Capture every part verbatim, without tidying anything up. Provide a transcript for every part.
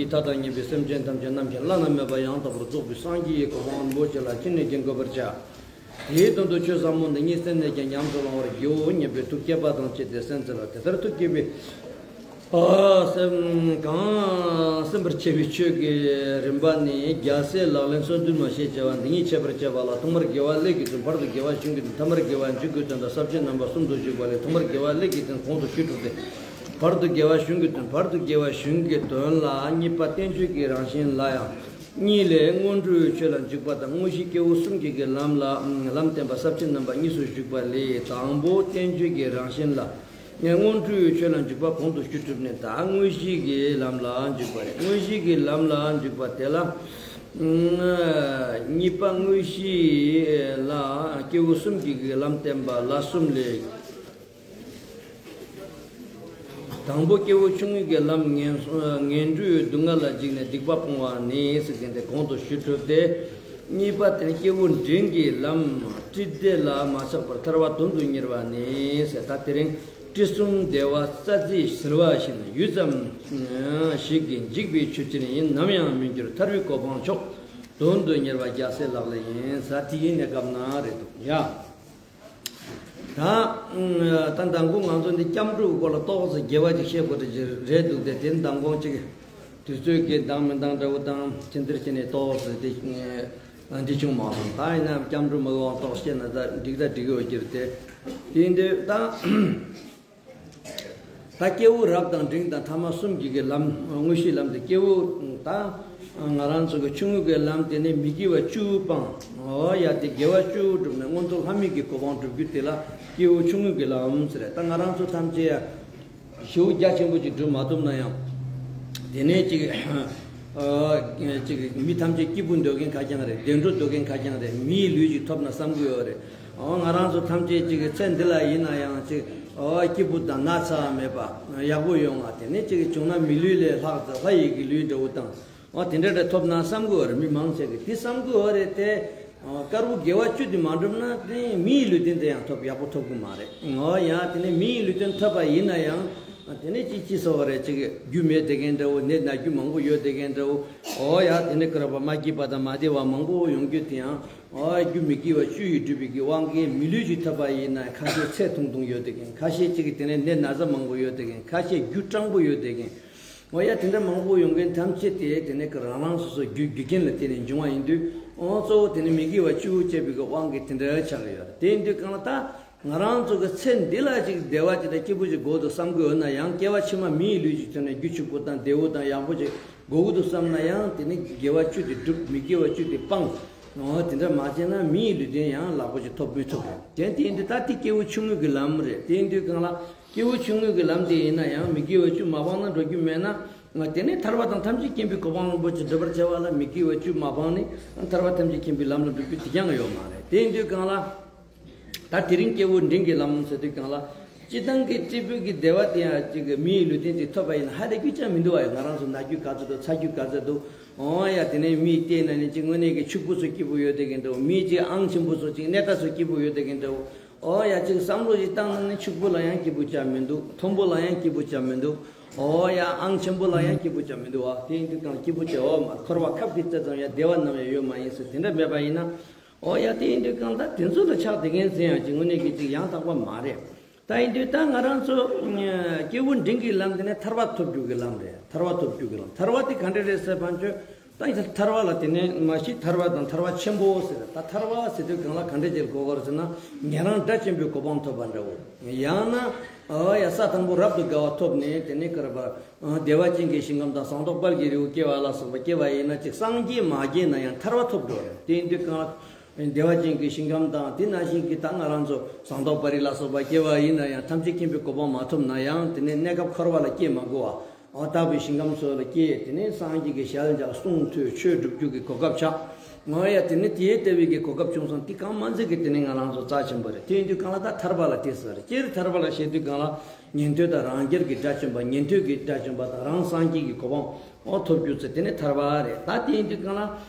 མཐའ་དང་མཉམ་པའི་སེམས་ཅན་ཐམས་ཅད་ནམ་མཁའི་བླ་ན་མེད་པ་ཡང་དག་པར་རྫོགས་པའི་སངས་རྒྱས་ཀྱི་གོ་འཕང་རིན་པོ་ཆེ་ལ་ཅི་ནས་ཀྱང་འགོད་པར་བྱ། དེའི་དོན་དུ་ཆོས་ཟབ་མོ་འདི་ཉིད་སེམས་ནས་ཀྱང་ཉམས་སུ་བླང་བར་བགྱིའོ་སྙམ་པའི་ཐུགས་བསྐྱེད་པ་དང་བཅས་ཏེ་གསན་འཚལ་ལོ། དེ་ལྟར་ཐུགས་བསྐྱེད་པའི་ཨ་སེམས་གང་གསན་པར་བྱ་བའི་ཆོས་ཀྱི་རིམ་པ་ནི་རྒྱལ་སྲས་ལག་ལེན་སོ་བདུན་མ་ཞེས་བྱ་བ་འདི་ཉིད་འཆད་པར་བྱ་བ་ལ། ཐོག་མར་དགེ་བ་ཀླད་ཀྱི་དོན། བར་དུ་དགེ་བ་གཞུང་གི་དོན། ཐ་མར་དགེ་བ་འཇུག་གི་དོན་དང་ས་བཅད་རྣམ་པ་གསུམ་དུ་བཞུགས་པ་ལས། ཐོག་མར་དགེ་བ་ཀླད་ཀྱི་དོན་གོང་དུ་ཞུས་གྲུབ་སྟེ། བར་དུ་དགེ་བ་གཞུང་གི་དོན། བར་དུ་དགེ་བ་གཞུང་གི་དོན་ལ་གཉིས་པ་བསྟན་བཅོས་ཀྱི་རང་བཞིན་ལ་ཡང་། གཉིས་ལས་སྔོན་འགྲོའི་ཆོས་ལ་འཇུག་པ་དང་། དངོས་གཞི་སྐྱེ་བོ་གསུམ་གྱི་གི་ལམ་ལ་ལམ་བསྟན་པ་ས་བཅད་རྣམ་པ་གཉིས་སུ་བཞུགས་པ་ལས། དང་པོ་བསྟན་བཅོས་ཀྱི་རང་བཞིན་ལ། སྔོན་འགྲོའི་ཆོས་ལ་འཇུག་པ་གོང་དུ་ཞུས་གྲུབ་ནས། ད་དངོས་གཞི་གི་ལམ་ལ་འཇུག་པ་རེད། དངོས་གཞི་གི་ལམ་ལ་འཇུག་པ་དེ་ལ། གཉིས་པ་དངོས་གཞི་ལ་སྐྱེ་བོ་གསུམ་གྱི་གི་ལམ་བསྟན་པ་ལ་གསུམ་ལས། དང་པོ་སྐྱེ་བོ་ཆུང་ངུའི་གི་ལམ་ངན་ངན་འགྲོའི་སྡུག་བསྔལ་ལ་འཇིགས་ནས་སྡིག་པ་སྤོང་བ་ནི་ཟེར་མཁན་དེ་གོང་དུ་ཞུས་གྲུབ་སྟེ། གཉིས་པ་དེ་ནི་སྐྱེ་བོ་འབྲིང་གི་ལམ། བཀྲེས་བདེ་ལ་མ་ཆགས་པར་ཐར་པ་དོན་དུ་གཉེར་བ་ནི་ཟེར། ད་དེ་རིང་བཀྲེས་གསུམ་བདེ་བ་རྩྭ་རྩེ་ཟིལ་བ་བཞིན། ཡུད་ཙམ་ཞིག་གིས་འཇིག་པའི་ཆོས་ཅན། ཡིན་ནམ་ཡང་མི་འགྱུར་ཐར་པའི་གོ་འཕང་མཆོག། དོན་དུ་གཉེར་བ་རྒྱལ་སྲས་ལག་ལེན་ཡིན་ཟེར། དེ་ཡིན་ནས་སྐབས་ན་རེད་འདུག་ཡ། ད་ད་མདང་དགོང་ང་ཚོ་འདི་སྐྱབས་འགྲོའི་སྐོར་ལ་ཏོག་ཙམ་རྒྱས་པ་ཅིག་བཤད་དགོས་རེད་འདུག་སྟེ། དེ་མདང་དགོང་ཅིག་དུས་ཚོད་ཀྱི་འདང་མི་འདང་འདྲ་བོ་དང་ཅི་འདིར་བྱས་ནས་ཏོག་ཙམ་དེ་འདི་བྱུང་མ་སོང་། ད་ཡིན་ན་སྐྱབས་འགྲོ་མི་དབང་ཏོག་བཤད་ན་ད་འགྲིག་ད་འགྲིག་ཡོད་ཀྱི་རེད་དེ། དེ་འདི་ད་ད་སྐྱེ་བོ་རབ་དང་འབྲིང་དང་ཐ་མ་གསུམ་གྱི་གི་ལམ། དངོས་གཞིའི་ལམ་དེ་སྐྱེ་བོ་ད་ང་རང་ཚོ་གི་ཆུང་ངུ་གི་ལམ་དེ་ནི་མི་དགེ་བ་བཅུ་སྤང་། འོ་ཡ། དེ་དགེ་བ་བཅུ་བསྒྲུབས་ནས་མངོན་མཐོ་ལྷ་མིའི་གི་གོ་འཕང་སྒྲུབ་རྒྱུ་དེ་ལ་སྐྱེ་བོ་ཆུང་ངུ་གི་ལམ་ཟེར། ད་ང་རང་ཚོ་ཐམས་ཅད་ཡ་ཞེ་པོ་རྒྱ་ཆེན་པོ་ཅིག་སྒྲུབ་མ་ཐུབ་ན་ཡང་། དེ་ནས་ཅིག་ཨ་ཅིག་མི་ཐམས་ཅད་སྐྱིད་པོ་འདོད་མཁན་ཁ་རྐྱང་རེད། བདེ་འགྲོ་འདོད་མཁན་ཁ་རྐྱང་རེད། མིའི་ལུས་ཅིག་ཐོབ་ན་བསམ་གྱི་ཡོད་རེད། ཨོ་ང་རང་ཚོ་ཐམས་ཅད་ཅིག་ཚེ་འདི་ལ་ཡིན་ན་ཡང་ཅིག་ཨོ་སྐྱིད་པོ་དང་ན་ཚ་མེད་པ་ཡག་པོ་ཡོང་བ། དེ་ནས་ཅིག་བྱུང་ན་མི་ལུས་ལས་ལྷག་ཙམ་ལྷ་ཡི་གི་ལུས་འདྲ་བོ་དང་། ཨོ་དེ་འདྲ་འདྲ་ཐོབ་ན་བསམ་གྱི་ཡོད་རེད། མི་མང་ཆེ་གིས་དེ་བསམ་གྱི་ཡོད་རེད་དེ། ཨོ་དཀར་པོ་དགེ་བ་བཅུ་དེ་མ་འགྲུབ་ན་དེ་མིའི་ལུས་རྟེན་དེ་ཡང་ཐོབ་ཡག་པོ་ཐོབ་གི་མ་རེད། ཨོ་ཡ། དེ་ནས་མིའི་ལུས་རྟེན་ཐོབ་པ་ཡིན་ན་ཡང་། དེ་ནས་ཅིག་ཅིག་ཟེར་བ་རེད། ཅིག་རྒྱུ་མེད་བསྡད་མཁན་འདྲ་བོ། ནད་ན་རྒྱུ་མང་པོ་ཡོད་བསྡད་མཁན་འདྲ་བོ། ཨོ་ཡ། དེ་ནས་ཀ་ར་བ་མ་སྐྱིད་པ་དང་མ་བདེ་བ་མང་པོ་ཡོང་རྒྱུ་དེ་ཡང་། ཨོ་རྒྱུ་མི་དགེ་བ་བཅུ་ཡིས་བསྒྲུབས་པའི་གི་དབང་གིས་མི་ལུས་ཅིག་ཐོབ་པ་ཡིན་ན་ཁ་ཤས་ཚད་ཐུང་ཐུང་ཡོད་བསྡད་མཁན། ཁ་ཤས་ཅིག་གིས་དེ་ནས་ནད་ན་ཚ་མང་པོ་ཡོད་བསྡད་མཁན། ཁ་ཤས་རྒྱུ་སྤྲང་པོ་ཡོད་བསྡད་མཁན། ཨོ་ཡ། དེ་འདྲ་མང་པོ་ཡོང་མཁན་ཐམས་ཅད་དེ་དེ་ནས་ཀ་རང་རང་སོ་སོ་རྒྱུ་རྒྱུ་རྐྱེན་ལ་བརྟེན་ནས་འབྱུང་བ་ཡིན་དུས། ཨོ་གཙོ་བོ་དེ་ནས་མི་དགེ་བ་བཅུ་བཅས་པའི་གི་དབང་གིས་དེ་འདྲ་ཆགས་ཀྱི་ཡོད་རེད། དེ་ཡིན་དུས་གང་ལ་ད། ང་རང་ཚོ་གི་ཚེ་འདི་ལ་ཅིག་བདེ་བ་ཅིག་དང་སྐྱིད་པོ་ཅིག་དགོས་འདུག་བསམ་གྱི་ཡོད་ན་ཡང་། སྐྱེ་བ་ཕྱི་མ་མིའི་ལུས་ཅིག་ཐོབ་ནས་རྒྱུ་ཕྱུག་པོ་དང་བདེ་བོ་དང་ཡག་པོ་ཅིག་དགོས་ཀྱི་འདུག་བསམ་ན་ཡང་། དེ་ནི་དགེ་བ་བཅུ་དེ་བསྒྲུབ། མི་དགེ་བ་བཅུ་དེ་སྤང་། འོ་དེ་འདྲ་མ་བྱས་ན་མིའི་ལུས་རྟེན་ཡང་ལག་པ་ཅིག་ཐོབ་མི་ཐུབ། དེ་དེ་ཡིན་དུས་ད་དེ་སྐྱེ་བོ་ཆུང་ངུ་གི་ལམ་རེད། དེ་ཡིན་དུས་གང་ལ་སྐྱེ་བོ་ཆུང་ངུ་གི་ལམ་དེ་ཡིན་ན་ཡང་མི་དགེ་བ་བཅུ་མ་སྤངས་ན་འགྲོ་རྒྱུ་མེད་ན། དེ་ནས་ཐར་པ་དང་ཐམས་ཅད་མཁྱེན་པའི་གོ་འཕང་རིན་པོ་ཆེ་སྒྲུབ་པར་བྱ་བ་ལ་མི་དགེ་བ་བཅུ་མ་སྤངས་ནས་ཐར་པ་ཐམས་ཅད་མཁྱེན་པའི་ལམ་ལ་འགྲོ་རྒྱུ་དེ་ཀྱང་ཡོད་མ་རེད། དེ་ཡིན་དུས་གང་ལ། ད་དེ་རིང་སྐྱེ་བོ་འབྲིང་གི་ལམ་ཟེར་དུས་གང་ལ། སྤྱིར་བཏང་གི་སྐྱེས་བུ་གི་བདེ་བ་དེ་ཡང་ཅིག་མིའི་ལུས་རྟེན་ཅིག་ཐོབ་པ་ཡིན་ན་ཧ་ལས་རྒྱུ་ཅང་མི་འདུག་བ། ང་རང་ཚོ་ན་རྒྱུ་ག་ཚོད་འདུག་ཚ་རྒྱུ་ག་ཚོད་འདུག་ཨོ་ཡ། དེ་ནས་མིའི་ལྟས་ན་ནི་ཅིག་དངོས་གནས་ཀྱི་ཕྱུག་པོ་ཚོ་སྐྱིད་པོ་ཡོད་བསྡད་མཁན་འདྲ་བོ། མིའི་ཅིག་ཨང་ཆེན་པོ་ཚོ་ཅིག་གནས་ད་ཚོ་སྐྱིད་པོ་ཡོད་བསྡད་མཁན་འདྲ་བོ། ཨོ་ཡ། ཅིག་བསམ་བློ་ཞིག་བཏང་ན་ནི་ཕྱུག་པོ་ལ་ཡང་སྐྱིད་པོ་ཅང་མི་འདུག་མཐོན་པོ་ལ་ཡང་སྐྱིད་པོ་ཅང་མི་འདུག་ཨོ་ཡ། ཨང་ཆེན་པོ་ལ་ཡང་སྐྱིད་པོ་ཅང་མི་འདུག་བ། དེ་ཡིན་དུས་གང་སྐྱིད་པོ་ཅང་ཡོད་མ། འཁོར་བ་ཁབ་ཀྱི་རྩེ་ཙམ་ཡང་བདེ་བ་ནམ་ཡང་ཡོད་མ་ཡིན་ཟེར། དེ་འདྲ་མེད་པ་ཡིན་ན། ཨོ་ཡ། དེ་ཡིན་དུས་གང་ལྟར་དེ་ཚོ་ལ་ཆགས་བསྡད་མཁན་ཟེར་ཡང་ཅིག་དངོས་གནས་ཀྱི་ཅིག་ཡང་དག་པ་མ་རེད། ད་ཡིན་དུས་ད་ང་རང་ཚོ་སྐྱེས་བུ་འབྲིང་གི་ལམ་དེ་ནི་ཐར་པ་ཐོབ་རྒྱུ་གི་ལམ་རེད། ཐར་པ་ཐོབ་རྒྱུ་གི་ལམ། ཐར་པ་དེ་ག་འདྲ་རེད་ཟེར་བ་ཅོ། ད་ཡིན་ཐར་པ་ལ་དེ་ནས་མ་གཞི་ཐར་པ་དང་ཐར་པ་ཆེན་པོ་ཟེར། ད་ཐར་པ་ཟེར་དུས་གང་ལ་ག་འདྲ་ཅིག་གོ་དགོས་རེད་ཟེར་ན། ཉན་རང་དགྲ་བཅོམ་པའི་གོ་འཕང་ཐོབ་པ་འདྲ་བོ། ཡང་ན་ཨ་ཡ་ས་དང་པོ་རབ་ཏུ་དགའ་བ་ཐོབ་ནས་དེ་ནས་ཀ་ར་བ་བདེ་བ་ཅན་གྱི་ཞིང་ཁམས་དང་ཟངས་མདོག་དཔལ་གྱི་རི་བོ་སྐྱེ་བ་ལ་སོགས་པ་སྐྱེ་བ་ཡིན་ན་ཅིག་སངས་རྒྱས་མ་རྒྱས་ན་ཡང་ཐར་པ་ཐོབ་འགྲོ་རེད། དེ་ཡིན་དུས་གང་ལ། བདེ་བ་ཅན་གྱི་ཞིང་ཁམས་དང་དེ་ནང་བཞིན་གྱི་ད་ང་རང་ཚོ་ཟངས་མདོག་དཔལ་རི་ལ་སོགས་པ་སྐྱེ་བ་ཡིན་ན་ཡང་ཐམས་ཅད་མཁྱེན་པའི་གོ་འཕང་མ་ཐོབ་ན་ཡང་དེ་ནས་གནས་སྐབས་འཁོར་བ་ལ་སྐྱེ་མ་དགོས་པ། ཨོ་ལྟ་བུའི་ཞིང་ཁམས་སོགས་ལ་སྐྱེས། དེ་ནས་སངས་རྒྱས་ཀྱི་ཞལ་མཇལ་གསུང་ཐོས་ཆོས་སྒྲུབ་རྒྱུ་གི་གོ་སྐབས་ཆགས། ཨོ་ཡ། དེ་ནས་དེའི་ལྟ་བུའི་གི་གོ་སྐབས་བྱུང་སོང་། དེ་གང་མ་འཛིན་གི་དེ་ནས་ང་རང་ཚོ་རྩ་ཆེན་པོ་རེད། དེ་ཡིན་དུས་གང་ལ་ད་ཐར་པ་ལ་དེ་ཟེར་རེད། སྤྱིར་ཐར་པ་ལ་བཤད་དུས་གང་ལ་ཉན་ཐོས་དང་རང་རྒྱལ་གྱི་དགྲ་བཅོམ་པ། ཉན་ཐོས་ཀྱི་དགྲ་བཅོམ་པ་དང་རང་སངས་རྒྱས་ཀྱི་གོ་འཕང་ཨོ་ཐོབ་རྒྱུ་ཚེ་དེ་ནས་ཐར་པ་རེད། ད་དེ་ཡིན་དུས་གང་ལ།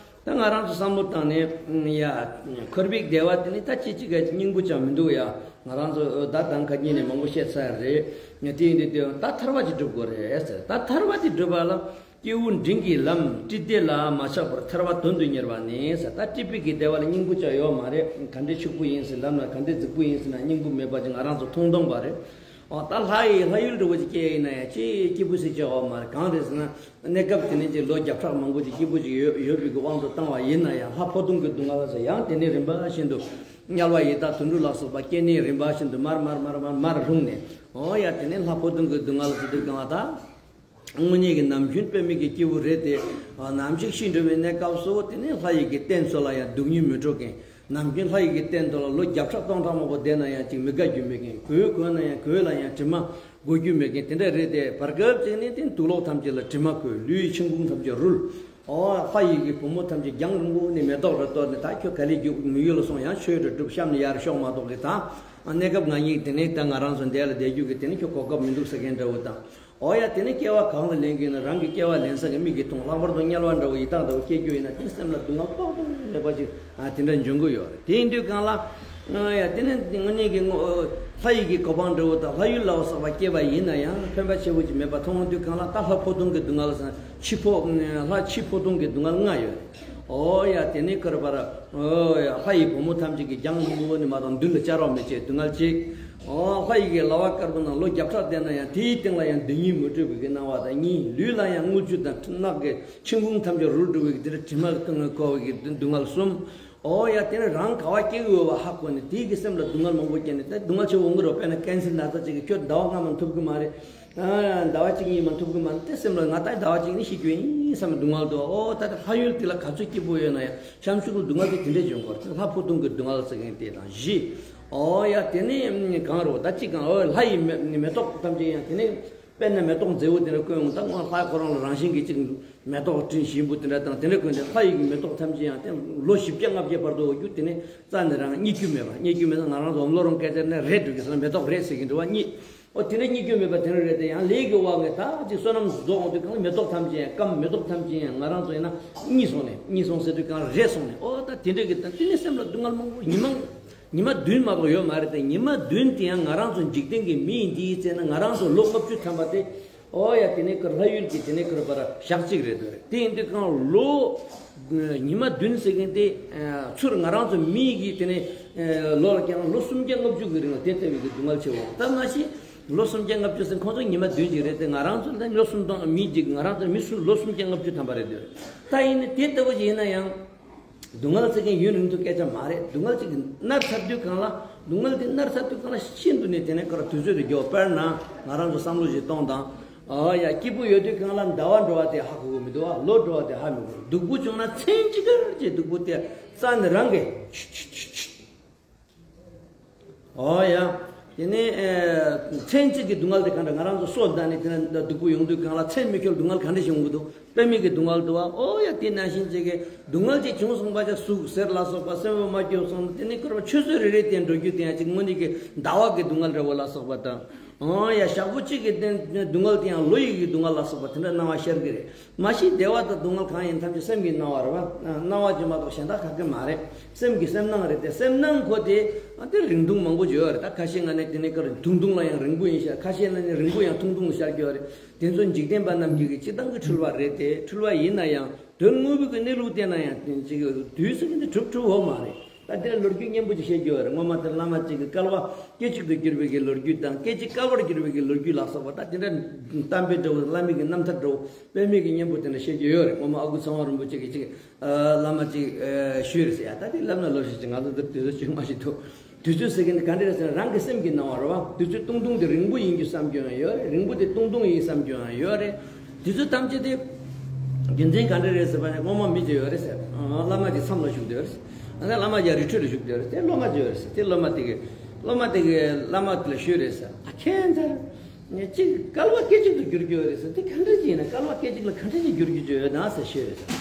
ད་ང་རང་ཚོ་བསམ་བློ་བཏང་ནས་ཡ། འཁོར་བའི་བདེ་བ་དེ་ནི་ད་ཅི་ཅི་ག་སྙིང་པོ་ཅང་མི་འདུག་ཡ། ང་རང་ཚོ་ད་གདམ་ཁ་གཉིས་ནས་མང་པོ་བཤད་ཚར་རེད། ངས་དེ་ཡིན་དུས་དེ་ད་ཐར་པ་ཅིག་སྒྲུབ་དགོས་རེད་ཟེར། ད་ཐར་པ་དེ་སྒྲུབ་པ་ལ་ སྐྱེས་བུ་འབྲིང་གི་ལམ་བཀྲིས་བདེ་ལ་མ་ཆགས་པར་ཐར་པ་དོན་དུ་གཉེར་བ་ནི་ཟེར། ད་བཀྲིས་པའི་གི་བདེ་བ་ལ་སྙིང་པོ་ཅང་ཡོད་མ་རེད། ག་འདྲའི་ཕྱུག་པོ་ཡིན་ཟེར་ལམ་ལ་ག་འདྲའི་རྫིག་པོ་ཡིན་ཟེར་ན་སྙིང་པོ་མེད་པ་ཅིག་ང་རང་ཚོ་མཐོང་མཐོང་པ་རེད། ཨོ་ད་ལྷ་ཡི་ལྷ་ཡུལ་འདྲ་བོ་ཅིག་སྐྱེས་ཡིན་ན་ཡང་ཅི་སྐྱིད་པོ་ཟེར་ཅི་ཡོད་མ་རེད། གང་རེད་ཟེར་ན་གནས་སྐབས་དེ་ནས་ཅིག་ལོ་བརྒྱ་ཕྲག་མང་པོ་ཅིག་སྐྱིད་པོ་ཅིག་ཡོད་ཡོད་པའི་གི་དབང་དུ་བཏང་བ་ཡིན་ན་ཡང་ལྷ་འཕོ་ལྟུང་གི་སྡུག་བསྔལ་ཟེར་ཡང་དེ་ནས་རིམ་པ་བཞིན་དུ་དམྱལ་བ་ཡི་དྭགས་དུད་འགྲོ་ལ་སོགས་པ་སྐྱེ་གནས་རིམ་པ་བཞིན་དུ་མར་མར་མར་མར་མར་ལྷུང་ནས། ཨོ་ཡ་དེ་ནས་ལྷ་འཕོ་ལྟུང་གི་སྡུག་བསྔལ་ཟེར་དུས་གང་ལ་ད། དངོས་གནས་ཀྱི་ནམ་རྒྱུན་དཔེ་མེད་ཀྱི་སྐྱིད་པོ་རེད་དེ། ནམ་ཞིག་ཤི་འགྲོ་བའི་གནས་སྐབས་སུ་དེ་ནས་ལྷ་ཡི་གི་རྟེན་ཚོ་ལ་ཡང་སྡུག་བསྔལ་མི་སྤྲོ་མཁན། ནམ་རྒྱུན་ལྷ་ཡི་གི་རྟེན་ཚོ་ལ་ལོ་བརྒྱ་ཕྲག་སྟོང་ཕྲག་མང་པོ་བསྡད་ན་ཡང་ཅིག་མི་དགའ་རྒྱུ་མེད་མཁན། གོས་གོན་ན་ཡང་གོས་ལ་ཡང་དྲི་མ་དགོས་རྒྱུ་མེད་མཁན་དེ་འདྲ་རེད་དེ། བར་སྐབས་ཅིག་ནས་དེ་དུག་ལོག་ཐམས་ཅད་ལ་དྲི་མ་བཀོད། ལུས་ཆིན་གུང་ཐམས་ཅད་རུལ། ཨོ་ལྷ་ཡི་གི་བུ་མོ་ཐམས་ཅད་རྒྱང་རིང་པོ་ནས་མེ་ཏོག་རེ་གཏོར་ནས། ད་ཁྱོད་ག་ལེ་རྒྱུག་མི་ཡུལ་ལ་སོང་ཡང་ཆོས་རེ་སྒྲུབ་གཤམ་ནས་ཡར་ཤོག་མ་གཏོགས་གི་ད་གནས་སྐབས་ང་གཉིས་དེ་ནས་ད་ང་རང་ཚོ་འདས་ལ་བསྡད་རྒྱུ་གི་དེ་ནས་ཁྱོད་གོ་སྐབས་མི་འདུག་ཟེར་མཁན་འདྲ་བོ་དང་། ཨོ་ཡ་དེ་ནས་སྐྱེ་བ་གང་ལ་ལེན་གྱི་ན་རང་གི་སྐྱེ་བ་ལེན་ས་གི་མིག་གིས་མཐོང་། ལྷག་པར་དུ་དམྱལ་བ་འདྲ་བོ་ཡི་དྭགས་འདྲ་བོ་སྐྱེ་རྒྱུ་ཡིན་ན་དེ་སེམས་ལ་སྡུག་བསྔལ་དཔག་ཏུ་མེད་པ་ཅིག་ཨ་དེ་འདྲ་འབྱུང་གི་ཡོད་རེད། དེ་ཡིན་དུས་གང་ལ་ཨ་ཡ་དེ་ནས་དངོས་གནས་ཀྱི་ངོ་ལྷ་ཡི་གི་གོ་འཕང་འདྲ་བོ་དང་ལྷ་ཡུལ་ལ་བ་སོགས་པ་སྐྱེས་པ་ཡིན་ན་ཡང་ཕན་པ་ཆེ་བོ་ཅིག་མེད་པ་མཐོང་དུས་གང་ལ་ད་ལྷ་འཕོ་ལྟུང་གི་སྡུག་བསྔལ་ཟེར་ན་ཕྱི་འཕོ་ལྷ་ཕྱི་འཕོ་ལྟུང་གི་སྡུག་བསྔལ་ལྔ་ཡོད་རེད། ཨོ་ཡ་དེ་ནས་ཁར་བར་ཨོ་ཡ་ལྷ་ཡི་བུ་མོ་ཐམས་ཅད་ཀྱི་རྒྱང་རིང་པོ་ནས་མ་གཏོགས་མདུན་ལ་བཅར་རོགས་མི་བྱེད་སྡུག་བསྔལ་གཅིག་ཨོ་ལྷ་ཡི་གི་ལ་བ་དཀར་པོ་ནང་ལོ་བརྒྱ་ཕྲག་བསྡད་ན་ཡང་དེའི་སྟེང་ལ་ཡང་སྡུག་བསྔལ་མི་འཕྲོད་པའི་གི་སྣང་བ་དང་གཉིས། ལུས་ལ་ཡང་རྔུལ་ཆུ་དང་རྣག་གི་ཆིན་གུང་ཐམས་ཅད་རུལ་འགྲོ་བའི་གི་དེ་འདྲ་དྲི་མ་བཀོ་བའི་གི་སྡུག་བསྔལ་གསུམ། ཨོ་ཡ་དེ་ནས་རང་ག་བ་སྐྱེ་གི་ཡོད་པ་ཧ་གོ་ནས་དེའི་གི་སེམས་ལ་སྡུག་བསྔལ་མང་པོ་སྐྱེས་ནས་ད་སྡུག་བསྔལ་ཆེ་བོ་འོང་གི་རེད། དཔེར་ན་ཀན་སར་ན་ཚ་ཅིག་གིས་ཁྱོད་ཟླ་བ་ལྔ་མ་ཐུབ་གི་མ་རེད། ཨ་ཟླ་བ་གཅིག་གཉིས་མ་ཐུབ་གི་མ་རེད། དེ་སེམས་ལ་ང་ད་ཟླ་བ་གཅིག་གཉིས་ཤི་རྒྱུ་ཡིན་བསམ་པའི་སྡུག་བསྔལ་འདུག་ཨོ་ད་ལྟ་ལྷ་ཡུལ་དེ་ལ་ག་ཚོད་སྐྱིད་པོ་ཡོད་ན་ཡང་ཤམ་ཤུགས་སྡུག་བསྔལ་དེ་དེ་འདྲས་འབྱུང་གི་རེད། ལྷ་འཕོ་ལྟུང་གི་སྡུག་བསྔལ་ཟེར་མཁན་དེ་དང་བཞི། ཨོ་ཡ་དེ་ནས་གང་རེད། ད་གཅིག་གང་ཨོ་ལྷ་ཡི་མེ་མེ་ཏོག་ཐམས་ཅད་ཡང་དེ་ནས་དཔེར་ན་མེ་ཏོག་མཛེས་པོ་དེ་འདྲ་བཀོད་འོང་ད་ངོ་ལྷ་ཁོ་རང་ལ་རང་བཞིན་གྱི་གཅིག་མེ་ཏོག་སྤྲིན་ཞིམ་པོ་དེ་འདྲ་དང་དེ་འདྲ་བཀོད་ནས་ལྷ་ཡི་གི་མེ་ཏོག་ཐམས་ཅད་ཡང་དེ་ལོ་བཞི་བརྒྱ་ལྔ་བརྒྱ་བར་དུ་འོ་རྒྱུ་དེ་ནས་རྩ་ནས་རང་རྙེད་རྒྱུ་མེད་པ། རྙེད་རྒྱུ་མེད་ན་ང་རང་ཚོ་ཨོམ་ལོ་རོང་སྐད་ཆ་ནས་རེད་འགྲོ་གི་ཟེར་ན་མེ་ཏོག་རེད་ཟེར་གྱི་འདུག་བ་རྙེད། ཨོ་དེ་འདྲ་རྙེད་རྒྱུ་མེད་པ་དེ་འདྲ་རེད་དེ། ཡང་ལས་ཀྱི་དབང་གིས་ད་ཅིག་བསོད་ནམས་རྫོགས་འོང་དུས་གང་ལ་མེ་ཏོག་ཐམས་ཅད་ཡང་སྐམ། མེ་ཏོག་ཐམས་ཅད་ཡང་ང་རང་ཚོ་ཡིན་ན་རྙེད་སོང་ནས་རྙེད་སོང་ཟེར་དུས་གང་རེད་སོང་ནས། ཨོ་ད་དེ་འདྲ་གི་ད་དེ་ནས་སེམས་ལ་སྡུག་བསྔལ་མང་པོ་ཉི་མ་ཉི་མ་བདུན་མ་གཏོགས་ཡོད་མ་རེད་དེ། ཉི་མ་བདུན་དེ་ཡང་ང་རང་ཚོ་འཇིག་རྟེན་གྱི་མི་ཡིན་དེའི་ཚེ་ན་ང་རང་ཚོ་ལོ་ལྔ་བཅུ་ཐམ་པ་དེ། ཨོ་ཡ་དེ་ནས་ཁོ་ལྷ་ཡུལ་གྱི་དེ་ནས་ཁོ་ར་བར་ཞག་གཅིག་རེད་འདུག་རེད། དེ་ཡིན་དུས་གང་ལོ་ཉི་མ་བདུན་ཟེར་མཁན་དེ་ཚུར་ང་རང་ཚོ་མི་གི་དེ་ནས་ལོ་ལ་ཀྱང་ལོ་སུམ་བརྒྱ་ལྔ་བཅུ་གི་རིང་ལ་དེ་ལྟ་བུའི་གི་སྡུག་བསྔལ་ཆེ་བ། ད་མ་གཞི་ལོ་སུམ་བརྒྱ་ལྔ་བཅུ་ཟེར་ཁོང་ཚོ་ཉི་མ་བདུན་ཅིག་རེད་དེ། ང་རང་ཚོ་ལ་ལོ་སུམ་སྟོང་མི་གཅིག་ང་རང་ཚོ་མི་སུ་ལོ་སུམ་བརྒྱ་ལྔ་བཅུ་ཐམ་པ་རེད་འདུག་ད་ཡིན་ནའི་དེ་ལྟ་བུ་ཅིག་ཡིན་ན་ཡང་། སྡུག་བསྔལ་ཟེར་མཁན་ཡུན་རིང་དུ་སྐད་ཆ་མ་རེད། སྡུག་བསྔལ་ཅིག་མནར་ཚར་དུས་གང་ལ། སྡུག་བསྔལ་དེ་མནར་ཚར་དུས་གང་ལ་ཤིན་ཏུ་ནས་དེ་ནས་ཁོ་ར་དུས་ཚོད་དེ་མགྱོགས། དཔེར་ན་ང་རང་ཚོ་བསམ་བློ་ཞིག་གཏོང་དང་། ཨ་ཡ་སྐྱིད་པོ་ཡོད་དུས་གང་ལ་ཟླ་བ་འགྲོ་བ་དེ་ཧ་གོ་གི་མི་འདུག་བ། ལོ་འགྲོ་བ་དེ་ཧ་མི་གོ། སྡུག་པོ་བྱུང་ན་མཚན་གཅིག་གར་གྱི་སྡུག་པོ་དེ་རྩ་ནས་རང་གི་ཆུ་ཆུ་ཆུ་ཆུ། ཨོ་ཡ། དེ་ནས་ཨེ་མཚན་གཅིག་གི་སྡུག་བསྔལ་དེ་གང་འདྲ། ང་རང་ཚོ་སོ་བདག་ནི་དེ་ན་སྡུག་པོ་ཡོང་དུས་གང་ལ་མཚན་མི་འཁྱོལ་སྡུག་བསྔལ་གང་འདྲ་ཞིག་ཡོང་གི་འདུག་དཔེ་མེད་ཀྱི་སྡུག་བསྔལ་འདུག་བ། ཨོ་ཡ་དེ་ནང་བཞིན་ཅིག་གི་སྡུག་བསྔལ་ཅིག་བྱུང་སོང་པ་ཅིག་ཟུག་གཟེར་ལ་སོགས་པ་སེམས་པ་མ་སྐྱོ་སོང་། དེ་ནས་ཁོ་ར་ཆུ་ཚོད་རེ་རེ་བསྟན་འགྲོ་རྒྱུ་དེ་ཡང་ཅིག་དངོས་གནས་ཀྱི་ཟླ་བ་གི་སྡུག་བསྔལ་འདྲ་བོ་ལ་སོགས་པ་དང་། ཨོ་ཡ་ཞག་པོ་གཅིག་གི་སྡུག་བསྔལ་དེ་ཡང་ལོ་ཡི་གི་སྡུག་བསྔལ་ལ་སོགས་པ་དེ་འདྲ་སྣང་བ་ཤར་གི་རེད། མ་གཞི་བདེ་བ་དང་སྡུག་བསྔལ་གང་ཡིན་ཐམས་ཅད་སེམས་ཀྱི་སྣང་བ་རེད་བ། སྣང་བ་ཅིག་མ་གཏོགས་གཞན་དག་ག་གེ་མ་རེད། སེམས་ཀྱི་སེམས་སྣང་རེད་དེ། སེམས་སྣང་ཁོ་དེ་དེ་རིང་ཐུང་མང་པོ་ཡོད་རེད། ད་ཁ་ཤས་ང་ནས་དེ་ནས་ཀར་ཐུང་ཐུང་ལ་ཡང་རིང་པོ་ཡིན་ཤར། ཁ་ཤས་ལ་ནི་རིང་པོ་ཡང་ཐུང་ཐུང་ལ་ཤར་གྱི་ཡོད་རེད། དེ་ཚོ་འཇིག་རྟེན་པ་རྣམས་ཀྱི་གི་སྤྱིར་བཏང་གི་འཁྲུལ་བ་རེད་དེ། འཁྲུལ་བ་ཡིན་ན་ཡང་དོན་དངོས་པོ་གི་གནས་ལུགས་བལྟས་ན་ཡང་དེ་ཅིག་དུས་ཟེར་མཁན་དེ་གྲུབ་གྲུབ་འོ་མ་རེད། ད་དེ་ལོ་རྒྱུས་སྙན་པོ་ཅིག་བཤད་རྒྱུ་ཡོད་རེད། སྔོན་མ་དེར་བླ་མ་གཅིག་གིས་བསྐལ་པ་སྐད་ཅིག་ཏུ་གྱུར་པའི་གི་ལོ་རྒྱུས་དང་། སྐད་ཅིག་བསྐལ་པར་གྱུར་པའི་གི་ལོ་རྒྱུས་ལ་སོགས་པ། ད་དེ་འདྲ་གཏམ་དཔེ་འདྲ་བོ་བླ་མའི་གི་རྣམ་ཐར་འདྲ་བོ་དཔེ་མེད་ཀྱི་སྙན་པོ་དེ་འདྲ་བཤད་རྒྱུ་ཡོད་རེད། སྔོན་མ་ཨ་ཁུ་ཚེ་དབང་རིན་པོ་ཆེ་གིས་ཅིག་བླ་མ་ཅིག་ཞུས་རེད་ཟེར་ཡ། ད་དེ་ལབ་ན་ལོ་ཞིག་ཅིག་ང་ཚོ་འདིར་དུས་ཚོད་ཅིག་མ་ཞིག་འདུག་དུས་ཚོད་ཟེར་མཁན་དེ་ག་འདྲ་རེད་ཟེར་ན་རང་གི་སེམས་ཀྱི་སྣང་བ་རེད་བ། དུས་ཚོད་ཏུང་ཏུང་དེ་རིང་པོ་ཡིན་རྒྱུ་བསམ་རྒྱུ་ཡང་ཡོད་རེད། རིང་པོ་དེ་ཏུང་ཏུང་ཡིན་བསམ་རྒྱུ་ཡང་ཡོད་རེད། དུས་ཚོད་ཐམས་ཅད་དེ་རྒྱུ་མཚན་ག་འདྲ་རེད་ཟེར་བ་ནི་སྔོན་མ་མི་ཅིག་ཡོད་རེད་ཟེར། བླ་མ་ཅིག་མཚམས་ལ་བཞུགས་བསྡད་ཡོད་རེད་ཟེར། ཨ་ནི་བླ་མ་ཅིག་རི་ཁྲོད་ལ་བཞུགས་བསྡད་ཡོད་རེད་ཟེར། སློབ་མ་ཅིག་ཡོད་རེད་ཟེར། དེ་སློབ་མ་དེ་གིས་སློབ་མ་དེ་གིས་བླ་མ་དེ་ལ་ཞུས་རེད་ཟེར། ཨ་ཁྱེད་ཚོ་ཅིག་བསྐལ་པ་སྐད་ཅིག་ཏུ་འགྱུར་རྒྱུ་ཡོད་རེད་ཟེར། དེ་ག་འདྲ་ཅིག་ཡིན་ན། བསྐལ་པ་སྐད་ཅིག་ལ་ག་འདྲ་ཅིག་འགྱུར་རྒྱུ་ཡོད་ན་ཟེར་ཞུས་རེད་ཟེར།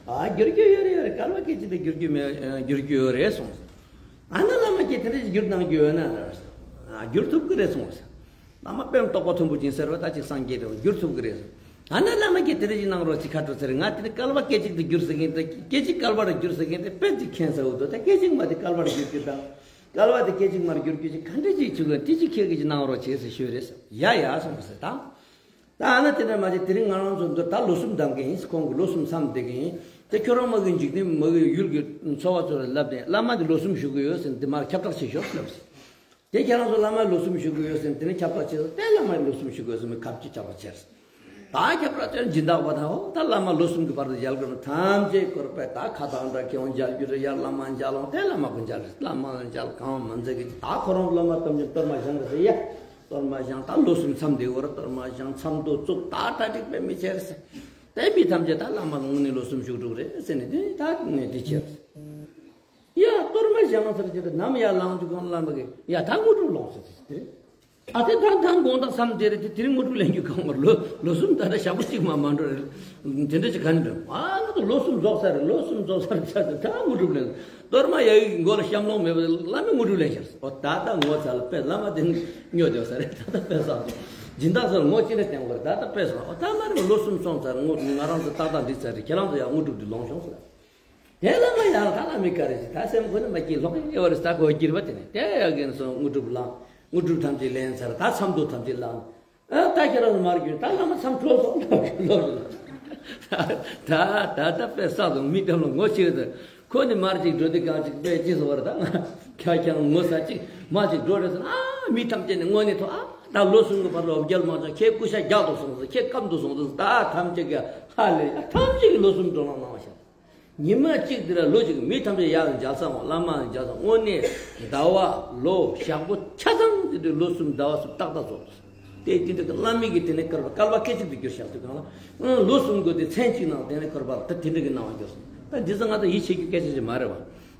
ཨ་འགྱུར་རྒྱུ་ཡོད་རེད་ཡོད་རེད། བསྐལ་པ་སྐད་ཅིག་ཏུ་འགྱུར་རྒྱུ་མེད། འགྱུར་རྒྱུ་ཡོད་རེད་གསུངས་ཟེར། ཨ་ནི་བླ་མ་ཁྱེད་དེ་འདྲ་ཅིག་བསྒྱུར་གནང་རྒྱུ་ཡོད་ན་ལབ་ཟེར། ཨ་བསྒྱུར་ཐུབ་ཀྱི་རེད་གསུངས་ཟེར། བླ་མ་དཔེ་རྟོགས་པ་མཐོན་པོ་ཅན་ཟེར་བ་ད་ཅིག་སངས་རྒྱས་རེད་བ། བསྒྱུར་ཐུབ་ཀྱི་རེད་ཟེར། ཨ་ནི་བླ་མ་ཁྱེད་དེ་འདྲ་ཅིག་གནང་རོགས་ཅིག་ཁ་དྲོ་ཟེར། ང་དེ་ནི་བསྐལ་པ་སྐད་ཅིག་ཏུ་བསྒྱུར་ཟེར་མཁན་དེ། སྐད་ཅིག་བསྐལ་པར་བསྒྱུར་ཟེར་མཁན་དེ་དཔེ་ཅིག་མཁྱེན་ས་འོ་དོ། ད་སྐད་ཅིག་མ་དེ་བསྐལ་པར་བསྒྱུར་རྒྱུ་དང་། བསྐལ་པ་དེ་སྐད་ཅིག་མར་བསྒྱུར་རྒྱུ་ཅིག་ག་འདྲ་ཅིག་བྱུང་གི། དེ་ཅིག་ཁྱེད་ཀྱིས་ཅིག་གནང་རོགས་བྱེད་ཟེར་ཞུས་རེད་ཟེར། ཡ་ཡ་གསུངས་ཟེར། ད། ད་ཨ་ན་དེ་འདྲ་མ་བྱེད། དེ་རིང་ང་རང་ཚོ་འདིར་ད་ལོ་གསུམ་འདེམས་མཁན་ཡིན། ཁོང་གིས་ལོ་གསུམ་མཚམས་བསྡད་མཁན་ཡིན། དེ་ཁྱོད་རང་མ་གི་འཇིག་རྟེན་མ་གི་ཡུལ་གྱི་འཚོ་བ་ཚོ་ལ་ལབ་ནས་བླ་མ་དེ་ལོ་གསུམ་བཞུགས་ཀྱི་ཡོད་ཟེར་ནས་དེ་མར་ཁྱབ་བསྒྲགས་བྱེད་ཤོག་ལབ་ཟེར། དེ་ཁྱེད་རང་ཚོ་བླ་མ་ལོ་གསུམ་བཞུགས་ཀྱི་ཡོད་ཟེར་ནས་དེ་ནས་ཁྱབ་བསྒྲགས་བྱེད་ཟེར། དེ་བླ་མ་ལོ་གསུམ་བཞུགས་ཀྱི་ཡོད་ཟེར་ནས་ཁ་ཅིག་ཁྱབ་བསྒྲགས་བྱས་ཟེར། ད་ཁྱབ་བསྒྲགས་དེར་སྦྱིན་བདག་པ་དང་། འོ་ད་བླ་མ་ལོ་གསུམ་གྱི་བར་དུ་མཇལ་དགོས་ན་ཐམས་ཅད་སྐོར་པས་ད་ཁ་བཏང་འདྲ་ཁེ་འོང་མཇལ་རྒྱུ་རེད། ཡར་བླ་མ་མཇལ་འོང་། དེ་བླ་མ་གུ་མཇལ་རེད། བླ་མ་མཇལ་གང་མ་མཛད་གི། ད་ཁོ་རང་བླ་མ་སྟོན་རྒྱུ་གཏོར་མ་བཞེངས་རེད་ཟེར་ཡ། གཏོར་མ་བཞེངས། ད་ལོ་གསུམ་མཚམས་བསྡད་དགོས་རེད། གཏོར་མ་བཞེངས། མཚམས་བསྡུ་བཙུགས། ད་གྲ་སྒྲིག་དཔེ་མི་བྱས་རེད་ཟེར། དེ་མི་ཐམས་ཅད་ད་བླ་མ་ལ་དངོས་གནས་ལོ་གསུམ་བཞུགས་འགྲོ་གི་རེད་ཟེར་ནས་དེ་ད་ནས་དེ་བྱས་རེད། ཡ་གཏོར་མ་བཞེངས་ཟེར་གྱི་རེད། ནམ་ཡར་ལངས་རྒྱུ་གང་བླ་མ་གིས་ཡ་ད་དངོས་གྲུབ་ལོངས་ཟེར་ཟེར་དེ་རེད། ཨ་དེ་ད་ད་དགོང་དག་མཚམས་དེ་རེད། དེ་དེ་རིང་དངོས་གྲུབ་ལེན་རྒྱུ་གང་མ་རེད། ལོ་ལོ་གསུམ་ད་ལྟ་ཞག་པོ་གཅིག་མ་མ་འགྲོ་རེད། དེ་འདྲ་ཅིག་ག་ནས་འགྲོ། ཨ་ང་ཚོ་ལོ་གསུམ་རྫོགས་ཚར་རེད། ལོ་གསུམ་རྫོགས་ཚར་ཚར་ཚར་ད་དངོས་གྲུབ་ལེན། གཏོར་མ་ཡ་ཡི་མགོ་ལ་བཤམས་ལོང་མེད་པ་བླ་མས་དངོས་གྲུབ་ལེན་ཤར། ཨོ་ད་ད་ངོ་ཚ་ལ་དཔེ་བླ་མ་དེ་ནི་སྨྱོ་སྡོད་ས་རེད། ད་ད་དཔེ་བསགས་སོང་། སྦྱིན་བདག་ཚོར་ངོ་ཅི་འདྲ་བསྟན་དགོས་རེད། ད་ད་དཔེ་སོང་། ཨོ་ད་མ་རེད། ལོ་གསུམ་སོང་ཚར། ངོ་ང་རང་ཚོ་ཏག་ཏག་འགྲིག་ཚར་རེད། ཁྱེད་རང་ཚོ་ཡང་དངོས་གྲུབ་འདི་ལོངས་ཤོག་ཟེར། དེ་ལ་མ་ཡང་ད་ལ་མི་དགའ་རེ་ཞིག་ད་སེམས་ཁོ་ནི་མ་སྐྱིད་ལོག་གི་ཡོད་རེད། ད་ཁོ་སྐྱིད་པ་དེ་ནི་དེ་ཡག་གི་སོང་། དངོས་གྲུབ་བླངས། དངོས་གྲུབ་ཐམས་ཅད་ལེན་ཚར། ད་མཚམས་བསྡུ་ཐམས་ཅད་བླངས། ཨ་ད་ཁྱེད་རང་ཚོ་མར་གྱུར། ད་བླ་མ་མཚམས་གྲོལ་སོང་ལོག་གི་ལོག་གི། ད་ད་ད་དཔེ་བསགས་སོང་། མི་ཐམས་ལ་ངོ་ཤེས་རེད། ཁོ་ནི་མར་ཅིག་འགྲོ་དུས་གང་ཅིག་དཔེ་ཅི་སོང་བ་རེད། ད་ང་ཁྱ་ཁྱང་ངོ་ས་ཅིག་མར་ཅིག་འགྲོ་རེད་ཟེར་ན། ཨ་མི་ཐམས་ཅད་ནི་དངོས་གནས་ཐོག་ཨ་ད་ལོ་གསུམ་གྱི་བར་ལ་འོ་བརྒྱལ་མ་སོང་། ཁྱེད་སྐུ་ཤ་རྒྱག་ཏུ་སོང་ཟེར། ཁྱེད་སྐམ་དུ་སོང་ཟེར། ད་ཐམས་ཅད་ཀྱི་ཧ་ལས། ཐམས་ཅད་ཀྱི་ལོ་གསུམ་འགྲོ་ལངས་གནང་བ་ཤར། ཉི་མ་གཅིག་དེ་ལ་ལོ་གཅིག་མི་ཐམས་ཅད་ཡར་མཇལ་ས་འོང་། བླ་མ་མཇལ་ས་འོང་། དངོས་གནས་ཟླ་བ་ལོ་ཞག་པོ་ཆ་ཚང་དེ་དུས་ལོ་གསུམ་ཟླ་བ་གསུམ་ཏག་ཏག་རྫོགས་སོང་། དེ་དེ་དུས་བླ་མ་གིས་དེ་ནས་སྐལ་བ་སྐལ་བ་སྐད་ཅིག་ཏུ་བསྒྱུར་བཞག་དུས་གང་ལ། ཨང་ལོ་གསུམ་འགོར་ཏེ་མཚན་གཅིག་ནང་དེ་ནས་སྐལ་བ་ད་དེ་འདྲ་གི་གནང་བ་བསྒྱུར་སོང་། ད་འདི་ཚོ་ང་ཚོ་ཡིད་ཆེས་རྒྱུ་སྐད་ཆ་ཞིག་མ་རེད་བ།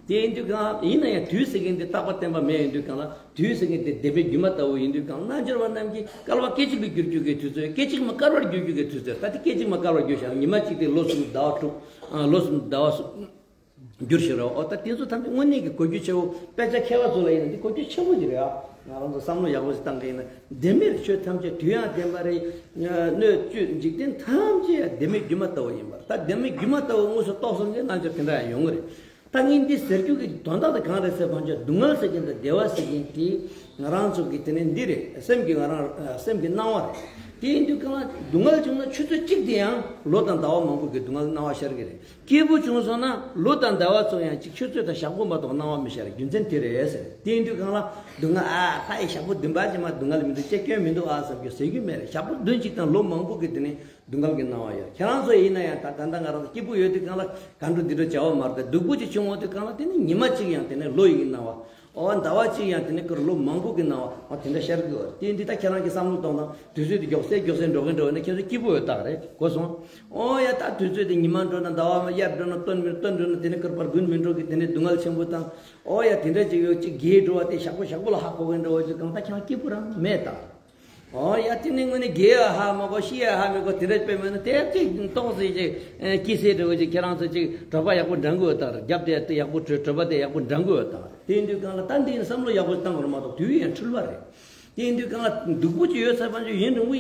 དེ་ཡིན་དུས་གང་ཡིན་ན་ཡང་དུས་ཟེར་མཁན་དེ་རྟག་པ་བརྟན་པ་མེད། ཡིན་དུས་གང་ལ། དུས་ཟེར་མཁན་དེ་ལྡེམ་པའི་སྒྱུ་མ་ལྟ་བུ་ཡིན་དུས་གང་ལ། རྣལ་འབྱོར་པ་རྣམས་ཀྱིས་སྐལ་བ་སྐད་ཅིག་གིས་བསྒྱུར་བཅུག་གི་དུས་ཚོད། སྐད་ཅིག་མ་སྐལ་བར་བསྒྱུར་བཅུག་གི་དུས་ཚོད། ད་དེ་སྐད་ཅིག་མ་སྐལ་བར་བསྒྱུར་བཞག་ཉི་མ་གཅིག་དེ་ལོ་གསུམ་ཟླ་བ་དྲུག་ཨ་ལོ་གསུམ་ཟླ་བ་གསུམ་བསྒྱུར་ཤེས་རོགས། ཨོ་ད་དེ་ཚོ་ཐམས་ཅད་དངོས་གནས་ཀྱི་གོ་རྒྱུ་ཆེ་བོ། དཔེ་ཆ་མཁས་པ་ཚོ་ལ་ཡིན་ན་འདི་གོ་རྒྱུ་ཆེ་བོ་ཞིག་རེད་ཨ། ང་རང་ཚོ་བསམ་བློ་ཡག་པོ་ཞིག་བཏང་གི་ཡིན་ན། ལྡེམ་པའི་ཆོས་ཐམས་ཅད་དུས་ཡང་ལྡན་པ་རེད། སྣོད་བཅུད་འཇིག་རྟེན་ཐམས་ཅད་ཡང་ལྡེམ་པའི་སྒྱུ་མ་ལྟ་བུ་ཡིན་པར། ད་ལྡེམ་པའི་སྒྱུ་མ་ལྟ་བུ་དངོས་སུ་རྟོགས་སོང་ཚེ་རྣལ་འབྱོར་དེ་འདྲ་ཡང་ཡོང་གི་རེད། ད་ངས་འདི་ཟེར་རྒྱུ་གི་དོན་དག་དེ་གང་རེད་ཟེར་བ་ཅིན། སྡུག་བསྔལ་ཟེར་གྱིན་དང་བདེ་བ་ཟེར་གྱིན་དེ་ང་རང་ཚོ་གི་དེ་ནས་འདི་རེད། སེམས་ཀྱི་ང་རང་སེམས་ཀྱི་སྣང་བ་རེད། དེ་ཡིན་དུས་གང་ལ་སྡུག་བསྔལ་བྱུང་ན་ཆུ་ཚོད་གཅིག་དེ་ཡང་ལོ་དང་ཟླ་བ་མང་པོ་གི་སྡུག་བསྔལ་སྣང་བ་ཤར་གྱི་རེད། སྐྱིད་པོ་བྱུང་སོང་ན་ལོ་དང་ཟླ་བ་ཚོ་ཡང་གཅིག་ཆུ་ཚོད་དང་ཞག་པོ་མ་གཏོགས་སྣང་བ་མི་ཤར། རྒྱུ་མཚན་དེ་རེད་ཟེར། དེ་ཡིན་དུས་གང་ལ་སྡུག་བསྔལ་ཨ་ད་ཡི་ཞག་པོ་བདུན་པ་ཅིག་མ་སྡུག་བསྔལ་མི་འདུག་ཅེས་སྐྱོན་མི་འདུག་ཨ་བསམ་རྒྱུ་ཟེར་རྒྱུ་མེད་རེད། ཞག་པོ་བདུན་གཅིག་དང་ལོ་མང་པོ་གི་དེ་ནས་སྡུག་བསྔལ་གྱི་སྣང་བ་ཡོད། ཁྱེད་རང་ཚོ་ཡིན་ན་ཡང་ད་ད་ལྟ་ང་རང་ཚོ་སྐྱིད་པོ་ཡོད་དུས་གང་ལ་གང་འགྲོ་འདི་འགྲོ་བྱ་བ་མ་རེད། དེ་སྡུག་པོ་ཅིག་བྱུང་འོང་དུས་གང་ལ་དེ་ནི་ཉི་མ་གཅིག་ཡང་དེ་ནས་ལོ་ཡི་གི་སྣང་བ། ཨོ་ཟླ་བ་གཅིག་ཡང་དེ་ནས་ཁོར་ལོ་མང་པོ་གི་སྣང་བ། ཨོ་དེ་འདྲ་ཤར་གི་ཡོད་རེད། དེ་འདི་ད་ཁྱེད་རང་གི་བསམ་བློ་གཏོང་དང་། དུས་ཚོད་དེ་མགྱོགས་སེ་མགྱོགས་སེ་འགྲོ་གིན་འགྲོ་གིན་ན་ཁྱེད་ཚོ་སྐྱིད་པོ་ཡོད་རྟགས་རེད། གོ་སོང་། ཨོ་ཡ་ད་དུས་ཚོད་དེ་ཉི་མ་འགྲོ་ན་ཟླ་བ་དབྱར་འགྲོ་ན་སྟོན་མི་སྟོན་འགྲོ་ན་དེ་ནས་ཁོར་པར་དགུན་མི་འགྲོ་གི་དེ་ནས་སྡུག་བསྔལ་ཆེན་པོ་དང་། ཨོ་ཡ་དེ་འདྲ་ཅིག་ཡོད་ཅིག་རྒས་འགྲོ་བ་དེ་ཞག་པོ་ཞག་པོ་ལ་ཧ་གོ་གིན་འགྲོ་བ་ཅིག་གང་ལྟར་ཁྱེད་རང་སྐྱིད་པོ་རང་མེད་ད། ཨོ་ཡ་དེ་ནས་དངོས་གནས་རྒས་ཡ་ཧ་མ་གོ་ཤི་ཡ་ཧ་མི་གོ་དེ་འདྲ་དཔེ་མེད་ན་དེ་ཅིག་ཏོག་ཙམ་ཅིག་སྐྱིད་སེ་འགྲོ་བ་ཅིག་ཁྱེད་རང་ཚོ་ཅིག་གྲོད་པ་ཡག་པོ་འགྲང་དགོས་ད། རྒྱབ་དེ་ཡག་པོ་གྲོད་གྲོད་པ་དེ་ཡག་པོ་འགྲང་དགོས་ད། དེ་ཡིན་དུས་གང་ལ་ད་འདི་ཡིན་བསམ་བློ་ཡག་པོ་བཏང་དགོས་རེད་མ་གཏོགས་དུས་ཡུན་ཡང་འཁྲུལ་བ་རེད། དེ་ཡིན་དུས་གང་ལ་སྡུག་པོ་ཅིག་ཡོད་ཚར་བ་ཅིག་ཡུན་རིང་པོ་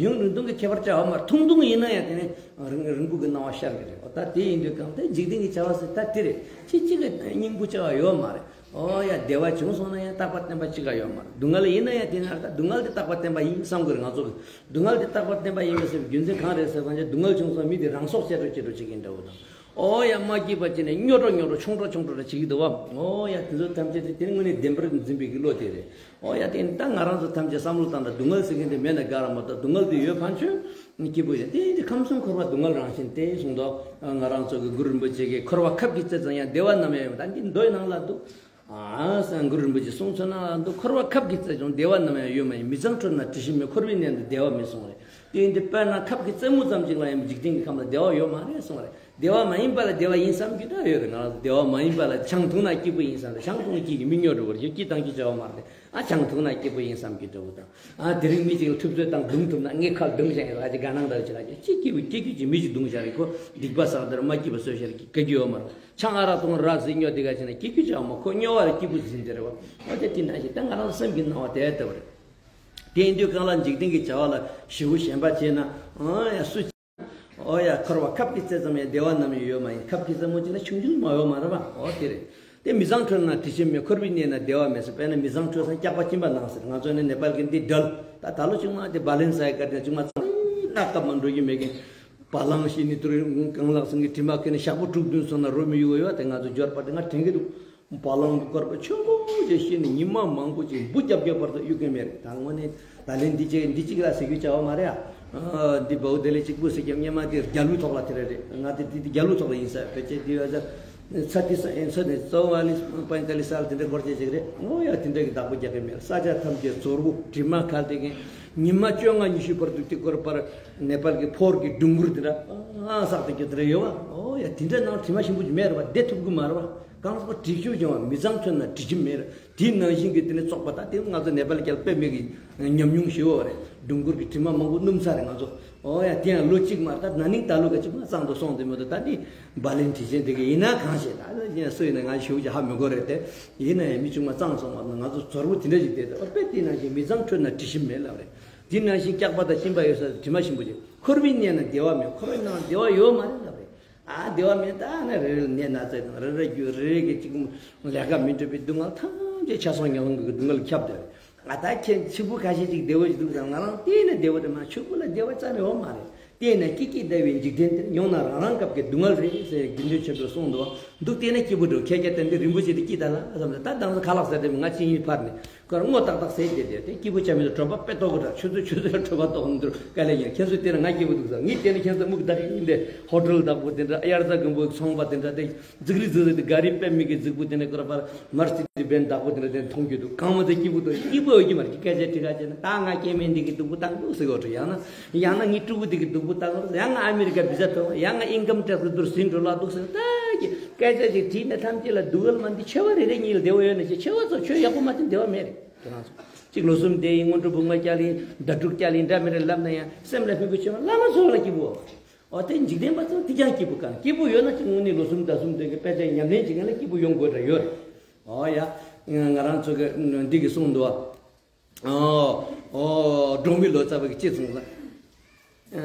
ཡུན་རིང་ཐུང་གི་ཁྱད་པར་བྱ་བ་མ་རེད། ཐུང་ཐུང་ཡིན་ན་ཡང་དེ་ནི་རིང་རིང་པོ་གི་སྣང་བ་ཤར་གི་རེད། ད་དེ་ཡིན་དུས་གང་ལ་འཇིག་རྟེན་གྱི་བྱ་བ་ཟེར་ད་དེ་རེད། ཅི་གཅིག་གི་སྙིང་པོ་བྱ་བ་ཡོད་མ་རེད། ཨོ་ཡ་བདེ་བ་བྱུང་སོང་ན་ཡང་རྟག་པ་བརྟན་པ་གཅིག་ཀ་ཡོད་མ་རེད། སྡུག་བསྔལ་ཡིན་ན་ཡང་དེ་ན་ད་སྡུག་བསྔལ་དེ་རྟག་པ་བརྟན་པ་ཡིན་བསམ་དགོས་རེད། ང་ཚོ་གི་སྡུག་བསྔལ་དེ་རྟག་པ་བརྟན་པ་ཡིན་པ་ཟེར་བའི་རྒྱུ་མཚན་གང་རེད་ཟེར་བ་ཅིན་སྡུག་བསྔལ་བྱུང་སོང་མི་དེ་རང་སྲོག་བཅད་འགྲོ་བྱེད་འགྲོ་བྱེད་ཀྱིན་འདྲ་བོ་དང་། ཨོ་ཡ་མ་སྐྱིད་པ་ཅི་ནས་སྨྱོ་འགྲོ་སྨྱོ་འགྲོ་ཆུང་འགྲོ་ཆུང་འགྲོ་འདྲ་བྱེད་ཀྱི་འདུག་བ། ཨོ་ཡ་དེ་ཚོ་ཐམས་ཅད་དེ་དེ་ནི་དངོས་གནས་བདེན་པར་འཛིན་པའི་གི་བློ་དེ་རེད། ཨོ་ཡ་དེ་ནི་ད་ང་རང་ཚོ་ཐམས་ཅད་བསམ་བློ་བཏང་ན་སྡུག་བསྔལ་ཟེར་མཁན་དེ་མེད་ན་དགའ་ར་མ་གཏོགས་སྡུག་བསྔལ་དེ་ཡོད་ཕན་ཆོད་སྐྱིད་པོ་ཡོད། དེ་ཡིན་དུས་ཁམས་གསུམ་འཁོར་བ་སྡུག་བསྔལ་རང་བཞིན་ཏེ་གསུངས་འདུག་ང་རང་ཚོ་གི་གུ་རུ་རིན་པོ་ཆེ་གིས་འཁོར་བ་ཁབ་ཀྱི་རྩེ་ཙམ་ཡང་བདེ་བ་ནམ་ཡང་ཡོད་མེད། ད་འདི་མདོའི་ནང་ལ་འདུག་ཨ་སང་གུ་རུ་རིན་པོ་ཆེ་གསུང་ཚུལ་ནང་ལ་འདུག་འཁོར་བ་ཁབ་ཀྱི་རྩེ་ཙམ་བདེ་བ་ནམ་ཡང་ཡོད་མ་ཡིན། མི་ཚངས་འཁྲོལ་ན་དྲི་ཞིམ་མེད། འཁོར་བའི་གནས་འདིར་བདེ་བ་མེད་གསུངས་རེད། དེ་ཡིན་དུས་དཔེར་ན་ཁབ་ཀྱི་རྩེ་མོ་ཙམ་ཅིག་ལ་ཡང་འཇིག་རྟེན་གྱི་ཁམས་ལ་བདེ་བ་ཡོད་མ་རེད་གསུངས་རེད། བདེ་བ་མ་ཡིན་པ་ལ་བདེ་བ་ཡིན་བསམ་རྒྱུ་འདྲ་ཡོད་རེད། ང་རང་ཚོ་བདེ་བ་མ་ཡིན་པ་ལ་ཆང་འཐུང་ན་སྐྱིད་པོ་ཡིན་བསམ་རེད། ཆང་འཐུང་ན་སྐྱིད་ཀྱི་མི་སྨྱོ་འགྲོ་བར་ཞིག་སྐྱིད་དང་སྐྱིད་བྱ་བ་མ་རེད། ཨ་ཆང་འཐུང་ན་སྐྱིད་པོ་ཡིན་བསམ་གྱི་འདྲ་བོ་དང་། ཨ་དེ་རིང་མི་གཅིག་ལ་ཐུབ་ཚོད་བཏང་རྡུང་ཐུབ་ན་ངས་ཁ་རྡུང་བཞག་ཡིན་ལ་ཅི་དགའ་སྣང་འདྲ་ཅི་ལ་ཅི་སྐྱིད་ཀྱི་སྐྱིད་ཀྱི་ཅི་མི་ཅིག་རྡུང་བཞག་རེད། ཁོ་སྡིག་པ་བསགས་འདིར་མ་སྐྱིད་པ་བཟོས་བཞག་རེད། དགའ་རྒྱུ་ཡོད་མ་རེད། ཆང་ཨ་རག་འཐུང་ར་ཟིག་སྨྱོ་དེ་ག་ཅི་ན་སྐྱིད་རྒྱུ་ཅི་ཡང་མ། ཁོ་སྨྱོ་བ་ལ་སྐྱིད་པོ་ཟིན་དེ་རེད་བ། ཨ་དེ་དེ་ན་ཞིག་ད་ང་རང་སེམས་ཀྱི་སྣང་བ་དེ་ལྟ་བུ་རེད། དེ་ཡིན་དུས་གང་ལ་འཇིག་རྟེན་གྱི་བྱ་བ་ལ་ཞེ་པོ་ཞེན་པ་བྱས་ན། ཨ་ཡ་སུ། ཨོ་ཡ་འཁོར་བ་ཁབ་ཀྱི་རྩེ་ཙམ་ཡང་བདེ་བ་ནམ་ཡང་ཡོད་མ་ཡིན། ཁབ་ཀྱི་རྩེ་མོ་གཅིག་ན་ཆུང་ཆུང་མ་ཡོད་མ་རེད་བ། ཨོ་དེ་རེད། དེ་མི་ཚངས་འཁྲོལ་ན་དྲི་ཞིམ་མེད། འཁོར་བའི་གནས་ན་བདེ་བ་མེད་ཟེར། དཔེར་ན་མི་ཚངས་འཁྲོལ་ས་སྐྱག་པ་གཅིན་པ་ནང་ཟེར། ང་ཚོ་ནི་ནེ་པཱལ་གྱི་འདི་དྲལ། ད་ད་ལོ་ཆུང་མ་དེ་བ་ལན་ས་ཡི་ཀ་དེ་ཆུང་མ་ཚང་། ན་སྐབས་མ་འགྲོ་གི་མེད་མཁན། བ་ལང་ཞིག་ནི་དུ་རིང་གང་ལགས་སེང་གེ་དྲི་མ་ཁེ་ནི་ཞག་པོ་དྲུག་བདུན་སོང་ན་རོ་མི་ཡུག་ཡོད་དེ། ང་ཚོ་འབྱོར་པ་དེ་ང་དྲན་གི་འདུག་བ་ལང་དུ་སྐོར་པ་ཆེན་པོ་ཅིག་ཤི་ནས་ཉི་མ་མང་པོ་ཅིག་འབུ་རྒྱབ་རྒྱབ་བར་དུ་གཡུག་གི་མེད་རེད། ད་དངོས་གནས་ད་ལན་འདི་ཅིག་འདི་ཅིག་ལ་ཟེར་རྒྱུ་བྱ་བ་མ་རེད་ཨ། འདི་བའུ་དེ་ལས་གཅིག་པུ་ཟེར་རྒྱབ་སྔོན་མ་དེ་རྒྱ་ལུའི་ཐོག་ལ་དེ་རེད་རེད། ང་དེ་དེ་དེ་རྒྱ་ལུའི་ཐོག་ལ་ཡིན་ས་ཕལ་ཆེར་དེ་བ་ས་ཚ་དེ་ས་ཨེན་ས་ནས་གཙོ་བ་ལི་པན་ཀ་ལི་སལ་དེ་འདྲ་སྐོར་ཅེས་ཅིག་རེད། ཨོ་ཡ་དེ་འདྲ་གི་བདག་པོ་རྒྱག་གི་མེད། ས་ཆ་ཐམས་ཅད་ཟོར་བུ་དྲི་མ་ཁ་དེ་གིན་ཉི་མ་བཅོ་ལྔ་ཉི་ཤུ་བར་དུ་དེ་སྐོར་པར་ནེ་པཱལ་གྱི་ཕོར་གྱི་སྒྲུང་གུར་དེ་འདྲ་ཨང་བསགས་ཏེ་སྐྱོད་དེ་རེ་ཡོད་བ། ཨོ་ཡ་དེ་འདྲ་ནང་དྲི་མ་ཞིམ་པོ་ཅིག་མེད་རེད་བ། བསྡད་ཐུབ་གི་མ་རེད་བ། གང་ཟག་དྲི་ཤུགས་ཀྱང་བ་མི་ཚང་ཐོན་ན་དྲི་ཞིམ་མེད་རེད། དེ་ནང་བཞིན་གྱི་དེ་ནི་བཙོག་པ་ད་དེ་ང་ཚོ་ནེ་པཱལ་རྒྱལ་དཔེ་མེད་ཀྱི་ཉམས་མྱོང་ཞེ་བོ་རེད། སྒྲུང་གུར་གྱི་དྲི་མ་མང་པོ་སྣུམ་ཚར་རེད་ང་ཚོ། ཨོ་ཡ་དེ་ཡང་ལོ་གཅིག་མ་ད་ན་ནིང་ད་ལོ་ག་ཅིག་མ་གཙང་དུ་སོང་དེ་མོ་ད་ད་ནི་བ་ལན་དྲི་ཅན་དེ་གི་ཡིན་ན་གང་ཤེས། ད་ནི་སུ་ཡིན་ན་ང་ཞེ་བོ་ཅིག་ཧ་མི་གོ་རེད་དེ། ཡིན་ན་ཡང་མི་ཆུང་མ་གཙང་སོང་བ་ན་ང་ཚོ་ཟོར་བུ་དེ་འདྲ་ཞིག་བསྡད་དེ་ཨོ་དཔེ་དེ་ནང་བཞིན་མི་ཚང་ཁྲོད་ན་དྲི་ཞིམ་མེད་ལབ་རེད། དེ་ནང་བཞིན་སྐྱག་པ་དང་གཤིན་པ་ཡོད་ས་དྲི་མ་ཞིམ་པོ་ཅིག་འཁོར་བའི་གནས་ན་བདེ་བ་མེད། འཁོར་བའི་ནང་བདེ་བ་ཡོད་མ་རེད་ལབ་རེད། ཨ་བདེ་བ་མེད་ད་ནི་རེ་རེ་ནད་ན་ཚ་དང་རེ་རེ་རྒྱུ་རེ་རེ་གི་གཅིག་ལས་ཀ་མི་འགྲུབ་པའི་སྡུག་བསྔལ་ཐམས་ཅད་ཆ་ཚང་ཉམས་ལོང་གི་སྡུག་བསྔལ་ཁྱབ་བསྡད་རེད། ང་ད་ཁྱེད་ཕྱུག་པོ་ཁ་ཤས་ཅིག་བདེ་བོ་ཞིག་འདུག་ཙང་ང་རང་བལྟས་ནས་བདེ་བོ་དེ་མ་ཕྱུག་པོ་ལ་བདེ་བ་རྩ་ནས་ཡོད་མ་རེད། བལྟས་ནས་སྐྱིད་སྐྱིད་བསྡད་པའི་འཇིག་རྟེན་དེར་མྱོང་ན་རང་རང་སྐབས་ཀྱི་སྡུག་བསྔལ་རེད་ཟེར་དགེ་འདུན་ཆོས་འཕེལ་གསུངས་འདུག་འདུག་བལྟས་ན་སྐྱིད་པོ་འགྲོ། ཁྱེད་ཀྱ་ཏན་ཏན་རིན་པོ་ཆེ་དེ་སྐྱིད་ད་ལ་བསམ་ལ་ད་དང་ས་ཁ་ལག་ཟེར་དེ་ང་ཅི་ཡིན་ཕར་ནས་ཁར་སྔོ་ཏག་ཏག་ཟེར་བསྡད་དེ་དེ་སྐྱིད་པོ་ཆ་མེད་དུ་གྲོད་པ་དཔེ་ལྟོགས་གི་འདྲ། ཆུ་ཚོད་ཆུ་ཚོད་གྲོད་པ་ལྟོགས་འདུག་དཀའ་ལས་ཡིན། ཁྱེད་ཚོས་བལྟས་ན་ང་སྐྱིད་པོ་འདུག་ཟེར། ངས་བལྟས་ན་ཁྱེད་ཚོ་མིག་བདག་ཡིན་ཏེ་ཧོ་ཊེལ་བདག་པོ་དེ་འདྲ་དབྱར་རྩྭ་དགུན་འབུ་ཚོང་པ་དེ་འདྲ་དེ། རྫིག་རི་རྫིག་རི་དེ་ག་རི་དཔེ་མི་གི་རྫིག་པོ་དེ་འདྲ་སྐོར་བར་མར་སི་ཌི་སི་བེན་བདག་པོ་དེ་འདྲ་དེ་མཐོང་རྒྱུ་འདུག་གང་མ་ཚད་སྐྱིད་པོ་འདུག་སྐྱིད་པོ་ཡོད་ཀྱི་མ་རེད། སྐད་ཆ་དྲི་ག་བྱས་ན་ད་ང་སྐྱེ་དམན་འདི་གི་སྡུག་པོ་བཏང་འདུག་ཟེར་གོ་འདྲ། ཡང་ན་ཡང་ན་ངའི་ཕྲུ་གུ་འདི་གི་སྡུག་པོ་བཏང་འདུག་ཡང་ང་ཨ་མི་རི་ཀ་བི་ཛ་ཐོབ་ཡང་ང་ཨིན་ཀམ་ཊེག་སི་འདུར་ཟིན་འགྲོ་ལ་འདུག་ཟེར། ད་ཀྱི་སྐད་ཆ་ཅིག་དྲིས་ན་ཐམས་ཅད་ལ་སྡུག་བསྔལ་མ་འདི་ཆེ་བ་རེ་རེ་གཉིས་ལ་བདེ་བ་ཡོད་ན་ཆེ་ཆེ་བ་ཚོ་ཆོས་ཡག་པོ་མ་བསྟན་བདེ་བ་མེད་རེད། ཁྱེད་རང་ཚོ་གཅིག་ལོ་གསུམ་བསྡད་ཡིན་སྔོན་འགྲོ་བུ་མ་བསྐྱལ་ཡིན་ཟླ་དྲུག་བསྐྱལ་ཡིན་འདྲ་མི་འདྲ་ལབ་ན་ཡང་སེམས་ལ་ཕན་པོ་ཆེ་བ་བླ་མ་ཚོ་ལ་སྐྱིད་པོ། འོ་དེ་འཇིག་རྟེན་པ་ཚོ་དེ་ཀྱང་སྐྱིད་པོ་གང་སྐྱིད་པོ་ཡོད་ན་ཅིག་དངོས་གནས་ལོ་གསུམ་ཟླ་གསུམ་དེ་གི་དཔེ་ཆ་ཉམས་ལེན་བྱེད་མཁན་ལ་སྐྱིད་པོ་ཡོང་དགོས་འདྲ་ཡོད་རེད། འོ་ཡ། ང་རང་ཚོ་གི་འདི་གི་གསུང་འདུག་ཨ། འོ་འོ་འབྲོག་མི་ལོ་ཙཱ་བ་གི་ཅི་གསུངས་ལ།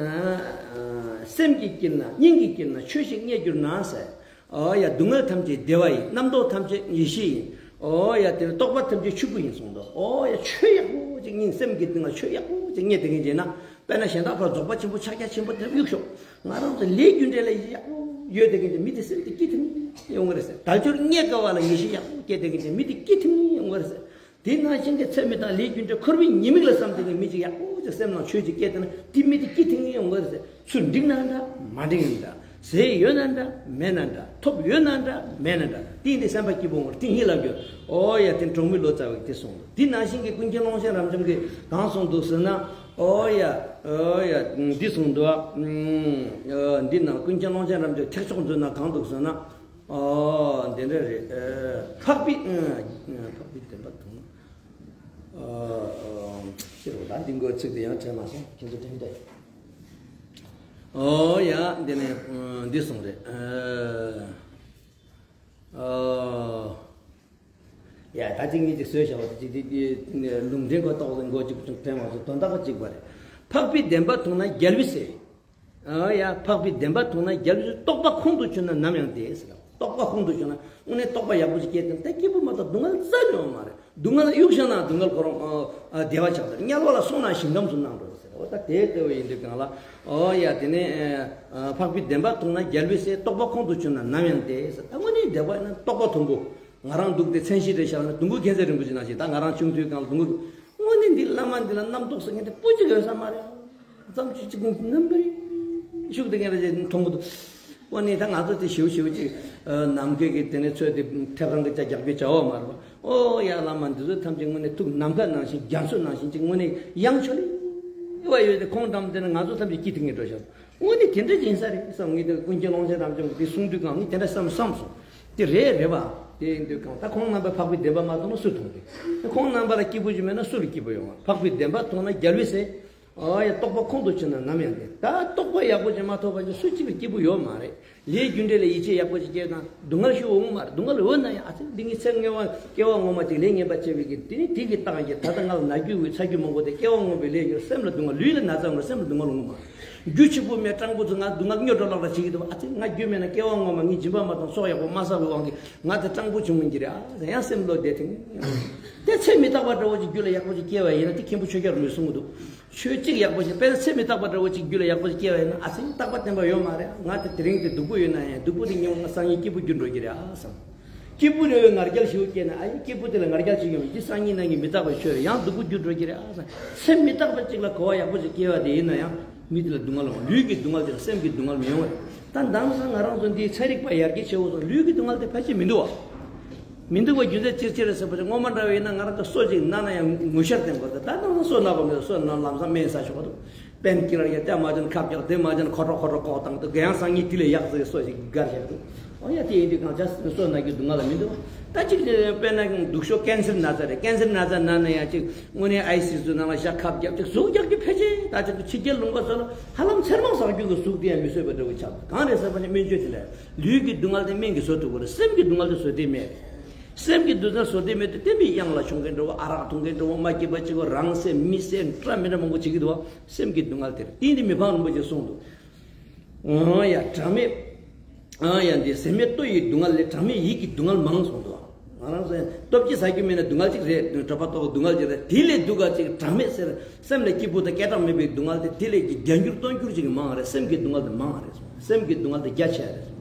སེམས་ཀྱི་དཀྱིལ་ན་སྙིང་གི་དཀྱིལ་ན་ཆོས་ཤིག་རྙེད་གྱུར་ན་ཟེར། འོ་ཡ་སྡུག་བསྔལ་ཐམས་ཅད་བདེ་བ་ཡིན། རྣམ་རྟོག་ཐམས་ཅད་ཡེ་ཤེས་ཡིན། འོ་ཡ་དེ་རྟོག་པ་ཐམས་ཅད་ཆོས་སྐུ་ཡིན་གསུངས་འདུག་འོ་ཡ་ཆོས་ཡག་པོ་ཅིག་སྙིང་སེམས་ཀྱི་གཏིང་ལ་ཆོས་ཡག་པོ་ཅིག་རྙེད་དེ་གིན་བྱས་ན། དཔེར་ན་གཞན་དག་ཕར་རྫོགས་པ་ཆེན་པོ་ཕྱག་རྒྱ་ཆེན་པོ་དེ་གཡུག་ཤོག་ང་རང་ཚོ་ལས་རྒྱུ་འབྲས་ལ་ཡག་པོ་ཡོད་དེ་གིན་བྱས་མི་དེ་སེམས་དེ་སྐྱིད་ཐིང་ཐིང་ཡོང་གི་རེད་ཟེར། དལ་འབྱོར་རྙེད་དཀའ་བ་ལ་ཡེ་ཤེས་ཡག་པོ་སྐྱེས་དེ་གིན་བྱས་མི་དེ་སྐྱིད་ཐིང་ཐིང་ཡོང་གི་རེད་ཟེར། དེ་ནང་བཞིན་གྱི་ཚེ་མི་དང་ལས་རྒྱུ་འབྲས་འཁོར་བའི་ཉེས་དམིགས་ལ་བསམ་སྟེ་ནི་མི་གཅིག་ཡག་པོ་ཅིག་སེམས་ནང་ཆོས་ཅིག་སྐྱེས་ཏེ་ན་དེ་མི་དེ་སྐྱིད་ཐིང་ངེ་ཡོང་གི་རེད་ཟེར། ཚུར་འགྲིག་ན་འདྲ་མ་འགྲིག་ན་འདྲ། ཟས་ཡོད་ན་འདྲ་མེད་ན་འདྲ། ཐོབ་ཡོད་ན་འདྲ་མེད་ན་འདྲ། དེ་ཡིན་དུས་སེམས་པ་སྐྱིད་པོ་ངོར་དེ་ཡིན་ལབ་རྒྱུ། ཨོ་ཡ་དེ་འབྲོག་མི་ལོ་ཙཱ་བས་དེ་གསུངས་འདུག་དེ་ནང་བཞིན་གྱི་ཀུན་མཁྱེན་ཀློང་ཆེན་རབ་འབྱམས་ཀྱིས་གང་གསུངས་འདུག་ཟེར་ན། ཨོ་ཡ་ཨོ་ཡ་འདི་གསུངས་འདུག་འདི་ནང་ཀུན་མཁྱེན་ཀློང་ཆེན་རབ་འབྱམས་ཐེག་མཆོག་མཛོད་ན་གང་འདུག་ཟེར་ན། ཨོ་འདི་འདྲ་རེད། འཕགས་པའི་འཕགས་པའི་བདེན་པ་དུང་། ཨོ་ཨོ་ཕྱིར་རོ་ད་འདི་མགོའི་ཚིག་དེ་ཡང་དྲན་མ་སོང་། ཁྱེད་ཚོ་དྲན་ཏེ། ཨོ་ཡ་འདི་ནས་འདི་གསུངས་རེད། ཨོ་ཡ་ད་ཅིག་གཉིས་ཅིག་བཟོས་བཞག་པ་དེ་ཅིག་འདི་ལུང་འདྲེན་གོ་རྟོགས་མགོ་ཅིག་དྲན་མ་སོང་། དོན་དག་པ་གཅིག་པ་རེད། འཕགས་པའི་བདེན་པ་དུང་ན་རྒྱལ་བའི་སྲས། ཨ་ཡ་འཕགས་པའི་བདེན་པ་མཐོང་ན་རྒྱལ་པོའི་རྟོགས་པ་ཁོང་དུ་ཆུད་ན་ནམ་ཡང་བདེ་ཟེར། རྟོགས་པ་ཁོང་དུ་ཆུད་ན་དངོས་གནས་རྟོགས་པ་ཡག་པོ་ཞིག་སྐྱེས་ཏེ་ད་སྐྱིད་པོ་མ་གཏོགས་སྡུག་བསྔལ་རྩ་ནས་ཡོང་མ་རེད། སྡུག་བསྔལ་གཡུག་བཞག་ན་སྡུག་བསྔལ་ཁོ་རང་ཨ་བདེ་བ་ཆགས་ཟེར། དམྱལ་བ་ལ་སོང་ན་ཞིང་ཁམས་སུ་སྣང་འགྲོ་ཟེར། འོ་ད་དེ་ལྟ་བུ་ཡིན་དུས་གང་ལ་ཨོ་ཡ་དེ་ནས་འཕགས་པའི་བདེན་པ་མཐོང་ན་རྒྱལ་པོའི་སྲས། རྟོགས་པ་ཁོང་དུ་ཆུད་ན་ནམ་ཡང་བདེ་ཟེར། ད་དངོས་གནས་བདེ་བ་ཡིན་ན་རྟོགས་པ་མཐོན་པོ། ང་རང་འདུག་སྟེ་མཚན་གཞི་རེ་བཞག་ན་སྡོང་པོ་མཁྱེན་བརྩེ་རིན་པོ་ཆེ་ནང་བཞིན་ད་ང་རང་ཆུང་དུས་སྒང་ལ་སྡོང་པོ། དངོས་གནས་འདི་བླ་མ་འདི་ལ་རྣམ་རྟོག་ཟེར་མཁན་དེ་སྤུ་གཅིག་ཡོད་ས་མ་རེད། ཙམ་ཅིག་ཅིག་ངམ་པ་རེད། ཤུགས་དེ་ངན་པ་ཅིག་མཐོང་གི་འདུག་དངོས་གནས་ད་ང་ཚོ་དེ་ཞེའུ་ཞེའུ་ཅིག་ནམ་མཁའི་གི་དེ་ནས་ཚོད་དེ་ཐེབས་རང་གི་ཅ་རྒྱག་པའི་བྱ་བ་མ་རེད་པ། ཨོ་ཡ་བླ་མ་འདི་ཚོ་ཐམས་ཅད་དངོས་གནས་ཐུགས་ནམ་མཁའ་ནང་བཞིན་རྒྱ་མཚོ་ནང་བཞིན་ཅིག་དངོས་གནས་ཡངས་ཤོས་ལེ་བ་ཡོད་དེ་ཁོང་འགྲམ་དེ་ནས་ང་ཚོ་ཐམས་ཅད་སྐྱིད་ཐིང་ངེ་འགྲོ་ཤག་དངོས་གནས་དེ་འདྲ་ཡིན་ས་རེད་བསམ། ངས་དེ་ཀུན་མཁྱེན་ཀློང་ཆེན་རབ་འབྱམས་ཀྱིས་དེ་གསུང་དུས་སྒང་ངས་དེ་འདྲ་བསམ་བསམ་སོང་། དེ་རེད་རེད་བ། དེ་ཡིན་དུས་སྒང་ད་ཁོང་རྣམ་པ་འཕགས་པའི་བདེན་པ་མ་མཐོང་ན་སུ་མཐོང་གི། ཁོང་རྣམ་པ་ལ་སྐྱིད་པོ་ཞིག་མེད་ན་སུ་ལ་སྐྱིད་པོ་ཡོང་བ། འཕགས་པའི་བདེན་པ་མཐོང་ན་རྒྱལ་བའི་སྲས། ཨ་ཡ་རྟོགས་པ་ཁོང་དུ་ཆུད་ན་ནམ་ཡང་བདེ། ད་རྟོགས་པ་ཡག་པོ་ཞིག་མ་ཐོབ་པ་ཞིག་སུ་གཅིག་ལ་སྐྱིད་པོ་ཡོད་མ་རེད། ལས་རྒྱུ་འབྲས་ལ་ཡིད་ཆེས་ཡག་པོ་ཞིག་སྐྱེས་ན་སྡུག་བསྔལ་ཞིག་འོང་མ་རེད། སྡུག་བསྔལ་འོང་ན་ཡང་ཨ་ཙི་འདི་ངའི་ཚེ་སྔོན་མ་སྐྱེ་བ་སྔོན་མ་ཅིག་ལས་ངན་པ་བྱས་པའི་གི་དེ་ནི་དེ་གི་རྟགས་ཡིན། ད་ལྟ་ང་ལ་ན་རྒྱུ་ཡོད་ཚ་རྒྱུ་མང་པོ་དེ་སྐྱེ་བ་སྔོན་པའི་ལས་ཡོད། སེམས་ལ་སྡུག་བསྔལ་ལུས་ལ་ན་ཚ་འོང་རུང་སེམས་ལ་སྡུག་བསྔལ་འོང་མ་རེད། རྒྱུ་གཅིག་པུ་མེད་སྤྲང་པོ་ཚོ་ང་སྡུག་བསྔལ་སྨྱོ་འགྲོ་ལག་ལ་བྱེད་ཀྱི་འདུག་ཨ་ཙི་ང་རྒྱུ་མེད་ན་སྐྱེ་བ་སྔོན་མ་ངའི་སྦྱིན་པ་མ་བཏང་ཚོགས་ཡག་པོ་མ་བསགས་པའི་དབང་གིས་ང་དེ་སྤྲང་པོ་བྱུང་མིན་གྱི་རེད། ཨ་ཙི་ཡང་སེམས་བློ་བདེ་ཐིང་། དེ་ཚེ་མི་རྟག་པ་འདྲ་བོ་ཅིག་རྒྱུད་ལ་ཡག་པོ་ཅིག་སྐྱེ་བ་ཡིན་ན་དེ་མཁན་པོ་ཆོས་རྒྱལ་རིན་པོ་ཆེས་གསུང་གི་འདུག་ཆོས་གཅིག་ཡག་པོ་ཞིག་དཔེར་ན་སེམས་མི་རྟག་པ་འདྲ་བོ་གཅིག་རྒྱུད་ལ་ཡག་པོ་ཞིག་སྐྱེ་བ་ཡིན་ན། ཨ་ཙི་རྟག་པ་བརྟན་པ་ཡོད་མ་རེད། ང་དེ་དེ་རིང་དེ་སྡུག་པོ་ཡོད་ན་ཡང་སྡུག་པོ་དེ་མྱོང་ན་སང་ཉིན་སྐྱིད་པོ་འགྱུར་འགྲོ་གི་རེད་ཨ་བསམ། སྐྱིད་པོ་རེ་བའི་ང་རྒྱལ་ཞིག་སྐྱེས་ན། ཨ་ཡིན་སྐྱིད་པོ་དེ་ལ་ང་རྒྱལ་ཞིག་ཡོང་། འདི་སང་ཉིན་གནངས་ཉིན་མི་རྟག་པའི་ཆོས་རེད། ཡང་སྡུག་པོ་འགྱུར་འགྲོ་གི་རེད་ཨ་བསམ། སེམས་མི་རྟག་པ་གཅིག་ལ་གོ་བ་ཡག་པོ་ཞིག་སྐྱེ་བ་དེ་ཡིན་ན་ཡང་མི་དེ་ལ་སྡུག་བསྔལ་འོང་། ལུས་ཀྱི་སྡུག་བསྔལ་དེ་ལ་སེམས་ཀྱི་སྡུག་བསྔལ་མི་ཡོང་བ་རེད། ད་དེང་སང་ང་རང་ཚོ་འདི་ཚན་རིག་པ་ཡར་རྒྱས་ཆེ་བོ་སོང་། ལུས་ཀྱི་སྡུག་བསྔལ་དེ་ཕལ་ཆེར་མི་འདུག་བ། མི་འདུག་པ་རྒྱུ་མཚན་ཅི་ཕྱིར་རེད་ཟེར་བ་ཅིག་སྔོན་མ་འདྲ་བ་ཡིན་ན་ང་རང་ཚོ་སོ་ཅིག་ན་ན་ཡང་ངུ་ཤར་བསྟན་དགོས་ཏེ། ད་ནང་སོ་ན་བ་མེད། སོ་ན་ལམ་སང་སྨན་ཟ་ཆོག་གི་འདུག་པན་ཀི་ར་ཡ་དེ་མ་བྱུང་ཁབ་རྒྱག་དེ་མ་བྱུང་ཁོ་ཁྲོ་ཁོ་ཁྲོ་ལྐོག་བཏང་འདུག་ག་ཡང་སང་ཉིན་དེ་ལས་ཡག་ཟེར་སོ་ཞིག་དགར་བཞག་འདུག་ཨོ་ཡ་དེ་ཡིན་དུས་གང་ཆ་སོ་ན་རྒྱུ་སྡུག་བསྔལ་ལ་མི་འདུག་ད་ཅིག་དཔེར་ན་སྡུག་ཤོས་ཀན་སར་ན་ཚ་རེད། ཀན་སར་ན་ཚ་ན་ན་ཡང་ཅིག་དངོས་གནས་ཨའི་སི་སུ་ནང་ལ་བཞག་ཁབ་རྒྱག་ཅིག་ཟུག་རྒྱག་རྒྱུ་ཕལ་ཆེར་ད་ཅིག་ཕྱི་རྒྱལ་ལུང་པ་ཚོ་ལ་ཧ་ལམ་ཚེར་མ་ཟག་རྒྱུ་གི་ཟུག་དེ་ཡང་མི་བཟོད་པ་འདྲ་བོ་ཆགས་འདུག་གང་རེད་ཟེར་བ་ནི་སྨན་བཅོས་དེ་ལས། ལུས་ཀྱི་སྡུག་བསྔལ་དེ་སྨན་གྱིས་བཟོད་ཐུབ་ཀྱི་རེད། སེམས་ཀྱི་སྡུག་བསྔལ་དེ་བཟོད་བདེ་མེད། སེམས་ཀྱི་སྡུག་བསྔལ་བཟོད་བདེ་མེད་དུས་དེ་མི་གཡང་ལ་མཆོང་མཁན་འདྲ་བོ། ཨ་རག་འཐུང་མཁན་འདྲ་བོ། མ་སྐྱིད་པ་གཅིག་པོ་རང་བསད་མི་བསད་འདྲ་མི་འདྲ་མང་པོ་བྱེད་ཀྱི་འདུག་བ། སེམས་ཀྱི་སྡུག་བསྔལ་དེ་རེད། དེ་ཡིན་དུས་མི་ཕམ་རིན་པོ་ཆེས་གསུངས་འདུག་ཨང་ཡ་གྲངས་མེད། ཨང་ཡ་འདི་ཟད་མེད་ལྟོ་ཡི་སྡུག་བསྔལ་ལས། གྲངས་མེད་ཡིད་ཀྱི་སྡུག་བསྔལ་མང་གསུངས་འདུག་ང་རང་ཚོ་སྟོབས་ཀྱིས་ཟ་རྒྱུ་མེད་ན་སྡུག་བསྔལ་གཅིག་རེད། གྲོད་པ་ལྟོགས་སྡུག་བསྔལ་གཅིག་རེད། དེ་ལས་སྡུག་ག་ཅིག་གྲངས་མེད་ཟེར། སེམས་ལ་སྐྱིད་པོ་དང་སྐད་གྲགས་མེད་པའི་སྡུག་བསྔལ་དེ་དེ་ལས་ཀྱི་བརྒྱ་འགྱུར་སྟོང་འགྱུར་ཅིག་མང་བ་རེད། སེམས་ཀྱི་སྡུག་བསྔལ་དེ་མང་བ་རེད། སེམས་ཀྱི་སྡུག་བསྔལ་དེ་རྒྱ་ཆེ་བ་རེད།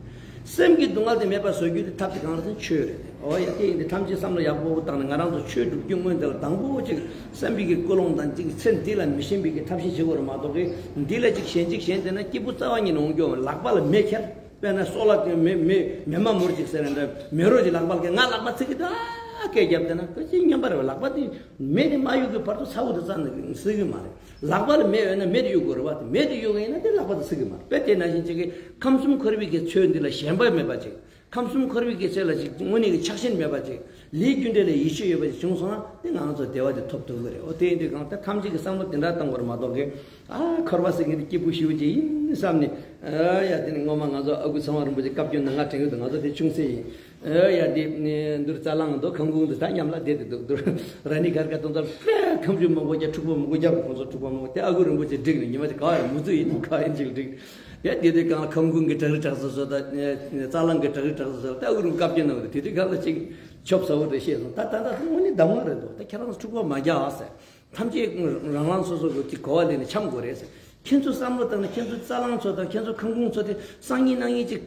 སེམས་ཀྱི་སྡུག་བསྔལ་དེ་མེད་པ་བཟོ་རྒྱུ་དེ་ཐབས་དེ་གང་རེད་ཟེར་ན་ཆོས་རེད། ཨོ་ཡ་དེ་ཡིན་དུས་ཐམས་ཅད་བསམ་བློ་ཡག་པོ་བཏང་ནས་ང་རང་ཚོ་ཆོས་སྒྲུབ་རྒྱུ་སྔོན་དེ་ལ་དང་པོ་ཅིག་བསམ་པའི་གི་ཀུན་སློང་དང་ཅིག་ཚེ་འདི་ལ་མི་ཞེན་པའི་གི་ཐབས་ཤེས་བྱེད་དགོས་རེད་མ་གཏོགས་གི་འདི་ལ་ཅིག་ཞེན་ཅིག་ཞེན་བསྡད་ན་སྐྱིད་པོ་རྩ་བ་ཉིད་ནས་འོང་རྒྱུ་མ་རེད། ལག་པ་ལ་མེ་ཁྱེར། དཔེར་ན་སོ་ལ་དེ་མེ་མེ་མེ་མ་མུར་ཅིག་ཟེར་ན་འདྲ། མེ་རོ་ཅིག་ལག་པ་ལ་ཁྱེར། ང་ལག་པ་ཚིག་གི་ད་སྐད་རྒྱབ་བསྡད་ན་ཁོ་ཅིག་སྙམ་པ་རེད་བ། ལག་པ་དེ་མེ་དེ་མ་གཡུག་གི་བར་དུ་ཚ་བོ་དེ་རྩ་ནས་སྲེག་གི་མ་རེད། ལག་པ་ལ་མེ་ཡོད་ན་མེ་དེ་གཡུག་དགོས་རེད་བ། དེ་མེ་དེ་གཡུག་གི་ཡིན་ན་དེ་ལག་པ་དེ་སྲེག་གི་མ་རེད། དཔེ་དེ་ནང་བཞིན་ཅིག་གི་ཁམས་གསུམ་འཁོར་བའི་གི་ཆོས་འདི་ལ་ཞེན་པ་མེད་པ་ཅིག་ཁམས་གསུམ་འཁོར་བའི་སྐྱེ་ཚུལ་ལ་ཅིག་དངོས་གནས་ཀྱི་ཆགས་ཞེན་མེད་པ་ཅིག་ལས་རྒྱུ་འབྲས་ལ་ཡིད་ཆེས་ཡོད་པ་ཅིག་བྱུང་སོང་ན་དེ་ང་ཚོ་བདེ་བ་དེ་ཐོབ་ཐུབ་ཀྱི་རེད། འོ་དེ་ཡིན་དུས་གང་ལྟར་ཐམས་ཅད་ཀྱི་བསམ་བློ་དེ་འདྲ་བཏང་དགོས་རེད་མ་གཏོགས་གི་ཨ་འཁོར་བ་ཟེར་མཁན་དེ་སྐྱིད་པོ་ཞེ་པོ་ཅིག་ཡིན་བསམ་ནས། ཨ་ཡ་དེ་ནི་སྔོན་མ་ང་ཚོ་ཨ་ཁུ་ཚེ་དབང་རིན་པོ་ཆེ་བཀའ་བཀྱོན་ནང་ང་དྲན་གྱི་འདུག་ང་ཚོ་དེ་ཆུང་ཚེ་ཡིན། ཨ་ཡ་དེ་འདིར་རྩ་གླང་དང་ཁང་ཁུང་དེ་ད་མཉམ་ལ་བསྡད་དེ་འདུག་འདུག་ར་ནི་གར་ག་དང་ཚོ་དཔེ་ཁམ་ཆུ་མང་པོ་རྒྱ་ཕྲུག་པོ་མང་པོ་རྒྱ་ཁོང་ཚོ་ཕྲུག་པོ་མང་པོ་དེ་ཨ་ཁུ་རིན་པོ་ཆེ་བསྒྲིགས་ནས་ཉི་མ་དེ་ག་བ་ཡང་མུ་ཚུགས་ཡིན་ག་ཡིན་ཅིག་བསྒྲིགས། ཡ་དེ་དུས་གང་ལ་ཁང་ཁུང་གི་བྲག་རི་བྲག་ས་བཟོ་དང་རྩ་གླང་གི་བྲག་རི་བྲག་ས་བཟོ་ད་ཨུ་རུ་བཀའ་བཀྱོན་གནང་བ་དེ་དུས་གང་ལ་ཅིག་ཆོབ་ཚ་བོ་དེ་བཤད་སོང་། ད་ད་ད་དངོས་གནས་གདམས་ངག་རེད་འདུག་ད་ཁྱེད་རང་ཚོ་འཁྲུག་པ་མ་རྒྱག་ཨ་ཟེར། ཐམས་ཅད་རང་རང་སོ་སོ་གི་ཅིག་གོ་བ་ལེན་ནས་འཆམ་དགོས་རེད་ཟེར། ཁྱེད་ཚོ་བསམ་བློ་བཏང་ན་ཁྱེད་ཚོ་རྩ་གླང་ཚོ་དང་ཁྱེད་ཚོ་ཁང་ཁུང་ཚོ་དེ་སང་ཉིན་གནངས་ཉིན་ཅིག་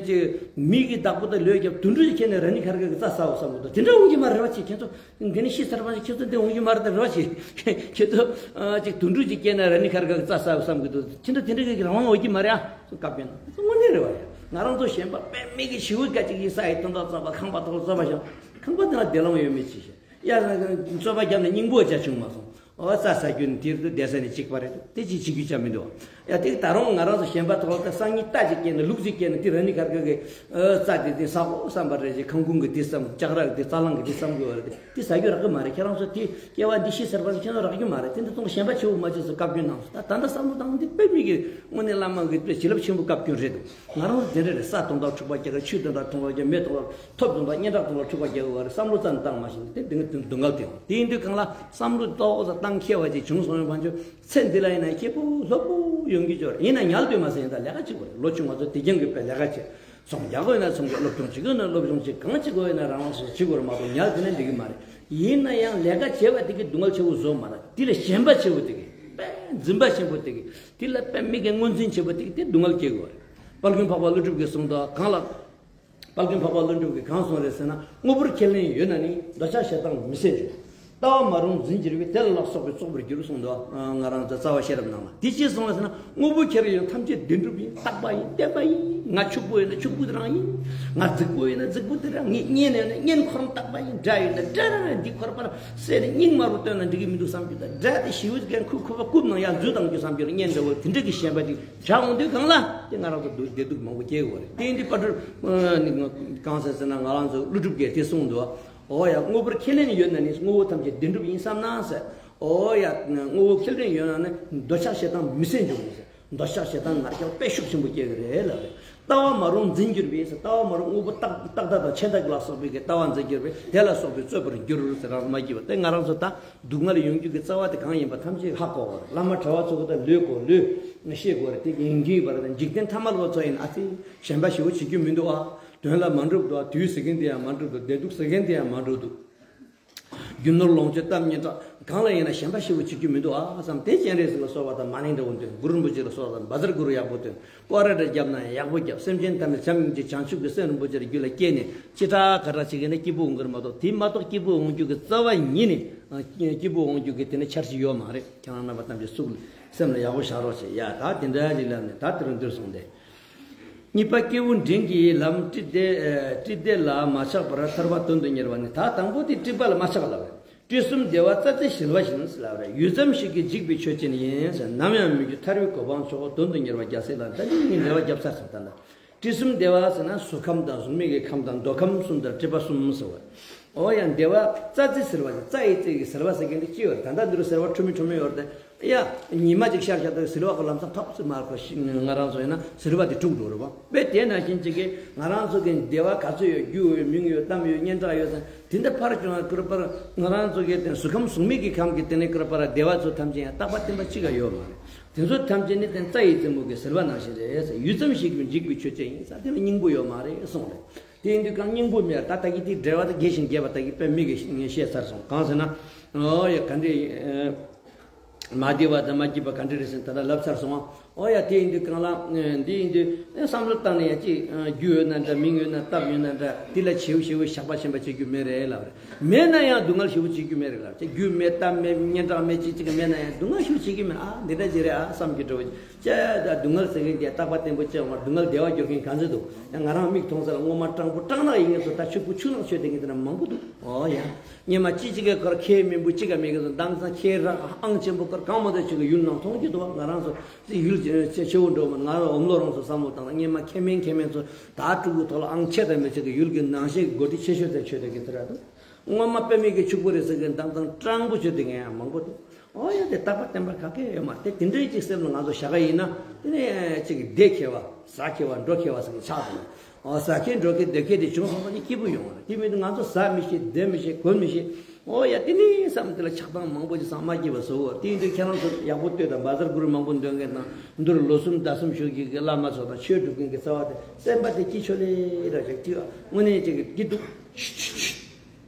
ཅིག་མི་གི་བདག་པོ་དང་ལོས་རྒྱབ་དུད་འགྲོ་ཅིག་ཁྱེར་ནས་ར་ནི་ཁར་ག་གི་རྩྭ་ཟ་བ་བསམ་གི་འདུག་དེ་འདྲ་འོང་གི་མ་རེད་བ་ཅིག་ཁྱེད་ཚོ། འདི་ནི་ཤི་ཚར་བ་ཞིག་ཁྱེད་ཚོ་འདི་འོང་གི་མ་རེད་དེ་རེད་བ་ཞིག་ཁྱེད་ཚོ་ཨ་ཅིག་དུད་འགྲོ་ཅིག་སྐྱེས་ན་ར་ནི་ཁར་ག་རྩྭ་ཟ་བསམ་གི་འདུག་ཁྱེད་ཚོ་དེ་འདྲ་གི་རང་དབང་འོང་གི་མ་རེད་ཨ། བཀའ་བཀྱོན་གནང་། དངོས་གནས་རེད་བ་ཡ། ང་རང་ཚོ་གཞན་པ་དཔེ་མི་གི་ཞི་བའི་སྐད་ཅིག་ཡིན་ས་ཡི་དོན་དག་རྩོད་པ་ཁང་པ་ཐོག་རྩོད་པ་བཞག་ཁང་པ་དེ་ལ་བདེ་ལམ་ཡོད་མེད་ཅི་ཤེས། ཡ་རྩོད་པ་བརྒྱབ་ནས་སྙིང་པོ་བྱ་བྱུང་མ་སོང་། ཨོ་རྩྭ་ཟ་རྒྱུ་ནི་དེར་དུ་བསྡད་ས་ནི་གཅིག་པ་རེད། དེ་ཅིག་བྱེད་རྒྱུ་ཅང་མི་འདུག་ཡ་དེ་ད་རུང་ང་རང་ཚོ་གཞན་པ་ཐོག་ལ་སང་ཉིན་རྟ་ཅིག་སྐྱེས་ན་ལུག་ཅིག་སྐྱེས་ན་དེ་ར་ནི་ཁར་ག་གི་རྩྭ་དེ་དེ་ཟ་གོ་བསམ་པ་རེད་ཅེས་ཁང་ཁུང་གི་དེ་བསམ་ལྕགས་ར་གི་དེ་རྩྭ་གླང་གི་དེ་བསམ་དགོས་པ་རེད། དེ་ཟ་རྒྱུ་རག་གི་མ་རེད། ཁྱེད་རང་ཚོ་དེ་སྐྱེ་བ་འདི་ཤི་ཚར་བ་ནི་ཁྱེད་ཚོ་རག་རྒྱུ་མ་རེད། དེ་འདི་ཚོ་གཞན་པ་ཆེ་བོ་མ་བྱེད་ཟེར་བཀའ་བཀྱོན་གནང་སོང་། ད་ད་ལྟ་བསམ་བློ་བཏང་འདི་དཔེ་མི་གི་དངོས་གནས་བླ་མ་གི་དཔེ་བྱིན་རླབས་ཆེན་པོ་བཀའ་བཀྱོན་རེད་འདུག་ང་རང་ཚོ་དེ་འདྲ་རེད། ས་དོན་དག་འཁྲུག་པ་རྒྱག་གི་ཆུ་དོན་དག་འཁྲུག་པ་རྒྱག་མེ་དོན་དག་ཐོབ་དོན་དག་སྙན་གྲགས་དོན་དག་འཁྲུག་པ་རྒྱག་གི་བ་རེད། བསམ་བློ་རྩ་ནས་བཏང་མ་ཤེས་ནས་དེ་འདི་ངས་དོན་དགའ་དེ་འོང་དེ་ཡིན་དུས་གང་ལ་བསམ་བློ་ཏོག་ཙམ་བཏང་མཁས་པ་ཅིག་བྱུང་སོང་བ་ཚོ་ཚེ་འདི་ལ་ཡིན་ན་སྐྱིད་པོ་ལྷོད་པོ་ཡོང་གི་ཅོག་ཡིན་ན་ཉལ་དུས་མ་ཟིན་ཡིན་ད་ལས་ཀ་བྱེད་དགོས་རེད། ལོ་ཆུང་བ་ཚོ་དེ་རྐྱང་གི་དཔེ་ལས་ཀ་བྱེད། ཚོང་རྒྱག་དགོས་ན་ཚོང་རྒྱག་སློབ་སྦྱོང་བྱེད་དགོས་ན་སློབ་སྦྱོང་བྱེད། གང་བྱེད་དགོས་ན་རང་རང་སོ་སོ་བྱེད་དགོས་རེད་མ་གཏོགས་ཉལ་དེ་ན་འགྲིག་གི་མ་རེད། ཡིན་ན་ཡང་ལས་ཀ་བྱེད་པ་དེ་གི་སྡུག་བསྔལ་ཆེ་བོ་བཟོ་མ་རེད། དེ་ལ་ཞེན་པ་ཆེ་བོ་དེ་གི་དཔེ་འཛིན་པ་ཆེན་པོ་དེ་གི་དེ་ལ་དཔེ་མི་གི་ངོས་འཛིན་ཆེ་བོ་དེ་གི་དེ་སྡུག་བསྔལ་སྐྱེ་དགོས་རེད། དཔལ་མགོན་འཕགས་པ་ཀླུ་སྒྲུབ་ཀྱིས་གསུངས་འདུག་གང་ལ། དཔལ་མགོན་འཕགས་པ་ཀླུ་སྒྲུབ་ཀྱིས་གང་གསུངས་རེད་ཟེར་ན། དངོས་པོར་ཁས་ལེན་ཡོད་ན་ནི། འདོད་ཆགས་ཞེ་སྡང་མི་སེམས་འཇོམས། ལྟ་བ་མ་རུངས་འཛིན་གྱུར་པས། དེ་ལ་ལ་སོགས་པའི་བཙོག་པར་འགྱུར་གསུངས་འདུག་ང་རང་ཚོ་རྩ་བ་ཤེས་རབ་ནང་ལ་དེ་ཅི་གསུངས་རེད་ཟེར་ན། དངོས་པོ་ཁྱེར་ཡོད་ན་ཐམས་ཅད་བདེན་གྲུབ་ཡིན། རྟག་པ་ཡིན། བརྟན་པ་ཡིན། ང་ཕྱུག་པོ་ཡོད་ན་ཕྱུག་པོ་དེ་རང་ཡིན། ང་རྫིག་པོ་ཡོད་ན་རྫིག་པོ་དེ་རང་ཡིན། ང་གཉེན་ཡོད་ན་གཉེན་ཁོ་རང་རྟག་པ་ཡིན། དགྲ་ཡོད་ན་དགྲ་རང་རེད། འདི་ཁོ་རང་པར་བསད་ནས་སྙིང་དམར་པོ་བཏོན་ན་འགྲིག་གི་མི་འདུག་བསམ་རྒྱུ་དང་། དགྲ་དེ་ཞི་བའི་རྒན་ཁོ་ཁོ་པ་རྐུབ་ནང་ཡར་འཛུལ་བཏང་རྒྱུ་བསམ་རྒྱུ་ལ་གཉེན་འདྲ་བོ་དེ་འདྲ་གི་ཞེན་པ་ཅིག་བྱ་འོང་དུས་གང་ལ་དེ་ང་རང་ཚོ་སྡུག་བདེ་སྡུག་མང་པོ་སྐྱེ་དགོས་རེད། དེ་ཡིན་དུས་པ་ཊར་གང་ཟེར་ཟེར་ན་ང་རང་ཚོ་ཀླུ་སྒྲུབ་ཀྱིས་དེ་གསུངས་འདུག་ཨོ་ཡ། དངོས་པོར་ཁས་ལེན་ཡོད་ན་ནི། དངོས་པོ་ཐམས་ཅད་བདེན་གྲུབ་ཡིན་བསམ་ན་ཟེར། ཨོ་ཡ། དངོས་པོ་ཁས་ལེན་ཡོད་ན་ནི་འདོད་ཆགས་ཞེ་སྡང་མི་སེམས་འཇོམས་ཟེར། འདོད་ཆགས་ཞེ་སྡང་ང་རྒྱལ་དཔེ་ཤུགས་ཆེན་པོ་སྐྱེ་གི་རེད་ལབ་རེད། ལྟ་བ་མ་རུངས་འཛིན་གྱུར་པས་ཟེར། ལྟ་བ་མ་རུངས་དངོས་པོ་རྟག་རྟག་ལྟ་དང་ཆད་ལྟ་ལ་སོགས་པའི་གི་ལྟ་བ་འཛིན་གྱུར་པས། དེ་ལ་སོགས་པའི་རྩོད་པར་འགྱུར་ཟེར་རང་མ་སྐྱེས་པ་དེ་ང་རང་ཚོ་ད་སྡུག་བསྔལ་ཡོང་རྒྱུ་གི་རྩ་བ་དེ་གང་ཡིན་པ་ཐམས་ཅད་ཧ་གོ་བར་བླ་མ་གྲྭ་བ་ཚོ་གི་ད་ལོས་གོ་ལོས་ཤེས་དགོས་རེད། དེ་ཡིན་གྱི་ཡོད་པ་རེད། འཇིག་རྟེན་ཐ་མལ་པ་ཚོ་ཡིན་ཨ་ཙི་ཞེན་པ་ཞེ་པོ་བྱེད་རྒྱུ་མི་འདུག་ཨ། དོན་ལ་མ་འགྲུབ་འདུག་ཨ། དུས་ཟེར་མཁན་དེ་ཡང་མ་འགྲུབ་འདུག་བདེ་སྡུག་ཟེར་མཁན་དེ་ཡང་མ་འགྲུབ་འདུག་རྒྱུ་ནོར་ལོངས་སྤྱོད་གཏམ་སྙན་གྲགས་ གང་ལ་ཡིན་ན་ཞེན་པ་ཞེ་པོ་བྱེད་རྒྱུ་མི་འདུག་ཨ་བསམ། དེ་སྤྱན་རས་གཟིགས་ལ་གསོལ་བ་དང་མ་ཎི་འདྲ་བོ་འདོན། གུ་རུ་རིན་པོ་ཆེ་ལ་གསོལ་བ་དང་བཛྲ་གུ་རུ་ཡག་པོ་འདོན། སྐོར་ར་འདྲ་བརྒྱབ་ན་ཡག་པོ་བརྒྱབ། སེམས་ཅན་ཐམས་ཅད་བྱམས་སྙིང་རྗེ་བྱང་ཆུབ་ཀྱི་སེམས་རིན་པོ་ཆེ་རྒྱུད་ལ་སྐྱེས་ནས་ཅི་དྲག་ག་དྲག་བྱེད་ཀྱི་ན་སྐྱིད་པོ་འོང་གི་རེད་མ་གཏོགས། དེ་མ་གཏོགས་སྐྱིད་པོ་འོང་རྒྱུ་གི་རྩ་བ་ཉིད་ནས་སྐྱིད་པོ་འོང་རྒྱུ་གི་དེ་ནི་འཆར་གཞི་ཡོད་མ་རེད། ཁྱེད་རང་རྣམ་པ་ཐམས་ཅད་སུག་སེམས་ལ་ཡག་པོ་བཞག་རོགས་བྱེད་ཡ། ད་དེ་འདྲ་ཞིག་ལབ་ནས་ད་དེ་རུ་འདིར་སོང་སྟེ། གཉིས་པ་སྐྱེས་བུ་འབྲིང་གི་ལམ་བཀྲི་བདེ་ཨ་བཀྲི་བདེ་ལ་མ་ཆགས་པར་ཐར་པ་དོན་དུ་གཉེར་བ་ནི། ད་དང་པོ་དེ་བཀྲི་བ་ལ་མ་ཆགས་ལབ་རེད། བཀྲི་གསུམ་བདེ་བ་རྩྭ་རྩེ་ཞིལ་བ་བཞིན་ལབ་རེད། ཡུད་ཙམ་ཞིག་གིས་འཇིག་པའི་ཆོས་ཅན་ཡིན་ཟེར། ནམ་ཡང་མི་འགྱུར་ཐར་པའི་གོ་འཕང་མཆོག་དོན་དུ་གཉེར་བ་རྒྱལ་སྲས་ལ། ད་ཅི་ངས་འགྲེལ་བ་བརྒྱབ་ཚར་སོང་ད་ལྟ། བཀྲི་གསུམ་བདེ་བ་ཟེར་ན་གཟུགས་ཁམས་དང་གཟུགས་མེད་ཀྱི་ཁམས་དང་འདོད་ཁམས་གསུམ་དང་བཀྲི་བ་གསུམ་ཟེར་བ། ཨོ་ཡ། བདེ་བ་རྩྭ་རྩེ་ཟིལ་བ་ཟེར། རྩྭ་ཡི་རྩེ་གི་ཟིལ་བ་ཟེར་མཁན་དེ་ཅི་ཡོད་རེད། ད་ལྟ་འདི་རུ་ཟིལ་བ་ཁྲོ་མི་ཁྲོ་མི་ཡོད་རེད་དེ། ཡ། ཉི་མ་ཅིག་ཤར་ཤར་དུས་ཟིལ་བ་ཁོ་ལམ་སང་ཐོབ་ཙི་མར་ཁོ་ཤི་ང་རང་ཚོ་ཡིན་ན་ཟིལ་བ་དེ་དཀྲུག་འགྲོ་རེད་བ། དཔེ་དེ་ནང་བཞིན་ཅིག་གི་ང་རང་ཚོ་གི་བདེ་བ་ག་ཚོད་ཡོད། རྒྱུ་ཡོད། མིང་ཡོད། གཏམ་ཡོད། སྙན་གྲགས་ཡོད་ཟེར། དེ་འདྲ་ཕར་བྱུང་བ་ཀིར་པར་ང་རང་ཚོ་གི་དེ་གཟུགས་ཁམས་གཟུགས་མེད་ཀྱི་ཁམས་ཀྱི་དེ་ནས་ཀིར་པར་བདེ་བ་ཚོ་ཐམས་ཅད་ཡང་རྟག་པ་བརྟན་པ་གཅིག་ཀ་ཡོད་མ་རེད། དེ་ཚོ་ཐམས་ཅད་ནི་དེ་རྩྭ་ཡི་རྩེ་མོ་གི་ཟིལ་བ་ནང་བཞིན་རེད་ཟེར། ཡུད་ཙམ་ཞིག་གིས་འཇིག་པའི་ཆོས་ཅན་ཡིན་ཟེར། དེ་ལ་སྙིང་པོ་ཡོད་མ་རེད་གསུངས་རེད། དེ་ཡིན་དུས་གང་སྙིང་པོ་མེད། ད་ལྟ་གི་དེའི་འགྲེལ་བ་དེ་རྒྱས་ཤིང་རྒྱས་པ་ལྟ་གི་དཔེ་མི་གི་ངས་བཤད་ཚར་སོང་། གང་ཟེར་ན། ཨོ་ཡ། ག་འདྲས། མ་བདེ་བ་དང་མ་སྐྱིད་པ་ག་འདྲས་རེད་ཟེར་ན་ད་ལྟ་ལབ་ཚར་སོང་ཨ། ཨོ་ཡ། དེ་ཡིན་དུས་གང་ལ་འདི་ཡིན་དུས་བསམ་བློ་བཏང་ནས་ཡ་ཅིག་རྒྱུ་ཡོད་ན་འདྲ། མིང་ཡོད་ན། སྟབས་ཡོད་ན་འདྲ། དེ་ལ་ཞེ་པོ་ཞེ་པོ་ཞག་པ་ཞེན་པ་བྱེད་རྒྱུ་མེད་རེད་ལབ་རེད། མེད་ན་ཡང་སྡུག་བསྔལ་ཞེ་པོ་བྱེད་རྒྱུ་མེད་རེད་ལབ། ཅིག་རྒྱུ་མེད། སྟབས་མེད། སྙན་གྲགས་མེད། ཅིག་ཅིག་མེད་ན་ཡང་སྡུག་བསྔལ་ཞེ་པོ་བྱེད་རྒྱུ་མེད། ཨ་འདི་འདྲ་ཅིག་རེད་ཨ་བསམ་གྱི་འགྲོ། ཅེ། ད་སྡུག་བསྔལ་ཟེར་མཁན་དེ་རྟག་པ་བརྟན་པོ་ཅིག་ཡོང་བར་སྡུག་བསྔལ་བདེ་བ་འགྱུར་མཁན་ག་ཚོད་འདུག་ཡང་ང་རང་མིག་མཐོང་ས་ལ་སྔོན་མ་སྤྲང་པོ་སྤྲང་ནག་ཡིན་མཁན་ཚོ་ད་ཕྱུག་པོ་ཕྱུག་ནག་ཆོས་དེ་གི་དེ་ན་མང་པོ་འདུག་ཨོ་ཡ། སྔོན་མ་ཅི་ཅི་གའི་ཁར་ཁའི་མིན་པོ་ཅི་ག་མེད་གི་ཚོ་མདང་ཚང་ཁའི་རག་ཨང་ཆེན་པོ་ཁར་གང་མ་ཚོད་ཅིག་གི་ཡུལ་ནང་མཐོང་རྒྱུ་འདུག་ང་རང་ཚོ་དེ་ཡུལ་ཆེ་ཆེ་བོ་འགྲོ་མ། ང་རང་འོམ་ལོ་རང་ཚོ་བསམ་བློ་བཏང་ན་སྔོན་མ་ཁེ་མེན་ཁེ་མེན་ཚོ་ད་ཕྲུ་གུ་ཐོག་ལ་ཨང་ཆེ་དང་མི་ཆེ་གི་ཡུལ་གི་ནང་ཤེས་གི་སྒོ་དེ་ཆེ་ཤོས་དེ་ཆོས་དེ་གི་དེ་ར་འདུག་སྔོན་མ་དཔེ་མེད་ཀྱི་ཕྱུག་པོ་རེད་ཟེར་གི་མདང་དང་སྤྲང་པོ་ཆོས་དེ་ངས་ཡང་མང་པོ་འདུག་ཨོ་ཡ། དེ་རྟག་པ་བརྟན་པ་ག་གེ་ཡོད་མ་རེད། དེ་འདྲའི་ཅིག་སེམས་ལ་ང་ཚོ་བཞག་ག་ཡིན་ན་དེ་ནས་ཅིག་བདེ་ཁེ་བ་ཟ་ཁེ་བ་འགྲོ་ཁེ་བ་ཟེར་གི་ཆགས་སོང་། ཨོ་ཟ་ཁེ་འགྲོ་ཁེ་བདེ་ཁེ་དེ་བྱུང་སོང་ཙང་ནི་སྐྱིད་པོ་ཡོང་བ་རེད། དེ་མིན་དུ་ང་ཚོ་ཟ་མི་ཤེས། བདེ་མི་ཤེས། གོན་མི་ཤེས། ཨོ་ཡ། དེ་ནས་བསམ་དེ་ལ་ཆགས་སྡང་མང་པོ་ཅིག་སངས་མ་སྐྱིད་པ་བཟོ་གོ་དེ་ཡིན་དུས་ཁྱེད་རང་ཚོ་ཡག་པོ་ལྟོས་དང་། བཛྲ་གུ་རུ་མང་པོ་འདོན་མཁན་དང་འདིར་ལོ་གསུམ་ཟླ་གསུམ་ཞུགས་ཀྱི་གི་བླ་མ་ཚོ་དང་ཆོས་སྒྲུབ་མཁན་གི་རྩ་བ་དེ་སེམས་པ་དེ་སྐྱིད་ཆོག་ལེ་ར་ཅིག་སྐྱིད་པ་དངོས་གནས་ཅིག་གི་སྐྱིད་སྡུག་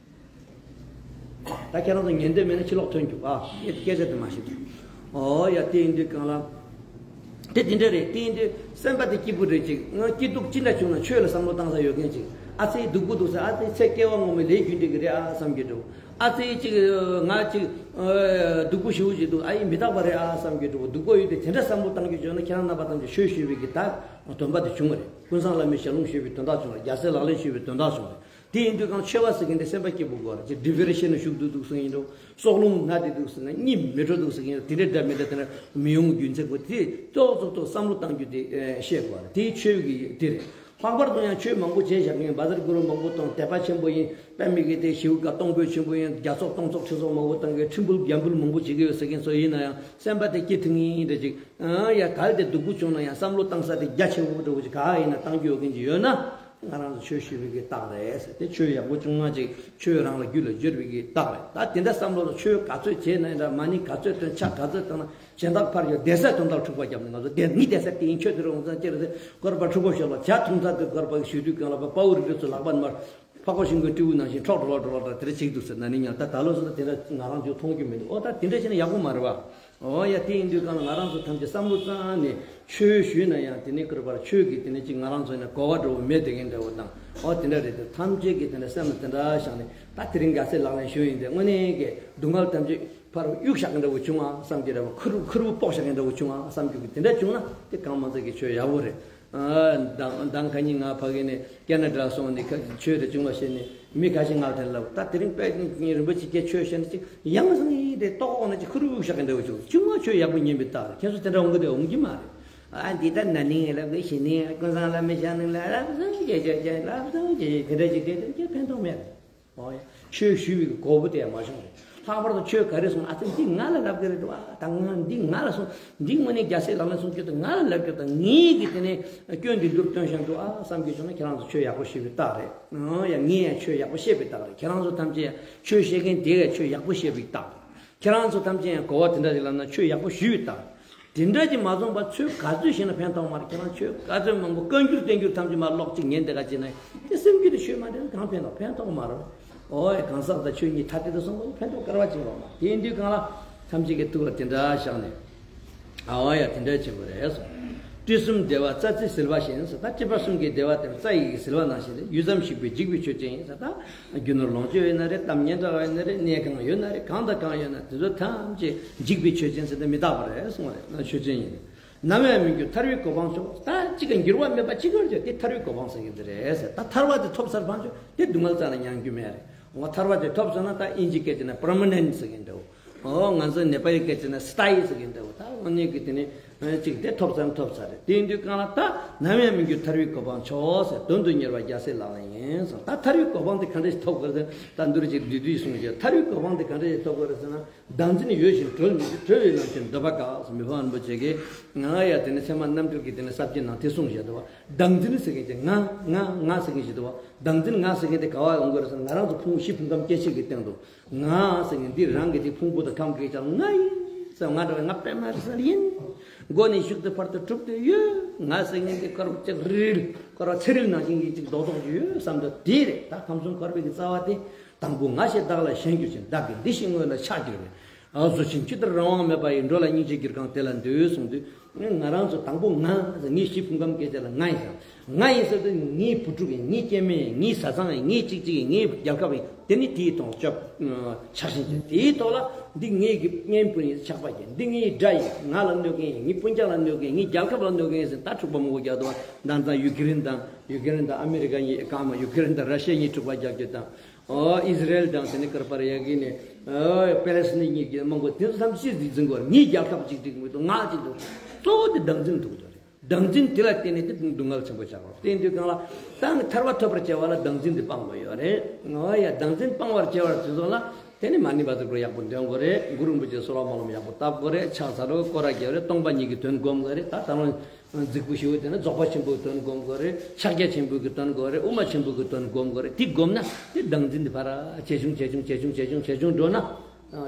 ད་ཁྱེད་རང་ཚོ་ཉན་འདོད་མེད་ན་ཕྱི་ལོགས་ཐོན་རྒྱུགས་ཨ། ངས་སྐད་ཆ་དེ་མ་བཤད་དུས། ཨོ་ཡ། དེ་ཡིན་དུས་གང་ལ། དེ་དེ་འདྲ་རེད། དེ་ཡིན་དུས་སེམས་པ་དེ་སྐྱིད་པོ་རེད་ཅིག་ང་སྐྱིད་སྡུག་ཅི་འདྲ་བྱུང་ན་ཆོས་ལ་བསམ་བློ་བཏང་ས་ཡོད་མཁན་ཅིག་ཨ་ཙི་སྡུག་པོ་འདུག་ཟེར། ཨ་ཙི་ཚེ་སྐྱེ་བ་སྔོན་མའི་ལས་རྒྱུ་འབྲས་ཀྱི་རེད་ཨ་བསམ་གྱི་འགྲོ། ཨ་ཙི་ཅིག་ང་ཅིག་སྡུག་པོ་ཞེ་པོ་ཅིག་འདུག་ཨ་ཡིན་མི་རྟག་པ་རེད་ཨ་བསམ་གྱི་འགྲོ། སྡུག་པོ་ཡོད་དེ་དེ་འདྲ་བསམ་བློ་བཏང་རྒྱུ་བྱུང་ན་ཁྱེད་རང་རྣམ་པ་ཐམས་ཅད་ཆོས་ཞུས་པའི་གི་ད་དོན་པ་དེ་བྱུང་བ་རེད། ཀུན་བཟང་བླ་མའི་ཞལ་ལུང་ཞུས་པའི་དོན་དག་བྱུང་བ་རེད། རྒྱལ་སྲས་ལག་ལེན་ཞུས་པའི་དོན་དག་བྱུང་བ་རེད། དེ་ཡིན་དུས་གང་ཆོས་པ་ཟེར་མཁན་དེ་སེམས་པ་སྐྱིད་པོ་དགོས་རེད། ཅིག་ཌི་པི་རེ་ཤན་ནང་ཞུགས་འདུག་འདུག་ཟེར་ཡིན་འགྲོ། སྲོག་རླུང་ན་བསྡད་འདུག་ཟེར་ན་གཉིད་མི་ཁུག་འདུག་ཟེར་གྱིན་དེ་འདྲ་འདྲ་མི་འདྲ་དེ་འདྲ་མི་ཡོང་རྒྱུ་མཚན་གོ་དེ་ཏོག་ཙོག་ཏོག་བསམ་བློ་བཏང་རྒྱུ་དེ་ཨེ་ཤེས་དགོས་རེད། དེ་ཆོས་ཀྱི་དེ་རེད། ལྷག་པར་དུ་ཡང་ཆོས་མང་པོ་བྱས་བཞག་མཁན་བཛྲ་གུ་རུ་མང་པོ་དང་དད་པ་ཆེན་པོ་ཡིན། དཔེ་མི་སྲིད་དེ་ཞེ་པོ་གཏོང་ཕོད་ཆེན་པོ་ཡིན། རྒྱ་ཚོགས་སྟོང་ཚོགས་ཁྲི་ཚོགས་མང་པོ་བཏང་མཁན། ཁྲི་འབུལ་རྒྱ་འབུལ་མང་པོ་བྱེད་ཀྱི་ཡོད་ཟེར་མཁན་ཚོ་ཡིན་ན་ཡང་སེམས་པ་དེ་སྐྱིད་ཐིང་ངེ་འདྲ་ཅིག་ཨ་ཡ། གལ་ཏེ་སྡུག་པོ་བྱུང་ན་ཡང་བསམ་བློ་བཏང་ས་དེ་རྒྱ་ཆེ་བོ་འདྲ་བོ་ཅིག་ག་ཡིན་ན་བཏང་རྒྱུ་ཡོད་མཁན་ཅིག་ཡོད་ན། ང་རང་ཚོ་ཆོས་ཞུ་བའི་གི་རྟགས་རེད་ཟེར་ཏེ། ཆོས་ཡག་པོ་བྱུང་ན་ཅིག་ཆོས་རང་ལ་རྒྱུད་ལ་འབྱོར་བའི་གི་རྟགས་རེད། ད་དེ་འདྲ་བསམ་བློ་ལ་ཆོས་ག་ཚོད་བྱས་ན་ཡིན་འདྲ། མ་ཎི་ག་ཚོད་འདོན། ཕྱག་ག་ཚོད་བཏང་ན་གཞན་དག་ཕར་ཡོད་བསྡད་ས་དོན་དག་འཁྲུག་པ་བརྒྱབ་ནས། ང་ཚོ་བསྡད་ངའི་བསྡད་ས་དེ་ཡིན། ཁྱོད་དེ་རུ་འོང་ཙང་ཅི་རེད་ཟེར་སྐོར་པ་འཁྲུག་པ་ཤོར་བ། ཇ་འཐུང་ས་དེ་སྐོར་པ་ཞུ་དུས་གང་ལ་པ་དཔའ་བོ་རིགས་ཚོ་ལག་པ་མར་ཕག་པ་ཤིང་གི་སྤྲེའུ་ནང་བཞིན་ཁྲོག་ཁྲོག་ཁྲོག་ཁྲོག་དེ་འདྲ་བྱེད་འདུག་ཟེར་ན་ནི་ཡང་ད་ད་ལོ་སོ་ད་དེ་འདྲ་ང་རང་ཚོ་མཐོང་རྒྱུ་མི་འདུག་ཨོ་ད་དེ་འདྲ་བྱས་ན་ཡག་པོ་མ་རེད་བ། ཨོ་ཡ། དེ་ཡིན་དུས་གང་ལ་ང་རང་ཚོ་ཐམས་ཅད་བསམ་བློ་བཏང་ནས་ཆོས་ཞུས་ན་ཡང་དེ་ནས་སྐུར་པར་ཆོས་ཀྱི་དེ་ནས་ཅིག་ང་རང་ཚོ་ནས་གོ་བ་འགྲོ་བོ་མེད་དེ་གིན་འདྲ་བོ་དང་། ཨོ་དེ་འདྲ་རེད་དེ། ཐམས་ཅད་ཀྱིས་དེ་འདྲ་སེམས་ལ་དེ་འདྲ་བཞག་ནས་ད་དེ་རིང་རྒྱལ་སྲས་ལག་ལེན་ཞུ་ཡིན་ཏེ། དངོས་གནས་ཀྱི་སྡུག་བསྔལ་ཐམས་ཅད་ཕར་གཡུག་བཞག་གིན་འདྲ་བོ་བྱུང་ཨ་བསམ་གྱི་རེད་བ། ཁུར་ཁུར་བོ་སྤོག་བཞག་གིན་འདྲ་བོ་བྱུང་ཨ་བསམ་གྱི་གི་དེ་འདྲ་བྱུང་ན་དེ་གང་མ་ཚད་ཀྱི་ཆོས་ཡག་པོ་རེད། ཨ་མདང་མདང་ཁ་ཉིན་ང་ཕ་གི་ནས་ཀེ་ན་ཌ་སོང་ནས་ཁ་ཆོས་དེ་བྱུང་བ་ཤེས་ནས། མི་ཁ་ཤས་ང་ལ་དེ་ལབ། ད་དེ་རིང་དཔེ་རིན་པོ་ཆེ་སྐད་ཆོས་བཤད་ན་ཅིག་ཡང་སང་ཡིན་དེ་ལྟོགས་ན་ཅིག་ཁུར་བཞག་གི་འདྲ་བོ་བྱུང་། ཆུང་མ་ཆོས་ཡག་པོ་ཉན་པའི་རྟགས་རེད། ཁྱེད་ཚོ་དེ་འདྲ་འོང་གི་དེ་འོང་གི་མ་རེད། ཨ་འདི་ལྟར་ན་ནིང་ལབ་གི་ཞི་ནིང་ཀུན་བཟང་བླ་མའི་ཞལ་ནང་ལ་ལབ་སོང་ཀྱེ་ཀྱེ་ཀྱེ་ལབ་སོང་ཀྱེ་དེ་འདྲ་ཅིག་དེ་དེ་ཀྱེ་ཕན་ཐོགས་མེད། ཨོ་ཡ། ཆོས་ཞུ་བའི་གོ་བོ་དེ་ཡང་མ་བྱུང་རེད། ལྷག་པར་དུ་ཆོས་ག་རེ་གསུངས་ཨ་ཙི་འདི་ང་ལ་ལབ་གི་རེད་འདུག་ཨ་ད་ང་འདི་ང་ལ་གསུངས་འདི་དངོས་གནས་རྒྱལ་སྲས་ལག་ལེན་གསུང་རྒྱུ་དེ་ང་ལ་ལབ་རྒྱུ་དང་ངེད་ཀྱི་དེ་ནས་སྐྱོན་འདི་འདུར་སྟོན་བཞིན་འདུག་ཨ་བསམ་གྱི་བྱུང་ན་ཁྱེད་རང་ཚོ་ཆོས་ཡག་པོ་ཞུས་པའི་རྟགས་རེད། ཨོ་ཡ། ངས་ཡང་ཆོས་ཡག་པོ་བཤད་པའི་རྟགས་རེད། ཁྱེད་རང་ཚོ་ཐམས་ཅད་ཡང་ཆོས་བཤད་མཁན་དེ་གས་ཆོས་ཡག་པོ་བཤད་པའི་རྟགས་རེད། ཁྱེད་རང་ཚོ་ཐམས་ཅད་ཡང་གོ་བ་དེ་འདྲ་ཞིག་ལབ་ན་ཆོས་ཡག་པོ་ཞུས་པའི་རྟགས་རེད། དེ་འདྲ་ཅིག་མ་བྱུང་བར་ཚོད་ག་ཚོད་ཤེས་ན་ཕན་ཐོགས་མ་རེད། ཁྱེད་རང་ཆོས་ག་ཚོད་མང་པོ་བཀའ་འགྱུར་བསྟན་འགྱུར་ཐམས་ཅད་མར་ཀློག་ཅིག་ཉན་དེ་ག་ཅིག་ན་དེ་སེམས་རྒྱུད་དེ་ཆོས་མ་འདྲེན་གང་ཕན་ཐོགས་ཕན་ཐོགས་མ་རེད། ཨོ་ཡ། གང་ཟག་དང་ཆོས་གཉིས་ཐ་དད་དུ་གསུངས་པ་ནི་ཕན་ཐོགས་སྐལ་བ་ཆེ་བ་མ། དེ་ཡིན་དུས་གང་ལ་ཐམས་ཅད་ཀྱི་ཐུགས་ལ་དེ་འདྲ་བཞག་ནས། ཨོ་ཡ། དེ་འདྲ་བྱེད་དགོས་རེད་གསུངས། སྤྲིན་གསུམ་བདེ་བ་རྩྭ་རྩེ་ཟིལ་པ་བཞིན་ཟེར། ད་སྤྲིན་པ་གསུམ་གྱི་བདེ་བ་དེ་རྩྭ་ཡི་གི་ཟིལ་པ་ནང་བཞིན་རེད། ཡུད་ཙམ་ཞིག་པའི་འཇིག་པའི་ཆོས་ཅན་ཡིན་ཟེར། ད་རྒྱུ་ནོར་ལོངས་སྤྱོད་ཡོད་ན་རེད། གཏམ་སྙན་གྲགས་ཡོད་ན་རེད། གནས་གང་ཡོད་ན་རེད། གང་དང་གང་ཡོད་ན་དེ་ཚོ་ཐམས་ཅད་འཇིག་པའི་ཆོས་ཅན་ཟེར་ཏེ་མི་རྟག་པ་རེད་གསུངས་པ་རེད། ཆོས་ཅན་ཡིན། ནམ་ཡང་མི་འགྱུར་ཐར་པའི་གོ་འཕང་མཆོག་ད་གཅིག་གི་འགྱུར་བ་མེད་པ་གཅིག་ཡོད་ཀྱང་དེ་ཐར་པའི་གོ་འཕང་ཟེར་གྱི་འདི་རེད་ཟེར། ད་ཐར་པ་དེ་ཐོབ་ཚར་བ་ཆོག་དེ་སྡུག་བསྔལ་རྩ་ནས་མྱང་རྒྱུ་མེད་རེད། འོ་ཐར་པ་དེ་ཐོབ་སོང་ན་ད་དབྱིན་ཇིའི་སྐད་ཆ་ནས་པར་མ་ནེན་ཊི་ཟེར་གྱི་འདུག་འོ་ང་ཚོ་ནེ་པ་ལིའི་སྐད་ཆ་ནས་སི་ཐ་ཡི་ཟེར་གྱི་འདུག་ད་དངོས་གནས་ཀྱི་དེ་ནི་གཅིག་དེ་ཐོབ་ཚར་ན་ཐོབ་ཚར་རེད། དེ་ཡིན་དུས་གང་ལ་ད་ནམ་ཡང་མི་འགྱུར་ཐར་པའི་གོ་འཕང་མཆོག་ཟེར། དོན་དུ་གཉེར་བ་རྒྱལ་སྲས་ལག་ལེན་ཡིན་ཟེར། ད་ཐར་པའི་གོ་འཕང་དེ་ག་འདྲ་ཞིག་ཐོབ་དགོས་རེད་ཟེར་ན། ད་འདུར་ཅིག་བསྡུས་བསྡུས་གསུངས་ཀྱི། ཐར་པའི་གོ་འཕང་དེ་ག་འདྲ་ཞིག་ཐོབ་དགོས་རེད་ཟེར་ན། བདག་འཛིན་ཡོད་བཞིན་གྲོལ་མི་འགྱུར། གྲོལ་བའི་ལམ་ཆེན་འདོད་པ་དཀའ་ཟེར། མི་ཕམ་རིན་པོ་ཆེ་གིས་ང་ཡ་དེ་ནི་ཚད་མ་རྣམ་འགྲེལ་གྱི་དེ་ནི་ས་བཅད་ནང་དེ་གསུངས་བཞག་འདུག་བ། བདག་འཛིན་ཟེར་མཁན་གྱི་ང་ང་ང་ཟེར་མཁན་ཞིག་འདུག་བ། བདག་འཛིན་ང་ཟེར་མཁན་དེ་ག་བ་ཡོང་དགོས་རེད་ཟེར་ན། ང་རང་ཚོ་ཕུང་བོ་བཞི་ཕུང་ཁམས་སྐྱེ་མཆེད་ཀྱི་སྟེང་དུ་ང་ཟེར་མཁན་འདི་རང་གི་དེ་ཕུང་པོ་དང་ཁམས་ཀྱི་ཀྱང་ང་ཡིན་ཟེར། ང་འདྲ་བའི་ང་པད་མ་རི་སེལ་ཡིན། མགོ་ནས་གཞུག་ཏུ་བར་དུ་གྲུབ་ཏུ་ཡོད། ང་ཟེར་མཁན་དེ་སྐོར་བ་ཅིག་རིལ་སྐོར་བ་ཚེ་རིལ་ནང་བཞིན་གྱི་ཅིག་རྡོག་རྡོག་ཅིག་ཡོད་བསམ་དུས་དེ་རེད། ད་ཁམས་གསུམ་འཁོར་བའི་གི་རྩ་བ་དེ། དང་པོ་ང་ཞེས་བདག་ལ་ཞེན་གྱུར་ཅིང་། བདག་གི་འདི་ཞེས་དངོས་ལ་ཆགས་གྱུར་པའི། ཨ་གཟུགས་ཅན་ཇི་ལྟར་རང་དབང་མེད་པ་ཡི། འགྲོ་ལ་སྙིང་རྗེ་གྱུར་གང་དེ་ལ་འདུད་གསུངས་དུས། ང་རང་ཚོ་དང་པོ་ང་ཟེར། ངའི་བཞི་ཕུང་ཁམས་སྐྱེ་མཆེད་ལ་ང་ཡིན་ཟེར། ང་ཡིན་ཟེར་དུས་ངའི་བུ་ཕྲུག་ཡིན། ངའི་སྐྱེ་དམན་ཡིན། ངའི་བཟའ་ཚང་ཡིན། ངའི་གཅིག་གཅིག་ཡིན། ངའི་རྒྱལ་ཁབ་ཡིན། དེ་ནི་དེའི་ཐོག་སྐྱབས་ཆགས་ཞེན་ཅན། དེའི་ཐོག་ལ་འདི་ངའི་གི་གཉེན་སྤུན་ཡིན། ཆགས་པ་ཅན། འདི་ངའི་དགྲ་ཡིན། ང་ལ་གནོད་མཁན་ཡིན། ངའི་སྤུན་ཀྱག་ལ་གནོད་མཁན་ཡིན། ངའི་རྒྱལ་ཁབ་ལ་གནོད་མཁན་ཡིན་ཟེར། ད་འཁྲུག་པ་མང་པོ་རྒྱག་འདུག་བ། ད་ལྟ་ཡུ་ཀེ་རེན་དང་ཡུ་ཀེ་རེན་དང་ཨ་མི་རི་ཀ་གཉིས་གང་མ། ཡུ་ཀེ་རེན་དང་ར་ཤི་ཡ་གཉིས་འཁྲུག་པ་རྒྱག་རྒྱུ་དང་། ཨོ་ཨི་ཟི་རེལ་དང་དེ་ནས་ཀར་པར་ཡ་གི་ནས་ཨོ་པེ་ལེ་སི་ཐན་གཉིས་ཀྱི་མང་པོ་དེ་ཚོ་ཐམས་ཅད་འཛིན་འཛིན་དགོས། ངའི་རྒྱལ་ཁབ་ཅིག་ཅིག་མི་འདུག་ང་ཅིག་འདུག་གཙོ་བོ་དེ་བདག་འཛིན་འདུག་དོ་རེད། བདག་འཛིན་དེ་ལ་བརྟེན་ནས་དེ་སྡུག་བསྔལ་ཆེན་པོ་ཆགས་པ་རེད། དེ་ཡིན་དུས་གང་ལ་ད་ཐར་པ་ཐོབ་པར་བྱ་བ་ལ་བདག་འཛིན་དེ་སྤང་དགོས་ཡོད་རེད། ཨོ་ཡ། བདག་འཛིན་སྤང་བར་བྱ་བར་དེ་ཚོ་ལ་དེ་ནི་མ་ཎི་བཛྲ་གུ་རུ་ཡག་པོ་འདོན་དགོས་རེད། གུ་རུ་རིན་པོ་ཆེ་གསོལ་བ་སྨོན་ལམ་ཡག་པོ་བཏབ་དགོས་རེད། ཕྱག་འཚལ་ལོ་སྐོར་ར་རྒྱག་རེད། སྟོང་པ་ཉིད་ཀྱི་དོན་སྒོམ་དགོས་རེད། ད་ད་རུང་རྫིག་པོ་ཞེ་པོ་དེ་ནི་རྫོགས་པ་ཆེན་པོའི་དོན་སྒོམ་དགོས་རེད། ཕྱག་རྒྱ་ཆེན་པོའི་གི་དོན་དགོས་རེད། དབུ་མ་ཆེན་པོའི་གི་དོན་སྒོམ་དགོས་རེད། དེ་སྒོམ་ན་དེ་བདག་འཛིན་དེ་ཕར་ཇེ་ཆུང་ཇེ་ཆུང་ཇེ་ཆུང་ཇེ་ཆུང་ཇེ་ཆུང་འགྲོ་ན།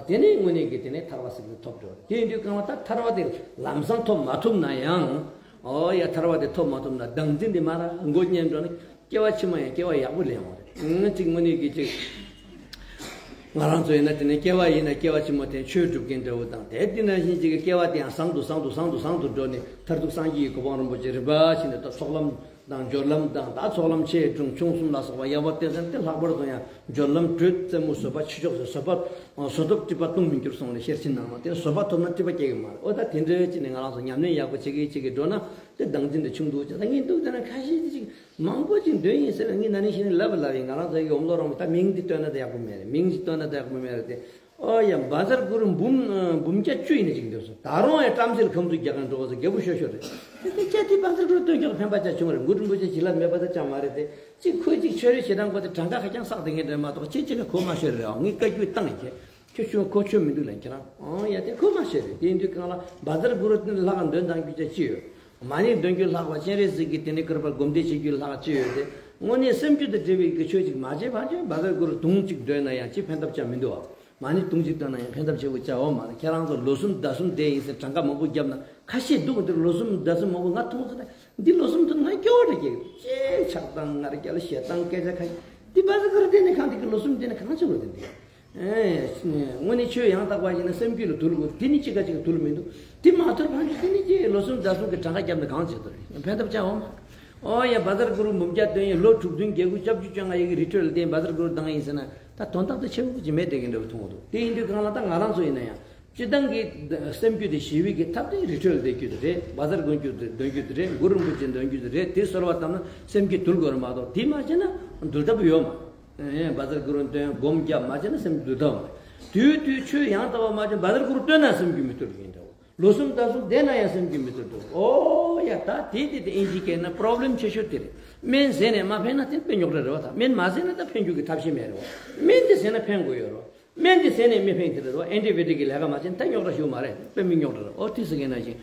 དེ་ནས་དངོས་གནས་ཀྱི་དེ་ནས་ཐར་པ་ཟེར་གྱི་ཐོབ་འགྲོ་རེད། དེ་ཡིན་དུས་གང་ལ་ད་ཐར་པ་དེ་ལམ་སང་ཐོབ་མ་ཐུབ་ན་ཡང་། ཨོ་ཡ། ཐར་པ་དེ་ཐོབ་མ་ཐུབ་ན་བདག་འཛིན་དེ་མར་མགོ་བསྙེན་འགྲོ་ན་སྐྱེ་བ་ཕྱི་མ་ཡང་སྐྱེ་བ་ཡག་པོ་ལེན་འོང་རེད། ཅིག་དངོས་གནས་ཀྱི་ཅིག་ང་རང་ཚོ་ཡིན་ན་དེ་ནས་སྐྱེ་བ་ཡིན་ན་སྐྱེ་བ་ཕྱི་མ་དེ་ཆོས་སྒྲུབ་མཁན་འདྲ་བོ་དང་། དེ་དེ་ནང་བཞིན་ཅིག་གི་སྐྱེ་བ་དེ་ཡང་བཟང་དུ་བཟང་དུ་བཟང་དུ་བཟང་དུ་འགྲོ་ནས་མཐར་ཐུག་སངས་རྒྱས་ཀྱི་གོ་འཕང་རིན་པོ་ཆེ་རིམ་པ་བྱས་ནས་ད་ཚོགས་ལམ་དང་སྦྱོར་ལམ་དང་། ད་ཚོགས་ལམ་ཆེ་འབྲིང་ཆུང་གསུམ་ལ་སོགས་པ་ཡག་པོ་བསྟེན་ཟིན་དེ་ལྷག་པར་དུ་ཡང་སྦྱོར་ལམ་དྲོད་རྩེ་མོ་བཟོད་པ་ཆོས་མཆོག་ཟེར། བཟོད་པ་བཟོད་ཐོབ་སྒྲིབ་པ་ལྟུང་མི་འགྱུར་གསུངས་ནས་ཤེར་ཕྱིན་ནང་ལ་དེ་བཟོད་པ་ཐོབ་ན་སྒྲིབ་པ་སྐྱེ་གི་མ་རེད། ཨོ་ད་དེ་འདྲའི་ཅིག་ནས་ང་རང་ཚོ་ཉམས་ལེན་ཡག་པོ་བྱེད་ཀྱི་བྱེད་ཀྱི་འགྲོ་ན་དེ་བདག་འཛིན་དེ་ཆུང་དུ་བྱ། ད་ངས་འདུག་དེ་ན་ཁ་ཤས་ཅིག་མང་པོ་ཅིག་འདོན་ཡིན་ཟེར་བ་ངས་ན་ནིང་ཤི་ནས་ལབ་པ་ལབ་ཡིན། ང་རང་ཚོ་ཡི་ཨོམ་ལོ་རོང་བའི་ད་མིང་འདི་བཏོན་ན་ད་ཡག་པོ་མེད་རེད། མིང་འདི་བཏོན་ན་ད་ཡག་པོ་མེད་རེད་དེ། ཨོ་ཡ། བཛྲ་གུ་རུ་འབུམ་འབུམ་བརྒྱ་བཅུ་ཡིན་ན་ཅིག་འདོན་སོང་། ད་རུང་ཡང་བྲམ་ཟེར་ཁམས་ཚུར་རྒྱག་གང་འགྲོ་བ་ཟེར་རྒད་པོ་ཤོད་ཤོད་རེད། དེ་དེ་ཅག་དེ་བཛྲ་གུ་རུ་བཏོན་རྒྱག་ཕན་པ་ཅག་བྱུང་རེད། གུ་རུ་རིན་པོ་ཆེ་བྱིན་རླབས་མེད་པ་ད་ཅང་མ་རེད་དེ། ཅིག་ཁོས་ཅིག་ཆོས་རེ་བྱེད་སྟངས་ཁོ་དེ་གྲངས་ཀ་ཧ་ཅང་བསགས་དེ་ངས་འདྲ་མ་གཏོགས་ཁྱེད་ཅིག་ལ་གོ་མ་ཤོད་རེད། ཨོ་ངས་བཀའ་བཀྱོན་བཏང་ཡིན། ཁྱེད་ཁྱོད་ཆོས་ཁོ་ཆོས་མི་འདུག་ལན་ཁྱེད་རང་། ཨོ་ཡ། དེ་གོ་མ་ཤེས་རེད། དེ་ཡིན་དུས་གང་ལ་བཛྲ་གུ་རུ་དེ་ལྷག་འདོན་དང་རྒྱུ་ཆ་ཅི་ཡོད། མ་ཎི་འདོན་རྒྱུ་ལྷག་པ་སྤྱན་རས་གཟིགས་ཀྱི་དེ་ནས་ཀིར་པ་སྒོམ་བཟླས་བྱེད་རྒྱུ་ལྷག་ཅི་ཡོད་དེ། དངོས་གནས་སེམས་རྒྱུད་དུ་འབྲེལ་བའི་གི་ཆོས་ཅིག་མ་བྱས་ཕར་ཆོས་བཛྲ་གུ་རུ་དུང་གཅིག་འདོན་ན་ཡང་ཅི་ཕན་ཐབས་ཅང་མི་འདུག་བ། མ་ཎི་དུང་གཅིག་འདོན་ན་ཡང་ཕན་ཐབས་ཆེ་བོ་ཅང་ཡོད་མ་རེད། ཁྱེད་རང་ཚོ་ལོ་གསུམ་ཟླ་གསུམ་བསྡད་ཡིན་ཟེར་གྲངས་ཀ་མང་པོ་བརྒྱབ་ན་ཁ་ཤས་འདུག་འདིར་ལོ་གསུམ་ཟླ་གསུམ་མང་པོ་ང་མཐོང་ཟེར་ན་འདི་ལོ་གསུམ་དུ་ང་སྐྱོ་བ་རེ་སྐྱེ་གི་ཅེས་ཆགས་སྡང་ངར་སྐྱལ་ཞེ་སྡང་སྐད་ཆ་ཁ་ཤས་འདི་བཛྲ་གུ་རུ་བསྟེན་ནས་གང་དེ་གི་ལོ་གསུམ་བསྟེན་ནས་གང་བྱེད་དགོས་དེ་འདི། ཨེ། དངོས་གནས་ཆོས་ཡང་དག་པ་ཡིན་ན་སེམས་རྒྱུད་ལ་དུལ་དགོས། དེ་ནི་གཅིག་ག་གཅིག་ག་དུལ་མི་འདུག་དེ་མ་ཐུབ་ཕན་ཆོད་དེ་ནི་ཀྱེ་ལོ་གསུམ་ཟླ་གསུམ་གྱི་གྲངས་ཀ་བརྒྱབ་ན་གང་བྱེད་དོ་རེད། ཕན་ཐོགས་ཅང་འོང་མ། ཨོ་ཡ། བཛྲ་གུ་རུ་འབུམ་བརྒྱ་འདོན་ཡིན། ལོ་དྲུག་བདུན་བརྒྱད་དགུ་བཅུ་བཅོ་ལྔ་ཡི་གི་རི་ཁྲོད་ལ་བསྡད་བཛྲ་གུ་རུ་བཏང་ཡིན་ཟེར་ན་ད་དོན་དག་དེ་ཆེ་བོ་ཅིག་མེད་དེ་གི་འདྲ་བོ་མཐོང་གི་འདུག་དེ་ཡིན་དུས་གང་ལ་ད་ང་རང་ཚོ་ཡིན་ན་ཡང་སྤྱིར་བཏང་གི་སེམས་རྒྱུད་དེ་ཞི་བའི་གི་ཐབས་དེ་རི་ཁྲོད་ལ་བསྡད་རྒྱུ་དེ་རེད། བཛྲ་གུ་རུ་འདོན་རྒྱུ་དེ་རེད། གུ་རུ་རིན་པོ་ཆེ་འདོན་རྒྱུ་དེ་རེད། དེ་གསོལ་བ་བཏབ་ན་སེམས་རྒྱུད་དུལ་དགོས་རེད་མ་གཏོགས་དེ་མ་བྱས་ན་དུལ་ཐབས་ཡོད་མ། ཨེ། བཛྲ་གུ་རུ་འདོན་སྒོམ་རྒྱབ་མ་བྱས་ན་སེམས་རྒྱུད་དུལ་ཐབས་མ་རེད། དུས་དུས་ཆོས་ཡང་དག་པ་མ་བྱས་བཛྲ་གུ་རུ་བཏོན་ན་སེམས་རྒྱུད་མི་དུལ་གི་འདྲ་བོ། ལོ་གསུམ་ཟླ་གསུམ་བསྡད་ན་ཡང་སེམས་རྒྱུད་མི་དུལ་འདུག་ཨོ་ཡ། ད་དེ་དེ་དེ་ཨིན་ཇི་སྐད་ན་པྲོབ་ལེམ་ཆེ་ཤོས་དེ་རེད། སྨན་བཟས་ནས་མ་ཕན་ན་དེ་དཔེ་རྙོག་དྲ་རེད་བ། ད་སྨན་མ་བཟས་ན་ད་ཕན་རྒྱུ་གི་ཐབས་ཤེས་མེད་རེད་བ། སྨན་དེ་བཟས་ན་ཕན་དགོས་ཡོད་རེད་བ། སྨན་དེ་བཟས་ནས་མི་ཕན་གི་རེད་བ། ཨེན་ཊི་བྷའི་ཊིག་གི་ལས་ཀ་མ་བྱས་ན་ད་རྙོག་དྲ་ཞིག་མ་རེད། དཔེ་མི་རྙོག་དྲ་རེད། ཨོ་དེ་ཟེར་མཁན་ནང་བཞིན།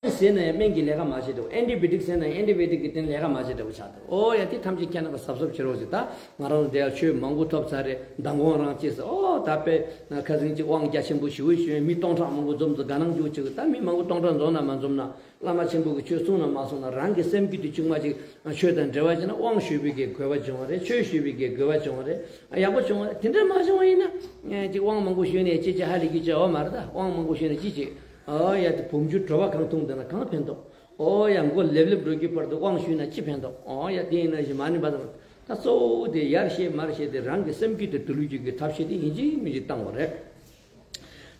ཟས་ཟས་ན་ཡང་སྨན་གྱི་ལས་ཀ་མ་བྱེད་འདྲ་བོ། ཨེན་ཊི་བི་ཡོ་ཊིག་ཟས་ན་ཡང་ཨེན་ཊི་བི་ཡོ་ཊིག་གི་དེ་ལས་ཀ་མ་བྱེད་འདྲ་བོ་ཆགས་འདུག་ཨོ་ཡ། དེ་ཐམས་ཅད་ཁྱེད་རང་གི་གཟབ་གཟབ་བྱེད་རོགས་ཞེས། ད་ང་རང་དེ་ཡང་ཆོས་མང་པོ་ཐོབ་ཚར་རེད། མདང་དགོང་རང་ཅེས་ཟེར། ཨོ་ད་དཔེ་ཁ་སང་ཅིག་དབང་རྒྱ་ཆེན་པོ་ཞེ་པོ་ཞུས། མི་སྟོང་ཕྲག་མང་པོ་འཛོམས་འདུག་དགའ་སྣང་ཅིག་བྱེད་དགོས། ད་མི་མང་པོ་སྟོང་ཕྲག་འཛོམས་ན་མ་འཛོམས་ན། བླ་མ་ཆེན་པོ་གིས་ཆོས་གསུངས་ན་མ་གསུངས་ན། རང་གི་སེམས་རྒྱུད་དེ་གཅིག་མ་གཅིག་ཆོས་དང་འབྲེལ་བ་བྱས་ན། དབང་ཞུས་པའི་གི་དགོས་པ་བྱུང་བ་རེད། ཆོས་ཞུས་པའི་གི་དགོས་པ་བྱུང་བ་རེད། ཡག་པོ་བྱུང་བ་རེད། དེ་འདྲ་མ་བྱུང་བ་ཡིན་ན། ཨེ་ཅིག་དབང་མང་པོ་ཞུས་ནས་ཅི་ཅི་ཧ་ལས་ཀྱི་བྱ་བ་མ་རེད། ད་དབང་མང་པོ་ཞུས་ནས་ཅི་བྱེད། ཨོ་ཡ། དེ་བུམ་ཆུ་དྲོ་བ་གང་འཐུང་བསྡད་ན་གང་ཕན་ཐོགས། ཨོ་ཡ། མགོ་ལེབ་ལེབ་འགྲོ་གི་བར་དུ་དབང་ཞུས་ན་ཅི་ཕན་ཐོགས། ཨོ་ཡ། དེ་ཡིན་ན་བཞིན་མ་ཎི་བཛྲ། ད་གཙོ་བོ་དེ་ཡར་བཤད་མར་བཤད་དེ་རང་གི་སེམས་རྒྱུད་དེ་དུལ་རྒྱུ་གི་ཐབས་ཤེས་དེ་ཡིན་གཅིག་མིན་གཅིག་བཏང་བ་རེད།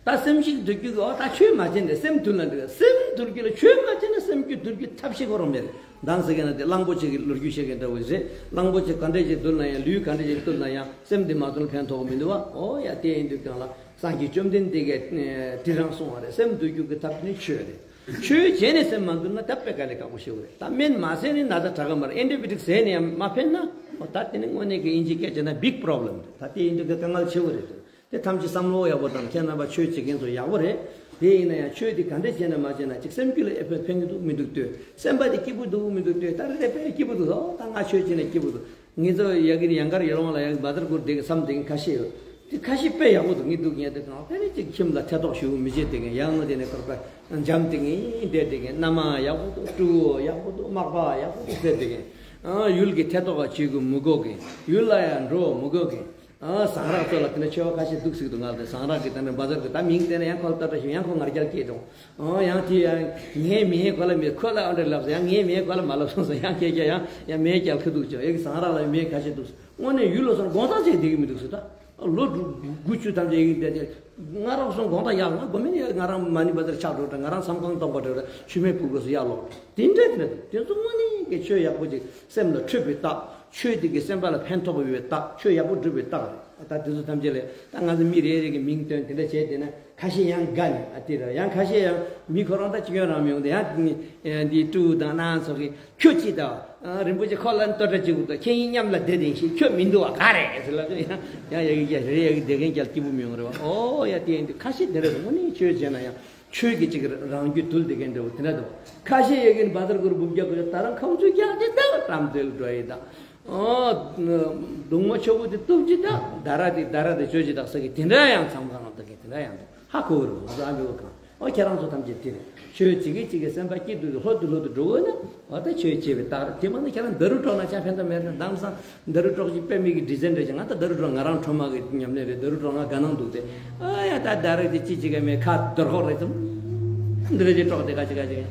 ད་སེམས་ཤིག་དུལ་རྒྱུ་གི། ཨོ་ད་ཆོས་མ་བྱས་ནས་སེམས་དུལ་ན་འགྲིག་ག་སེམས་དུལ་རྒྱུ་ལ་ཆོས་མ་བྱས་ན་སེམས་རྒྱུད་དུལ་རྒྱུ་ཐབས་ཤེས་ཁོ་རང་མེད། མདང་ཟེར་མཁན་ན་དེ་གླང་པོ་ཆེ་གི་ལོ་རྒྱུས་བཤད་མཁན་འདྲ་བོ་རེད། གླང་པོ་ཆེ་ག་འདྲ་ཞིག་དུལ་ན་ཡང་། ལུས་ག་འདྲ་ཞིག་དུལ་ན་ཡང་སེམས་དེ་མ་དུལ་ཕན་ཐོགས་མི་འདུག་བ། ཨོ་ཡ། དེ་ཡིན་དུས་གང་ལ་སངས་རྒྱས་བཅོམ་ལྡན་འདས་ཀྱིས་དེ་རང་གསུངས་པ་རེད། སེམས་དུལ་རྒྱུ་གི་ཐབས་ནི་ཆོས་རེད། ཆོས་བྱས་ནས་སེམས་མ་དུལ་ན་ད་དཔེ་དཀའ་ལས་ཁག་པོ་ཞེ་པོ་རེད། ད་སྨན་མ་ཟས་ནི་ན་ཚ་དྲག་གི་མ་རེད། ཨེན་ཊི་བི་ཡོ་ཊིག་ཟས་ནས་ཡང་མ་ཕན་ན། ཨོ་ད་དེ་ནི་དངོས་གནས་ཀྱི་དབྱིན་ཇིའི་སྐད་བྱས་ན་big problem་རེད། ད་དེ་ཡིན་དུས་དཀའ་ངལ་ཆེ་པོ་རེད། དེ་ཐམས་ཅད་བསམ་བློ་ཡག་པོ་བཏང་། ཁྱེད་རྣམ་པ་ཆོས་བྱེད་མཁན་ཚོ་ཡག་པོ་རེད། དེ་ཡིན་ན་ཡང་ཆོས་དེ་ག་འདྲས་བྱས་ན་མ་བྱས་ན་ཅིག་སེམས་རྒྱུད་ལ་ཨེ་ཕན་ཕན་གྱི་འདུག་མི་འདུག་ལྟོས། སེམས་པ་དེ་སྐྱིད་པོ་འདུག་མི་འདུག་ལྟོས། ད་རེ་རེ་དཔེ་སྐྱིད་པོ་འདུག་ཨོ་ད་ང་ཆོས་བྱས་ན་སྐྱིད་པོ་འདུག་ངེད་ཚོ་ཡ་གིར་ཡང་གར་ཡོད་རུང་ལ་ཡང་བཛྲ་གུར་དེ་གི་བསམ་དེ་གི་ཁ་ཤས་ཡོད། དེ་ཁ་ཤས་དཔེ་ཡག་པོ་འདུག་ངས་འདུག་ངས་དེ་གང་དཔེ་རེ་ཅིག་ཁྱིམ་ལ་ཐལ་ཐོག་ཞུ་མི་བྱེད་དེ་གི་ཡང་ང་དེ་ནས་ཁོར་པ་འཇམ་དེ་གི་བསྡད་དེ་གི་མནའ་མ་ཡག་པོ་འདུག་སྤྲུལ་སྐུ་ཡག་པོ་འདུག་མག་པ་ཡག་པོ་འདུག་ཟེར་དེ་གི་ཡུལ་གི་ཐལ་ཐོག་ག་བྱེད་དགོས་མི་དགོས་གི་ཡུལ་ལ་ཡང་འགྲོ་མི་དགོས་གི་ཨ་ཟངས་རག་ཚོ་ལ་དེ་འདྲ་ཆེ་བ་ཁ་ཤས་འདུག་ཟེར་གི་འདུག་ང་ལ་དེ་ཟངས་རག་གི་དེ་འདྲ་བཛྲ་གི་ད་མིང་བསྟན་ན་ཡང་ཁོ་ལ་ལྟ་འདྲ་ཞིག་ཡང་ཁོ་ང་རྒྱལ་སྐྱེས་འགྲོ། ཨོ་ཡང་དེ་ཡང་ངའི་མིང་ཁོ་ལ་མེད། ཁོ་ལ་ཨ་འདྲ་ལབ་སོང་། ཡང་ངའི་མིང་ཁོ་ལ་མ་ལབ་སོང་ཟེར། ཡང་ཁྱེད་ཀྱ་ཡང་ཡང་མེད་ཀྱ་ཁུ་འདུག་ཅོ། ཡ་གི་ཟངས་རག་ལ་མེད་ཁ་ཤས་འདུག་དངོས་གནས་ཡུལ་ལོ་སོང་དགོང་དག་ཅིག་བསྡད་ཀྱི་མི་འདུག་ཟེར། ད་ལོ་དགུ་བཅུ་ཐམས་ཅད་ཡིན་བསྡད་དེ་ང་རང་སོང་དགོང་དག་ཡག་ང་དགོས་མིན་ཡ་ང་རང་མ་ཎི་བཛྲ་ཆགས་འགྲོ་འདྲ། ང་རང་མཚམས་ཁང་སྟོང་པ་འདྲ་འདྲ་ཆུ་སྨན་ཕུག་དགོས་སུ་ཡར་ལོག་དེ་འདྲ་དེ་འདྲ་དེ་ཚོ་དངོས་གནས་ཀྱི་ཆོས་ཡག་པོ་ཅིག་སེམས་ལ་འཕྲོད་པའི་རྟགས། ཆོས་དེ་གིས་སེམས་པ་ལ་ཕན་ཐོགས་པའི་རྟགས། ཆོས་ཡག་པོ་སྒྲུབ་པའི་རྟགས་རེད། ད་དེ་ཚོ་ཐམས་ཅད་ལས་ད་ང་ཚོ་མི་རེ་རེ་གི་མིང་བཏོན་དེ་འདྲ་བྱས་བསྡད་ན་ཁ་ཤས་ཡང་དགའ་ནས་ཨ་དེ་ར། ཡང་ཁ་ཤས་ཡང་མི་ཁོ་རང་ད་ཅི་ཡོད་རང་མི་ཡོང་དེ་ཡང་འདི་སྤྲུལ་སྐུ་དང་ནང་ཚོ་གི་ཁྱོད་ཅི་ད་རིན་པོ་ཆེ་ཁོ་ལ་བསྟོད་སྒྲ་གཅིག་པུ་དང་ཁྱེད་གཉིས་མཉམ་ལ་བསྡད་དེ་ཤི་ཁྱོད་མི་འདུག་བ་ག་རེ་ཟེར་ལབ་ཡང་ཡང་ཡ་གི་རྒྱ་རེ་ཡ་གི་བསྡད་མཁན་རྒྱལ་སྐྱིད་པོ་མི་ཡོང་རེད་བ། ཨོ་ཡ་དེ་ཡིན་དུས་ཁ་ཤས་དེ་འདྲ་རེད། དངོས་གནས་ཆོས་བྱས་ན་ཡང་། ཆོས་ཀྱི་ཅིག་རང་རྒྱུད་དུལ་བསྡད་མཁན་འདྲ་བོ་དེ་འདྲ་འདུག་ཁ་ཤས་ཡོད་མཁན་བཛྲ་གུར་འབུམ་རྒྱ་གུར་ད་རང་ཁ་མཆུ་རྒྱག་ཅིག་དང་བྲམ་ཟེ་ལ་འགྲོ་ཡི་དང་། ཨོ། གདུང་མ་ཆོ་གུ་དེ་གཏུབ་ཅིག་དང་ད་ར་དེ་ད་ར་དེ་ཆོས་ཅིག་དང་ས་གི་དེ་འདྲ་ཡང་མཚམས་ཁང་ནང་ད་གི་དེ་འདྲ་ཡང་འདུག་ཧ་གོ་གི་རེད། ང་ཚོ་ཨ་མི་བ་གང་ཨོ་ཁྱེད་རང་ཚོ་ཐམས་ཅད་དེ་རེད། ཆོས་བྱེད་ཀྱི་བྱེད་ཀྱི་སེམས་པ་སྐྱིད་སྡུག་གི་ལྷོད་དུ་ལྷོད་དུ་འགྲོ་དགོས་ན་ཨོ་ད་ཆོས་བྱེད་པའི་རྟགས་རེད། དེ་མ་ནི་ཁྱེད་རང་ཌ་རུ་དཀྲོག་ན་ཅང་ཕན་ཐོགས་མེད་རེད། མདང་སང་ཌ་རུ་དཀྲོག་ཅིག་དཔེ་མེད་ཀྱི་ཌི་ཛན་རེད་ཅེ། ང་ད་ཌ་རུ་དཀྲོག་ང་རང་ཁྲོ་མ་གི་ཉམས་ལེན་རེད། ཌ་རུ་དཀྲོག་ང་དགའ་སྣང་འདུག་སྟེ། ཨ་ཡ་ད་ད་རེད་དེ་ཅི་ཅི་ག་མེད་ཁ་རྡོར་ཁོག་རེད་དམ། འདི་རེད་ཅེ་དཀྲོག་དེ་ག་ཅི་ག་ཅི་ག་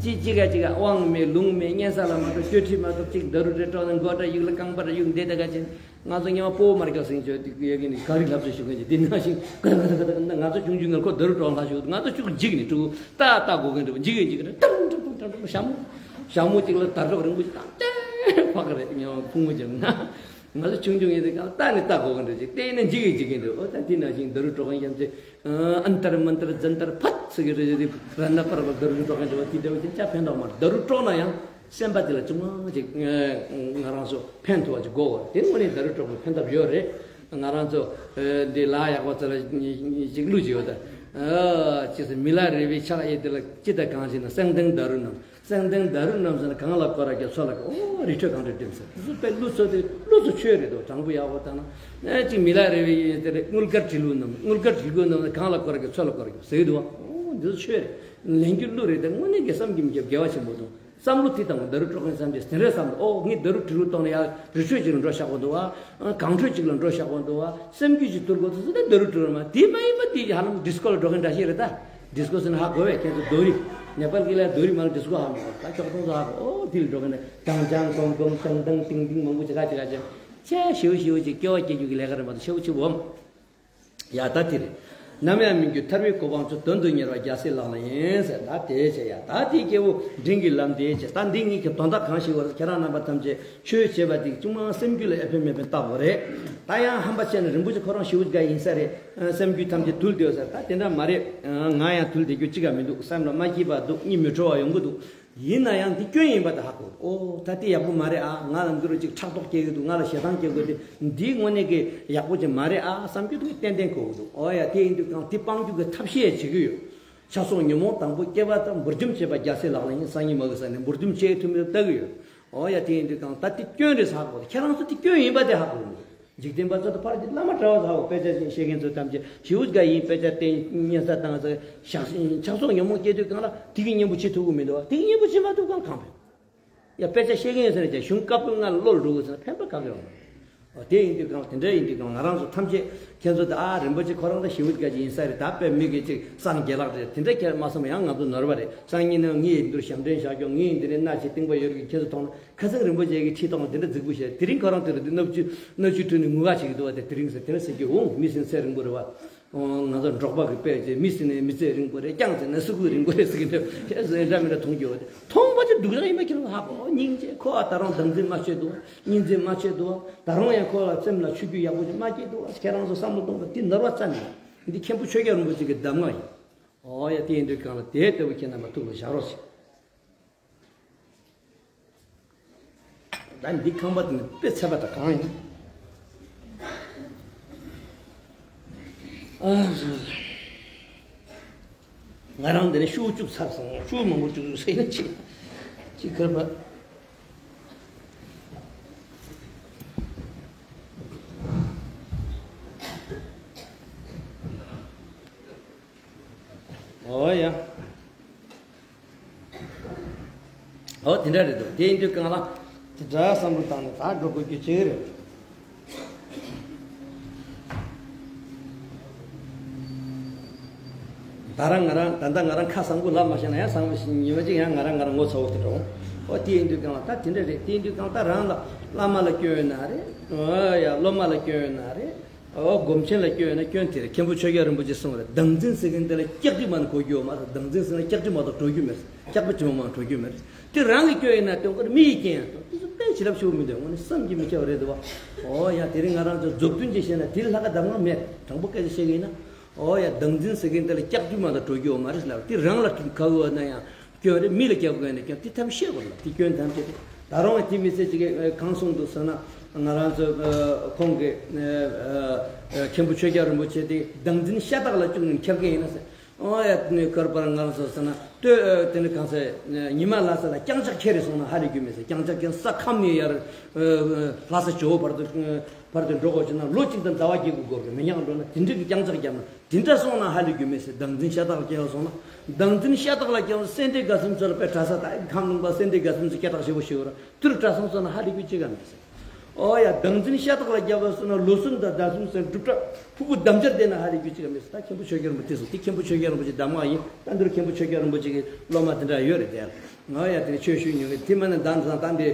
ཅི་ཅི་ག་ཅི་ག་དབང་མེད་ལུང་མེད་གཉན་ས་ལ་མ་གཏོགས་གཅོད་ཁྲིད་མ་གཏོགས་ཅིག་ཌ་རུ་རེ་དཀྲོག་ནས་མགོ་སྐྲ་གཡུག་ལ་རྐང་པ་རེ་གཡུག་འདི་དེ་ག་ཅི། ང་ཚོ་སྔོན་མ་སྤོ་བོ་མར་རྒྱག་སེང་ཆོས་དེ་ཡ་གི་ནི་ག་རེ་ལབ་ཚོད་ཞུ་མཁན་ཅིག་དེ་ནང་བཞིན་ག་ག་ག་ག་ང་ཚོ་ཆུང་ཆུང་ནས་ཁོ་ཌ་རུ་དཀྲོག་ལ་ཞུ། ང་ཚོ་ཅུག་འཇིགས་ནས་ཕྲུ་གུ་ཏག་ཏག་གོ་མཁན་འདྲ་བོ་འཇིགས་ཡོད་འཇིགས་རེད། ཏང་ཏང་ཏང་ཏང་ཞྭ་མོ་ཞྭ་མོ་གཅིག་ལ་དར་ལྕོག་རིང་པོ་ཅིག་ཏང་ཏེ་ཕག་གི་རེད། ཉོ་ཕུང་མོ་ཅིག་ན། ང་ཚོ་ཆུང་ཆུང་ཡིན་དུས་ཀྱང་ལྟ་ནས་ལྟ་དགོས་ཀྱི་འདུག་ཅིག་བལྟས་ན་འཇིགས་ཡིན་འཇིགས་ཀྱི་འདུག་ཨོ་ད་དེ་ནང་བཞིན་ཌ་རུ་དཀྲོག་མཁན་རྐྱང་ཚེ་ཨན་ཏར་མན་ཏར་ཛན་ཏར་ཕད་ཟེར་གྱི་རེད། ར་ན་པར་བ་ཌ་རུ་དཀྲོག་མཁན་འདྲ་བ་དེ་འདྲ་བ་དེ་ཅག་ཕན་ཐོགས་མ་རེད། ཌ་རུ་དཀྲོག་ན་ཡང་སེམས་པ་དེ་ལ་ཅུང་མང་ཅིག་ང་རང་ཚོ་ཕན་ཐོགས་པ་ཅིག་དགོས་པ་དེ་དངོས་གནས་ཌ་རུ་དཀྲོག་པའི་ཕན་ཐབས་ཡོད་རེད། ང་རང་ཚོ་འདི་ལ་ཡག་པ་ཚོ་ལ་ཅིག་གླུ་ཅིག་ཡོད་ད། ཅི་ཟེར་མི་ལ་རས་པའི་ཕྱག་གཡས་དེ་ལ་ཅི་ད་གང་བྱེད་ན་སེང་ལྡེང་ཌ་རུ་བསྣམས། སེང་ལྡེང་ཌ་རུ་བསྣམས་ཟེར་ན་གང་ལ་སྐོར་ར་རྒྱབ་སོ་ལ་ཨོ་རི་ཁྲོད་གང་དུ་འགྲིམ་ཟེར། དེ་ཚོ་དཔེ་གླུ་ཚོ་དེ་གླུ་ཚོ་ཆོས་རེད་དོ། དྲང་པོ་ཡག་པོ་བཏང་ན་ཨེ་ཅིག་མི་ལ་རས་པའི་དེ་རེད། དངུལ་དཀར་དྲིལ་བུ་བསྣམས། དངུལ་དཀར་དྲིལ་བུ་བསྣམས་ན་གང་ལ་སྐོར་ར་རྒྱབ་སོ་ལ་སྐོར་ར་རྒྱབ་ཟེར་གི་འདུག་བ། ཨོ་འདི་ཚོ་ཆོས་རེད། ལན་རྒྱུ་གླུ་རེད་དེ་དངོས་གནས་དགེ་བསམ་གྱིས་མི་ཁྱབ་དགེ་བ་ཆེན་པོ་དང་། བསམ་བློ་དེ་དང་ཌ་རུ་དཀྲོག་མཁན་བསམ་གྱི་དེ་འདྲའི་བསམ་བློ། ཨོ་ངས་ཌ་རུ་དྲིལ་བུ་གཏོང་ན་ཡ་རི་ཁྲོད་ཅིག་ལ་འགྲོ་བཞག་པ་འདུག་བ། གངས་ཁྲོད་ཅིག་ལ་འགྲོ་བཞག་པ་འདུག་བ། སེམས་རྒྱུད་ཅིག་དུལ་དགོས་དུས་སུ་ད་ཌ་རུ་དྲིལ་བུ་མ་དེ་མ་ཡིན་པ་དེ་ཧ་ལམ་ཌི་སྐོ་ལ་འགྲོ་མཁན་འདྲ་ཞིག་རེད་ད། ཌི་སྐོ་ཟེར་ན་ཧ་གོ་བས། ཁྱེད་ཚོ་རྡོ་རི་ནེ་པཱལ་གི་ལ་རྡོ་རི་མ་ལ་ཌི་སྐོ་ཧ་མ་གོ། ད་ཁྱོག་ཐོང་ཚོ་ཧ་གོ། ཨོ་དེ་ལ་འགྲོ་མཁན་ནི་དང་ཅང་ཀོང་ཀོང་ཏང་ཏང་ཏིང་ཏིང་མང་པོ་ཅིག་ག་ཅིག་ག་ཅིག་ཆེ་ཞེ་པོ་ཞེ་པོ་ཅིག་སྐྱེ་བ་སྐྱེ་རྒྱུ་གི་ལས་ཀ་རེད་མ་གཏོགས་ཆེ་བོ་ཆེ་བོ་འམ། ཡ་ད་དེ་རེད། ནམ་ཡང་མི་འགྱུར་ཐར་པའི་གོ་འཕང་མཆོག་དོན་དུ་གཉེར་བ་རྒྱལ་སྲས་ལག་ལེན་ཡིན་ཟེར། ད་དེ་བྱས་ཡ་ད་དེ་སྐྱེ་བོ་འབྲིང་གི་ལམ་དེ་བྱས། ད་འདི་གཉིས་ཀྱི་དོན་དག་གང་ཞིག་བར་ཁྱེད་རང་རྣམ་པ་ཐམས་ཅད་ཆོས་བྱེད་པ་དེ་ཅུང་མང་སེམས་རྒྱུད་ལ་ཨེ་ཕན་མེད་ཕན་བཏགས་པ་རེད། ད་ཡང་ཧམ་པ་བཤད་ན་རིན་པོ་ཆེ་ཁོ་རང་ཞེ་པོ་ཅིག་ཡིན་ས་རེད། སེམས་རྒྱུད་ཐམས་ཅད་དུལ་བསྡད་ཡོད་ས་རེད། ད་དེ་འདྲ་མ་རེད། ང་ཡང་དུལ་བསྡད་རྒྱུ་ཅི་ག་མི་འདུག་སེམས་ལ་མ་སྐྱིད་པ་འདུག་གཉིད་མི་བྲོ་བ་ཡོང་གི་འདུག་ཡིན་ན་ཡང་འདི་སྐྱོན་ཡིན་པ་དེ་ཧ་གོ། ཨོ་ད་དེ་ཡག་པོ་མ་རེད་ཨ། ང་ལ་འདི་རུ་ཅིག་ཕྲག་དོག་སྐྱེ་གི་འདུག་ང་ལ་ཞེ་སྡང་སྐྱེ་དགོས་ཏེ་འདི་དངོས་གནས་ཀྱི་ཡག་པོ་ཅིག་མ་རེད་ཨ་བསམ་རྒྱུ་དེ་ཏན་ཏན་གོ་གི་འདུག་ཨོ་ཡ་དེ་ཡིན་དུས་གང་དེ་སྤང་རྒྱུ་གི་ཐབས་ཤེས་བྱེད་ཀྱི་ཡོད། ཆགས་སོགས་ཉོན་མོངས་དང་པོ་སྐྱེ་བ་དང་འབུར་འཇོམས་བྱེད་པ་རྒྱལ་སྲས་ལག་ལེན་ཡིན། སང་ཉིན་མ་གི་ས་ནས་འབུར་འཇོམས་བྱེད་ཐུབ་མེད་ལྟ་གི་ཡོད། འོ་ཡ། དེ་ཡིན་དུས་གང་ལྟར་དེ་སྐྱོན་རེད་ཟེར་ཧ་གོ། ཁྱེད་རང་ཚོ་དེ་སྐྱོན་ཡིན་པ་དེ་ཧ་གོ་མི་འདུག་འཇིག་རྟེན་པ་ཚོ་དེ་ཕར་དེ་བླ་མ་གྲྭ་བ་ཟེར་ཧ་གོ། དཔེ་ཆ་བཤད་མཁན་ཚོ་ཐམས་ཅད་ཞེ་པོ་དགའ་ཡིན། དཔེ་ཆ་བསྟན་སྙན་ས་བཏང་ཟེར་ཞག་ཆགས་སོགས་ཉོན་མོངས་སྐྱེ་དུས་གང་ལ་དེ་གི་གཉེན་པོ་བྱེད་ཐུབ་གི་མི་འདུག་བ། དེ་གི་གཉེན་པོ་བྱེད་མ་ཐུབ་གང་གང་ཕན། ཡ། དཔེ་ཆ་བཤད་མཁན་ཡོད་ཟེར་ན་ཀྱང་གཞུང་བཀའ་པོད་ལྔ་ལ་བློ་འགྲོ་དགོས་ཟེར་ན་ཕན་པ་ག་གེ་ཡོང་མ་རེད། འོ་དེ་ཡིན་དུས་གང་དེ་འདྲ་ཡིན་དུས་གང་ང་རང་ཚོ་ཐམས་ཅད་ཁྱེད་ཚོ་ད་ཨ་རིན་པོ་ཆེ་ཁོ་རང་ད་ཞི་བ་དགའ་ཅིག་ཡིན་ས་རེད། ད་དཔེ་མི་གི་ཅིག་སངས་རྒྱས་ལགས་རེད། དེ་འདྲ་ཁྱེད་མ་བསམ་ཡང་ང་ཚོ་ནོར་བ་རེད། སང་ཉིན་ནི་ངའི་འདིར་ཞབས་འདྲེན་བཞག་ཀྱོག་ངའི་འདི་ནས་སྣ་ཆེ་གཏིང་པ་ཡོད་རེད། ཁྱེད་ཚོ་མཐོང་ན་ཁ་སང་རིན་པོ་ཆེ་གི་ཁྲིད་ཐོག་འདི་འདྲ་རྫིག་པོ་བཤད། དེ་རིང་ཁོ་རང་དེ་རུ་འདི་སྣབས་ཆུ་སྣབས་ཆུ་བཀྲུས་ནས་ངུ་ག་བྱེད་ཀྱི་འདུག་བ། དེ་དེ་རིང་ཟེར་དེ་རིང་ཟེར་གྱི་འོང་མི་ཟིན་ཚེ་རིང་པོ་རེད་བ། ཨོ། ང་ཚོ་འབྲོག་པ་གི་དཔེ་བྱས། མི་ཟེར་ནས་མི་ཚེ་རིང་པོ་རེད། རྐྱང་ཟེར་ནས་སུ་ཁུག་རིང་པོ་རེད་ཟེར་གི་འདྲ་འདྲ་མི་འདྲ་མཐོང་རྒྱུ་ཡོད་དེ། མཐོང་པ་ཅིག་སྡུག་ཅག་ཡིན་པ་ཁྱེད་ལ་ཧ་གོ། སྙིང་རྗེ། ཁོ་ཨ་ད་རུང་བདག་འཛིན་མ་བྱེད་འདུག་སྙིང་རྗེ་མ་བྱེད་འདུག་ད་རུང་ཡང་ཁོ་ལ་སེམས་ལ་ཆོས་རྒྱུ་ཡག་པོ་ཅིག་མ་སྐྱེས་འདུག་ཁྱེད་རང་ཚོ་བསམ་བློ་གཏོང་པ་འདི་ནོར་བ་རྩ་ནས་འདི་མཁན་པོ་ཆོས་རྒྱལ་རིན་པོ་ཆེ་གི་གདམས་ངག་ཡིན། ཨོ་ཡ། དེ་ཡིན་དུས་གང་ལ་དེ་ལྟ་བུ་ཁྱེད་རྣམ་པ་ཐུགས་ལ་བཞག་རོགས་ཞེས། ད་འདི་ཁང་པ་དེ་ནི་དཔེ་ཚད་པ་དང་གང་ཡིན། ཨ། ང་རང་འདི་ནས་ཤུགས་བཅུག་ཚར་སོང་། ཤུགས་མང་པོ་བཅུག་བཅུག་ཟེར་ན་ཅི་ཅི་ཁར་པ། ཨོ་ཡ། ཨོ་དེ་འདྲ་རེད་འདུག་དེ་ཡིན་དུས་གང་ལ་དེ་འདྲ་བསམ་བློ་བཏང་ནས་ད་འགྲོ་དགོས་རྒྱུ་ཅིག་རེད། ད་རང་ང་རང་ད་ལྟ་ང་རང་ཁ་བཟང་པོ་ལབ་མ་ཤེས་ན་ཡང་བཟང་པོ་ཞིག་ཉི་མ་གཅིག་ཡང་ང་རང་ང་རང་ངོ་ཚ་བོ་དེ་འདྲ་འོང་། ཨོ་དེ་ཡིན་དུས་གང་ལ་ད་དེ་འདྲ་རེད། དེ་ཡིན་དུས་གང་ལ་ད་རང་ལ་བླ་མ་ལ་སྐྱོན་ཡོད་ན་རེད། ཨོ་ཡ། སློབ་མ་ལ་སྐྱོན་ཡོད་ན་རེད། ཨོ་སྒོམ་ཆེན་ལ་སྐྱོན་ཡོད་ན་སྐྱོན་དེ་རེད། མཁན་པོ་ཆོས་རྒྱལ་རིན་པོ་ཆེ་གསུངས་པ་རེད། བདག་འཛིན་ཟེར་མཁན་དེ་ལ་སྐྱག་རྫུན་མ་གཏོགས་གོ་རྒྱུ་ཡོད་མ་རེད། བདག་འཛིན་ཟེར་ན་སྐྱག་རྫུན་མ་གཏོགས་གྲོལ་རྒྱུ་མེད། སྐྱག་པ་ལྗིད་མོ་མ་གཏོགས་གྲོལ་རྒྱུ་མེད། དེ་རང་གི་སྐྱོན་ཡིན་ན་སྟོན་ཁར་མི་ཡི་རྐྱེན་ཡང་གཏོང་། དེ་ཚོ་དཔེ་བྱིན་རླབས་ཆེ་བོ་མི་འདུག་དངོས་གནས་བསམ་གྱིས་མི་ཁྱབ་པ་རེད་འདུག་བ། ཨོ་ཡ། དེ་རིང་ང་རང་ཚོ་མཛུབ་སྟོན་ཅིག་བྱས་ན་དེ་ལས་ལྷག་ག་གདམས་ངག་མེད། དྲང་པོ་སྐད་ཆ་བཤད་གི་ཡིན་ན། ཨོ་ཡ། བདག་འཛིན་ཟེར་མཁན་དེ་ལ་སྐྱག་རྫུན་མ་གཏོགས་གྲོལ་རྒྱུ་ཡོད་མ་རེད་ལབ། དེ་རང་ལ་ག་བོ་ན་ཡང་སྐྱོན་རེད། མི་ལ་སྐྱག་པ་ཡིན་ན་སྐྱོན། དེ་ཐམས་ཅད་ཤེས་དགོས་ལ། དེ་སྐྱོན་ཐམས་ཅད་དེ་ད་རུང་དེ་མི་ཚེ་གཅིག་གིས་གང་གསུངས་འདུག་ཟེར་ན། ང་རང་ཚོ་ཁོང་གིས་མཁན་པོ་ཆོས་རྒྱལ་རིན་པོ་ཆེ་དེ་བདག་འཛིན་ཤ་སྟག་ལ་བཅུག་ནས་འཁྱེར་མཁན་ཡིན་ན་ཟེར། ཨོ་ཡ། དེ་ནས་ཁར་པར་ང་རང་ཚོ་ཟེར་ན་ལྟོས། དེ་ནས་གང་ཟེར། ཉི་མ་ལྷ་ས་ལ་རྐྱང་ཕྱག་འཁྱེར་རེ་སོང་ན་ཧ་ལས་རྒྱུ་མེད་ཟེར། རྐྱང་ཕྱག་ཁྱེར་ས་ཁམས་ནས་ཡར་ལྷ་ས་ཇོ་བོ་བར་དུ་བར་དུ་འགྲོ་དགོས་བྱུང་ན་ལོ་གཅིག་དང་ཟླ་བ་བརྒྱད་དགུ་འགོར་གི། མི་ཉག་འགྲོ་ན་དེ་འདྲ་གི་རྐྱང་ཕྱག་བརྒྱབ་ན་དེ་འདྲ་སོང་ན་ཧ་ལས་རྒྱུ་མེད་ཟེར། བདག་འཛིན་ཤ་སྟག་ལ་སྐྱེ་བ་སོང་ན། བདག་འཛིན་ཤ་སྟག་ལ་སྐྱེ་བ་སེ་འབྲས་དགའ་ཚོམས་ཚོ་ལ་དཔེ་གྲྭ་ས་ད་ཁམས་ལུང་པ་སེ་འབྲས་དགའ་ཚོམས་ཚོ་སྐད་གྲགས་ཆེ་བོ་ཞིག་ཡོད་ར། དེ་རུ་གྲྭ་ཚང་སོང་ན་ཧ་ལས་རྒྱུ་ཅི་ག་མེད་ཟེར། ཨོ་ཡ། བདག་འཛིན་ཤ་སྟག་ལ་སྐྱེ་བ་སོང་ན་ལོ་གསུམ་དང་ཟླ་གསུམ་ཟེར་སྒྲུབ་གྲྭ་ཕྲུ་གུ་དམ་བཅར་བསྡད་ན་ཧ་ལས་རྒྱུ་ཅི་ག་མེད་ཟེར། ད་མཁན་པོ་ཆོས་རྒྱལ་རིན་པོ་ཆེ་གསུངས། དེ་མཁན་པོ་ཆོས་རྒྱལ་རིན་པོ་ཆེ་གདམས་ངག་ཡིན། ད་འདིར་མཁན་པོ་ཆོས་རྒྱལ་རིན་པོ་ཆེ་གི་སློབ་མ་དེ་འདྲ་ཡོད་རེད་དེ། ང་ཡ་དེ་ཆོས་ཞུ་མྱོང་གི། དེ་མ་ནི་ད་ད་ད་འདི་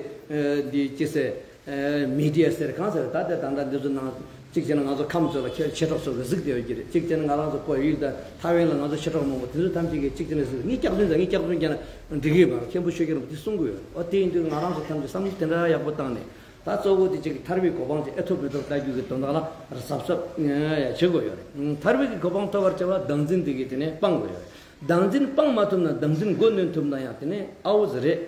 འདི་ཅི་ཟེར། མི་ཌི་ཡ་ཟེར་གང་ཟེར། ད་ལྟ་ད་ལྟ་འདི་ཚོ་ནང་གཅིག་བྱས་ན་ང་ཚོ་ཁམས་ཚོ་ལ་ཁྱེད་མཆེད་གྲོགས་ཚོ་གི་གཟིགས་བསྡད་ཡོད་ཀྱི་རེད། གཅིག་བྱས་ན་ང་རང་ཚོ་བོད་ཡུལ་དང་ཐའེ་ཝན་ལ་ང་ཚོ་མཆེད་གྲོགས་མང་པོ་དེ་ཚོ་ཐམས་ཅད་ཀྱིས་གཅིག་བྱས་ན་ཟེར། ངས་སྐྱག་རྫུན་ཟེར། ངས་སྐྱག་རྫུན་བརྒྱབ་ན་འགྲིག་གི་ཡོད་མ་རེད། མཁན་པོ་ཆོས་རྒྱལ་རིན་པོ་ཆེ་གསུང་གི་ཡོད་རེད། འོ་དེ་ཡིན་དུས་ང་རང་ཚོ་ཐམས་ཅད་བསམ་བློ་དེ་འདྲ་ཡག་པོ་བཏང་ནས། ད་གཙོ་བོ་དེ་གཅིག་གི་ཐར་པའི་གོ་འཕང་ཅིག་ཨེ་ཐོབ་མི་ཐོབ་ལྟ་རྒྱུ་གི་དོན་དག་ལ་གཟབ་གཟབ་ཡ་བྱེད་དགོས་ཡོད་རེད། ཐར་པའི་གི་གོ་འཕང་ཐོབ་པར་བྱ་བ་བདག་འཛིན་དེ་གིས་དེ་ནས་སྤང་དགོས་ཡོད་རེད། བདག་འཛིན་སྤང་མ་ཐུབ་ན་བདག་འཛིན་མགོ་གནོན་ཐུབ་ན་ཡང་དེ་ནས་ཨའུ་ཙི་རེད།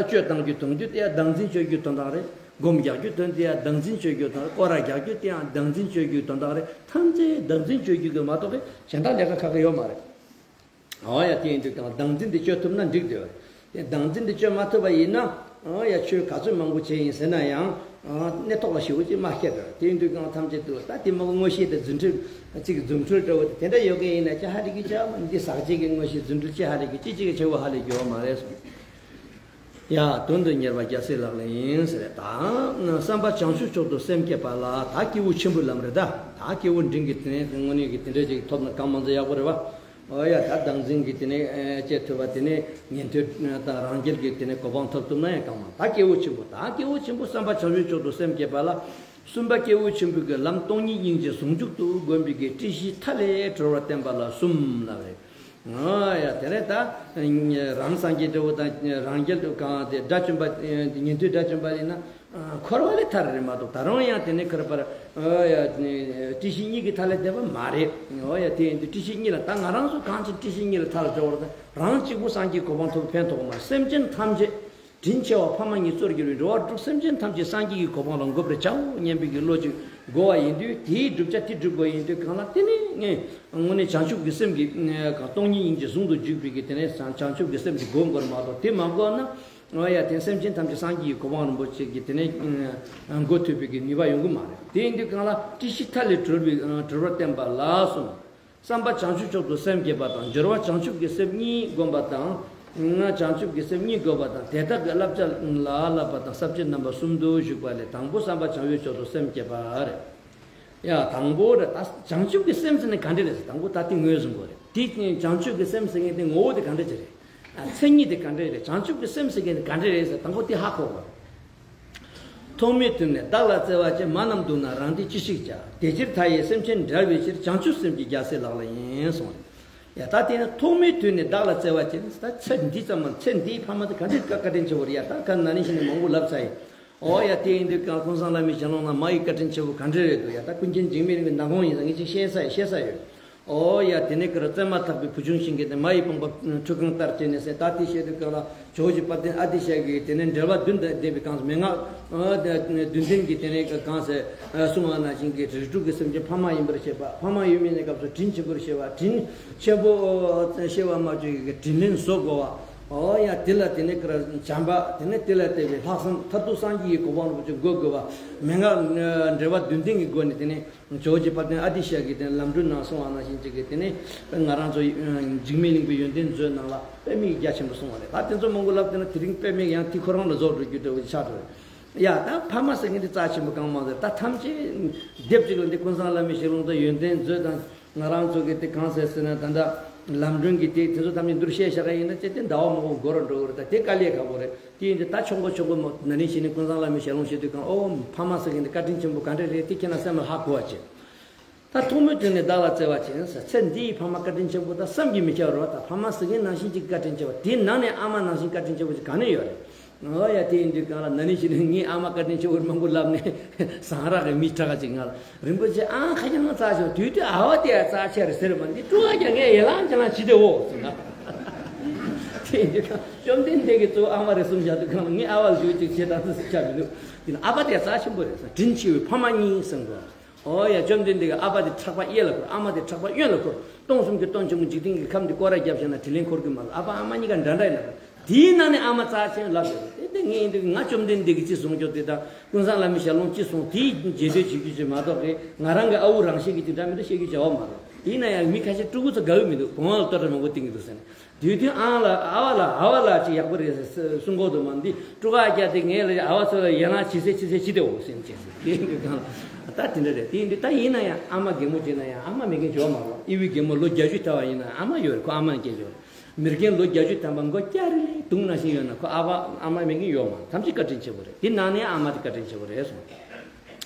སྤྱོད་གཏང་རྒྱུ་གཏོང་རྒྱུ་དེ་ཡང་བདག་འཛིན་སྤྱོད་རྒྱུ་དོན་དག་རེད། སྒོམ་རྒྱག་རྒྱུ་དོན་དེ་ཡང་བདག་འཛིན་སྤྱོད་རྒྱུ་དང་། སྐོར་ར་རྒྱག་རྒྱུ་དེ་ཡང་བདག་འཛིན་སྤྱོད་རྒྱུ་དོན་དག་རེད། ཐམས་ཅད་བདག་འཛིན་སྤྱོད་རྒྱུ་གི་མ་གཏོགས་པའི་གཞན་དག་ལས་ཀ་ཁག་གི་ཡོད་མ་རེད། འོ་ཡ། དེ་ཡིན་དུས་ཀྱང་བདག་འཛིན་འདི་སྤྱོད་ཐུབ་ན་འགྲིག་དེ། དེ་བདག་འཛིན་འདི་སྤྱོད་མ་ཐུབ་པ་ཡིན་ན། འོ་ཡ། ཆོས་ག་ཚོད་མང་པོ་བྱས་ཡིན་ཟེར་ན་ཡང་། གནས་ཐོག་ལ་ཞེ་པོ་ཅིག་མ་སྐྱེལ་བར། དེ་ཡིན་དུས་ཀྱང་ཐམས་ཅད་དུ་ད་དེ་མ་གི་མངོན་ཤེས་དེ་རྫུ་འཕྲུལ་ཅིག་རྫུ་འཕྲུལ་འདྲ་བོ་དེ་དེ་འདྲ་ཡོད་མཁན་ཡིན་ན་ཅི་ཧ་འགྲིག་གི་ཅག་མ་འདི་ཟག་བཅས་ཀྱི་མངོན་ཤེས་རྫུ་འཕྲུལ་ཅི་ཧ་འགྲིག་གི། ཅི་ཅིག་གི་ཆེ་བོ་ཧ་ལས་རྒྱུ་ཡོད་མ་རེད་གསུངས། ཡ། དོན་དུ་གཉེར་བ་རྒྱལ་སྲས་ལག་ལེན་ཡིན་ཟེར། ད་བསམ་པ་བྱང་ཆུབ་མཆོག་ཏུ་སེམས་བསྐྱེད་པ་ལ་ད་སྐྱེས་བུ་ཆེན་པོའི་ལམ་རེད་ད། ད་སྐྱེས་བུ་འབྲིང་གི་དེ་ནས་དངོས་གནས་ཀྱི་དེ་འདྲ་ཅིག་ཐོབ་ན་གང་མང་ཚོ་ཡག་པོ་རེད་བ། ཨོ་ཡ། ད་བདག་འཛིན་གྱི་དེ་ནས་ཨེ་བཅད་ཐུབ་པ། དེ་ནས་ཉན་ཐོས་དང་རང་རྒྱལ་གྱི་དེ་ནས་གོ་འཕང་ཐོབ་ཐུབ་ན་ཡང་གང་མང་། ད་སྐྱེས་བུ་ཆེན་པོ། ད་སྐྱེས་བུ་ཆེན་པོ་བསམ་པ་བྱང་ཆུབ་མཆོག་ཏུ་སེམས་བསྐྱེད་པ་ལ། གསུམ་པ་སྐྱེས་བུ་ཆེན་པོའི་གི་ལམ་སྟོང་ཉིད་སྙིང་རྗེ་ཟུང་འཇུག་ཏུ་བསྒོམ་པའི་གི་སྤྲོས་གཞི་མཐའ་ལས་གྲོལ་བར་བསྟན་པ་ལ་གསུམ་ལབ་རེད། ཨོ་ཡ། དེ་ནས་ད་རང་སངས་རྒྱས་འདྲ་བོ་དང་རང་རྒྱལ་དུ་གང་དེ་དགྲ་བཅོམ་པ། ཉན་ཐོས་དགྲ་བཅོམ་པ་ཡིན་ན། འཁོར་བ་ལས་ཐར་རེད་མ་གཏོགས་ད་རུང་ཡང་དེ་ནས་ཁར་པར། ཨོ་ཡ། སྤྲོས་གཞི་གཉིས་ཀྱི་མཐའ་ལས་འདས་པ་མ་རེད། ཨོ་ཡ། དེ་ཡིན་དུས་སྤྲོས་གཞི་གཉིས་ལ་ད་ང་རང་ཚོ་གང་ཅི་སྤྲོས་གཞི་གཉིས་ལ་མཐའ་ལ་འགྲོ་བར་ད་རང་གཅིག་པུ་སངས་རྒྱས་གོ་འཕང་ཐོབ་ཕན་ཐོགས་མ། སེམས་ཅན་ཐམས་ཅད་ དྲིན་ཆེ་བ་ཕ་མ་གཉིས་གཙོར་གྱུར་པའི་འགྲོ་བ་དྲུག་སེམས་ཅན་ཐམས་ཅད་སངས་རྒྱས་ཀྱི་གོ་འཕང་ལ་འགོད་པར་བྱའོ་སྙམ་པའི་གི་བློ་ཅིག་དགོས་པ་ཡིན་དུས། དེའི་བསྒྲུབ་བྱ་དེ་སྒྲུབ་དགོས་ཡིན་དུས་གང་ལ། དེ་ནི་ངས་དངོས་གནས་བྱང་ཆུབ་ཀྱི་སེམས་ཀྱི་སྟོང་ཉིད་སྙིང་རྗེ་ཟུང་དུ་འཇུག་པའི་གི་དེ་ནས་བྱང་ཆུབ་ཀྱི་སེམས་ཀྱི་སྒོ་འགོར་མ་གཏོགས། དེ་མ་བསྒོར་ན། འོ་ཡ། དེ་སེམས་ཅན་ཐམས་ཅད་སངས་རྒྱས་ཀྱི་གོ་འཕང་རིན་པོ་ཆེ་གི་དེ་ནས་འགོད་ཐུབ་པའི་གི་ནུས་པ་ཡོང་གི་མ་རེད། དེ་ཡིན་དུས་གང་ལ། སྲིད་ཞི་མཐའ་ལས་གྲོལ་བའི་གྲོལ་བར་བསྟན་པ་ལ་གསུངས། བསམ་པ་བྱང་ཆུབ་མཆོག་ཏུ་སེམས་བསྐྱེད་པ་དང་། སྦྱོར་བ་བྱང་ཆུབ་ཀྱི་སེམས་གཉིས་བསྒོམ་པ་དང་། བྱང་ཆུབ་ཀྱི་སེམས་གཉིས་བསྒོམ་པ་དང་། དེ་དག་གི་བསླབ་བྱ་ལ་བསླབ་པ་དང་། ས་བཅད་རྣམ་པ་གསུམ་དུ་བཞུགས་པ་ལས། དང་པོ་བསམ་པ་བྱང་བའི་མཆོག་ཏུ་སེམས་བསྐྱེད་པ་རེད། ཡ། དང་པོ་རེད། ད་བྱང་ཆུབ་ཀྱི་སེམས་ཟེར་ནས་ག་འདྲ་རེད་ཟེར། དང་པོ་ད་དེ་ངོས་བཟུང་དགོས་རེད། དེ་བྱང་ཆུབ་ཀྱི་སེམས་ཟེར་མཁན་དེ་ངོ་བོ་དེ་ག་འདྲ་ཅིག་རེད། མཚན་ཉིད་དེ་ག་འདྲ་རེད། བྱང་ཆུབ་ཀྱི་སེམས་ཟེར་མཁན་དེ་ག་འདྲ་རེད་ཟེར། དང་པོ་དེ་ཧ་གོ་དགོས་རེད། ཐོག་མའི་དུས་ནས་བདག་ལ་བརྩེ་བ་ཅན། མ་རྣམས་སྡུག་ན་རང་བདེ་ཅི་ཞིག་བྱ། དེ་ཕྱིར་མཐའ་ཡས་སེམས་ཅན་བསྒྲལ་བའི་ཕྱིར། བྱང་ཆུབ་སེམས་ཀྱི་རྒྱལ་སྲས་ལག་ལེན་ཡིན་གསུངས། ཡ། ད་དེ་ནི་ཐོག་མའི་དུས་ནས་བདག་ལ་བརྩེ་བ་ཅན། ད་ཚེ་འདི་ཙམ་མ། ཚེ་འདིའི་ཕ་མ་དེ་ག་འདྲའི་བཀའ་བཀའ་དྲིན་ཆེ་བོ་རེད་ཡ། ད་ག་ན་ནིང་ཞིག་ནས་མང་པོ་ལབ་ཚར་ཡིན། ཨོ་ཡ། དེ་ཡིན་དུས་ཀྱང་ཀུན་བཟང་བླ་མའི་ཞལ་ལུང་ནང་མ་ཡི་བཀའ་དྲིན་ཆེ་བོ་ག་འདྲ་རེད་འདུག་ཡ། ད་ཀུན་མཁྱེན་འཇིགས་མེད་གླིང་པའི་ནང་ཁོང་ཡིན་ཙང་ངས་ཅིག་བཤད་ས་ཡོད། བཤད་ས་ཡོད། ཨོ་ཡ། དེ་ནས་ཀར་བཙས་མ་ཐག་པའི་བུ་ཆུང་ཞིག་གིས་དེ་མ་ཡི་དཔུང་པ་ཁྲུས་ཁང་ལྟར་བྱས་ནས་ཟེར། ད་དེ་བཤད་དུས་ཀྱང་ལ་ཇོ་བོ་རྗེ་དཔལ་ལྡན་ཨ་ཏི་ཤ་གིས་དེ་ནས་འགྲེལ་པ་བདུན་དང་ལྡན་པའི་གང་ཟེར། མན་ངག་བདུན་ལྡན་གྱི་དེ་ནས་གང་ཟེར་གསུངས་པ་ནང་བཞིན་གྱི་རིགས་དྲུག་གི་སེམས་ཅན་ཕ་མ་ཡིན་པར་ཤེས་པ། ཕ་མ་ཡིན་པའི་གནས་སྐབས་སུ་དྲིན་ཆེན་པོར་ཤེས་པ། དྲིན་ཆེན་པོ་ཤེས་པ་མ་བཅོས་ཀྱི་དྲིན་ལན་གཟོ་དགོས་པ། ཨོ་ཡ། དེ་ལ་དེ་ནས་ཀར་བྱམས་པ། དེ་ནས་དེ་ལ་བརྟེན་པའི་ལྷག་བསམ། མཐར་ཐུག་སངས་རྒྱས་ཀྱི་གོ་འཕང་རིན་པོ་ཆེ་འགོད་དགོས་པ། མན་ངག་འགྲེལ་པ་བདུན་ལྡན་གྱི་སྒོ་ནས་དེ་ནས་ཇོ་བོ་རྗེ་དཔལ་ལྡན་ཨ་ཏི་ཤ་གིས་དེ་ནས་ལམ་སྒྲོན་ནང་གསུངས་པ་ནང་བཞིན་ཅིག་གིས་དེ་ནས་ང་རང་ཚོ་འཇིགས་མེད་གླིང་པའི་ཡོན་ཏན་མཛོད་ནང་ལ་དཔེ་མེད་རྒྱ་ཆེན་པོ་གསུངས་པ་རེད། ད་དེ་ཚོ་མང་པོ་ལབ་བསྡད་ན་དེ་རིང་དཔེ་མེད་ཡང་དེ་ཁོ་རང་ལ་རྫོགས་འགྲོ་རྒྱུ་འདྲ་བོ་ཆགས་འགྲོ་རེད། ཡ། ད་ཕ་མ་ཟེར་མཁན་དེ་རྩ་ཆེན་པོ་གང་མང་ཟེར། ད་ཐམས་ཅད་སྡེབ་གཅིག་ལ་འདི་ཀུན་བཟང་བླ་མའི་ཞལ་ལུང་དང་ཡོན་ཏན་མཛོད་དང་། ང་རང་ཚོ་གི་དེ་གང་ཟེར་ཟེར་ན། ད་ལྟ་ལམ་སྒྲོན་གྱི་དེ་དེ་ཚོ་ཐམས་ཅད་འདིར་བཤད་བཞག་ག་ཡིན་ན་ཅི་སྟེ་ཟླ་བ་མང་པོ་འགོར་ར་འགྲོ་གི་རེད། ད་དེ་དཀའ་ལས་ཁག་པོ་རེད། དེ་ཡིན་དུས་ད་ཆོག་མགོ་ཆོག་མགོ་མོ་ན་ནིང་ཞིག་ནས་ཀུན་བཟང་བླ་མའི་ཞལ་ལུང་བཤད་དུས་གང་། ཨོ། ཕ་མ་ཟེར་མཁན་དེ་བཀའ་དྲིན་ཆེན་པོ་ག་འདྲ་རེད། དེ་ཁྱེད་རང་སེམས་ལ་ཧ་གོ་བ་བྱེད། ད་ཐོག་མའི་དུས་ནས་བདག་ལ་བརྩེ་བ་ཅན་ཟེར། ཚེ་འདིའི་ཕ་མ་བཀའ་དྲིན་ཆེན་པོ་ད་བསམ་གྱིས་མི་ཁྱབ་རེད་པ། ད་ཕ་མ་ཟེར་མཁན་ནང་བཞིན་གྱི་བཀའ་དྲིན་ཆེ་བ། དེའི་ནང་ནས་ཨ་མ་ནང་བཞིན་བཀའ་དྲིན་ཆེ་བ་ཅིག་ག་ནས་ཡོད་རེད། ཨོ་ཡ། དེ་ཡིན་དུས་གང་ལ་ན་ནིང་ཞིག་ནས་ངའི་ཨ་མ་བཀའ་དྲིན་ཆེ་བོ་མང་པོ་ལབ་ནས་ཟངས་རག་གི་མི་ཁྲ་ཁ་ཅིག་ང་ལ་རིན་པོ་ཆེ་ཨང་ཁ་རྒྱ་ང་རྩ་ཆེ་བ། དུས་དུས་ཨ་བ་དེ་ཡ་རྩ་ཆེ་རེད་ཟེར་བ་འདི་སྤྲོ་བ་རྒྱ་ངས་ཡེ་ལང་ཅ་ལང་བྱེད་དེ་འོ་ཟེར་ན། དེ་ཡིན་དུས་གང་བཅོམ་ལྡན་འདས་ཀྱིས་གཙོ་བོ་ཨ་མ་རེད་གསུངས་བཞག་དུས་གང་ལ་ངའི་ཨ་བ་ལ་ཞུ་ཅིག་བྱེད་དང་ཟེར་ཆ་མི་འདུག་དེ་ནི་ཨ་བ་དེ་ཡ་རྩ་ཆེན་པོ་རེད་ཟེར། དྲིན་ཆེ་བའི་ཕ་མ་གཉིས་ཟེར་དགོས། ཨོ་ཡ། བཅོམ་ལྡན་འདས་ཀྱིས་ཨ་ཕ་དེ་ཕྲག་པ་གཡས་ལ་བསྐོར། ཨ་མ་དེ་ཕྲག་པ་གཡོན་ལ་བསྐོར། སྟོང་གསུམ་གྱི་སྟོང་ཆེན་པོ་འཇིག་རྟེན་གྱི་ཁམས་འདི་སྐོར་ར་བརྒྱབ་བཞག་ན་དྲིན་ལན་འཁོར་གྱི་མ་རེད། ཨ་ཕ་ཨ་མ་གཉིས་ཀ་འདྲ་འདྲ་ཡིན་ན། དེའི་ནང་ནས་ཨ་མ་རྩ་ཆེན་ལབ་ཡོད་རེད། དེ་ངས་ཡིན་དུས་ང་བཅོམ་ལྡན་འདས་ཀྱིས་ཅི་གསུངས་ཀྱང་དེ་དང་ཀུན་བཟང་བླ་མའི་ཞལ་ལུང་ཅི་གསུངས་དེའི་རྗེས་ཟློས་བྱེད་རྒྱུ་ཅིག་མ་གཏོགས་ཀྱི་ང་རང་གི་ཨ་ཁུ་རང་བཞིན་གྱི་དེ་འདྲ་མི་འདུག་བཤད་རྒྱུ་བྱ་བ་མ་རེད། ཡིན་ན་ཡང་མི་ཁ་ཤས་ཕྲུ་གུ་ཚོ་དགའ་གི་མི་འདུག་གོང་ལ་ལྟོས་དྲ་མང་པོ་བཏིང་གི་འདུག་ཟེར་ནས། དུས་དུས་ཨང་ལ་ཨ་བ་ལ་ཨ་བ་ལ་ཅིག་ཡག་པོ་རེད་ཟེར་གསུང་གོ་འདུག་མ། འདི་ཕྲུ་གུ་ཨ་རྒྱ་དེ་ངས་ལ་ཨ་བ་ཚོ་ལ་ཡན་ལག་ཇི་སེ་ཇི་སེ་ཇི་སྟེ་འོ་ཟེར་ནས་བྱས་ཟེར། དེ་ཡིན་དུས་གང་ལ་ད་དེ་འདྲ་རེད། དེ་ཡིན་དུས་ད་ཡིན་ན་ཡང་ཨ་མ་གད་མོ་བྱས་ན་ཡང་ཨ་མ་མེད་མཁན་འཇོག་མ་རོགས། ཨི་བའི་གད་མོ་ལོ་བརྒྱད་ཅུ་ཐལ་བ་ཡིན་ན་ཨ་མ་ཡོད་རེད། ཁོ་ཨ་མ་ནས་སྐྱེས་ཡོད་རེད། མི་རྒན་ལོ་བརྒྱད་ཅུ་ཐམ་པ་མགོ་སྐྱ་རི་རི་དུང་ནང་བཞིན་ཡོད་ན་ཁོ་ཨ་བ་ཨ་མ་མེད་མཁན་ཡོད་མ་རེད། ཐམས་ཅད་བཀའ་དྲིན་ཆེ་བོ་རེད། དེ་ནང་ནས་ཨ་མ་དེ་བཀའ་དྲིན་ཆེ་བོ་རེད་གསུངས།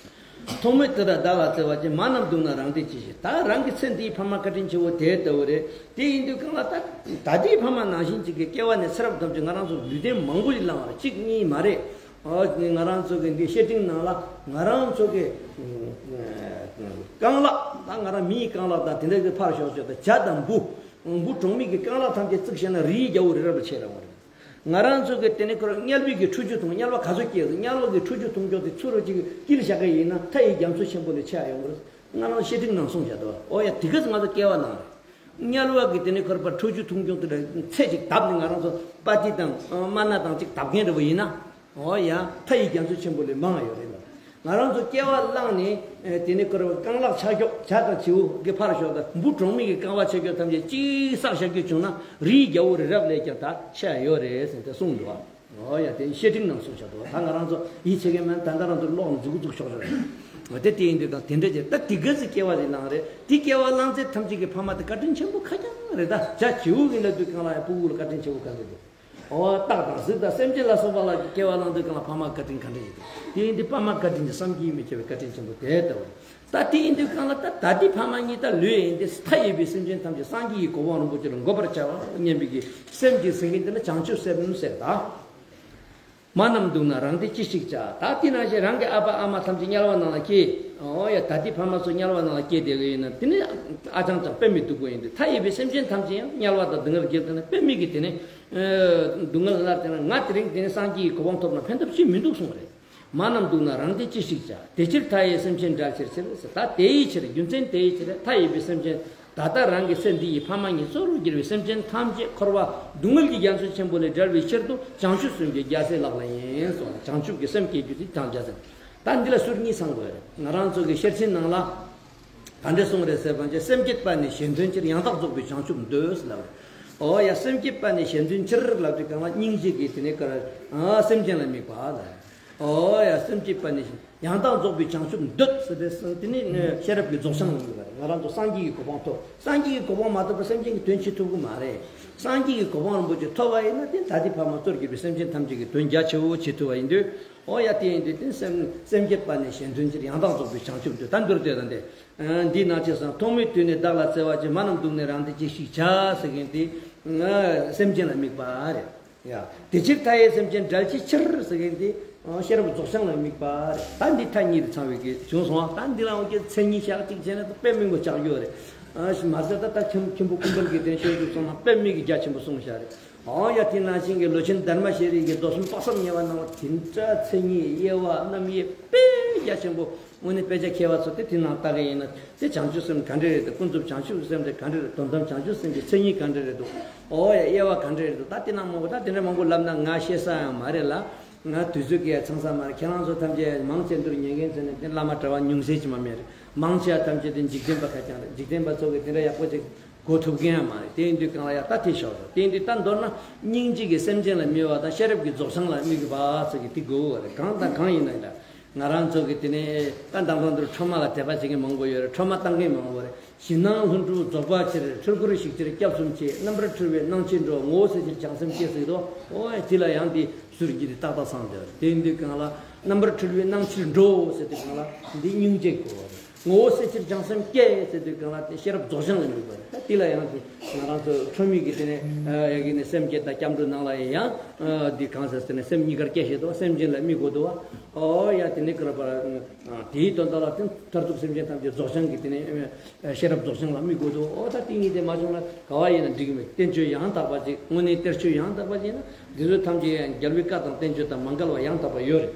ཐོག་མའི་དུས་ལ་བདག་ལ་བརྩེ་བ་ཅན། མ་རྣམས་སྡུག་ན་རང་བདེ་ཅི་ཞིག་ད་རང་གི་ཚེ་འདིའི་ཕ་མ་བཀའ་དྲིན་ཆེ་བོ་དེ་ལྟ་བུ་རེད། དེ་ཡིན་དུས་གང་ལ་ད་ད་ལྟའི་ཕ་མ་ནང་བཞིན་ཅིག་གི་སྐྱེ་བ་ནས་ཚེ་རབས་ཐམས་ཅད་ང་རང་ཚོ་ལུས་རྟེན་མང་པོ་ཞིག་བླངས་པ་རེད། གཅིག་གཉིས་མ་རེད། ཨོ། ང་རང་ཚོ་གི་འདི་བཤེས་སྤྲིང་ནང་ལ་ང་རང་ཚོ་གི་རྐང་ལག་ད་ང་རང་མིའི་རྐང་ལག་དང་དེ་འདྲ་གི་ཕར་ཞོག་ཞོག་དང་བྱ་དང་འབུ། འབུ་གྲོག་མའི་གི་རྐང་ལག་ཐམས་ཅད་བརྩིགས་བཞག་ན་རིའི་རྒྱལ་པོ་རི་རབ་ལ་ཆས་རང་བ་རེད། ང་རང་ཚོ་གི་དེ་ནས་ཁོ་རང་དམྱལ་བའི་གི་ཁྲོ་ཆུ་འཐུང་། དམྱལ་བ་ག་ཚོད་སྐྱེས་སོང་། དམྱལ་བ་གི་ཁྲོ་ཆུ་འཐུང་ཆོག་དེ་ཚུར་རོ་གཅིག་དཀྱིལ་བཞག་གི་ཡིན་ན་མཐའ་ཡི་རྒྱ་མཚོ་ཆེན་པོ་ལས་ཆེ་ཡོང་གི་རེད། ང་རང་བཤེས་སྤྲིང་ནང་གསུངས་བཞག་འདུག་ཨོ་ཡ། དེ་ག་ཚོད་ང་ཚོ་སྐྱེ་བ་ནང་རེད། དམྱལ་བ་གི་དེ་ནས་ཁོ་རང་པ་ཁྲོ་ཆུ་འཐུང་ཆོག་དེ་འདྲ་ཚད་ཅིག་བརྡབས་ནས་ང་རང་ཚོ་པ་ཏི་དང་དམར་ནག་དང་ཅིག་བརྡབས་མཁན་འདྲ་བོ་ཡིན་ན། ཨོ་ཡ། མཐའ་ཡི་རྒྱ་མཚོ་ཆེན་པོ་ལས་མང་ཡོད་རེད་ལ། ང་རང་ཚོ་སྐྱེ་བ་བླངས་ནས་དེ་ནས་ཁོ་རང་རྐང་ལག་ཆག་ཆོག་བྱ་དང་བྱིའུ་གི་ཕར་ཞོག་དང་འབུ་གྲོག་མའི་གི་རྐང་པ་ཆག་ཆོག་ཐམས་ཅད་གཅིག་བསགས་བཞག་རྒྱུ་བྱུང་ན་རིའི་རྒྱལ་པོ་རི་རབ་ལས་ཀྱང་ད་ཆེ་ཡོད་རེད་ཟེར་ཏེ་གསུངས་འདུག་ཨོ་ཡ། དེ་བཤེས་སྤྲིང་ནང་གསུངས་བཞག་འདུག་ད་ང་རང་ཚོ་ཡིད་ཆེས་མཁན་མིན། ད་ལྟ་རང་ཚོ་ཀློག་ནས་མཛུབ་གུ་བཙུགས་ཆོག་ཆོག་རེད། དེ་དེ་ཡིན་དུས་གང་དེ་འདྲ་བྱས་ད་དེ་ག་ཚོད་སྐྱེ་བ་ཞིག་བླངས་རེད། དེ་སྐྱེ་བ་བླངས་ཚད་ཐམས་ཅད་ཀྱི་ཕ་མ་དེ་བཀའ་དྲིན་ཆེན་པོ་ཁ་རྐྱང་རེད། ད་བྱ་བྱིའུ་ཡིན་ལབ་དུས་གང་ལ་ཡང་ཕྲུ་གུ་ལ་བཀའ་དྲིན་ཆེན་པོ་ག་ཚོད་འདུག་ཨོ། སྟག་དང་གཟིག་དང་སེམས་ཅན་ལ་སོགས་པ་ལ་སྐྱེ་བ་བླངས་དུས་གང་ལ་ཕ་མ་བཀའ་དྲིན་ག་འདྲ་ཞིག་འདུག་དེ་ཡིན་དུས་ཕ་མ་བཀའ་དྲིན་གྱི་བསམ་གྱིས་མི་ཁྱབ་པའི་བཀའ་དྲིན་ཆེན་པོ་དེ་ལྟ་བུ། ད་དེ་ཡིན་དུས་གང་ལ་ད་ད་ལྟའི་ཕ་མ་གཉིས་ད་ལོས་ཡིན་ཏེ་མཐའ་ཡས་པའི་སེམས་ཅན་ཐམས་ཅད་སངས་རྒྱས་ཀྱི་གོ་འཕང་རིན་པོ་ཆེ་ལ་འགོད་པར་བྱ་བ་སྙམ་པའི་གི་སེམས་ཀྱི་ཟེར་མཁན་དེ་ལ་བྱང་ཆུབ་སེམས་ཟེར་ད། མ་རྣམས་སྡུག་ན་རང་བདེ་ཅི་ཞིག་བྱ། ད་དེ་ནང་བཞིན་རང་གི་ཨ་ཕ་ཨ་མ་ཐམས་ཅད་དམྱལ་བ་ནང་ལ་སྐྱེས། ཨོ་ཡ། ད་ལྟའི་ཕ་མ་ཚོ་དམྱལ་བ་ནང་ལ་སྐྱེས་བསྡད་ཀྱི་ཡིན་ན་དེ་ནི་ཨ་ཅང་ཅང་དཔེ་མི་སྡུག་པོ་ཡིན་ཏེ། མཐའ་ཡས་པའི་སེམས་ཅན་ཐམས་ཅད་ཡང་དམྱལ་བ་དང་སྡུག་བསྔལ་གྱི་དེ་ནི་དཔེ་མི་གི་དེ་ནི། སྡུག་བསྔལ་མནར་ཏེ་ན་ང་དེ་རིང་དེ་ནས་སངས་རྒྱས་ཀྱི་གོ་འཕང་ཐོབ་ན་ཕན་ཐབས་ཅི་མི་འདུག་གསུངས་པ་རེད། མ་རྣམས་སྡུག་ན་རང་བདེ་ཅི་ཞིག་བྱ། དེ་ཕྱིར་མཐའ་ཡས་སེམས་ཅན་བསྒྲལ་ཕྱིར་ཕྱིར། ད་དེ་ཡི་ཕྱིར་རྒྱུ་མཚན་དེ་ཡི་ཕྱིར་མཐའ་ཡས་པའི་སེམས་ཅན། ད་ལྟ་རང་གི་སེམས་འདི་ཡི་ཕ་མ་ཉིད་གཙོ་བོར་གྱུར་པའི་སེམས་ཅན་ཐམས་ཅད་འཁོར་བ་སྡུག་བསྔལ་གྱི་རྒྱ་མཚོ་ཆེན་པོ་ལས་བསྒྲལ་བའི་ཕྱིར་དུ་བྱང་ཆུབ་སེམས་ཀྱི་རྒྱལ་སྲས་ལག་ལེན་ཡིན་གསུངས། བྱང་ཆུབ་ཀྱི་སེམས་བསྐྱེད་རྒྱུ་དེ་བྱང་རྒྱལ་སྲས། ད་འདི་ལ་ཟུར་གཉིས་ཚང་དགོས་རེད། ང་རང་ཚོ་གི་ཤེར་ཕྱིན་ནང་ལ་ག་འདྲ་གསུངས་རེད་ཟེར་བ་ཅིན། སེམས་བསྐྱེད་པ་ནི་གཞན་དོན་ཕྱིར། ཡང་དག་རྫོགས་པའི་བྱང་ཆུབ་འདོད་ཟེར་ལབ་རེད། ཨོ་ཡ། སེམས་བསྐྱེད་པ་ནི་གཞན་དོན་ཕྱིར་ལབ་དུས་སྒང་ལ་སྙིང་རྗེ་གིས་དེ་ནས་ཀར་སེམས་ཅན་ལ་དམིགས་པ་ལ། ཨོ་ཡ། སེམས་བསྐྱེད་པ་ནི་ཡང་དག་རྫོགས་པའི་བྱང་ཆུབ་འདོད་ཟེར་ཏེ། དེ་ནི་ཤེས་རབ་ཀྱི་རྫོགས་བྱང་ལ་དམིགས་པ་རེད། ང་རང་ཚོ་སངས་རྒྱས་ཀྱི་གོ་འཕང་ཐོབ། སངས་རྒྱས་ཀྱི་གོ་འཕང་མ་ཐོབ་པར་སེམས་ཅན་གྱི་དོན་བྱེད་ཐུབ་ཀྱི་མ་རེད། སངས་རྒྱས་ཀྱི་གོ་འཕང་རིན་པོ་ཆེ་ཐོབ་པ་ཡིན་ན། དེ་ད་ལྟའི་ཕ་མ་གཙོར་གྱུར་པའི་སེམས་ཅན་ཐམས་ཅད་ཀྱི་དོན་རྒྱ་ཆེ་བོ་བྱེད་ཐུབ་པ་ཡིན་དུས། ཨོ་ཡ། དེ་ཡིན་དུས་དེ་སེམས་སེམས་བསྐྱེད་པ་ནི་གཞན་དོན་ཕྱིར། ཡང་དག་རྫོགས་པའི་བྱང་ཆུབ་འདོད། ད་འདིར་ལྟོས་དང་། དེ་འདི་ནང་ཆེ་སང་ཐོག་མེད་དུས་ནས་བདག་ལ་བརྩེ་བ་ཅན། མ་རྣམས་སྡུག་ནས་རང་བདེ་ཅི་ཞིག་བྱ་ཟེར་མཁན་དེ་སེམས་ཅན་ལ་དམིགས་པ་རེད། ཡ། དེ་ཕྱིར་མཐའ་ཡས་སེམས་ཅན་བསྒྲལ་བྱའི་ཕྱིར་ཟེར་མཁན་དེ་ཤེས་རབ་རྫོགས་བྱང་ལ་དམིགས་པ་རེད། ད་འདི་མཐའ་གཉིས་ལ་ཚང་བའི་གི་བྱུང་སོང་བ། ད་འདི་ལའང་ཀྱི་མཚན་ཉིད་ཞག་གཅིག་བྱས་ན་ད་དཔེ་མི་མགོ་ཆགས་རྒྱུ་རེད། མ་ཟད་ད་ལྟ་མཁན་མཁན་པོ་ཀུན་དགའ་གིས་དེ་ཤོད་དུས་སོང་ན་དཔེ་མི་གི་རྒྱ་ཆེན་པོ་གསུངས་བཞག་རེད། ཨོ་ཡ། དེ་ནང་བཞིན་གྱི་ལོ་ཆེན་དྷརྨ་ཤྲཱི་ཡི་གི་མདོ་གསུམ་དཔག་བསམ་དམྱལ་བ་སྣང་བ་དེ་འདྲ་མཚན་ཉིད་དབྱེ་བ་རྣམ་དབྱེ་དཔེ་རྒྱ་ཆེན་པོ། དངོས་གནས་དཔེ་ཆ་མཁས་པ་ཚོ་དེ་དེ་ནང་ལྟ་གི་ཡིན་ན། དེ་བྱང་ཆུབ་སེམས་ག་འདྲ་རེད་འདུག་ཀུན་རྫོབ་བྱང་ཆུབ་སེམས་དེ་ག་འདྲ་རེད། དོན་དམ་བྱང་ཆུབ་སེམས་ཀྱི་མཚན་ཉིད་ག་འདྲ་རེད་འདུག་ཨོ་ཡ། དབྱེ་བ་ག་འདྲ་རེད་འདུག་ད་དེ་ནང་མང་པོ། ད་དེ་འདྲ་མང་པོ་ལབ་ན་ང་ཤེས་ས་ཡང་མ་རེད་ལ། ང་དུས་ཚོད་ཀྱིས་ཡང་ཚང་ས་མ་རེད། ཁྱེད་རང་ཚོ་ཐམས་ཅད་མང་ཆེ་འདིར་ཉན་མཁན་ཚོ་ནི་དེ་བླ་མ་གྲྭ་པ་ཉུང་ཤས་ཅིག་མ་མེད་རེད། མང་ཆེ་བ་ཐམས་ཅད་དེ་འཇིག་རྟེན་པ་ཁ་རྐྱང་རེད། འཇིག་རྟེན་པ་ཚོ་གིས་དེ་འདྲ་ཡག་པོ་ཅིག་གོ་ཐུབ་མཁན་ཡང་མ་རེད། དེ་ཡིན་དུས་སྒང་ལ་ཡ་ད་དེ་ཤོག་ཟེར། དེ་ཡིན་དུས་ད་མདོར་ན་སྙིང་རྗེ་གིས་སེམས་ཅན་ལ་དམིགས་པ་དང་། ཤེས་རབ་ཀྱིས་རྫོགས་བྱང་ལ་དམིགས་པ་ཟེར་གི་དེ་དགོས་པ་རེད། གང་དང་གང་ཡིན་ན་འདྲ། ང་རང་ཚོ་གི་དེ་ནས་ད་མདང་དགོང་འདིར་ཁྲོས་མ་ལ་དད་པ་བྱེད་མཁན་མང་པོ་ཡོད་རེད། ཁྲོས་མ་བཏང་མཁན་མང་པོ་རེད། ཞིང་སྣང་ལྷུན་གྲུབ་རྫོགས་པ་ཕྱིར། འཁྲུལ་འཁོར་ཞིག་ཕྱིར་སྐྱབས་སུ་མཆི། རྣམ་པར་འཁྲུལ་བའི་སྣང་མཆེད་འགྲོ། ངོ་བོ་གསལ་ཕྱིར་བྱང་སེམས་བསྐྱེད་ཟེར་གི་འདུག་ཨོ་ཡ། དེ་ལ་ཡང་དེ་ཟུར་གྱི་དེ་ཏག་ཏག་ཚང་བསྡད་རེད། དེ་ཡིན་དུས་སྒང་ལ་རྣམ་པར་འཁྲུལ་བའི་སྣང་མཆེད་འགྲོ་ཟེར་དུས་སྒང་ལ་འདི་སྙིང་རྗེ་དགོས་པ་རེད། ངོ་བོ་གསལ་ཕྱིར་བྱང་སེམས་བསྐྱེད་ཟེར་དུས་སྒང་ལ་དེ་ཤེས་རབ་རྫོགས་བྱང་ལ་དམིགས་པ་རེད། ད་དེ་ལ་ཡང་དེ་ང་རང་ཚོ་ཁྲོ་མི་གི་དེ་ནས་ཡ་གི་ནས་སེམས་བསྐྱེད་དང་སྐྱབས་འགྲོ་ནང་ལ་ཡང་འདི་གང་ཟེར་ཟེར་ནས་སེམས་གཉིས་ཀར་སྐྱེ་བཞིན་དུ་སེམས་ཅན་ལ་དམིགས་དགོས་འདུག་བ། ཨོ་ཡ། དེ་ནས་ཀར་པ་དེའི་དོན་དག་ལ་དེ་མཐར་ཐུག་སེམས་ཅན་ཐམས་ཅད་རྫོགས་བྱང་གི་དེ་ནས་ཤེས་རབ་རྫོགས་བྱང་ལ་དམིགས་དགོས་འདུག་ཨོ་ད་དེ་གཉིས་དེ་མ་བྱུང་ན་ག་བ་ཡིན་ན་འགྲིག་གི་མེད། བསྟན་བཅོས་ཡང་དག་པ་ཅིག་དངོས་གནས་གཏེར་ཆོས་ཡང་དག་པ་ཅིག་ན་འདི་ཚོ་ཐམས་ཅད་ཡང་རྒྱལ་བའི་བཀའ་དང་བསྟན་བཅོས་དང་མ་འགལ་བ་ཡང་དག་པ་ཡོད་རེད།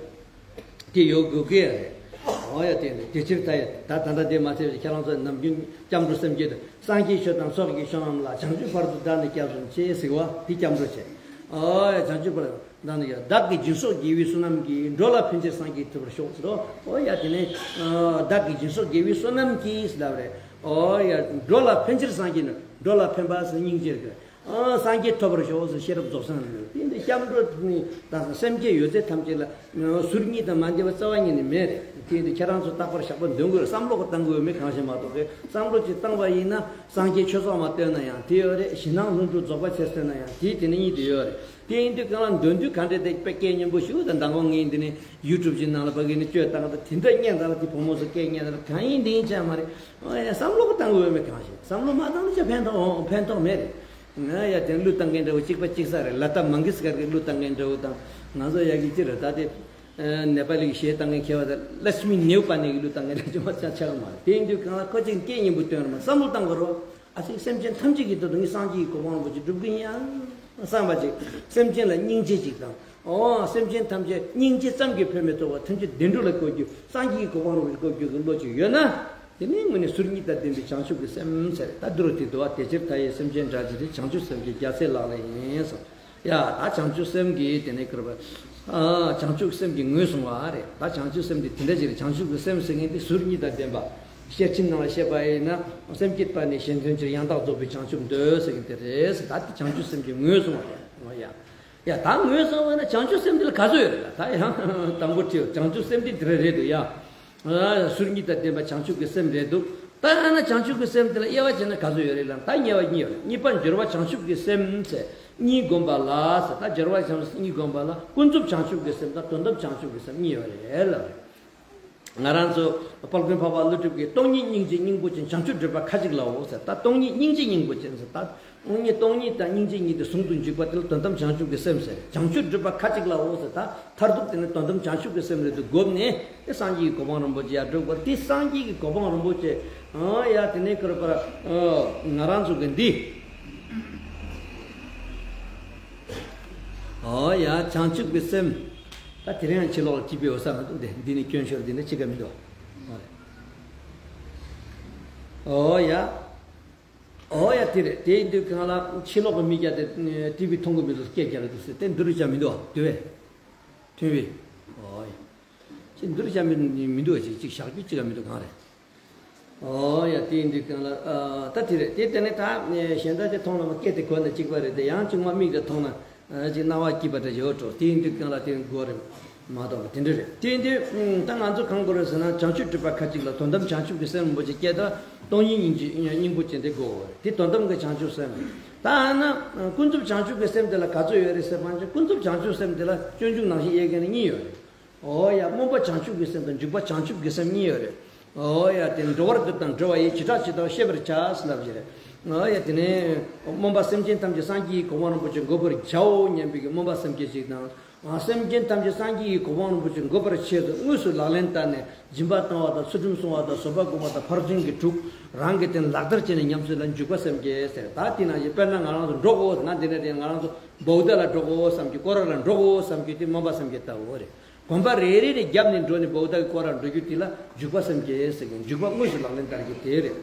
དེ་ཡོད་དགོས་ཀྱི་རེད། འོ་ཡ། དེ་དེ་ཕྱིར་ད་ཡ་ད་ད་ལྟ་དེ་མ་ཚད་ཁྱེད་རང་ཚོ་ནམ་རྒྱུན་སྐྱབས་འགྲོ་སེམས་བསྐྱེད་དུ། སངས་རྒྱས་ཆོས་དང་ཚོགས་ཀྱི་མཆོག་རྣམས་ལ། བྱང་ཆུབ་བར་དུ་བདག་ནི་སྐྱབས་སུ་མཆི་ཟེར་བ་དེ་སྐྱབས་འགྲོ་བྱས། འོ་ཡ། བྱང་ཆུབ་བར་དུ་བདག་ནི་སྐྱབས། བདག་གིས་སྦྱིན་སོགས་དགེ་བའི་བསོད་ནམས་ཀྱིས། འགྲོ་ལ་ཕན་ཕྱིར་སངས་རྒྱས་ཐོབ་པར་ཤོག་ཟེར་རོ། འོ་ཡ། དེ་ནས་བདག་གིས་སྦྱིན་སོགས་དགེ་བའི་བསོད་ནམས་ཀྱིས་ཟེར་ལབ་རེད། འོ་ཡ། འགྲོ་ལ་ཕན་ཕྱིར་སངས་རྒྱས་ནི་འགྲོ་ལ་ཕན་པ་ཟེར་སྙིང་རྗེ་རེད། ཨ། སངས་རྒྱས་ཐོབ་པར་ཤོག་ཟེར་ཤེས་རབ་རྫོགས་སངས་རེད། དེ་འདི་སྐྱབས་འགྲོ་ནི་དང་སེམས་བསྐྱེད་ཡོད་ཚད་ཐམས་ཅད་ལ་ཟུར་གཉིས་དང་མ་འདྲེས་པ་རྩ་བ་ཉིད་ནས་མེད་རེད། དེ་འདི་ཁྱེད་རང་ཚོ་རྟག་པར་ཞག་པ་འདོན་དགོས་རེད། བསམ་བློ་གཏང་དགོས་མེད་གང་ཞིག་མ་གཏོགས་གི་བསམ་བློ་ཅིག་བཏང་བ་ཡིན་ན་སངས་རྒྱས་ཆོས་ཚོགས་མ་བསྟོད་ན་ཡང་དེ་ཡོད་རེད། ཞིང་སྣང་ལྷུན་གྲུབ་རྫོགས་པ་ཆེར་བསྟོད་ན་ཡང་དེ་དེ་ནི་གཉིས་དེ་ཡོད་རེད། དེ་ཡིན་དུས་གང་ལ་འདོན་དུས་ག་འདྲས་དེ་དཔེ་སྐད་སྙན་པོ་ཞུ་དང་། མདང་དགོང་ངས་འདི་ནི་ཡུ་ཊུབ་ཅིག་ནང་ལ་ཕ་གི་ནི་བཅོས་བཏང་དང་དེ་འདྲ་སྙན་དང་ལ་དེ་བུ་མོ་ཚོ་སྐད་སྙན་དང་གང་ཡིན་འདི་ཡིན་ཆ་མ་རེད། ཨོ་ཡ། བསམ་བློ་གཏང་དགོས་མེད་གང་ཞིག་བསམ་བློ་མ་བཏང་ན་ཅི་ཕན་ཐོགས་ཕན་ཐོགས་མེད་རེད། ང་ཡ་དེ་གླུ་བཏང་མཁན་འདྲ་བོ་གཅིག་པ་གཅིག་ས་རེད། ལ་ཏཱ་མང་གེ་ཤ་ཀར་གྱི་གླུ་བཏང་མཁན་འདྲ་བོ་དང་། ང་ཚོ་ཡ་གི་ཅི་རེད། ད་དེ་ནེ་པ་ལི་གི་གཞས་བཏང་མཁན་མཁས་པ་དང་ལ་ཤ་མི་ནེའུ་པ་ནི་གི་གླུ་བཏང་མཁན་འདྲ་ཅི་མ་ཆགས་ཆགས་མ་རེད། དེ་ཡིན་དུས་གང་ལ་ཁོ་ཅིག་སྐད་སྙན་པོ་བཏོན་ར་མ་བསམ་བློ་བཏང་དགོས་རོ། ཨ་ཙི། སེམས་ཅན་ཐམས་ཅད་ཀྱི་དོན་དུ་ངས་སངས་རྒྱས་ཀྱི་གོ་འཕང་རིན་པོ་ཆེ་སྒྲུབ་ཀྱི་ཡིན་ཡང་བསམ་པ་ཅིག་སེམས་ཅན་ལ་སྙིང་རྗེ་ཅིག་དང་། ཨོ། སེམས་ཅན་ཐམས་ཅད་སྙིང་རྗེ་ཙམ་གྱིས་ཕན་མི་ཐོགས་པར་ཐམས་ཅད་བདེ་འགྲོ་ལ་བཀོད་རྒྱུ། སངས་རྒྱས་ཀྱི་གོ་འཕང་རིན་པོ་ཆེ་བཀོད་རྒྱུ་གི་བློ་ཅིག་ཡོད་ན། དེ་ནི་དངོས་གནས་ཟུར་གཉིས་དང་ལྡན་པའི་བྱང་ཆུབ་ཀྱི་སེམས་ཟེར། ད་འདི་རུ་དེ་འདུག་བ། དེ་ཕྱིར་མཐའ་ཡས་སེམས་ཅན་བསྒྲལ་ཕྱིར། བྱང་ཆུབ་སེམས་ཀྱི་རྒྱལ་སྲས་ལག་ལེན་ཡིན་གསུངས། ཡ། ད་བྱང་ཆུབ་སེམས་ཀྱི་དེ་ནས་ཀིར་པ། ཨ། བྱང་ཆུབ་སེམས་ཀྱི་ངོས་བཟུང་བ་རེད། ད་བྱང་ཆུབ་སེམས་དེ་དེ་འདྲ་ཅིག་རེད། བྱང་ཆུབ་ཀྱི་སེམས་ཟེར་མཁན་དེ་ཟུར་གཉིས་དང་ལྡན་པ། ཤེར་ཕྱིན་ནང་ལ་བཤད་པ་ཡིན་ན། སེམས་བསྐྱེད་པ་ནི་གཞན་དོན་ཕྱིར། ཡང་དག་རྫོགས་པའི་བྱང་ཆུབ་འདོད་ཟེར་མཁན་དེ་རེད་ཟེར། ད་དེ་བྱང་ཆུབ་སེམས་ཀྱི་ངོས་བཟུང་བ་རེད། ཨོ་ཡ། ཡ། ད་ངོས་བཟུང་བ་ན་བྱང་ཆུབ་སེམས་འདི་ལ་ག་ཚོད་ཡོད་རེད་ལ། ད་ཡང་དང་པོ་དྲིས། བྱང་ཆུབ་སེམས་འདི་དེ་རེད་འདུག་ཡ། ཨ། ཟུར་གཉིས་དང་ལྡན་པ་བྱང་ཆུབ་ཀྱི་སེམས་རེད་འདུག་ད་ཡང་ན་བྱང་ཆུབ་ཀྱི་སེམས་དེ་ལ་དབྱེ་བ་བྱས་ན་ག་ཚོད་ཡོད་རེད་ལ། ད་དབྱེ་བ་གཉིས་ཡོད་རེད། གཉིས་པ་སྦྱོར་བ་བྱང་ཆུབ་ཀྱི་སེམས་ཟེར། གཉིས་བསྒོམ་པ་ལ་ཟེར། ད་སྦྱོར་བ་བྱང་ཆུབ་གཉིས་བསྒོམ་པ་ལ་ཀུན་རྫོབ་བྱང་ཆུབ་ཀྱི་སེམས་དང་དོན་དམ་བྱང་ཆུབ་ཀྱི་སེམས་གཉིས་ཡོད་རེད་ལ། ང་རང་ཚོ་དཔལ་མགོན་འཕགས་པ་ཀླུ་སྒྲུབ་ཀྱིས་སྟོང་ཉིད་སྙིང་རྗེ་སྙིང་པོ་ཅན། བྱང་ཆུབ་སྒྲུབ་པ་ཁ་ཅིག་ལའོ་ཟེར། ད་སྟོང་ཉིད་སྙིང་རྗེ་སྙིང་པོ་ཅན་ཟེར། ད་སྟོང་ཉིད། སྟོང་ཉིད་དང་སྙིང་རྗེ་གཉིས་དེ་ཟུང་དུ་འཇུག་པ་དེ་ལ་དོན་དམ་བྱང་ཆུབ་ཀྱི་སེམས་ཟེར། བྱང་ཆུབ་སྒྲུབ་པ་ཁ་ཅིག་ལའོ་ཟེར། ད་མཐར་ཐུག་དེ་ནི་དོན་དམ་བྱང་ཆུབ་ཀྱི་སེམས་རེད་འདུག་བསྒོམས་ནས་དེ་སངས་རྒྱས་ཀྱི་གོ་འཕང་རིན་པོ་ཆེ་ཡར་སྒྲུབ་དགོས། དེ་སངས་རྒྱས་ཀྱི་གོ་འཕང་རིན་པོ་ཆེ། ཨ། ཡ། དེ་ནས་ཀིར་པ། ཨ། ང་རང་ཚོ་གི་འདི། ཨོ་ཡ། བྱང་ཆུབ་ཀྱི་སེམས། ད་དེ་རིང་ཕྱི་ལོགས་ལ་སྐྱིད་པའི་འོ་ས་ང་འདི་འདི་ནི་སྐྱོན་ཤོར། འདི་ནི་ཅི་ག་མི་འདུག་ཨོ་ཡ། ཨོ་ཡ། དེ་རེད། དེ་ཡིན་དུས་གང་ལ་ཕྱི་ལོགས་ཀྱི་མི་སྐྱ་དེ་ཊི་བི་མཐོང་གི་མི་འདུག་སྐད་རྒྱག་གི་འདུག་ཟེར་ཏེ་འདི་རུ་བྱ་མི་འདུག་དེ་བས་ཐོན་བས། ཨོ་ཡ། ཅི་འདི་རུ་བྱ་མི་མི་འདུག་ཅིག་ཅིག་བཞག་རྒྱུ་ཅི་ག་མི་འདུག་གང་རེད། ཨོ་ཡ། དེ་ཡིན་དུས་གང་ལ་ཨ་ད་དེ་རེད། དེ་དེ་ནས་ད་གཞན་དག་དེ་མཐོང་ན་མ་སྐད་དེ་གོ་ན་གཅིག་པ་རེད་དེ། ཡང་གཅིག་མ་མིག་དེ་མཐོང་ན་ཅིག་སྣང་བ་སྐྱིད་པ་འདྲ་ཡོད་འགྲོ། དེ་ཡིན་དུས་གང་ལ་དེ་དགོས་རེད་མ་གཏོགས་པ་དེ་འདྲ་རེད། དེ་ཡིན་དུས་ད་ང་ཚོ་གང་དགོས་རེད་ཟེར་ན། བྱང་ཆུབ་སྒྲུབ་པ་ཁ་ཅིག་ལ་དོན་དམ་བྱང་ཆུབ་ཀྱི་སེམས་རིན་པོ་ཆེ་སྐྱེ་ད་སྟོང་ཉིད་སྙིང་རྗེ་སྙིང་པོ་ཅན་དེ་དགོས་རེད། དེ་དོན་དམ་གྱི་བྱང་ཆུབ་སེམས་རེད། ད་ཨ་ན་ཀུན་རྫོབ་བྱང་ཆུབ་ཀྱི་སེམས་དེ་ལ་ག་ཚོད་ཡོད་རེད་ཟེར་བ་ཅིག་ཀུན་རྫོབ་བྱང་ཆུབ་སེམས་དེ་ལ་སྤྱོད་འཇུག་ནང་བཞིན་དབྱེ་མཁན་གཉིས་ཡོད་རེད། ཨོ་ཡ། སྨོན་པ་བྱང་ཆུབ་ཀྱི་སེམས་དང་འཇུག་པ་བྱང་ཆུབ་ཀྱི་སེམས་གཉིས་ཡོད་རེད། ཨོ་ཡ། དེ་འགྲོ་བར་འདོད་དང་འགྲོ་བ་ཡི། བྱེ་བྲག་ཇི་ལྟ་བ་ཤེས་པར་བྱ་ཟེར་ལབ་ཀྱི་རེད། ཨོ་ཡ། དེ་ནས་སྨོན་པ་སེམས་ཅན་ཐམས་ཅད་སངས་རྒྱས་ཀྱི་གོ་འཕང་རིན་པོ་ཆེ་འགོད་པར་བྱའོ་སྙམ་པའི་གི་སྨོན་པ་སེམས་བསྐྱེད་ཅིག་དང་། ཨ་སེམས་ཅན་ཐམས་ཅད་སངས་རྒྱས་ཀྱི་གོ་འཕང་རིན་པོ་ཆེ་འགོད་པར་ཆེད་དུ་དངོས་སུ་ལག་ལེན་བསྟར་ནས་སྦྱིན་པ་བཏང་བ་དང་ཚུལ་ཁྲིམས་སྲུང་བ་དང་བཟོད་པ་བསྒོམ་པ་དང་ཕར་ཕྱིན་གྱི་དྲུག་རང་གི་དེ་ལག་བསྟར་བྱས་ནས་ཉམས་སུ་ལེན་འཇུག་པ་སེམས་བསྐྱེད་ཟེར། ད་དེ་ནང་བཞིན་དཔེར་ན་ང་རང་ཚོ་འགྲོ་དགོས་ཟེར་ན། དེ་ནས་དེ་ང་རང་ཚོ་བོའུ་ཏ་ལ་འགྲོ་དགོས་བསམ་གྱི། སྐོར་ར་ལ་འགྲོ་དགོས་བསམ་གྱི། དེ་སྨོན་པ་སེམས་བསྐྱེད་ལྟ་བུ་རེད། གོམ་པ་རེ་རེ་རེ་བརྒྱབ་ནས་འགྲོ་ནས་བོའུ་ཏ་གི་སྐོར་ར་འགྲོ་རྒྱུ་དེ་ལ་འཇུག་པ་སེམས་བསྐྱེད་ཟེར་གྱི། འཇུག་པ་དངོས་སུ་ལག་ལེན་བསྟར་གྱི་དེ་རེད།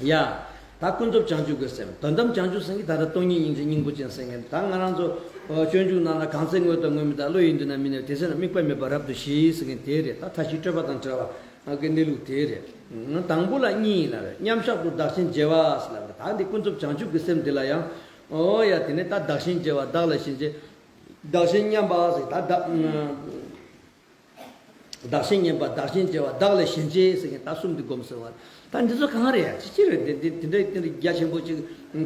ཡ། ད་ཀུན་རྫོབ་བྱང་ཆུབ་ཀྱི་སེམས། དོན་དམ་བྱང་ཆུབ་སེམས་ཀྱི་ད་ལྟ་སྟོང་ཉིད་སྙིང་རྗེ་སྙིང་པོ་ཅན་ཟེར་མཁན། ད་ང་རང་ཚོ་ཨོ་སྤྱོད་འཇུག་ནང་ལ་གང་ཚེ་དངོས་དང་དངོས་མེད་དང་། བློ་ཡི་མདུན་ན་མི་གནས་པ། དེ་ཚེ་ན་དམིགས་པ་མེད་པར་རབ་ཏུ་ཞི་ཟེར་མཁན་དེ་རེད། ད་མཐའ་བཞི་སྤྲོས་པ་དང་བྲལ་བ་གི་གནས་ལུགས་དེ་རེད། དང་པོ་ལ་གཉིས་ལ་རེད། མཉམ་བཞག་ཏུ་བདག་གཞན་བརྗེ་བ་ཟེར་ལབ་རེད། ད་འདི་ཀུན་རྫོབ་བྱང་ཆུབ་ཀྱི་སེམས་འདི་ལ་ཡང་ཨོ་ཡ། དེ་ནས་ད་བདག་གཞན་བརྗེ་བ། བདག་ལ་གཞན་བརྗེ། བདག་གཞན་མཉམ་པ་ཟེར། ད་བདག་བདག་གཞན་མཉམ་པ། བདག་གཞན་བརྗེ་བ། བདག་ལ་གཞན་བརྗེ་ཟེར་མཁན་ད་གསུམ་འདི་སྒོམ་ཟེར་བ། ད་འདི་ཚོ་གང་རེད་ཡ། ཅི་ཅི་རེད། འདི་འདི་འདི་འདྲ་འདི་འདྲ་རྒྱ་ཆེན་པོ་ཅིག་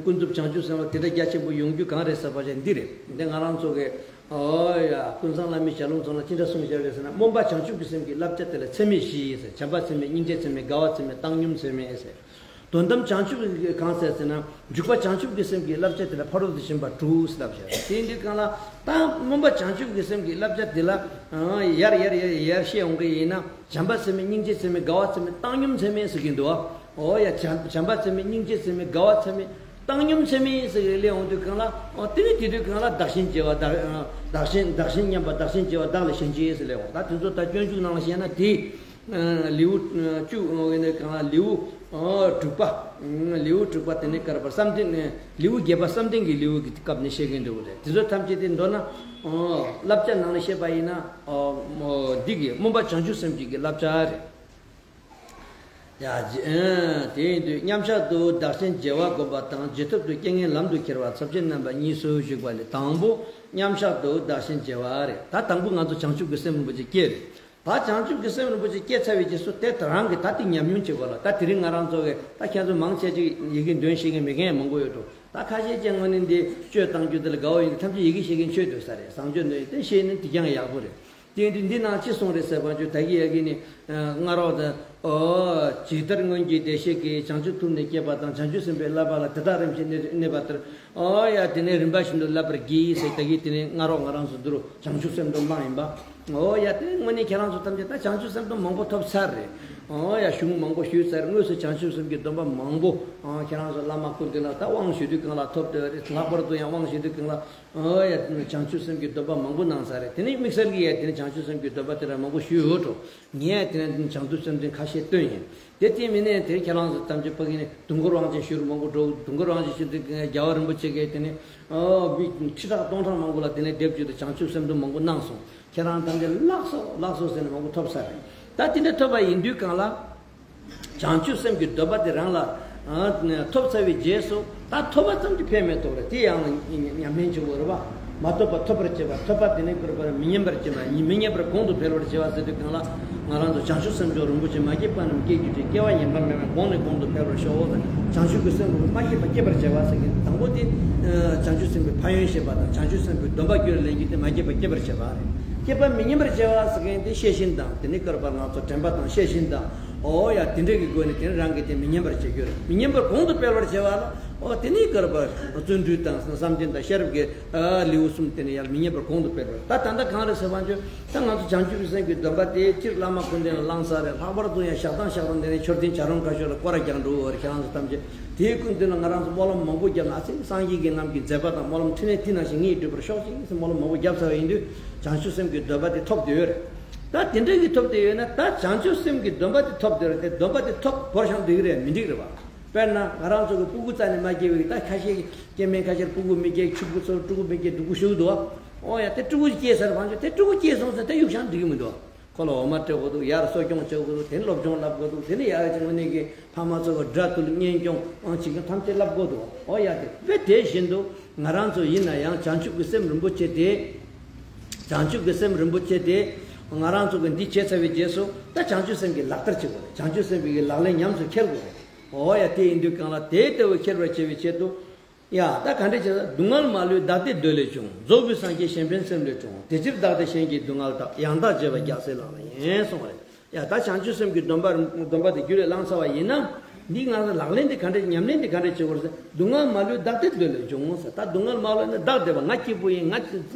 ཀུན་རྫོབ་བྱང་ཆུབ་སེམས་ལ་དེ་འདྲ་རྒྱ་ཆེན་པོ་ཡོང་རྒྱུ་གང་རེད་ཟེར་བ་ཅིག་འདི་རེད། འདི་ང་རང་ཚོ་གི་ཨོ་ཡ། ཀུན་བཟང་བླ་མའི་ཞལ་ལུང་ཚང་ལ་ཅི་འདྲ་གསུངས་བཞག་རེད་ཟེར་ན། སྨོན་པ་བྱང་ཆུབ་ཀྱི་སེམས་ཀྱི་བསླབ་བྱ་དེ་ལ་ཚད་མེད་བཞི་ཟེར། བྱམས་པ་ཚད་མེད། སྙིང་རྗེ་ཚད་མེད། དགའ་བ་ཚད་མེད། བཏང་སྙོམས་ཚད་མེད་ཟེར། དོན་དམ་བྱང་ཆུབ་ཀྱི་གང་ཟེར་ཟེར་ན། འཇུག་པ་བྱང་ཆུབ་ཀྱི་སེམས་ཀྱི་བསླབ་བྱ་དེ་ལ་ཕ་རོལ་ཏུ་ཕྱིན་པ་དྲུག་ཟེར་ལབ་བྱ། དེ་ཡིན་དུས་གང་ལ་ད་སྨོན་པ་བྱང་ཆུབ་ཀྱི་སེམས་ཀྱི་བསླབ་བྱ་དེ་ལ་ཡར་ཡར་ཡར་ཡར་བཤད་འོང་གི་ཡིན་ན། བྱམས་པ་ཚད་མེད། སྙིང་རྗེ་ཚད་མེད། དགའ་བ་ཚད་མེད། བཏང་སྙོམས་ཚད་མེད་ཟེར་གྱི་འདུག་ཨོ་ཡ། བྱམས་བྱམས་པ་ཚད་མེད། སྙིང་རྗེ་ཚད་མེད། དགའ་བ་ཚད་མེད། བཏང་སྙོམས་ཚད་མེད་ཟེར་གྱི་སླེབས་འོང་དུས་གང་ལ། ཨོ་དེ་ནི་དེ་དུས་གང་ལ་བདག་གཞན་བརྗེ་བ། བདག་བདག་གཞན་བདག་གཞན་མཉམ་པ། བདག་གཞན་བརྗེ་བ། བདག་ལ་གཞན་བརྗེ་ཟེར་སླེབས་འོང་། ད་དེ་ཚོ་ད་སྤྱོད་འཇུག་ནང་ལ་བཤད་ན་དེ། ལེའུ་བཅུ་ནས་གང་ལ་ལེའུ་དྲུག་པ། ལེའུ་དྲུག་པ་དེ་ནས་བཀར་བར་བསམ་གཏན། ལེའུ་བརྒྱད་པ་བསམ་གཏན་གྱི་ལེའུ་གི་སྐབས་ནས་བཤད་མཁན་འདུག་རེད། དེ་ཚོ་ཐམས་ཅད་དེ་མདོར་ན་བསླབ་བྱ་ནང་ནས་བཤད་པ་ཡིན་ན། འདི་གི་སྨོན་པ་བྱང་ཆུབ་སེམས་བསྐྱེད་ཀྱི་བསླབ་བྱ་རེད། ཡ། དེ་ཡིན་དུས་མཉམ་བཞག་ཏུ་བདག་གཞན་བརྗེ་བ་བསྒོམ་པ་དང་། རྗེས་ཐོབ་ཏུ་རྐྱེན་ངན་ལམ་དུ་ཁྱེར་བ་ཚབས་ཆེན་རྣམ་པ་གཉིས་སུ་ཞུགས་པ་ལས། དང་པོ་མཉམ་བཞག་ཏུ་བདག་གཞན་བརྗེ་བ་རེད། ད་དང་པོ་ང་ཚོ་བྱང་ཆུབ་ཀྱི་སེམས་རིན་པོ་ཆེ་སྐྱེ་རེད། ད་བྱང་ཆུབ་ཀྱི་སེམས་རིན་པོ་ཆེ་སྐྱེ་ཚར་བའི་རྗེས་སུ་དེ་ད་རང་གི་ད་དེ་ཉམས་མྱོང་བྱེད་དགོས་ལ། ད་དེ་རིང་ང་རང་ཚོ་གི་ད་ཁྱེད་ཚོ་མང་ཆེ་ཅིག་ཡི་གེ་འདོན་ཤེས་མཁན་མེད་མཁན་མང་པོ་ཡོད་འགྲོ། ད་ཁ་ཤས་ཀྱང་དངོས་གནས་འདི་གཅོད་བཏང་རྒྱུ་དེ་ལ་དགའ་བོ་ཡིན། ཐམས་ཅད་ཡི་གེ་ཤེས་མཁན་ཆོས་འདོད་ས་རེད། བཟང་སྤྱོད་འདོད་ཡིན། དེ་ཤེས་ནས་དེ་ཀྱང་ཡག་པོ་རེད། དེ་ཡིན་དུས་འདི་ནང་ཅི་གསུངས་རེད་ཟེར་བ་ཅོ། ད་གི་ཡ་གི་ནི་སྔ་རོགས་དང་། ཨོ། ཇི་ལྟར་སྔོན་གྱི་བདེ་གཤེགས་ཀྱིས། བྱང་ཆུབ་ཐུབ་ནས་སྐྱེས་པ་དང་། བྱང་ཆུབ་སེམས་དཔའི་བསླབ་པ་ལ་དེ་དག་རིམ་བཞིན་གནས་པ་ལྟར། ཨོ་ཡ། དེ་ནས་རིམ་པ་བཞིན་དུ་བསླབ་པར་བགྱི་ཟེར། ད་གི་དེ་ནས་སྔ་རོགས་ང་རང་ཚོ་འདི་རུ་བྱང་ཆུབ་སེམས་སྡོམ་གནང་ཡིན་པ། ཨོ་ཡ། དེ་ནས་དངོས་གནས་ཁྱེད་རང་ཚོ་ཐམས་ཅད་ད་བྱང་ཆུབ་སེམས་སྡོམ་མང་པོ་ཐོབ་ཚར་རེད། ཨོ་ཡ། གཞུང་མང་པོ་ཞུས་ཚར། དངོས་སུ་བྱང་ཆུབ་སེམས་ཀྱི་སྡོམ་པ་མང་པོ་ཨ་ཁྱེད་རང་ཚོ་བླ་མ་སྐུ་མདུན་ལ་ད་དབང་ཞུ་དུས་གང་ལ་ཐོབ་བསྡད་རེད། ལྷག་པར་དུ་ཡང་དབང་ཞུ་དུས་གང་ལ། ཨོ་ཡ། བྱང་ཆུབ་སེམས་ཀྱི་སྡོམ་པ་མང་པོ་གནང་ཚར་རེད། དེ་ནས་དམིགས་བསལ་གྱི་ཡ་དེ་ནས་བྱང་ཆུབ་སེམས་ཀྱི་སྡོམ་པ་དེ་འདྲ་མང་པོ་ཞུས་ཡོད་འགྲོ། ངས་དེ་ནས་བྱང་ཆུབ་སེམས་དོན་ཁ་ཤས་བཏོན་ཡིན། དེ་དེ་མིན་ནས་དེ་ཁྱེད་རང་ཚོ་ཐམས་ཅད་ཕ་གི་ནས་དུས་འཁོར་དབང་ཆེན་ཞུ་རུ་མང་པོ་འགྲོ། དུས་འཁོར་དབང་ཆེན་ཞུ་དུས་རྒྱལ་བ་རིན་པོ་ཆེ་གིས་དེ་ནས་ཨོ་མི་ཁྲི་ཕྲག་སྟོང་ཕྲག་མང་པོ་ལ་དེ་ནས་སྡེབ་བཅུ་དང་བྱང་ཆུབ་སེམས་སྡོམ་མང་པོ་གནང་སོང་། ཁྱེད་རང་ཐམས་ཅད་ལགས་སོ་ལགས་སོ་ཟེར་ནས་མང་པོ་ཐོབ་ཚར་རེད། ད་དེ་འདྲ་ཐོབ་པ་ཡིན་དུས་གང་ལ། བྱང་ཆུབ་སེམས་ཀྱི་སྡོམ་པ་དེ་རང་ལ་ཨ་ཐོབ་ཚར་བའི་རྗེས་སུ་ད་ཐོབ་པ་ཙམ་གྱིས་ཕན་མེད་དོ་རེད། དེ་ཡང་ཉམས་ལེན་བྱེད་དགོས་རེད་པ། མ་ཐོབ་པ་ཐོབ་པར་བྱེད་པ། ཐོབ་པ་དེ་ནས་བསྐུར་བར་མི་ཉམས་པར་བྱེད་པ། མི་ཉམས་པར་གོང་དུ་འཕེལ་བར་བྱེད་པ་ཟེར་དུས་གང་ལ། ང་རང་ཚོ་བྱང་ཆུབ་སེམས་མཆོག་རིན་པོ་ཆེ་མ་སྐྱེས་པ་རྣམས་སྐྱེ་གྱུར་ཅིག་སྐྱེ་བ་ངན་པ་མེད་པར་གོང་ནས་གོང་དུ་འཕེལ་བར་ཤོག་བྱང་ཆུབ་ཀྱི་སེམས་རིན་པོ་ཆེ་མ་སྐྱེས་པ་སྐྱེད་པར་བྱ་བ་ཟེར་མཁན་དང་པོ་དེ། བྱང་ཆུབ་སེམས་དཔའི་ཕན་ཡོན་བཤད་པ་དང་། བྱང་ཆུབ་སེམས་དཔའི་སྡོམ་པ་རྒྱུད་ལ་ལེན་རྒྱུ་དེ་མ་སྐྱེས་པ་སྐྱེད་པར་བྱེད་པ་རེད། སྐྱེས་པ་མི་ཉམས་པར་བྱ་བ་ཟེར་མཁན་དེ་ཤེས་བཞིན་དང་། དེ་ནས་བསྐུར་བ་ང་ཚོ་དྲན་པ་དང་། ཤེས་བཞིན་དང་ ཨོ་ཡ། དེ་འདྲ་གི་སྒོ་ནས་དེ་ནི་རང་གིས་དེ་མི་ཉན་པར་བྱེད་རྒྱུ་རེད། མི་ཉན་པར་གོང་དུ་སྤེལ་བར་བྱེད་པ་ལ། ཨོ་དེ་ནི་ག་རེ་བརྩོན་འགྲུས་དང་བསམ་གཏན་དང་ཤེས་རབ་ཀྱི་ཨ་ལེའུ་གསུམ་དེ་ནི་ཡར་མི་ཉན་པར་གོང་དུ་སྤེལ་བར། ད་ད་ལྟ་གང་རེད་ཟེར་བ་ཅོ། ད་ང་ཚོ་བྱང་ཆུབ་ཀྱི་སེམས་ཀྱི་སྡོམ་པ་དེ་སྤྱིར་བླ་མ་སྐུ་མདུན་ལ་བླངས་ས་རེད། ལྷག་པར་དུ་ཡང་ཞག་དང་ཞག་རིང་དེ་ནི་མཆོད་རྟེན་བྱ་རུང་ཁ་ཤོར་ལ་སྐོར་ར་རྒྱག་འགྲོ་བར་ཁྱེད་རང་ཚོ་ཐམས་ཅད་དེའི་སྐུ་མདུན་ལ་ང་རང་ཚོ་སྨོན་ལམ་མང་པོ་བརྒྱབ་ན། ཨ་ཙི་སངས་རྒྱས་ཀྱི་རྣམས་ཀྱི་མཛད་པ་དང་སྨོན་ལམ་ཕྲིན་ལས་དེ་ནང་བཞིན་ངེད་འགྲུབ་པར་ཤོག་ཅིག་ཟེར་སྨོན་ལམ་མང་པོ་བརྒྱབ་ཚར་བ་ཡིན་དུས་བྱང་ཆུབ་སེམས་ཀྱི་སྡོམ་པ་དེ་ཐོབ་བསྡད་ཡོད་རེད། ད་དེ་འདྲ་གི་ཐོབ་བསྡད་ཡོད་ན། ད་བྱང་ཆུབ་སེམས་ཀྱི་སྡོམ་པ་དེ་ཐོབ་བསྡད་ཡོད་རེད་དེ། སྡོམ་པ་དེ་ཐོབ་བོར་ཤང་འགྲིག་རེད་མི་འགྲིག་རེད་བ། དཔེར་ན་ང་རང་ཚོ་གི་སྤུ་གུ་རྩ་ནས་མ་སྐྱེས་པའི་གི། ད་ཁ་ཤས་སྐྱེ་དམན་ཁ་ཤས་སྤུ་གུ་མི་སྐྱེ། ཕྱུག་པོ་ཚོར་ཕྲུ་གུ་མི་སྐྱེ། སྡུག་པོ་ཞུ་འདུག་བ། ཨོ་ཡ། དེ་ཕྲུ་གུ་སྐྱེས་ཚར་བ་ཅོ། དེ་ཕྲུ་གུ་སྐྱེས་སོང་ཟེར་དེ་གཡུག་ཤང་འགྲིག་གི་མི་འདུག་བ། ཁོ་ལ་འོ་མ་སྤྲད་དགོས་འདུག་ཡར་གསོ་སྐྱོང་བྱེད་དགོས་འདུག་དེ་ནི་སློབ་སྦྱོང་བསླབ་དགོས་འདུག་དེ་ནི་ཡར་ཅིག་དངོས་གནས་ཀྱི་ཕ་མ་ཚོ་གི་དགྲ་བཏུལ་གཉེན་སྐྱོང་ཨང་བྱེད་མཁན་ཐམས་ཅད་བསླབ་དགོས་འདུག་ཨོ་ཡ། དེ་དཔེ་དེ་བཞིན་དུ་ང་རང་ཚོ་ཡིན་ན་ཡང་བྱང་ཆུབ་ཀྱི་སེམས་རིན་པོ་ཆེ་དེ། བྱང་ཆུབ་ཀྱི་སེམས་རིན་པོ་ཆེ་དེ་ང་རང་ཚོ་གི་འདི་བྱས་ཚར་བའི་རྗེས་སུ། ད་བྱང་ཆུབ་སེམས་ཀྱི་ལག་བསྟར་བྱེད་དགོས་རེད། བྱང་ཆུབ་སེམས་ཀྱི་ལག་ལེན་ཉམས་སུ་འཁྱེར་དགོས་རེད། ཨོ་ཡ། དེ་ཡིན་དུས་གང་ལ་དེ་ལྟ་བུ་འཁྱེར་བར་བྱེད་པའི་ཆེད་དུ། ཡ། ད་ག་འདྲ་བྱས་ན། སྡུག་བསྔལ་མ་ལུས་བདག་བདེ་འདོད་ལས་བྱུང་། རྫོགས་པའི་སངས་རྒྱས་གཞན་ཕན་སེམས་ལས་འཁྲུངས། དེ་ཕྱིར་བདག་བདེ་གཞན་གྱི་སྡུག་བསྔལ་དག །ཡང་དག་བྱེད་པ་རྒྱལ་སྲས་ལག་ལེན་ཡིན། གསུངས་པ་རེད། ཡ། ད་བྱང་ཆུབ་སེམས་ཀྱི་སྡོམ་པ་སྡོམ་པ་དེ་རྒྱུད་ལ་བླངས་ཚར་བ་ཡིན་ན། འདི་ང་ཚོ་ལག་ལེན་དེ་ག་འདྲ། ཉམས་ལེན་དེ་ག་འདྲ་བྱེད་དགོས་རེད་ཟེར། སྡུག་བསྔལ་མ་ལུས་བདག་བདེ་འདོད་ལས་བྱུང་ཟེར། ད་སྡུག་བསྔལ་མ་ལུས་ནི་བདག་བདེ་བ། ང་སྐྱིད་པོ་ཡིན། ང་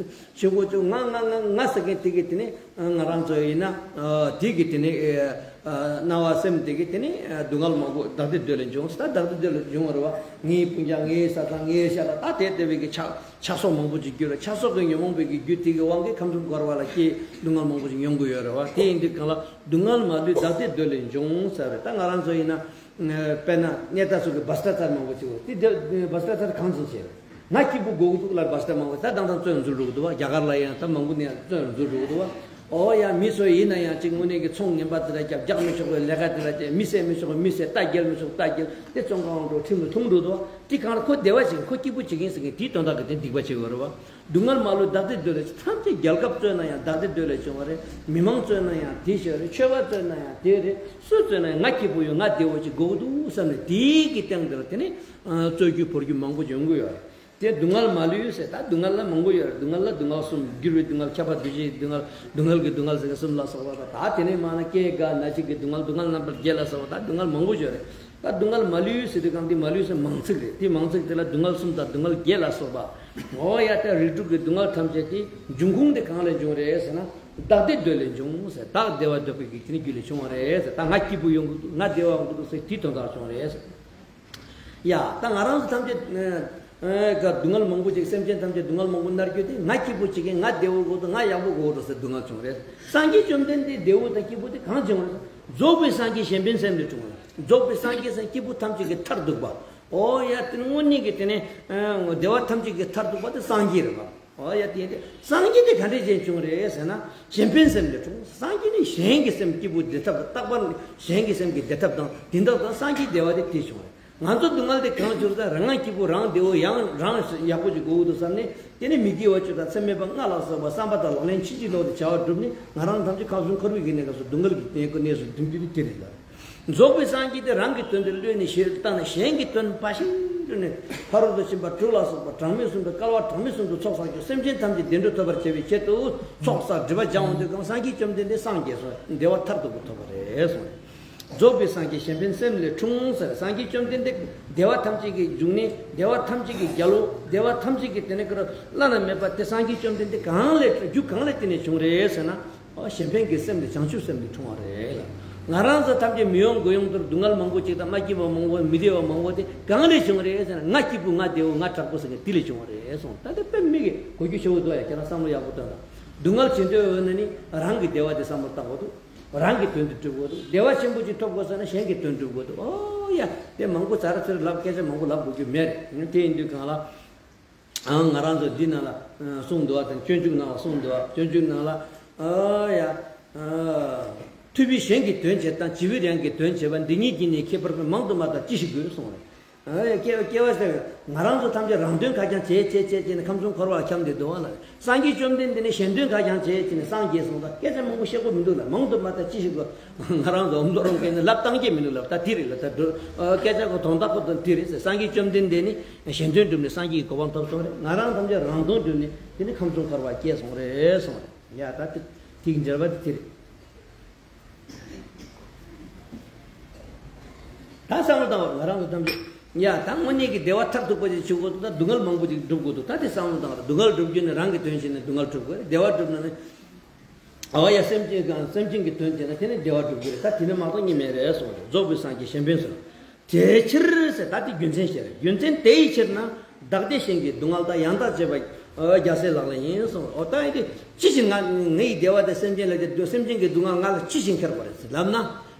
ཆོས་གོས་ཆོས། ང་ང་ང་ང་ཟེར་མཁན་དེ་གི་དེ་ནི། ང་རང་ཚོ་ཡིན་ན། དེ་གི་དེ་ནི། སྣང་བ་སེམས་དེ་གི་དེ་ནི་སྡུག་བསྔལ་མང་པོ་བདག་བདེ་འདོད་ལས་བྱུང་། ད་བདག་བདེ་འདོད་ལས་བྱུང་བ་རེད་བ། ངའི་སྤུན་ཀྱག་ངའི་ས་ཐག་ངའི་ཤ་ལ་ད་དེ་ལྟ་བུའི་གི་ཆགས་ཆགས་སོགས་མང་པོ་ཅིག་གྱུར་རེད། ཆགས་སོགས་ཀྱི་ཉོན་མོངས་པའི་གི་རྒྱུ་དེ་གི་དབང་གིས་ཁམས་གསུམ་འཁོར་བ་ལ་སྐྱེས། སྡུག་བསྔལ་མང་པོ་ཅིག་མྱོང་གི་ཡོད་རེད་བ། དེ་ཡིན་དུས་གང་ལ་སྡུག་བསྔལ་མ་ལུས་བདག་བདེ་འདོད་ལས་བྱུང་ཟེར་རེད། ད་ང་རང་ཚོ་ཡིན་ན། དཔེར་ན་གནས་རྟགས་སོགས་ཀྱི་བྷ་སྟ་ཙར་མང་པོ་ཅིག་ཡོད། དེ་དེ་བྷ་སྟ་ཙར་གང་ཅིག་བྱས། ང་སྐྱིད་པོ་དགོས་ཀྱི་འདུག་ལབ་བྷ་སྟ་མང་པོ་ད་དེང་སང་བཙོན་འཛུལ་འགྲོ་གི་འདུག་བ། རྒྱ་གར་ལ་ཡང་ད་མང་པོ་ནས་བཙོན་འཛུལ་འགྲོ་གི་འདུག་བ། ཨོ་ཡ། མི་ཚོ་ཡིན་ན་ཡང་ཅིག་དངོས་གནས་ཀྱི་ཚོང་ངན་པ་དེ་འདྲ་རྒྱབ། རྒྱག་མི་ཆོག་པའི་ལས་ཀ་དེ་འདྲ་བྱས། མི་བསད་མི་ཆོག་པའི་མི་བསད། རྟ་རྒྱལ་མི་ཆོག་རྟ་རྒྱལ། དེ་བཙོན་ཁང་འགྲོ། ཁྲིམས་ལ་ཐུག་འགྲོ་འདུག་བ། དེ་གང་ལ་ཁོ་བདེ་བ་བྱེད་མཁན། ཁོ་སྐྱིད་པོ་བྱེད་མཁན་ཟེར་མཁན་དེའི་དོན་དག་གི་དེ་སྡིག་པ་བྱེད་དགོས་རེད་བ། སྡུག་བསྔལ་མ་ལུས་བདག་བདེ་འདོད་ལས། ཐམས་ཅད་རྒྱལ་ཁབ་བཙོན་ན་ཡང་བདག་བདེ་འདོད་ལས་བྱུང་བ་རེད། མི་མང་བཙོན་ན་ཡང་དེ་ཞིག་རེད། ཆོས་པ་བཙོན་ན་ཡང་དེ་རེད། སུ་བཙོན་ན་ཡང་ང་སྐྱིད་པོ་ཡོད། ང་བདེ་བོ་ཅིག་དགོས་ཀྱི་འདུག་བསམ་ནས་དེའི་གི་སྟེང་དེ་ལ་དེ་ནི། རྩོད་རྒྱུ་བོར་རྒྱུ་མང་པོ་ཡོང་གི་ཡོད་རེད། དེ་སྡུག་བསྔལ་མ་ལུས་ཟེར། ད་སྡུག་བསྔལ་ལ་མང་པོ་ཡོད་རེད། སྡུག་བསྔལ་ལ་སྡུག་བསྔལ་གསུམ། འགྱུར་བའི་སྡུག་བསྔལ། ཁྱབ་པ་འདུ་བྱེད་སྡུག་བསྔལ། སྡུག་བསྔལ་གྱི་སྡུག་བསྔལ་ཟེར་མཁན་གསུམ་ལ་སོགས་པ་དང་། ད་དེ་ནས་མར་ན་སྐྱེ་རྒ་ན་འཆི་གི་སྡུག་བསྔལ། སྡུག་བསྔལ་རྣམ་པ་བརྒྱད་ལ་སོགས་པ། ད་སྡུག་བསྔལ་མང་པོ་ཡོད་རེད། ད་སྡུག་བསྔལ་མ་ལུས་ཟེར་དུས་གང་དེ་མ་ལུས་ཟེར་མང་ཚིག་རེད། དེ་མང་ཚིག་དེ་ལ་སྡུག་བསྔལ་གསུམ་དང་སྡུག་བསྔལ་བརྒྱད་ལ་སོགས་པ། འོ་ཡ། ད་རིགས་དྲུག་གི་སྡུག་བསྔལ་ཐམས་ཅད་དེ་འབྱུང་ཁུངས་དེ་གང་ལས་བྱུང་རེད་ཟེར་ན། བདག་བདེ་འདོད་ལས་བྱུང་ཟེར། བདག་བདེ་བ་འདོད་པའི་གི་དེ་ནི་རྒྱུ་ལས་བྱུང་བ་རེད་ཟེར། ད་ང་སྐྱིད་པོ་ཡོང་གི་འདུག་ང་བདེ་བ་ཡོང་གི་འདུག་ཟེར་དེའི་དོན་དག་བྱུང་རེད་ཟེར། ཡ། ད་ང་རང་ཚོ་ཐམས་ཅད་ཨ་ཨ་སྡུག་བསྔལ་མང་པོ་ཅིག་སེམས་ཅན་ཐམས་ཅད་སྡུག་བསྔལ་མང་པོ་མནར་རྒྱུ་དེ། ང་སྐྱིད་པོ་བྱེད་མཁན། ང་བདེ་བོ་དགོས་འདུག་ང་ཡག་པོ་དགོས་འདུག་ཟེར་སྡུག་བསྔལ་བྱུང་རེད། སངས་རྒྱས་བཅོམ་ལྡན་འདས་བདེ་བོ་དང་སྐྱིད་པོ་དེ་གང་བྱུང་རེད། རྫོགས་པའི་སངས་རྒྱས་གཞན་ཕན་སེམས་ལས་འཁྲུངས་པ། རྫོགས་པའི་སངས་རྒྱས་ཟེར་སྐྱེས་བུ་ཐམས་ཅད་ཀྱི་མཐར་ཐུག་པ། ཨོ་ཡ། དེ་དངོས་གནས་ཀྱི་དེ་ནས་ཨ་བདེ་བ་ཐམས་ཅད་ཀྱི་མཐར་ཐུག་པ་དེ་སངས་རྒྱས་རེད་པ། ཨོ་ཡ། དེ་དེ་སངས་རྒྱས་དེ་ག་འདྲས་ཅན་བྱུང་རེད་ཟེར་ན། གཞན་ཕན་སེམས་ལས་འཁྲུངས། སངས་རྒྱས་ནི་གཞན་གྱི་སེམས་སྐྱིད་པོ་བདེ་ཐབས། རྟག་པར་གཞན་གྱི་སེམས་ཀྱི་བདེ་ཐབས་དང་དེ་འདྲ་དང་། སངས་རྒྱས་བདེ་བ་དེ་དེ་བྱུང་རེད། ང་ཚོ་སྡུག་བསྔལ་དེ་གང་བྱུང་ཟེར། རང་སྐྱིད་པོ་རང་བདེ་བོ་ཡང་རང་ཡག་པོ་ཅིག་དགོས་ཀྱི་འདུག་བསམ་ནས། དེ་ནས་མི་དགེ་བ་བཅུ་དང་ཚད་མེད་པ་ལྔ་ལ་སོགས་པ་བསམ་པ་དང་ལག་ལེན་ཕྱིན་ཅི་ལོག་ཏུ་བྱ་བ་བསྒྲུབས་ནས། ང་རང་ཐམས་ཅད་ཁམས་གསུམ་འཁོར་བའི་གི་གནས་སྐབས་སུ་སྡུག་བསྔལ་གྱི་གནས་སུ་འདུག་རྒྱུ་དེ་དེ་རེད་ལ། རྫོགས་པའི་སངས་རྒྱས་དེ་རང་གི་དོན་དེ་བློས་ནས་ཞེ་བཏང་ནས། གཞན་གྱི་དོན་འབའ་ཞིག་བསྒྲུབས་ནས། ཕ་རོལ་ཏུ་ཕྱིན་པ་དྲུག་ལ་སོགས་པ་གྲངས་མེད་གསུམ་དུ། བསྐལ་པ་གྲངས་མེད་གསུམ་དུ་ཚོགས་བསགས་ཀྱང་། སེམས་ཅན་ཐམས་ཅད་བདེ་འགྲོར་ཐོབ་པར་བྱ་བའི་ཆེད་དུ་ཚོགས་བསགས་སྒྲིབ་པ་སྦྱང་འོང་དུས་གང་། སངས་རྒྱས་བཅོམ་ལྡན་འདས་སངས་རྒྱས་སོ། བདེ་བ་མཐར་ཐུག་པ་ཐོབ་པ་རེད་གསུངས། རྫོགས་པའི་སངས་རྒྱས་གཞན་ཕན་སེམས་ལས་འཁྲུངས་ཟེར། སངས་རྒྱས་བཅོམ་ལྡན་འདས་བདེ་བ་ཐམས་ཅད་ཀྱི་འབྱུང་གནས། བདེ་བ་ཐམས་ཅད་ཀྱི་རྒྱལ་པོ། བདེ་བ་ཐམས་ཅད་ཀྱི་དེ་ནས་ཀྱི་བླ་ན་མེད་པ་དེ་སངས་རྒྱས་བཅོམ་ལྡན་འདས་གང་ལས། རྒྱུ་གང་ལས་དེ་ནས་བྱུང་རེད་ཟེར་ན། ཨ་གཞན་ཕན་གྱི་སེམས་དེ་བྱང་ཆུབ་སེམས་ལས་འཁྲུངས་པ་རེད་ལ། ང་རང་ཚོ་ཐམས་ཅད་མི་ཡོང་དགུ་ཡོང་དུ་སྡུག་བསྔལ་མང་པོ་ཅིག་དང་མ་སྐྱིད་པ་མང་པོ། མི་བདེ་བ་མང་པོ་དེ་གང་ལས་བྱུང་རེད་ཟེར་ན། ང་སྐྱིད་པོ་ང་བདེ་བོ་ང་དྲག་པོ་ཟེར་མཁན་དེ་ལས་བྱུང་བ་རེད་གསུངས། ད་དེ་དཔེ་མི་གི་གོ་རྒྱུ་ཆེ་བོ་འདུག་ཡ། ཁྱེད་རང་བསམ་བློ་ཡག་པོ་བཏོན་དང་། སྡུག་བསྔལ་བྱེད་འདོད་ཡོད་ན་ནི་རང་གི་བདེ་བ་དེ་བསམ་བློ་བཏང་དགོས་འདུག་རང་གི་དོན་དེ་སྒྲུབ་དགོས་འདུག་བདེ་བ་ཆེན་པོ་ཅིག་ཐོབ་དགོས་ཟེར་ན་གཞན་གྱི་དོན་སྒྲུབ་དགོས་འདུག་ཨོ་ཡ། དེ་མང་པོ་ཛ་ར་ཚུར་ལབ། སྐད་ཆ་མང་པོ་ལབ་དགོས་རྒྱུ་མེད་རེད། དེ་ཡིན་དུས་གང་ལ། ཨང་། ང་རང་ཚོ་འདི་ནང་ལ་ཨ་གསུངས་འདུག་བ་དང་། སྤྱོད་འཇུག་ནང་ལ་གསུངས་འདུག་བ། སྤྱོད་འཇུག་ནང་ལ། ཨ་ཡ། ཨ་ཐུབ་པས་གཞན་གྱི་དོན་བྱེད་དང་། བྱིས་པས་གཞན་གྱི་དོན་བྱེད་པ། འདི་གཉིས་ཀྱིས་ནི་ཁྱད་པར་འཕགས། མང་དུ་མ་བཏང་ཅི་ཞིག་དགོས་གསུངས་རེད། ཨ་ཡ། སྐྱེ་སྐྱེ་བ་ཟེར་ང་རང་ཚོ་ཐམས་ཅད་རང་དོན་ཁ་རྐྱང་བྱེད་བྱེད་བྱེད་བྱེད་ནས་ཁམས་གསུམ་འཁོར་བ་ལ་འཁྱམས་བསྡད་འདུག་བ་ལ། སངས་རྒྱས་བཅོམ་ལྡན་འདས་ནི་གཞན་དོན་ཁ་རྐྱང་བྱེད་བྱེད་ནས་སངས་རྒྱས་སོང་། ད་སྐད་ཆ་མང་པོ་བཤད་དགོས་མི་འདུག་ལ། མང་དུ་མ་བཏང་ཅི་ཞིག་དགོས། ང་རང་ཚོ་འོམ་དོ་རོང་སྐད་ནས་ལབ་བཏང་གི་མི་འདུག་ལབ། ད་དེ་རེད་ལ། ད་འགྲོ་སྐད་ཆ་གོ་དོན་དག་གོ་དོན་དེ་རེད་ཟེར། སངས་རྒྱས་བཅོམ་ལྡན་འདས་ནི་གཞན་དོན་བསྒྲུབས་ནས་སངས་རྒྱས་ཀྱི་གོ་འཕང་ཐོབ་སོང་རེད། ང་རང་ཐམས་ཅད་རང་དོན་བསྒྲུབས་ནས་དེ་ནི་ཁམས་གསུམ་འཁོར་བ་སྐྱེས་སོང་རེད་གསུངས་རེད། ཡ། ད་དེ་དེ་གི་འགྲེལ་པ་དེ་དེ་རེད། ད་བསམ་བློ་བཏང་བ་ང་རང་ཚོ་ཐམས་ཅད་ཡ་ད་དངོས་གནས་ཀྱི་བདེ་བ་མཐར་ཐུག་པ་ཅིག་བྱུང་དགོས་འདུག་ད་སྡུག་བསྔལ་མང་པོ་ཅིག་སྒྲུབ་དགོས་འདུག་ད་དེ་བསམ་བློ་བཏང་བ་སྡུག་བསྔལ་སྒྲུབ་རྒྱུ་ནི་རང་གི་དོན་བྱས་ནས་སྡུག་བསྔལ་སྒྲུབ་དགོས་རེད། བདེ་བ་སྒྲུབ་ན་ནི། ཨོ་ཡ་སེམས་ཅན་གང་སེམས་ཅན་གྱི་དོན་བྱས་ན་དེ་ནི་བདེ་བ་སྒྲུབ་དགོས་རེད། ད་དེ་ནི་མ་གཏོགས་གཉིས་མེད་རེད་གསུངས་རེད། རྫོགས་པའི་སངས་རྒྱས་གཞན་ཕན་ཟེར། དེའི་ཕྱིར་ཟེར་ད་དེ་རྒྱུ་མཚན་བཤད་རེད། རྒྱུ་མཚན་དེའི་ཕྱིར་ན། བདག་བདེ་གཞན་གྱི་སྡུག་བསྔལ་དག་ཡང་དག་བྱེད་པ་རྒྱལ་སྲས་ལག་ལེན་ཡིན་གསུངས། ཨོ་ད་ཡིན་ཏེ་ཅི་ཞིག་ང་ངའི་བདེ་བ་དེ་སེམས་ཅན་ལ་སྟེར་སེམས་ཅན་གྱི་སྡུག་བསྔལ་ང་ལ་ཅི་ཞིག་འཁྱེར་དགོས་རེད་ཟེར་ལབ་ན།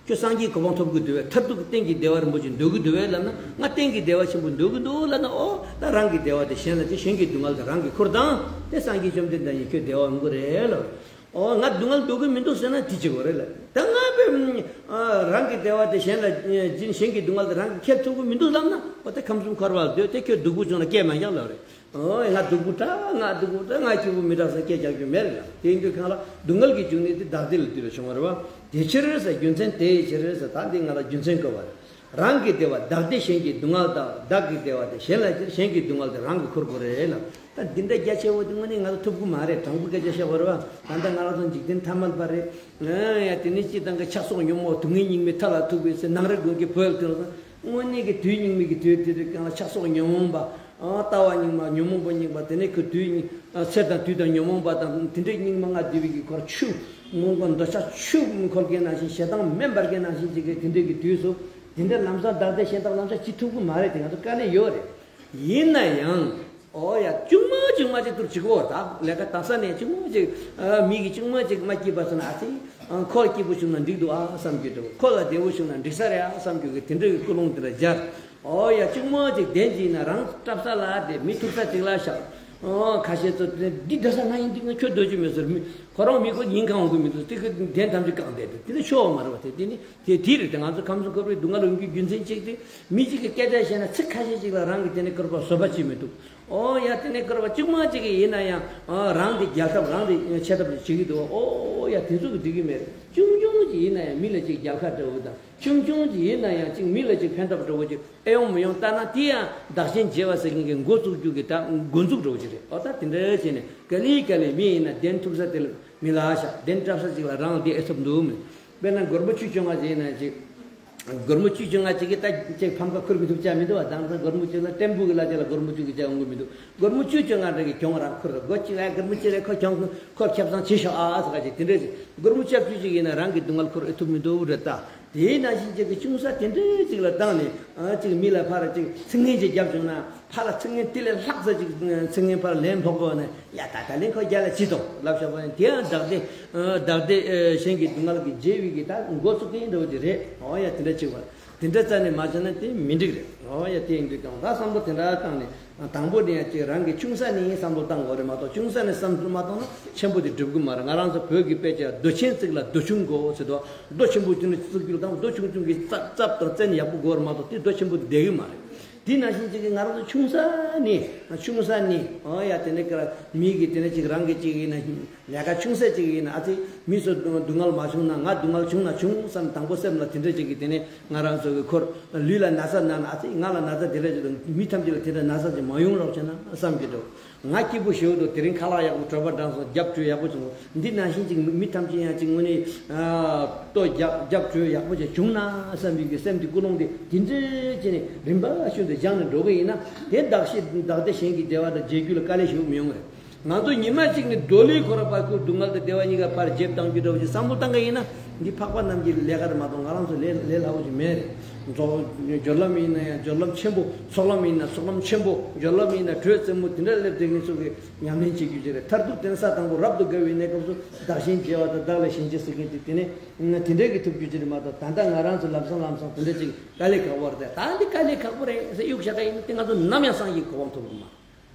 ཁྱོད་སངས་རྒྱས་གོ་འཕང་ཐོབ་དགོས་འདུག་བས། མཐར་ཐུག་གཏན་གྱི་བདེ་བ་རིན་པོ་ཆེ་འདོད་ཀྱི་འདུག་བས་ལབ་ན། ང་གཏན་གྱི་བདེ་བ་ཆེན་པོ་འདོད་ཀྱི་འདུག་ལབ་ན། ཨོ་ད་རང་གི་བདེ་བ་དེ་གཞན་ལ་སྟེར། གཞན་གྱི་སྡུག་བསྔལ་དེ་རང་གིས་ཁུར་དང་། དེ་སངས་རྒྱས་བཅོམ་ལྡན་འདས་ཉིད་ཁྱོད་བདེ་བ་ཡོང་གི་རེད་ལབ། ཨོ་ང་སྡུག་བསྔལ་འདོད་ཀྱི་མི་འདུག་ཟེར་ན་དེ་གཅིག་པོ་རེད་ལ། ད་ང་དཔེ་ཨ་རང་གི་བདེ་བ་དེ་གཞན་ལ་སྦྱིན། གཞན་གྱི་སྡུག་བསྔལ་དེ་རང་གིས་འཁྱེར་ཐུབ་ཀྱི་མི་འདུག་ལབ་ན། ཨོ་དེ་ཁམས་གསུམ་འཁོར་བ་ལ་སྡོད་དེ་ཁྱོད་སྡུག་པོ་བྱུང་ན་སྐད་མ་རྒྱག་ལབ་རེད། ཨོ་ང་སྡུག་པོ་དྲག་ང་སྡུག་པོ་དྲག་ང་སྐྱིད་པོ་མི་དྲག་ཟེར་སྐད་རྒྱག་རྒྱུ་མེད་རེད་ལ། དེ་ཡིན་དུས་གང་ལ་སྡུག་བསྔལ་གྱི་འབྱུང་གནས་དེ་བདག་བདེ་ལ་ལྟོས་ལ་བྱུང་བ་རེད་བ། དེའི་ཕྱིར་ཟེར་རྒྱུ་མཚན་དེའི་ཕྱིར་ཟེར་ད་འདི་ང་ལ་རྒྱུ་མཚན་བཀོད་པ་རེད། རང་གི་བདེ་བ་བདག་བདེ་གཞན་གྱི་སྡུག་བསྔལ་དང་། བདག་གི་བདེ་བ་དེ་གཞན་ལ་སྟེར། གཞན་གྱི་སྡུག་བསྔལ་དེ་རང་གིས་ཁུར་དགོས་རེད་ལ། ད་འདི་འདྲ་རྒྱ་ཆེ་བོ་དེ་དངོས་གནས་ང་ཚོ་ཐུབ་ཀྱི་མ་རེད། དྲང་པོ་སྐད་ཆ་བཤད་པ་རེད་བ། ད་ལྟ་ང་རང་ཚོ་འཇིག་རྟེན་ཐ་མལ་པ་རེད། ཨ་ཡ་དེ་ནས་སྤྱིར་བཏང་གི་ཆགས་སོགས་ཉོན་མོངས་སྡུག་བསྔལ་སྙིགས་མའི་མཐའ་ལ་ཐུག་པའི་ཚེ་ནང་རེ་དགོན་གྱི་བོད་ལ་ཐོན་སོང་། དངོས་གནས་ཀྱི་དུས་སྙིགས་མའི་གི་དུས་དེ་རེད། གང་ལ་ཆགས་སོགས་ཉོན་མོངས་པ། ཨ་ལྟ་བ་སྙིགས་མ་ཉོན་མོངས་པ་སྙིགས་མ། དེ་ནས་ཁོ་དུས་སྙིགས་ཨ་ཚེ་དང་དུས་དང་ཉོན་མོངས་པ་དང་དེ་འདྲའི་སྙིགས་མ་ལྔ་བསྡུས་པའི་གི་ཁོར་ཆུ་མོན་གྷོ་འདོད་ཆགས་ཆུ་འཁོར་མཁན་ནང་བཞིན་ཞེ་སྡང་མེ་འབར་མཁན་ནང་བཞིན་ཅིག་གི་དེ་འདྲའི་གི་དུས་སུ་དེ་འདྲ་ལམ་སང་བདག་བདེ་གཞན་དག་ལམ་སང་ཅི་ཐུབ་ཀྱི་མ་རེད། དེ་ང་ཚོ་དཀའ་ལས་ཡོད་རེད། ཡིན་ན་ཡང་། ཨོ་ཡ་ཅུང་མ་ཅུང་མ་ཅིག་ཏུ་བྱེད་དགོས་ད། ལས་ཀ་དག་ས་ནས་ཅུང་མ་ཅིག་ཨ་མི་གིས་ཅུང་མ་ཅིག་མ་སྐྱིད་པ་སོང་ན་ཨ་ཙི། ཨ་ཁོ་སྐྱིད་པོ་བྱུང་ན་འགྲིག་འདུག་ཨ་བསམ་གྱི་འདུག་ཁོ་ལ་བདེ་བོ་བྱུང་ན་འགྲིག་ས་རེད་ཨ་བསམ་གྱི་གི་དེ་འདྲ་གི་ཀུན་སློང་དེ་འདྲ་སྦྱར། ཨོ་ཡ་ཅུང་མ་ཅིག་བདེན་གྱི་ཡིན་ན་རང་སྐྲག་ས་ལ་དེ་མི་ཐུག་ས་ཅིག་ལ་བཞག་ཨོ་ཁ་ཤས་ཚོ་དེ་འདི་འདྲ་ས་ང་ཡིན་འདི་ང་ཁྱོད་སྡོད་ཀྱི་མེད་ཟེར། མི་ཁོ་རང་མི་ཁོ་ཉིན་གང་འོང་གི་མི་འདུག་དེ་གི་བདེན་ཐམས་ཅད་བཀག་བསྡད་དེ་དེ་ནི་ཆོག་མ་རེད་བ། དེ་དེ་ནི་དེ་དེ་རེད། དེ་ང་ཚོ་ཁམས་གསུམ་འཁོར་བའི་སྡུག་བསྔལ་ཡོང་རྒྱུའི་རྒྱུ་མཚན་གཅིག་དེ་མི་གཅིག་གིས་སྐད་ཆ་བཤད་ན་ཚིག་ཁ་ཤས་ཅིག་ལ་རང་གི་དེ་ནི་སྐུར་པ་བཟོད་པ་བྱེད་མི་ཐུབ། ཨོ་ཡ་དེ་ནས་སྐོར་བ་གཅིག་མ་གཅིག་གི་ཡིན་ན་ཡང་ཨ་རང་དེ་རྒྱལ་ཐབས་རང་དེ་ཆེ་ཐབས་བྱེད་ཀྱི་འདུག་ཨོ་ཡ་དེ་ཚོ་གི་འགྲིག་གི་མེད། ཆུང་ཆུང་གཅིག་ཡིན་ན་ཡང་མི་ལ་གཅིག་རྒྱལ་ཁ་འདྲ་བོ་དང་ཆུང་ཆུང་གཅིག་ཡིན་ན་ཡང་གཅིག་མི་ལ་གཅིག་ཕན་ཐབས་འདྲ་བོ་གཅིག་ཨེ་ཡོང་མི་ཡོང་ལྟ་ན་དེ་ཡང་བདག་གཞན་བརྗེ་བ་ཟེར་མཁན་གྱི་འགོ་བཙུགས་རྒྱུ་གི་ད་འགོ་འཛུགས་འདྲ་བོ་གཅིག་རེད། ཨོ་ད་དེ་འདྲ་བྱས་ནས་ག་ལེ་ག་ལེ་མི་ཡིན་ན་གདན་ཐུབ་ས་དེ་ལ་མི་ལ་ཤ་གདན་གྲབས་ས་གཅིག་ལ་རང་དེ་ཨེ་ཐུབ་འདུག་མི། དཔེར་ན་སྒོར་མོ་བཅུ་བཅོ་ལྔ་ཅིག་ཡིན་ན་ཅིག་སྒོར་མོ་བཅུ་བཅོ་ལྔ་ཅིག་གིས་ད་ཅིག་ཕམ་ཁ་ཁུར་མི་ཐུབ་ཅག་མི་འདུག་བ། དེང་སང་སྒོར་མོ་བཅུ་ལྔ་ཏེམ་པོ་གི་ལ་དེ་ལ་སྒོར་མོ་བཅུ་གི་ཅག་འོང་གི་མི་འདུག་སྒོར་མོ་བཅུ་བཅོ་ལྔ་འདྲ་གི་གྱོང་རག་ཁུར་སྒོ་གཅིག་ལ་སྒོར་མོ་གཅིག་རེ་ཁོ་གྱོང་ཁོ་ཁྱབ་ཚང་བྱེད་ཤོག་ཨ་ཟེར་ག་ཅིག་དེ་འདྲ་ཅིག་སྒོར་མོ་བཅུ་བཅུ་ཅིག་ཡིན་ན་རང་གི་སྡུག་བསྔལ་ཁུར་ཨེ་ཐུབ་མི་འདུག་རེད་ད། དེའི་ནང་བཞིན་ཅིག་གི་ཅུང་ཟད་དེ་འདྲ་ཅིག་ལ་བཏང་ནས་ཨ་ཅིག་མི་ལ་ཕར་ཅིག་ཚིག་ངན་ཅིག་བརྒྱབ་བྱུང་ན་ཕར་ལ་ཚིག་ངན་དེ་ལས་ལྷག་ཙམ་ཅིག་ཚིག་ངན་ཕར་ལན་ཕོག་པ་ནས། ཡ་ད་ད་ལན་ཁོ་རྒྱ་ལ་ཅི་དང་ལབ་བཞག་པ་ནི་དེ་ཡང་བདག་བདེ། བདག་བདེ་གཞན་གྱི་སྡུག་བསྔལ་གྱི་བརྗེ་བའི་གི་ད་འགོ་ཚུགས་ཀྱི་འདྲ་བོ་དེ་རེད། ཨོ་ཡ་དེ་འདྲ་ཅིག་བ། དེ་འདྲ་རྩ་ནས་མ་བྱས་ན་དེ་མི་འགྲིག་རེད། ཨོ་ཡ་དེ་ཡིན་དུས་ཀྱང་ད་བསམ་བློ་དེ་འདྲ་བཏང་ནས་དང་པོ་ནས་ཡང་ཅིག་རང་གི་ཆུང་ས་ནས་བསམ་བློ་བཏང་དགོས་རེད་མ་གཏོགས་ཆུང་ས་ནས་བསམ་བློ་མ་བཏང་ན་ཆེན་པོ་དེ་འགྲུབ་གི་མ་རེད། ང་རང་ཚོ་བོད་ཀྱི་དཔེ་ཆ་རྡོ་ཆེན་བརྩིགས་ལ་རྡོ་ཆུང་དགོས་ཟེར་དོ། རྡོ་ཆེན་པོ་དེ་ནི་བརྩིགས་རྒྱུ་དང་རྡོ་ཆུང་ཆུང་གི་རྩ་རྩབ་དང་བཙན་ཡག་པོ་དགོས་རེད་མ་གཏོགས་དེ་རྡོ་ཆེན་པོ་བསྡད་གི་མ་རེད། དེ་ནང་བཞིན་ཅིག་གིས་ང་རང་ཚོ་ཆུང་ས་ནས་ཆུང་ས་ནས་ཨ་ཡ་དེ་ནས་ཀ་མི་གི་དེ་ནས་ཅིག་རང་གི་ཅིག་ཡིན་ན་ལས་ཀ་ཆུང་ས་ཅིག་ཡིན་ན་ཨ་ཙི་མི་ཚོ་སྡུག་བསྔལ་མ་བྱུང་ན་ང་སྡུག་བསྔལ་བྱུང་ན་བྱུང་བསམ་དང་པོ་སེམས་ལ་དེ་འདྲ་ཅིག་གིས་དེ་ནས་ང་རང་ཚོ་གི་ཁོར་ལུས་ལ་ན་ཚ་ན་ན་ཨ་ཙི་ང་ལ་ན་ཚ་དེ་འདྲ་ཅིག་དང་མི་ཐམས་ཅད་ལ་དེ་འདྲ་ན་ཚ་ཅིག་མ་ཡོང་རོགས་བྱས་ན་བསམ་གྱི་འདུག་ང་སྐྱིད་པོ་ཞེ་པོ་འདུག་དེ་རིང་ཁ་ལག་ཡག་པོ་གྲོད་པ་འགྲངས་སོང་། རྒྱབ་བྲོས་ཡག་པོ་བྱུང་། འདི་ནང་བཞིན་ཅིག་མི་ཐམས་ཅད་ཡང་ཅིག་དངོས་གནས་ལྟོ་རྒྱབ་རྒྱབ་བྲོས་ཡག་པོ་ཅིག་བྱུང་ན་བསམ་པའི་གི་སེམས་དེ་ཀུན་སློང་དེ་དེ་འདྲ་བྱས་ནས་རིམ་པ་བཞིན་དུ་སྦྱངས་ནས་འགྲོ་གི་ཡིན་ན་དེ་བདག་གཞན་བདག་བདེ་གཞན་གྱི་བདེ་བ་དང་བརྗེ་རྒྱུ་ལ་དཀའ་ལས་ཞེ་པོ་མི་ཡོང་གི་རེད། ང་ཚོ་ཉི་མ་གཅིག་ནས་རྡོ་ལི་ཁོ་ར་པ་ཁུ་སྡུག་བསྔལ་དང་བདེ་བ་གཉིས་ཀ་ཕར་བརྗེ་བཏང་རྒྱུ་འདྲ་བོ་ཅིག་བསམ་བློ་བཏང་གི་ཡིན་ན་འདི་འཕགས་པ་རྣམས་ཀྱི་ལས་ཀ་རེད་མ་གཏོགས་ང་རང་ཚོ་ལས་ལས་སླ་བོ་ཅིག་མེད་རེད། རྫོགས་སྦྱོར་ལམ་ཡིན་ན་ཡང་སྦྱོར་ལམ་ཆེན་པོ། ཚོགས་ལམ་ཡིན་ན་ཚོགས་ལམ་ཆེན་པོ། སྦྱོར་ལམ་ཡིན་ན་དྲོད་རྩེ་མོ་དེ་འདྲ་སླེབས་དེ་ངེད་ཚོ་གི་ཉམས་ལེན་བྱེད་རྒྱུ་ཅིག་རེད། མཐར་ཐུག་དེ་ས་དང་པོ་རབ་ཏུ་དགའ་བའི་གནས་སྐབས་སུ་བདག་གཞན་བརྗེ་བ་དང་བདག་ལས་གཞན་བརྗེ་ཟེར་མཁན་དེ་དེ་ནས་དེ་འདྲ་གི་ཐུབ་རྒྱུ་ཅིག་རེད་མ་གཏོགས་ད་ལྟ་ང་རང་ཚོ་ལམ་སང་ལམ་སང་དེ་འདྲ་ཅིག་དཀའ་ལས་ཁག་པོ་རེད། ད་འདི་དཀའ་ལས་ཁག་པོ་རེད་ཟེར་གཡུག་བཞག་ག་ཡིན་ན་དེ་ང་ཚོ་ནམ་ཡང་སངས་རྒྱས་ཀྱི་གོ་འཕང་ཐོབ་གི་མ།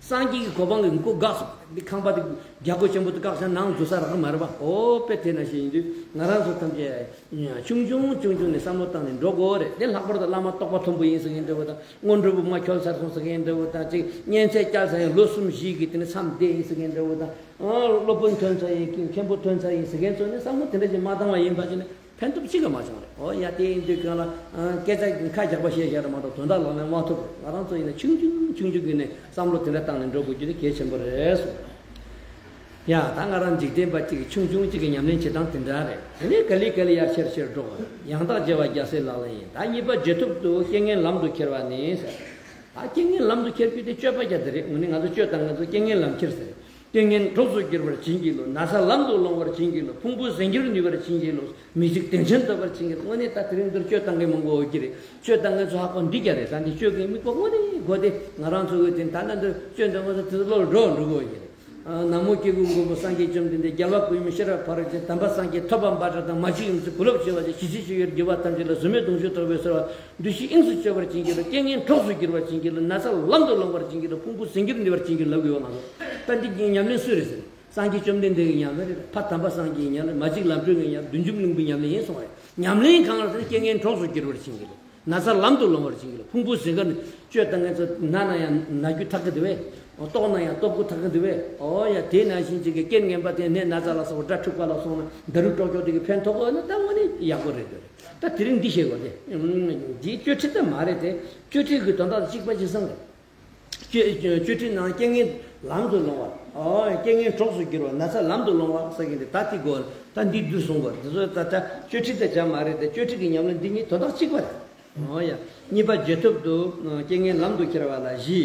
སངས་རྒྱས་ཀྱི་གོ་འཕང་གི་མགོ་འགག་སོང་། འདི་ཁང་པ་དེ་རྒྱ་སྒོ་ཆེན་པོ་དེ་བཀག་བཞག་ནང་འཛུལ་ས་རག་གི་མ་རེད་པ། ཨོ་དཔེ་དེ་ན་ཞིག་ཡིན་དུས་ང་རང་ཚོ་ཐམས་ཅད་ཆུང་ཆུང་ཆུང་ཆུང་ནས་བསམ་བློ་བཏང་ནས་འགྲོ་དགོས་རེད། དེ་ལྷག་པར་དུ་བླ་མ་རྟོགས་པ་མཐོན་པོ་ཡིན་ཟེར་མཁན་འདྲ་བོ་དང་། སྔོན་འགྲོ་བུ་མ་འཁྱོལ་ཚར་སོང་ཟེར་མཁན་འདྲ་བོ་དང་། ཅིག་གཉན་ཚད་བསྐྱལ་ཚར་ཡང་ལོ་གསུམ་བཞི་གི་དེ་ནས་མཚམས་བསྡད་ཡིན་ཟེར་མཁན་འདྲ་བོ་དང་། ཨ་སློབ་དཔོན་ཐོན་ཚར་ཡིན་མཁན་མཁན་པོ་ཐོན་ཚར་ཡིན་ཟེར་མཁན་ཚོ་ནས་བསམ་བློ་དེ་འདྲ་ཅིག་མ་བཏང་བ་ཡིན་པ་ཅིག་ནས། ཕན་ཐོགས་གཅིག་ཀྱང་མ་བྱུང་རེད། འོ་ཡ་དེ་ཡིན་དུས་གང་ལ་སྐད་ཆ་ཁ་རྒྱག་པ་བཤད་བཤད་རེད་མ་གཏོགས་དོན་དག་ལག་ལེན་མ་ཐུབ་རེད། ང་རང་ཚོ་ཡིན་ན་ཆུང་ཆུང་ཆུང་ཆུང་གི་ནས་བསམ་བློ་དེ་འདྲ་བཏང་ནས་འགྲོ་དགོས་རྒྱུ་དེ་གལ་ཆེན་པོ་རེད་གསུངས། ཡ་ད་ང་རང་འཇིག་རྟེན་པ་གཅིག་ཆུང་ཆུང་གཅིག་གི་ཉམས་ལེན་བྱེད་སྟངས་དེ་འདྲ་རེད། དེ་ནས་ག་ལེ་ག་ལེ་ཡར་ཆེར་ཆེར་འགྲོ་དགོས། ཡང་དག་རྒྱལ་བ་རྒྱལ་སྲས་ལག་ལེན་ཡིན། ད་གཉིས་པ་རྗེས་ཐོབ་ཏུ་རྐྱེན་ངན་ལམ་དུ་ཁྱེར་བ་ནི་ཟེར། ད་རྐྱེན་ངན་ལམ་དུ་ཁྱེར་རྒྱུ་དེ་སྤྱོད་པ་རྒྱག་དེ་རེད། དངོས་གནས་ང་ཚོ་སྤྱོད་སྟངས་ང་ཚོ་རྐྱེན་ངན་ལམ་ཁྱེར་ཟེར། རྐྱེན་ངན་གྲོགས་སུ་འགྱུར་བར་བྱིན་གྱིས་རློབས། ན་ཚ་ལམ་དུ་སློང་བར་བྱིན་གྱིས་རློབས། མི་འཇིག་དོན་ཆེན་ནུས་པར་བྱིན་གྱིས་རློབས། མི་འཇིག་དོན་ཆེན་ཐོབ་པར་བྱིན་གྱིས་རློབས། དངོས་གནས་ད་དེ་རིང་འདིར་སྤྱོད་སྟངས་ཀྱི་མང་པོ་ཡོད་ཀྱི་རེད། སྤྱོད་སྟངས་ཀྱི་ཚོ་ཧ་གོ་འདི་རྒྱ་རེད། ད་འདི་སྤྱོད་ཀྱི་དམིགས་པ་དངོས་གནས་གོ་དེ་ང་རང་ཚོ་གི་དེ་ད་ལྟ་འདིར་སྤྱོད་འདི་ང་ཚོ་དེ་ཚོ་བློ་ལ་འགྲོ་འགྲོ་གི་ཡོད་ཀྱི་རེད། ནག་མོ་སྐྱེ་དགུའི་མགོན་པོ་སངས་རྒྱས་བཅོམ་ལྡན་འདས། རྒྱལ་བ་ཀུན་གྱི་ཤེས་རབ་ཕ་རོལ་ཕྱིན། དམ་པ་སངས་རྒྱས་ཐོབ་པ་དཔལ་གྲགས་དང་། མ་གཅིག་ཡུམ་གྱི་བུ་སློབ་བྱེ་བ་ཅན། ཞི་བྱེད་ཆོས་ཀྱི་རྒྱལ་བ་ཐམས་ཅད་ལ། བཟོད་མེད་གདུང་ཤུགས་ཐོབ་པའི་ཚོར་བ། འདུ་ཤེས་དབྱིངས་སུ་གཅོད་པར་བྱིན་གྱིས་རློབས། རྐྱེན་ངན་གྲོགས་སུ་འགྱུར་བར་བྱིན་གྱིས་རློབས། ན་ཚ་ལམ་དུ་སློང་བར་བྱིན་གྱིས་རློབས། ཕུང་པོ་ཟད་འགྱུར་ནུས་པར་བྱིན་གྱིས་རློབས་དགོས་པ་ང་ཚོ། ད་འདི་གི་ཉམས་ལེན་སུ་རེད་ཟེར། སངས་རྒྱས་བཅོམ་ལྡན་འདས་ཀྱི་ཉམས་ལེན་རེད། ཕ་དམ་པ་སངས་རྒྱས་ཀྱི་ཉམས་ལེན། མ་གཅིག་ལམ་སྒྲོན་གྱི་ཉམས་ལེན། བདུད་འཇོམས་གླིང་པའི་ཉམས་ལེན་ཡིན་གསུངས་པ་རེད། ཉམས་ལེན་གང་ལ་ཟེར་ན། རྐྱེན་ངན་གྲོགས་སུ་འགྱུར་བར་བྱིན་གྱིས་རློབས། ན་ཚ་ལམ་དུ་སློང་བར་བྱིན་གྱིས་རློབས། ཕུང་པོ་ཟད་འགྱུར་ནི། སྤྱོད་སྟངས་ངན་ཚོ་ན་ན་ཡང་ན་རྒྱུ་ཐག་གི་འདུག་བས། ལྟོགས་ན་ཡང་ལྟོགས་རྒྱུ་ཐག་གི་འདུག་བས། ཨོ་ཡ་དེ་ནང་བཞིན་ཅིག་གི་རྐྱེན་ངན་པ་དེ་ནད་ན་ཚ་ལ་སོགས་དགྲ་འཁྲུགས་པ་ལ་སོགས་ན་ད་རུང་གྲོགས་ཀྱོག་དེ་གི་ཕན་ཐོགས་དགོས་ན་ད་དངོས་གནས་ཡག་པོ་རེད་འདོད་རེད། ད་དེ་རིང་འདི་བཤད་དགོས་ཏེ། འདིའི་སྤྱོད་ཁྲིད་ད་མ་རེད་དེ། སྤྱོད་ཁྲིད་ཀྱི་དོན་དག་གཅིག་པ་ཅིག་བསམ་རེད། སྤྱོད་སྤྱོད་ཁྲིད་ནང་རྐྱེན་ངན་ལམ་དུ་སློང་བ། ཨོ་རྐྱེན་ངན་གྲོགས་སུ་འགྱུར་བ། ན་ཚ་ལམ་དུ་སློང་བ་ཟེར་གྱི་འདི་ད་དེ་དགོས། ད་འདི་བསྡུས་གསུང་དགོས། དེ་ཚོ་ད་ལྟ་སྤྱོད་ཁྲིད་ད་ཅང་མ་རེད་དེ། སྤྱོད་ཁྲིད་ཀྱི་ཉམས་ལེན་འདི་གཉིས་དོན་དག་གཅིག་པ་རེད། ཨོ་ཡ། གཉིས་པ་རྗེས་ཐོབ་ཏུ་རྐྱེན་ངན་ལམ་དུ་ཁྱེར་བ་ལ་བཞི།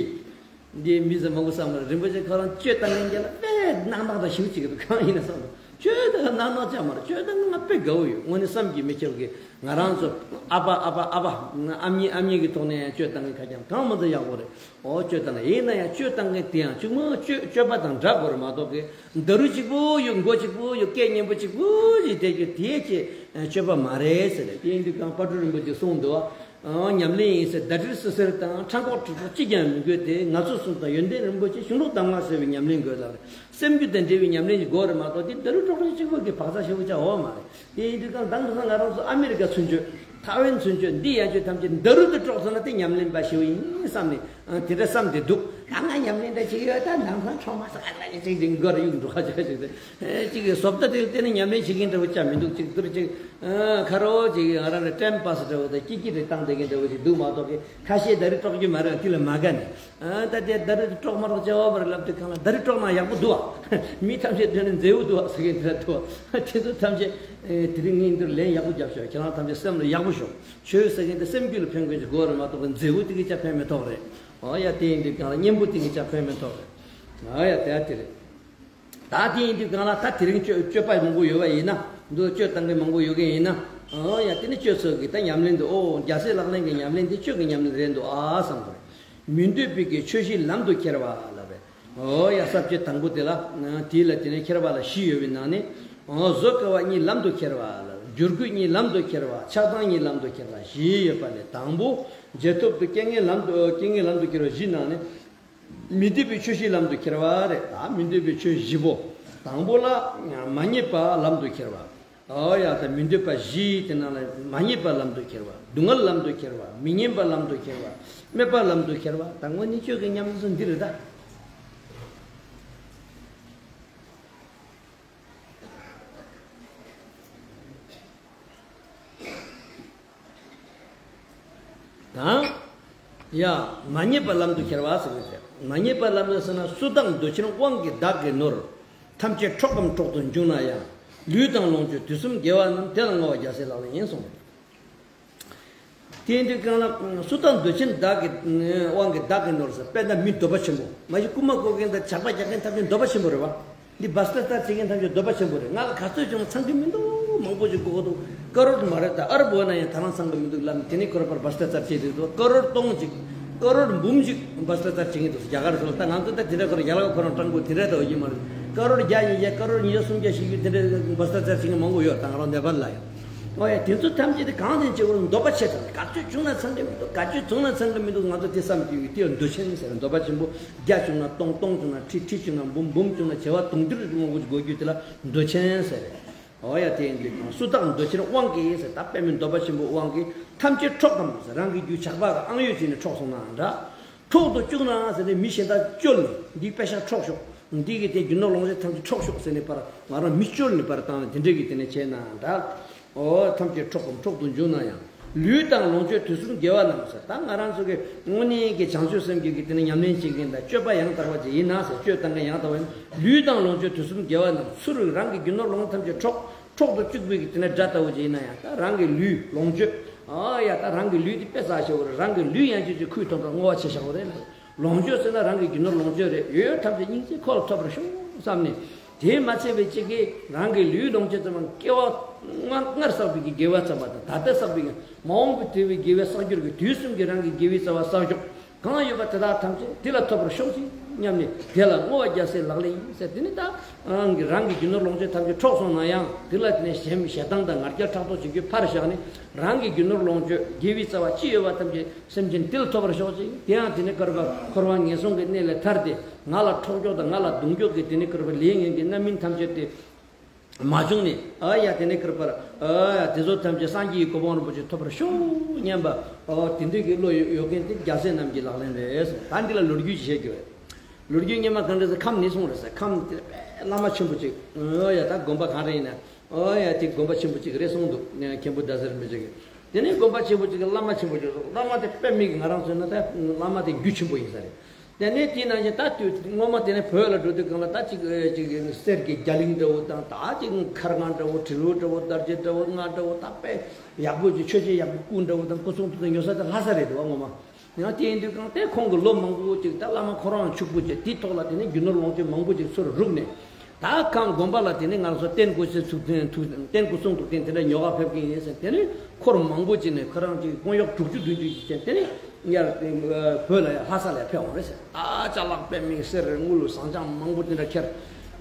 འདི་མི་ཚོ་མང་པོ་བསམ་པར་རིན་པོ་ཆེ་ཁོ་རང་སྤྱོད་སྟངས་ངན་རྒྱ་ལ་དཔེ་གནག་གནག་དང་ཞིབ་ཅིག་གི་གང་ཡིན་ན་བསམ་པ། སྤྱོད་སྟངས་གནག་གནག་ཅང་མ་རེད། སྤྱོད་སྟངས་ང་དཔེ་དགའ་བོ་ཡོད། དངོས་གནས་བསམ་གྱིས་མི་ཁྱབ་ཀྱི། ང་རང་ཚོ་ཨ་ཕ་ཨ་ཕ་ཨ་ཕ་ཨ་མྱེས་ཨ་མྱེས་ཀྱི་ཐོག་ནས་ཡང་སྤྱོད་སྟངས་ངན་ཁ་རྐྱང་གང་མ་ཚོ་ཡག་པོ་རེད། ཨོ་སྤྱོད་སྟངས་ཡིན་ན་ཡང་སྤྱོད་སྟངས་ངན་དེ་ཡང་གཅིག་མ་སྤྱོད་སྤྱོད་པ་དང་འདྲ་དགོས་རེད་མ་གཏོགས་ཀྱི། ད་རུང་གཅིག་པོ་ཡོད། མགོ་གཅིག་པོ་ཡོད། སྐད་སྙན་པོ་གཅིག་པོ་ཞིག་དེ་ཀྱི་དེའི་ཆེད་སྤྱོད་པ་མ་རེད་ཟེར་ནས། དེ་ཡིན་དུས་གང་དཔལ་སྤྲུལ་རིན་པོ་ཆེས་གསུངས་འདུག་བ། ཨང་ཉམས་ལེན་ཡིན་ཟེར་ཟླ་སྒྲིལ་བསིལ་ཟེར་དང་ཁྲག་འགོག་དྲི་ཚོགས་ཅི་ཀྱང་མི་དགོས་ཏེ། ངལ་གསོ་གསུམ་དང་ཡོན་ཏན་རིན་པོ་ཆེ། གཞུང་ལུགས་གདམས་ངག་ཟེར་བའི་ཉམས་ལེན་དགོས་ལབ་རེད། སེམས་རྒྱུད་དང་འབྲེལ་བའི་ཉམས་ལེན་ཞིག་དགོས་རེད་མ་གཏོགས་དེ་ད་རུང་གྲོགས་རེ་གཅིག་པོ་གི་བག་ཚ་ཞེ་པོ་ཅིག་ཡོད་མ་རེད། དེ་ཡིན་དུས་གང་དང་དུ་ང་རང་ཚོ་ཨ་མི་རི་ཀ་ཚུན་ཆོད། ཐའེ་ཝན་ཚུན་ཆོད། འདི་ཡན་ཆོད་ཐམས་ཅད་ད་རུང་དུ་གྲོགས་ཚོ་ན་དེ་ཉམས་ལེན་པ་ཞེ་པོ་ཡིན་བསམ་ནས། ཨ་དེ་འདྲ་བསམ་དེ་འདུག་ད་ང་ཉམས་ལེན་འདྲ་བྱེད་ཀྱི་ཡོད། ད་ནང་ཁང་ཆུང་མ་ས་ཨ་ལ་ཅིག་ཅིག་འགོར་གཡུག་འགྲོ་ཁ་ཅིག་ཅིག་དེ་ཅིག་གི་བཟོ་ལྟ་དེ་བལྟས་ནས་ཉམས་ལེན་བྱེད་མཁན་འདྲ་བོ་ཅང་མི་འདུག་ཅིག་དུར་ཅིག་ཨ་ཁ་རོ་ཅིག་ང་རང་ལ་ཊེམ་པཱ་སི་འདྲ་བོ་དང་ཀི་ཀི་རེ་བཏང་བསྡད་མཁན་འདྲ་བོ་ཅིག་འདུག་མ་གཏོགས་ཀི་ཁ་ཤས་ད་རེས་གྲོགས་ཀྱི་མ་རེད། དེ་ལ་མ་དགའ་ནས། ཨ་ད་དེ་ད་རེས་གྲོགས་མ་གྲོགས་བྱ་བ་བར་ལབ་དུས་གང་ལ་ད་རེས་གྲོགས་ན་ཡག་པོ་འདུག་ཨ། མི་ཐམས་ཅད་དོན་ནི་མཛེས་པོ་འདུག་ཨ་ཟེར་མཁན་དེ་འདྲ་འདུག་ཨ། དེ་ཚོ་ཐམས་ཅད་ཨེ་དེ་རིང་ངས་འདིར་ལན་ཡག་པོ་རྒྱབ་ཤོག་ཁྱེད་རང་ཐམས་ཅད་སེམས་ལ་ཡག་པོ་ཤོག་ཆོས་ཟེར་མཁན་དེ་སེམས་རྒྱུད་ལ་ཕན་མཁན་ཅིག་དགོས་རེད་མ་གཏོགས་མཛེས་པོ་དེ་གིས་ཅང་ཕན་མི་ཐོགས་རེད། ཨོ་ཡ་དེ་ཡིན་དུས་གང་ལ་སྙན་པོ་དེ་གིས་ཅང་ཕན་མི་ཐོགས་རེད། ཨོ་ཡ་དེ་ཡ་དེ་རེད། ད་དེ་ཡིན་དུས་གང་ལ་ད་དེ་རིང་སྤྱོད་སྤྱོད་པ་མང་པོ་ཡོད་པ་ཡིན་ན། འདུག་སྤྱོད་སྟངས་ཀྱི་མང་པོ་ཡོད་མཁན་ཡིན་ན། ཨོ་ཡ་དེ་ནི་སྤྱོད་ཚུལ་གྱི་ད་ཉམས་ལེན་འདུག་ཨོ་རྒྱལ་སྲས་ལག་ལེན་གྱི་ཉམས་ལེན་དེ་སྤྱོད་ཀྱི་ཉམས་ལེན་རེད་འདུག་ཨ་བསམ་དགོས། མི་འདོད་པའི་གི་ཆོས་བཞི་ལམ་དུ་ཁྱེར་བ་ལབ་པས། ཨོ་ཡ་ས་བཅད་དང་པོ་དེ་ལ། དེ་ལ་དེ་ནས་ཁྱེར་བ་ལ་བཞི་ཡོད་པའི་ནང་ནས། ཨོ་བཟོད་དཀའ་བ་གཉིས་ལམ་དུ་ཁྱེར་བ་ལ། འགྱུར་རྒུད་གཉིས་ལམ་དུ་ཁྱེར་བ། ཆགས་སྡང་གཉིས་ལམ་དུ་ཁྱེར་བ་བཞི་ཡོད་པ་ལས། དང་པོ་རྗེས་ཐོབ་ཏུ་རྐྱེན་ངན་ལམ་དུ་རྐྱེན་ངན་ལམ་དུ་ཁྱེར་བ་བཞི་ནང་ནས། མི་འདོད་པའི་ཆོས་བཞི་ལམ་དུ་ཁྱེར་བ་རེད། ད་མི་འདོད་པའི་ཆོས་བཞི་པོ། དང་པོ་ལ་མ་རྙེད་པ་ལམ་དུ་ཁྱེར་བ། ཨོ་ཡ་ད་མི་འདོད་པ་བཞི་དེ་ནང་ལ་མ་རྙེད་པ་ལམ་དུ་ཁྱེར་བ། སྡུག་བསྔལ་ལམ་དུ་ཁྱེར་བ། མི་སྙན་པ་ལམ་དུ་ཁྱེར་བ། སྨད་པ་ལམ་དུ་ཁྱེར་བ། ད་དངོས་གནས་སྤྱོད་ཀྱི་ཉམས་ལེན་ཚོ་འདི་རེད་ད། དང་། ཡ། མ་རྙེད་པ་ལམ་དུ་ཁྱེར་བ་ཟེར་གྱི་རེད། མ་རྙེད་པ་ལམ་དུ་ཟེར་ན། སུ་དག་འདོད་ཆེན་དབང་གིས་བདག་གི་ནོར། ཐམས་ཅད་འཕྲོག་གམ་འཕྲོག་ཏུ་འཇུག་ན་ཡང་། ལུས་དང་ལོངས་སྤྱོད་དུས་གསུམ་དགེ་བ་རྣམས། དེ་ལ་བསྔོ་བ་རྒྱལ་སྲས་ལག་ལེན་ཡིན་གསུངས། དེ་ཡིན་དུས་གང་ལ་སུ་དག་འདོད་ཆེན་བདག་གི་དབང་གིས་བདག་གི་ནོར་ཟེར། དཔེར་ན་མི་འདོད་པ་ཆེན་པོ། མ་གཞི་རྐུན་མ་རྐུ་མཁན་དང་ཇག་པ་རྒྱག་མཁན་ཐམས་ཅད་འདོད་པ་ཆེན་པོ་རེད་བ། འདི་བྷ་སྟ་ཙར་བྱེད་མཁན་ཐམས་ཅད་འདོད་པ་ཆེན་པོ་རེད། ང་ལ་ག་ཚོད་བྱུང་ཚང་གི་མི་འདུག་མང་པོ་ཞིག་དགོས་ཀྱི་འདུག་ཀ་རོར་མ་རེད། ད་ཨ་རབ་འོ་ན་ཡང་ད་རང་ཚང་གི་མི་འདུག་ལབ་ནས་དེ་ནས་ཁོ་རང་པར་བྷ་སྟ་ཙར་བྱེད་དུས་འདུག་ཀ་རོར་སྟོང་གཅིག་ཀ་རོར་འབུམ་གཅིག་བྷ་སྟ་ཙར་བྱེད་མཁན་འདུག་རྒྱ་གར་སོགས། ད་ང་ཚོ་ད་དེ་འདྲ་ཁོ་རང་ཡ་ལ་ཁོ་རང་སྤྲང་པོ་དེ་འདྲ་ད་འོ་ཡིན་མ་རེད། ཀ་རོར་བརྒྱ་ཡིན་ཡ་ཀ་རོར་ཉིས་བརྒྱ་སུམ་བརྒྱ་ཞིག་ཡོད། དེ་འདྲ་བྷ་སྟ་ཙར་བྱེད་མཁན་མང་པོ་ཡོད། ད་ང་རང་ནེ་པཱལ་ལ་ཡང་། འོ་ཡ་དེ་ཚོ་ཐམས་ཅད་དེ་གང་དེ་བྱེད་དགོས་འདོད་པ་ཆེ་དྲགས། ག་ཚོད་བྱུང་ན་ཚང་གི་མི་འདུག་ག་ཚོད་བྱུང་ན་ཚང་གི་མི་འདུག་ང་ཚོ་དེ་བསམ་གྱི་ཡོད། དེ་འདོད་ཆེན་ཟེར། འདོད་པ་ཆེན་པོ། བརྒྱ་བྱུང་ན་སྟོང་། སྟོང་བྱུང་ན་ཁྲི། ཁྲི་བྱུང་ན་འབུམ། འབུམ་བྱུང་ན་བྱེ་བ་དུང་ཕྱུར་མང་པོ་ཞིག་དགོས་རྒྱུ་དེ་ལ་འདོད་ཆེན་ཟེར། འོ་ཡ་དེ་ཡིན་དུས་སུ་དག་འདོད་ཆེན་དབང་གིས་ཟེར། ད་དཔེ་མི་འདོད་པ་ཆེན་པོའི་དབང་གིས་ཐམས་ཅད་འཕྲོག་གམ་ཟེར། རང་གི་རྒྱུ་ཇག་པ་གིས་ཨང་གཡོས་བྱས་ནས་འཕྲོག་སོང་ནའང་འདྲ། འཕྲོག་ཏུ་བཅུག་ནའང་ཟེར་ནས་མི་གཞན་དག་བཅོལ་ནས། འདིའི་པེ་ཤག་འཕྲོག་ཤོག་འདི་གི་དེ་རྒྱུ་ནོར་ལོངས་སྤྱོད་ཐམས་ཅད་འཕྲོག་ཤོག་ཟེར་ནས་པར་ང་རང་མི་བཅོལ་ནས་པར་བཏང་ནས་དེ་འདྲ་གི་དེ་ནས་བྱས་ནའང་འདྲ། འོ་ཐམས་ཅད་འཕྲོག་གམ་འཕྲོག་ཏུ་འཇུག་ན་ཡང་ ལུས་དང་ལོངས་སྤྱོད་དུས་གསུམ་དགེ་བ་རྣམས་ཟེར། ད་ང་རང་ཚོ་གི་དངོས་གནས་ཀྱི་བྱང་ཆུབ་སེམས་ཀྱི་གི་དེ་ནི་ཉམས་ལེན་བྱེད་མཁན་དང་སྤྱོད་པ་ཡང་དག་པ་ཅིག་ཡིན་ན་ཟེར། སྤྱོད་སྟངས་ཀྱི་ཡང་དག་པ་ཡིན། ལུས་དང་ལོངས་སྤྱོད་དུས་གསུམ་དགེ་བ་རྣམས་ཚུ་རུ་རང་གི་རྒྱུ་ནོར་ལོངས་སྤྱོད་ཐམས་ཅད་འཕྲོག་འཕྲོག་ཏུ་བཅུག་པའི་གི་དེ་ནི་དགྲ་ལྟ་བུ་ཅིག་ཡིན་ན་ཡང་། ད་རང་གི་ལུས་ལོངས་སྤྱོད། ཨ་ཡ། ད་རང་གི་ལུས་དེ་དཔེ་བསགས་ཤེས་པ་རེད། རང་གི་ལུས་ཡང་ཅིག་ཅིག་ཁུར་ཐོབ་ན་བསྔོ་བ་བྱེད་བཞག་པ་རེད། ལོངས་སྤྱོད་ཟེར་ན་རང་གི་རྒྱུ་ནོར་ལོངས་སྤྱོད་རེད། ཡོད་ཡོད་ཐམས་ཅད་སྙིང་རྗེ་ཁོ་ལ་ཐོབ་པར་ཤོག་བསམ་ནས། དེས་མ་ཚད་པའི་གཅིག་གིས་རང་གི་ལུས་ལོངས་སྤྱོད་ཙམ་པ་སྐྱེ་བ་སྔར་སྔར་བསགས་པའི་གི་དགེ་བ་ཙམ་པ་དང་། ད་ལྟ་བསགས་པའི་གི་མ་འོངས་པའི་དུས་པའི་དགེ་བའི་བསགས་རྒྱུར་གྱི་དུས་གསུམ་གྱི་རང་གི་དགེ་བའི་རྩ་བ་བསགས་ཆོག་གང་ཡོད་པ་དེ་དག་ཐམས་ཅད་དེ་ལ་ཐོབ་པར་ཤོག་ཅིག་སྙམ་ནས་དེ་ལ་བསྔོ་བ་རྒྱལ་སྲས་ལག་ལེན་ཡིན་ཟེར། དེ་ནི་ད་རང་གི་རང་གི་རྒྱུ་ནོར་ལོངས་སྤྱོད་ཐམས་ཅད་འཕྲོག་སོང་ན་ཡང་། དེ་ལ་དེ་ནས་གཞན་ཞེ་སྡང་དང་ང་རྒྱལ་ཕྲག་དོག་བྱེད་རྒྱུ་ཕར་བཞག་ནས། རང་གི་རྒྱུ་ནོར་ལོངས་སྤྱོད་དགེ་བའི་རྩ་བ་ཅི་ཡོད་པ་ཐམས་ཅད་སེམས་ཅན་དེ་ལ་ཐོབ་པར་ཤོག་ཅིག་དེ་ཡང་དེ་ནི་འཁོར་བ་འཁོར་བ་ངན་སོང་གི་གནས་ལས་ཐར་ཏེ། ང་ལ་འཕྲོག་རྒྱུ་དང་ང་ལ་རྡུང་རྒྱུ་གི་དེ་ནི་འཁོར་བ་ལས་ངན་གྱི་རྣམ་སྨིན་ཐམས་ཅད་དེ་མ་བྱུང་ནས། ཨ་ཡ། དེ་ནི་འཁོར་བར། ཨ་ཡ། དེ་ཚོ་ཐམས་ཅད་སངས་རྒྱས་ཀྱི་གོ་འཕང་རིན་པོ་ཆེ་ཐོབ་པར་ཤོག་སྙམ་པ། ཨོ། དེ་འདྲའི་གི་བློ་ཡོད་ཡོད་མཁན་དེ་རྒྱལ་སྲས་རྣམས་ཀྱི་ལག་ལེན་རེད་ཟེར། ད་འདི་ལ་ལོ་རྒྱུས་ཅིག་བཤད་རྒྱུ་རེད། ལོ་རྒྱུས་སྔོན་མ་གང་འདྲ་ཟེར། ཁམས་ནས་སོང་རེད་ཟེར། ཁམས་དེ་བླ་མ་ཆེན་པོ་ཅིག་ཨོ་ཡ། ད་དགོན་པ་གང་རེ་ཡིན་ན། ཨོ་ཡ། དེ་དགོན་པ་ཆེན་པོ་ཅིག་རེད་གསུངས་འདུག་མཁན་པོ་ཟླ་ཟེར་མི་ཅིག་གིས། དེ་ནས་དགོན་པ་ཆེན་པོ་ཅིག་གི་བླ་མ་ཆེན་པོ་ཅིག་སོང་། བླ་མ་དེ་དཔེ་མི་སྲིད། ང་རང་ཚོ་ན་ད་བླ་མ་དེ་རྒྱུ་ཆེན་པོ་ཡིན་ས་རེད། དེ་ནས་དེ་ནང་བཞིན་ད་དུས་སྔོན་མ་དེ་ནས་བོད་ལ་འགྲོ་དུས་སྒང་ལ་ད་ཅིག་ཅིག་གསེར་གྱི་རྒྱ་གླིང་འདྲ་བོ་དང་། ད་ཅིག་མཁར་རྔ་འདྲ་བོ། དྲིལ་བུ་འདྲ་བོ། དར་ལྕེ་འདྲ་བོ། རྔ་འདྲ་བོ། ད་དཔེ་ཡག་པོ་ཅིག་མཆོད་ཆས་ཡག་པོ་སྐུ་འདྲ་བོ་དང་སྐུ་གསུང་ཐུགས་དང་ཉོ་ས་དེ་ལྷ་ས་རེད་འདུག་བ། ངོ་མ་ཡང་དེ་ཡིན་དུས་སྒང་དེ་ཁོང་གི་ལོ་མང་པོ་ཅིག་ད་བླ་མ་ཁོ་རང་ཕྱུག་པོ་བྱས། དེའི་ཐོག་ལ་དེ་ནས་རྒྱུ་ནོར་ལོངས་སྤྱོད་མང་པོ་ཅིག་ཚུར་རུག་ནས། ད་ཁམས་དགོན་པ་ལ་དེ་ནས་ང་རང་ཚོ་རྟེན་སྐུ་གསུང་ཐུགས་རྟེན་སྐུ་གསུང་ཐུགས་རྟེན་དེ་འདྲ་ཉོ་ག་ཕེབས་ཀྱི་ཡིན་ཟེར། དེ་ནས་འཁོར་མང་པོ་ཅིག་ནས་ཁོ་རང་ཅིག་དཔོན་གཡོག་དྲུག་ཅུ་བདུན་ཅུ་ཅིག་བྱས། དེ་ནས་ཡར་བོད་ལ་ཡར་ལྷ་ས་ལ་ཕེབས་འོང་རེད་ཟེར། ད་ཅ་ལག་དཔེ་མི་སྲིད་རེད། དངུལ་ཟངས་ལྕང་མང་པོ་དེ་འདྲ་ཁྱེར།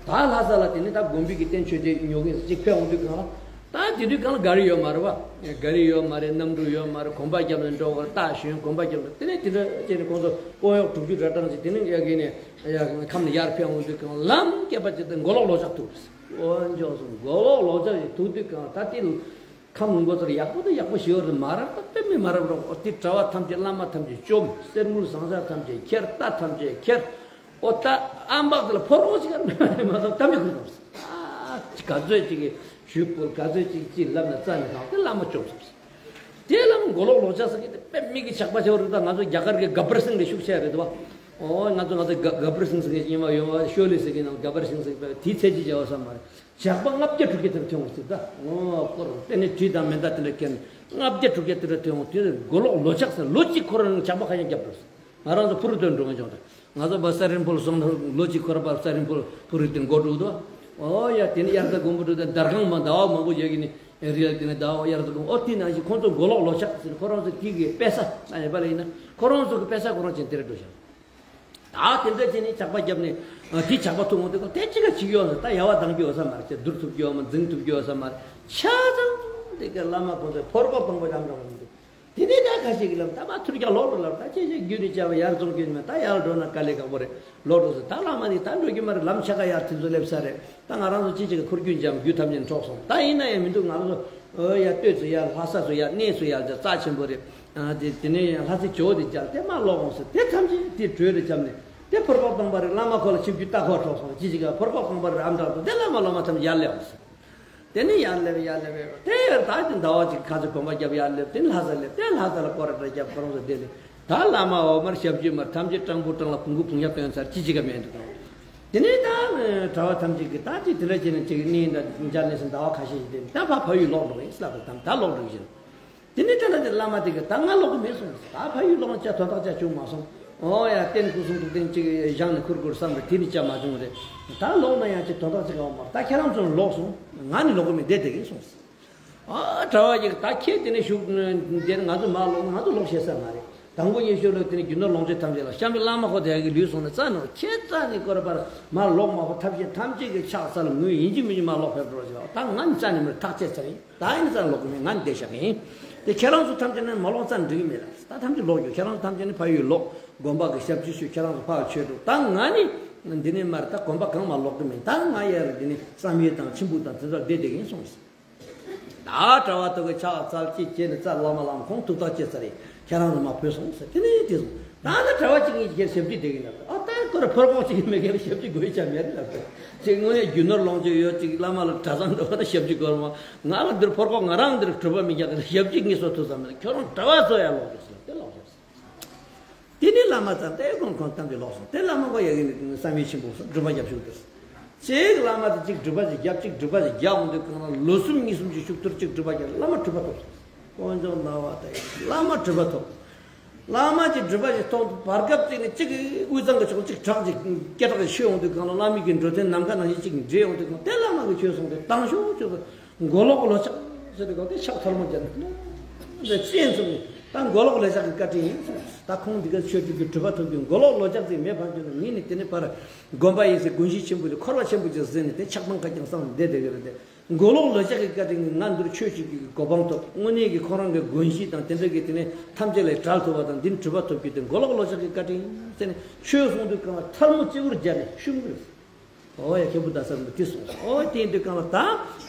ད་ལྷ་ས་ལ་དེ་ནས་ད་དགོན་པའི་གི་རྟེན་མཆོད་རྟེན་ཉོ་མཁན་ཅིག་ཕེབས་འོང་དུས་སྒང་ལ། ད་དེ་དུས་སྒང་ལ་ག་རེ་ཡོད་མ་རེད་བ། ག་རེ་ཡོད་མ་རེད། གནམ་གྲུ་ཡོད་མ་རེད། གོམ་པ་རྒྱབ་ནས་འགྲོ་དགོས། རྟ་ཞོན། གོམ་པ་རྒྱབ་ནས། དེ་ནས་དེ་འདྲ་བྱས་ནས་ཁོང་ཚོ་དཔོན་གཡོག་དྲུག་ཅུ་རེ་གྲངས་ཅིག་དེ་ནས་ཡར་གི་ནས་ཡར་ཁམས་ནས་ཡར་ཕེབས་འོང་དུས་སྒང་ལ་ལམ་བསྐལ་པ་ཅིག་དེ་མགོ་ལོག་ལོ་ལྕགས་ཐུག་རེད། ཨོ་འཇོག་སོང་། མགོ་ལོག་ལོ་ལྕགས་ཅིག་ཐུག་དུས་སྒང་ལ་ད་དེ་ཁམས་ལུང་པ་ཚོར་ཡག་པོ་དང་ཡག་པོ་ཞིག་ཡོད་རེད། མ་རབས་དང་དཔེ་མི་མ་རབས་རོགས། དེ་གྲྭ་པ་ཐམས་ཅད་བླ་མ་ཐམས་ཅད་བཅོམ། གསེར་དངུལ་ཟངས་ལྕགས་ཐམས་ཅད་ཁྱེར། རྟ་ཐམས་ཅད་ཁྱེར། ཨོ་ད་ཨམ་བག་དེ་ལ་ཕོ་རོག་ཅིག་ཡང་མ་གཏོགས་གཏམ་མི་ཁུར་ཐུབ། ཨ་ག་ཚོད་ཅིག་གིས་ཞུ་སྤོལ། ག་ཚོད་ཅིག་ཅིག་ལབ་ན་རྩ་ནས་ཐང་དེ་བླ་མ་བཅོམ་ཐུབ། དེ་བླ་མ་མགོ་ལོག་ལོ་ལྕགས་ཟེར་གི་དེ་དཔེ་མི་གི་ཇག་པ་ཆེ་བ་རེད། ད་ང་ཚོ་རྒྱ་གར་གི་ག་བར་སིང་ལ་ཤུགས་ཆེ་རེད་དོ། ཨོ་ང་ཚོ་ང་ཚོ་ག་ག་བར་སིང་ཟེར་གི་ཉི་མ་ཡོང་བ་ཤོ་ལི་ཟེར་གི་ནང་ག་བར་སིང་ཟེར་གི་དེའི་ཚད་ཅིག་བྱ་བ་བསམ་མ་རེད། ཇག་པ་ལྔ་བརྒྱ་དྲུག་བརྒྱ་དེ་འདྲ་ཐོན་འོང་ཟེར། ད་ངོ་སྐོར་དེ་ནས་གྲི་དང་མེ་མདའ་དེ་འདྲ་ཁྱེར་ནས་ལྔ་བརྒྱ་དྲུག་བརྒྱ་དེ་འདྲ་ཐོན་འོང་། དེ་ནས་མགོ་ལོག་ལོ་ལྕགས་ཟེར། ལོ་གཅིག་ཁོ་རང་ཇག་པ་ཁ་ཤས་བརྒྱབ་འགྲོ་ཟེར། ང་རང་ཚོ་ཕུ་རུ་དོན་འགྲོ་མཁན་བྱུང་། ད་ང་ཚོ་བ་ས་རིན་ཕུར་སོང་ན་ལོ་གཅིག་ཁོ་རང་བ་ས་རིན་ཕུར་ཕུ་རུ་དེ་འགོ་འགྲོ་འདུག་ཨོ་ཡ། དེ་ནས་དབྱར་རྩྭ་དགུན་འབུ་འགྲོ་དེ་དར་ཁང་མ་ཟླ་བ་མང་པོ་ཡོད་གི་ནི་རི་ལ། དེ་ནས་ཟླ་བ་དབྱར་རྩྭ་དགུན། ཨོ་དེ་ནང་བཞིན་ཁོང་ཚོ་མགོ་ལོག་ལོ་ལྕགས་ཟེར། ཁོ་རང་ཚོ་དེ་གི་དཔེ་ས་ན་ཡོད་པ་ལ་ཡིན་ན། ཁོ་རང་ཚོ་གི་དཔེ་ས་ཁོ་རང་ཅན་དེ་རེད་འགྲོ་ཤག་ད་དེ་འདྲ་བྱས་ནས་ཇག་པ་བརྒྱབ་ནས་དེ་ཇག་པ་ཐུག་འོང་དུས་སྒང་དེ་གཅིག་ག་བྱེད་ཀྱི་ཡོད་ཟེར། ད་ཡ་བ་འདང་རྒྱུ་ཡོད་ས་མ་རེད། ཅིག་བསྡུར་ཐུབ་ཀྱི་ཡོད་མ། འཛིང་ཐུབ་ཀྱི་ཡོད་ས་མ་རེད། ཆ་ཚང་དེ་ག་བླ་མ་ཁོང་ཚོས་ཕོར་པ་སྤངས་པ་ལམ་འགྲོ་མི་འདུག་དེ་ནས་ད་ཁ་ཤས་ཀྱིས་ལབ། ད་མ་ཐུར་རྒྱག་ལོག་འགྲོ་ལབ། ད་ཅི་ཞིག་རྒྱུ་ནི་བྱ་བ་ཡར་རྫོང་རྒྱུ་ནི་མེད། ད་ཡར་འགྲོ་ན་དཀའ་ལས་ཁག་པོ་རེད། ལོག་འགྲོ་ཟེར། ད་བླ་མ་ནི་ད་འགྲོ་རྒྱུ་མ་རེད། ལམ་ཆ་ག་ཡར་དེ་ཚོ་སླེབས་ས་རེད། ད་ང་རང་ཚོ་ཅི་ཞིག་གི་ཁུར་རྒྱུ་འཇམ། རྒྱུ་ཐམས་ཅད་འཕྲོག་སོང་། ད་ཡིན་ན་ཡང་མི་འདུག་ང་རང་ཚོ་ཨོ་ཡ་སྟོད་ཚོ་ཡར། ལྷ་ས་ཚོ་ཡར། གནས་ཚོ་ཡར་རྒྱག་རྩ་ཆེན་པོ་རེད། ཨ་དེ་དེ་ནས་ཡང་ལྷ་སའི་ཇོ་བོ་དེ་རྒྱག་དེ་མར་ལོག་འོང་ཟེར། དེ་ཐམས་ཅད་དེ་གྲོས་རེ་བརྒྱབ་ནས་དེ་ཕོར་པ་སྤངས་པ་རེད། བླ་མ་ཁོ་ལ་ཆིབས་རྒྱུ་རྟ་ཁོག་འཕྲོག་སོང་། ཅི་ཞིག་ག་ཕོར་པ་སྤངས་པ་རེད། ཨམ་དྲག་ཏུ་དེ་བླ་མ་སློབ་མ་ཐམས་ཅད་ཡར་སླེབས་འོང་ཟེར། དེ་ནས་ཡར་སླེབས། ཡར་སླེབས། དེ་ཡར་ད་ཅི་ཟླ་བ་གཅིག་ཁ་ཚོད་གོམ་པ་བརྒྱབ་ཡར་སླེབས། དེ་ནས་ལྷ་ས་སླེབས། དེ་ལྷ་ས་ལ་སྐོར་ར་འདྲ་བརྒྱབ། ཁོ་རང་ཚོ་བསྡད་ནས་ད་བླ་མ་འོ་མར་ཞབས་ཀྱུ་མར་ཐམས་ཅད་སྤྲང་པོ་སྤྲང་ལ་བུང་གུ་བུང་ཡ་སྟོན་ཚར། ཅི་ཅི་ག་མེད་འདུག་དེ་ནས་ད་གྲྭ་པ་ཐམས་ཅད་ཀྱིས་ད་ཅི་དེ་འདྲ་བྱས་ནས་ཅིག་གནས་འདྲ་མཇལ་ནས་སོང་། ཟླ་བ་ཁ་ཤས་ཤིག་བསྡད་ནས་ད་ཕ་ཕ་ཡུལ་ལོག་འགྲོ་གི་ཡིན་ཟེར་ལབ་པ་དང་། ད་ལོག་འགྲོ་གི་ཡིན། དེ་ནས་ད་ལྟ་དེ་བླ་མ་དེ་གིས་ད་ང་ལོག་གི་མེད་གསུངས། ད་ཕ་ཡུལ་ལོག་ན་ཅི་དོན་དག་ཅི་བྱུང་མ་སོང་། ཨོ་ཡ། རྟེན་སྐུ་གསུང་ཐུགས་རྟེན་ཅིག་བཞེངས་ནས་ཁུར་དགོས་བསམ་པས་དེ་ནི་ཅི་མ་བྱུང་རེད། ད་ལོག་ན་ཡང་ཅི་དོན་དག་ཅི་ག་འོང་མ་རེད། ད་ཁྱེད་རང་ཚོ་ལོག་སོང་། ང་ནི་ལོག་གི་མེད། བསྡད་བསྡད་ཀྱིན་གསུངས། ཨ་གྲྭ་པ་ཅིག་ད་ཁྱེད་དེ་ནས་བཞུགས་དེ་ནས་ང་ཚོ་མར་ལོག་ན་ང་ཚོ་ལོག་ཤེས་ས་མ་རེད། དང་པོ་ཉི་ཤུ་ལོ་དེ་ནས་རྒྱུ་ནོར་ལོངས་སྤྱོད་ཐམས་ཅད་ལ་གཤམ་པའི་བླ་མ་ཁོ་དེ་གི་ལུས་སོང་ན་རྩ་ནས་ཁྱེད་རྩ་ནས་སྐོར་བར་མར་ལོག་མ་ཕོད། ཐབས་ཤེས་ཐམས་ཅད་ཀྱིས་ཕྱག་འཚལ། ངུས་ཡིན་གཅིག་མིན་གཅིག་མར་ལོག་ཕེབས་འགྲོ་ཞེས་པ། ད་ང་ནི་རྩ་ནས་མི་ཐག་བཅད་ཚར་ཡིན། ད་ཡིན་རྩ་ནས་ལོག་གི་མེད། ང་ནི་བསྡད་བཞག་གི་ཡིན། དེ་ཁྱེད་རང་ཚོ་ཐམས་ཅད་ནི་མ་ལོག་རྩ་ནས་འགྲིག་གི་མེད་ལ། ད་ཐམས་ཅད་ལོག་རྒྱུ། ཁྱེད་རང་ཚོ་ཐམས་ཅད་ནི་ཕ་ཡུལ་ལོག། དགོན་པ་གི་ཞབས་ཕྱི་ཞུ། ཁྱེད་རང་ཚོ་ཕར་ཆོས་སྒྲུབ། ད་ང་ནི་འདི་ནས་མར་ད་དགོན་པ་གང་མ་ལོག་གི་མེད། ད་ང་ཡར་འདི་ནས་བསམ་ཡས་དང་མཆིམས་ཕུ་དང་དེ་ཚོར་བསྡད་བསྡད་ཀྱིན་སོང་ཟེར། ད་གྲྭ་པ་དག་གིས་ཕྱག་འཚལ་ཅིག་བྱས་ནས་རྩ་བླ་མ་བླ་མ་ཁོང་ཐུགས་ཐག་བཅད་ཚར་རེད། ཁྱེད་རང་ཚོ་མར་བུད་སོང་ཟེར། དེ་ནས་དེ་སོང་། ད་ནི་གྲྭ་པ་གཅིག་གཉིས་ཀྱིས་ཞབས་ཕྱི་བསྡད་ཀྱིན་ན། ཨ་ད་ ཕར་ཕོར་ཀོག་གཅིག་མེད་མཁན་ལ་ཞབས་ཕྱི་དགོས་བྱ་མེད་ལབ་པས། ཅིག་དངོས་གནས་རྒྱུ་ནོར་ལོངས་སྤྱོད་ཡོད་ཅིག་བླ་མ་ལ་གྲྭ་ཚང་འགྲོ་བ་ན་ཞབས་ཕྱི་དགོས་མ། ང་ལ་འདིར་ཕོར་ཀོག་ང་རང་འདིར་གྲུབ་པ་མི་རྒྱག་གི་ཞབས་ཕྱི་ངས་གསོ་ཐུབ་ས་མེད། ཁྱོད་རང་གྲྭ་བ་ཚོ་ཡར་ལོག་རྒྱུ་ཟེར་ལབ་དེ་ལོག་རྒྱབ་ཟེར། དེ་ནས་བླ་མ་ཚང་དེ་དགོན་ཁོང་ཐམས་ཅད་ལོག་སོང་། དེ་བླ་མ་ཁོ་ཡ་གི་ནི་བསམ་ཡས་ཆེན་པོ་སོང་། སྒྲུབ་པ་རྒྱབ་ཤུགས་དེ། གཅིག་བླ་མ་དེ་གཅིག་སྒྲུབ་པ་ཞིག་རྒྱབ། གཅིག་སྒྲུབ་པ་ཞིག་རྒྱག་འོང་དུས་གང་ལ་ལོ་གསུམ་གཉིས་གསུམ་གྱི་ཤུགས་ཐུར་གཅིག་སྒྲུབ་པ་རྒྱབ། བླ་མ་གྲུབ་པ་ཐོབ་སོང་། དཀོན་མཆོག་སྨྲ་བ་དང་བླ་མ་གྲུབ་པ་ཐོབ། བླ་མ་གྱི་སྒྲུབ་པ་ཞིག་ཐོབ། བར་སྐབས་གཅིག་ནས་གཅིག་དབུས་གཙང་གི་ཕྱོགས་གཅིག་བྲག་ཅིག་སྐད་གྲགས་ཤོད་འོང་དུས་གང་ལ་བླ་མའི་གི་འགྲོ་དོན་ནམ་མཁའ་ནང་བཞིན་གཅིག་འདྲེས་འོང་དུས་གང་དེ་བླ་མ་གི་ཆོས་གསུངས་ཏེ་དང་ཤོག་ཆོས་གསུངས། མགོ་ལོག་ལོ་ལྕགས་ཟེར་ཏེ་གང་དེ་ཕྱག་ཐལ་མོ་སྦྱར་ནས་འདྲེ་ཅན་གསུངས་ནས་ད་མགོ་ལོག་ལོ་ལྕགས་ཀྱི་བཀའ་དྲིན་ཡིན་གསུངས། ད་ཁོང་འདི་ག་ཆོས་སྒྲུབ་ཀྱི་གྲུབ་པ་ཐོབ་ཀྱི་མགོ་ལོག་ལོ་ལྕགས་ཟེར་མེད་བར་གྱུར་ན་ངས་ནི་དེ་ནི་ཕར་དགོན་པ་ཡིན་ཟེར་དགོན་གཞི་ཆེན་པོ་ལ་འཁོར་བ་ཆེན་པོ་ཅིག་ཟིན་ནས་དེ་ཕྱག་དང་ཁ་རྐྱང་བསམ་བསྡད་བསྡད་ཀྱི་རེད་དེ། མགོ་ལོག་ལོ་ལྕགས་ཀྱི་བཀའ་དྲིན་གྱིས་ང་འདིར་ཆོས་བྱེད་རྒྱུ་གི་གོ་འཕང་ཐོབ། དངོས་གནས་ཀྱི་ཁོ་རང་གི་དགོན་གཞི་དང་དེ་འདྲ་གི་དེ་ནས་ཐམས་ཅད་ལས་བྲལ་ཐུབ་པ་དང་འདི་ནི་གྲུབ་པ་ཐོབ་རྒྱུ་དེ་མགོ་ལོག་ལོ་ལྕགས་ཀྱི་བཀའ་དྲིན་ཟེར་ནས་ཆོས་གསུང་དུས་གང་ལ་ཐལ་མོ་སྤྱི་བོར་སྦྱར་ནས་བཤུམ་གི་རེད། ཨོ་ཡ་མཁན་པོ་ད་ས་མི་དེ་གསུངས་སོ། ཨོ་དེ་ཡིན་དུས་གང་ལ་ད་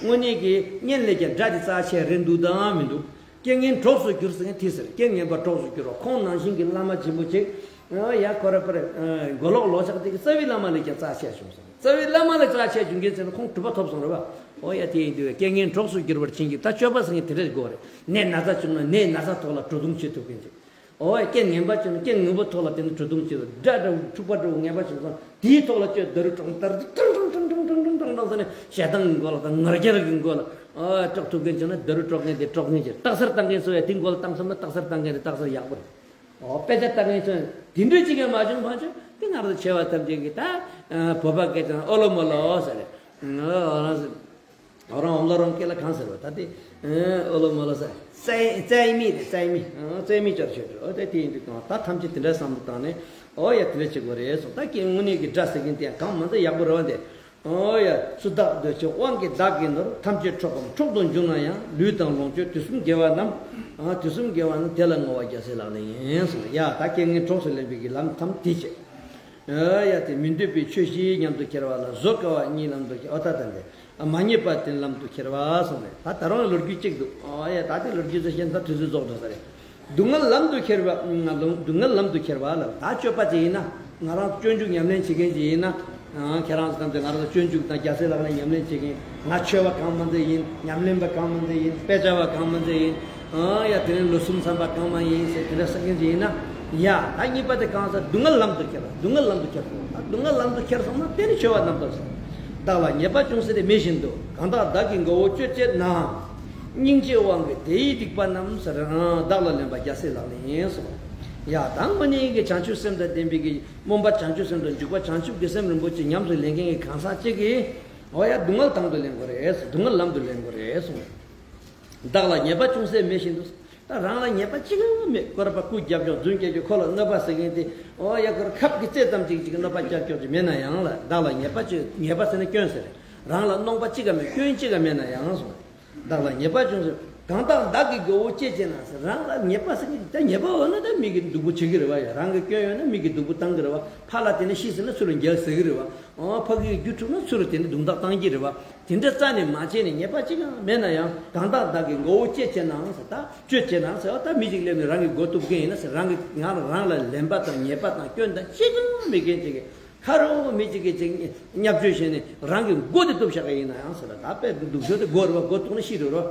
དངོས་གནས་ཀྱི་སྔོན་ལས་ཀྱང་དགྲ་དེ་རྩ་ཆེ་རེད་འདུག་དང་མི་འདུག་རྐྱེན་ངན་གྲོགས་སུ་གྱུར་ཟེར་མཁན་དེ་ཟེར། རྐྱེན་ངན་པ་གྲོགས་སུ་གྱུར་བ་ཁོང་ནང་བཞིན་གྱི་བླ་མ་ཆེན་པོ་ཅིག་ཨོ་ཡ་ཁོ་ར་པར་མགོ་ལོག་ལོ་ལྕགས་དེ་གི་རྩ་བའི་བླ་མ་ལས་ཀྱང་རྩ་ཆེ་བྱུང་སོང་། རྩ་བའི་བླ་མ་ལས་རྩ་ཆེ་བྱུང་མཁན་ཟེར་ན་ཁོང་གྲུབ་པ་ཐོབ་སོང་རེད་བ། ཨོ་ཡ་དེ་ཡིན་དུས་རྐྱེན་ངན་གྲོགས་སུ་གྱུར་པར་བྱིན་གྱིས། ད་སྤྱོད་པ་ཟེར་མཁན་དེ་འདྲ་དགོས་རེད། ནད་ན་ཚ་བྱུང་ན་ནད་ན་ཚ་ཐོག་ལ་གྲོས་བརྡུང་བྱེད་ཐུབ་མཁན་ཅིག་ཨོ་ཡ་རྐྱེན་ངན་པ་བྱུང་ན་རྐྱེན་ངན་པ་ཐོག་ལ་དེ་ནི་གྲོས་བརྡུང་བྱེད་ཐུབ། དགྲ་འདྲ་བོ་འཁྲུག་པ་འདྲ་བོ་ངན་པ་བྱུང་ཙང་དེའི་ཐོག་ལ་ཅོ་ད་རུ་དཀྲོག་ད་རུ་དཀྲོག་དཀྲོག་དཀྲོག་དཀྲོག་དཀྲོག་དཀྲོག་ཟེར་ནས་ཞེ་སྡང་གི་མགོ་ལ་དང་ང་རྒྱལ་གྱི་མགོ་ལ་ཨོ་ཡ་དཀྲོག་ཐུབ་མཁན་བྱུང་ན་ད་རུ་དཀྲོག་མཁན་དེ་དཀྲོག་མཁན་ཅིག་རྟགས་གསལ་བཏང་མཁན་སུ་ཡ་དེ་མགོ་ལ་བཏང་བསམ་ན་རྟགས་གསལ་བཏང་མཁན་དེ་རྟགས་གསལ་ཡག་པོ་རེད། ཨོ་དཔེ་ཆ་ལྟ་མཁན་ཚོས་དེ་འདྲ་ཅིག་ཡང་མ་བྱུང་བ་བྱུང་དེ་ང་རང་ཚོ་ཆེ་བ་ཐམས་ཅད་ཀྱིས་ད་བོད་པ་སྐད་ཀྱང་ཨོ་ལོ་མོ་ལོ་ཟེར་རེད། ཨོ་རང་ཚོ་ཨོ་རང་ཨོ་ལོ་རང་སྐད་ལ་གང་ཟེར་བ་ད་དེ་ཨོ་ལོ་མོ་ལོ་ཟེར་རྩེ་རྩེ་མི་རེད། རྩེ་མི་ཨོ་རྩེ་མི་ཅར་ཆོད་ཆོད་ཨོ་དེ་དེ་ཡིན་དུས་གང་ད་ཐམས་ཅད་དེ་འདྲ་བསམ་བློ་བཏང་ནས་ཨོ་ཡ་དེ་འདྲ་བྱེད་དགོས་རེད་སོང་། ད་ཀྱེ་དངོས་གནས་ཀྱི་དགྲ་ཟེར་མཁན་དེ་ཡང་གང་མ་ཚད་ཡག་པོ་རེད་བ་འདི། ཨོ་ཡ། སུ་བདག་འདོད་ཆེ་དབང་གིས་བདག་གི་ནོར། ཐམས་ཅད་འཕྲོག་གམ་འཕྲོག་ཏུ་འཇུག་ན་ཡང་། ལུས་དང་ལོངས་སྤྱོད་དུས་གསུམ་དགེ་བ་རྣམས། ཨ་དུས་གསུམ་དགེ་བ་རྣམས། དེ་ལ་བསྔོ་བ་རྒྱལ་སྲས་ལག་ལེན་ཡིན་གསུངས། ཡ་ད་རྐྱེན་ངན་གྲོགས་སུ་ལེན་པའི་གི་ལམ་ཐམས་དེ་བྱེད། ཨོ་ཡ་དེ་མི་འདོད་པའི་ཆོས་བཞི་ཉམས་སུ་འཁྱེར་བ་ལ། བཟོད་དཀའ་བ་གཉིས་ལམ་དུ་འཁྱེར། ཨོ་ད་ད་འདི། མ་ཉེས་པ་དེ་ལམ་དུ་འཁྱེར་བ་གསུངས་རེད། ད་ད་རུང་ལོ་རྒྱུས་གཅིག་འདུག་ཨོ་ཡ་ད་དེ་ལོ་རྒྱུས་ཚོ་བཤད་ན་ད་དུས་ཚོད་རྫོགས་འགྲོ་ས་རེད། སྡུག་བསྔལ་ལམ་དུ་ཁྱེར་བ། སྡུག་བསྔལ་ལམ་དུ་ཁྱེར་བ་ལ་ད་སྤྱོད་པ་ཅིག་ཡིན་ན་ང་རང་སྤྱོད་འཇུག་ཉམས་ལེན་བྱེད་མཁན་ཅིག་ཡིན་ན། ཁྱེད་རང་ཚོ་ཐམས་ཅད་ང་རང་ཚོ་སྤྱོད་འཇུག་དང་རྒྱལ་སྲས་ལག་ལེན་ཉམས་ལེན་བྱེད་མཁན། ང་ཆོས་པ་གང་མང་ཚང་ཡིན། ཉམས་ལེན་པ་གང་མང་ཚང་ཡིན། དཔེ་ཆ་བ་གང་མང་ཚང་ཡིན། ཡ་དེ་ནས་ལོ་གསུམ་འཚམས་པ་གང་མང་ཡིན་ཟེར་དེ་འདྲ་ཟེར་མཁན་ཅིག་ཡིན་ན། ཡ་ད་གཉིས་པ་དེ་གང་ཟེར། སྡུག་བསྔལ་ལམ་དུ་ཁྱེར་བ། སྡུག་བསྔལ་ལམ་དུ་ཁྱེར་སོང་། ད་སྡུག་བསྔལ་ལམ་དུ་ཁྱེར་སོང་ན་དེ་ནི་ཆོས་པ་རྣམ་དག་ཟེར། བདག་ལ་ཉེས་པ་ཅུང་ཟད་དེ་མེད་བཞིན་དུ། གང་དག་བདག་གི་མགོ་བོ་གཅོད་བྱེད་ན། སྙིང་རྗེའི་དབང་གིས་དེ་ཡི་སྡིག་པ་རྣམས་ཟེར། བདག་ལ་ལེན་པ་རྒྱལ་སྲས་ལག་ལེན་ཡིན་གསུངས། ཡ་ད་དངོས་གནས་ཀྱི་བྱང་ཆུབ་སེམས་དང་ལྡན་པའི་གི་སྨོན་པ་བྱང་ཆུབ་སེམས་དང་འཇུག་པ་བྱང་ཆུབ་ཀྱི་སེམས་རིན་པོ་ཆེ་ཉམས་སུ་ལེན་མཁན་གྱི་གང་ཟག་ཅིག་གིས། འོ་ཡ་སྡུག་བསྔལ་དང་དུ་ལེན་དགོས་རེད། སྡུག་བསྔལ་ལམ་དུ་ལེན་དགོས་རེད་གསུངས། བདག་ལ་ཉེས་པ་ཅུང་ཟད་མེད་བཞིན་དུ། ད་རང་ལ་ཉེས་པ་གཅིག་ཀྱང་མེད། ཁོ་ར་པ་རྐུ་རྒྱབ་ཀྱོག་རྫུན་བསྐྱལ་ཀྱོག་ཁོ་ལ་གནོད་པ་ཟེར་མཁན་དེ། འོ་ཡ་ཁོ་ར་ཁབ་ཀྱི་རྩེ་ཙམ་ཅིག་ཅིག་གནོད་པ་རྒྱབ་ཀྱོག་ཅིག་མེད་ན་ཡང་ལ། བདག་ལ་ཉེས་པ་ཅིག་ཉེས་པ་ཟེར་ན་སྐྱོན་ཟེར། རང་ལ་གནོད་པ་གཅིག་ཀྱང་མེད། སྐྱོན་གཅིག་ཀྱང་མེད་ན་ཡང་གསུངས། བདག་ལ་ཉེས་པ་ཅུང་ཟད། གང་དག་བདག་གི་མགོ་བོ་གཅོད་བྱེད་ན་ཟེར། རང་ལ་ཉེས་པ་ཟེར་མཁན་དེ་ད་ཉེས་པ་འོ་ན་ད་མི་གི་སྡུག་པོ་བྱེད་ཀྱི་རེད་བ། ཡ་རང་གི་སྐྱོན་ཡོད་ན་མི་གི་སྡུག་པོ་བཏང་གི་རེད་བ། ཕར་ལ་དེ་ནས་ཤི་ཟེར་ན་ཚུར་ལ་འགྱེལ་ཟེར་གི་རེད་བ། ཨོ་ཕ་གི་རྒྱུ་འཁྲུགས་ན་ཚུར་དེ་ནས་རྡུང་རྡེག་བཏང་གི་རེད་བ། དེ་འདྲ་རྩ་ནས་མ་བྱས་ནས་ཉེས་པ་གཅིག་ཀྱང་མེད་ན་ཡང་། གང་དག་བདག་གི་མགོ་བོ་གཅོད་བྱེད་ན་ཟེར། ད་གཅོད་བྱེད་ན་ཟེར་བ་ད་མི་གཅིག་སླེབས་ནས་རང་གི་མགོ་གཏུབ་མཁན་ཡིན་ན་ཟེར། རང་གི་ང་རང་ལ་ལེན་པ་དང་ཉེས་པ་དང་སྐྱོན་དང་གཅིག་ཀྱང་མེད་མཁན་ཅིག་གིས། ཁ་རོག་མི་གཅིག་གིས་ཅིག་བརྙས་བཅོས་བྱས་ནས་རང་གི་མགོ་དེ་གཏུབ་བཞག་གི་ཡིན་ན་ཡང་ཟེར། ད་དཔེ་སྡུག་ཤོས་དེ་མགོ་རེད་བ། མགོ་གཏུབ་ན་ཤི་འགྲོ་རོ།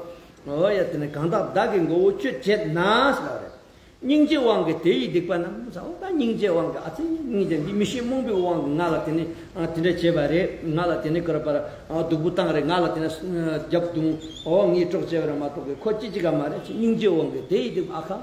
འོ་ཡ་དེ་ནས་གང་དག་བདག་གི་མགོ་བོ་གཅོད་བྱེད་ན་ཟེར་བ་རེད། སྙིང་རྗེའི་དབང་གིས་དེ་ཡི་སྡིག་པ་རྣམས་ཟེར། འོ་ད་སྙིང་རྗེའི་དབང་གིས་ཨ་ཙི་སྙིང་རྗེ་འདི་མི་ཤེས་རྨོངས་པའི་དབང་གིས་ང་ལ་དེ་ནས་དེ་འདྲ་བྱས་པ་རེད། ང་ལ་དེ་ནས་ཁོ་ར་པར་སྡུག་པོ་བཏང་རེད། ང་ལ་དེ་ནས་རྒྱབ་རྡུང་། འོ་ངས་གྲོགས་བྱས་པ་རེད་མ་གཏོགས་ཁོ་ཅི་གཅིག་ག་མ་རེད། སྙིང་རྗེའི་དབང་གིས་དེ་ཡི་སྡིག་པ་ཨ་ཁ།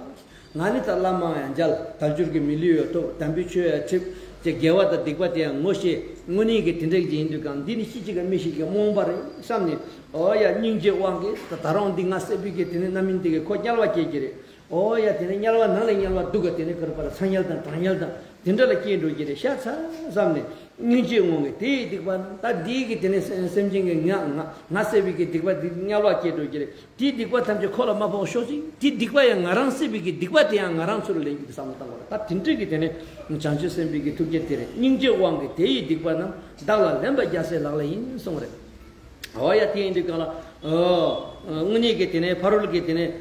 ང་ནི་ད་བླ་མ་ཡང་མཇལ། དལ་འབྱོར་གྱི་མི་ལུས་ཡོད་ཐོག་དམ་པའི་ཆོས་ཡང་ཁྲིད། ཅེས་དགེ་བ་དང་སྡིག་པ་དེ་ཡང་ངོ་ཤེས། དངོས་གནས་ཀྱི་དེ་འདྲ་ཅིག་ཡིན་དུས་གང་འདི་ནི་ཤི་གཅིག་ག་མི་ཤི་གི་རྨོངས་པ་རེད་བསམ་ནས། འོ་ཡ་སྙིང་རྗེའི་དབང་གིས་ད་ད་རུང་འདི་ང་བསད་པའི་གི་དེ་ནི་རྣམ་སྨིན་དེ་གིས་ཁོ་དམྱལ་བ་སྐྱེ་གི་རེད། འོ་ཡ་དེ་ནི་དམྱལ་བ་ནང་ལས་དམྱལ་བ་སྡུག་ག་དེ་ནི་ཁོ་ར་པར་ཚ་དམྱལ་དང་གྲང་དམྱལ་དང་དེ་འདྲ་ལ་སྐྱེ་འགྲོ་གི་རེད་ཤག་ཚ་བསམ་ནས། སྙིང་རྗེའི་དབང་གིས་དེ་ཡི་སྡིག་པ་རྣམས། ད་འདིའི་གི་དེ་ནི་སེམས་ཅན་གྱི་ང་ང་ང་བསད་པའི་གི་སྡིག་པ་འདི་དམྱལ་བ་སྐྱེ་འགྲོ་གི་རེད། དེའི་སྡིག་པ་ཐམས་ཅད་ཁོ་ལ་མ་ཕོག་ཤོག་ཅིག་དེའི་སྡིག་པ་ཡང་ང་རང་བསད་པའི་གི་སྡིག་པ་དེ་ཡང་ང་རང་ཚུར་ལེན་རྒྱུ་གི་བསམ་བློ་བཏང་དགོས་རེད། ད་དེ་འདྲའི་གི་དེ་ནི་བྱང་ཆུབ་སེམས་དཔའི་གི་ཐུགས་བསྐྱེད་དེ་རེད། སྙིང་རྗེའི་དབང་གིས་དེ་ཡི་སྡིག་པ་རྣམས། བདག་ལ་ལེན་པ་རྒྱལ་སྲས་ལག་ལེན་ཡིན་གསུངས་རེད། འོ་ཡ་དེ་ཡིན་དུས་གང་ལ། དངོས་གནས་ཀྱི་དེ་ནས་ཕ་རོལ་གྱི་དེ་ནས་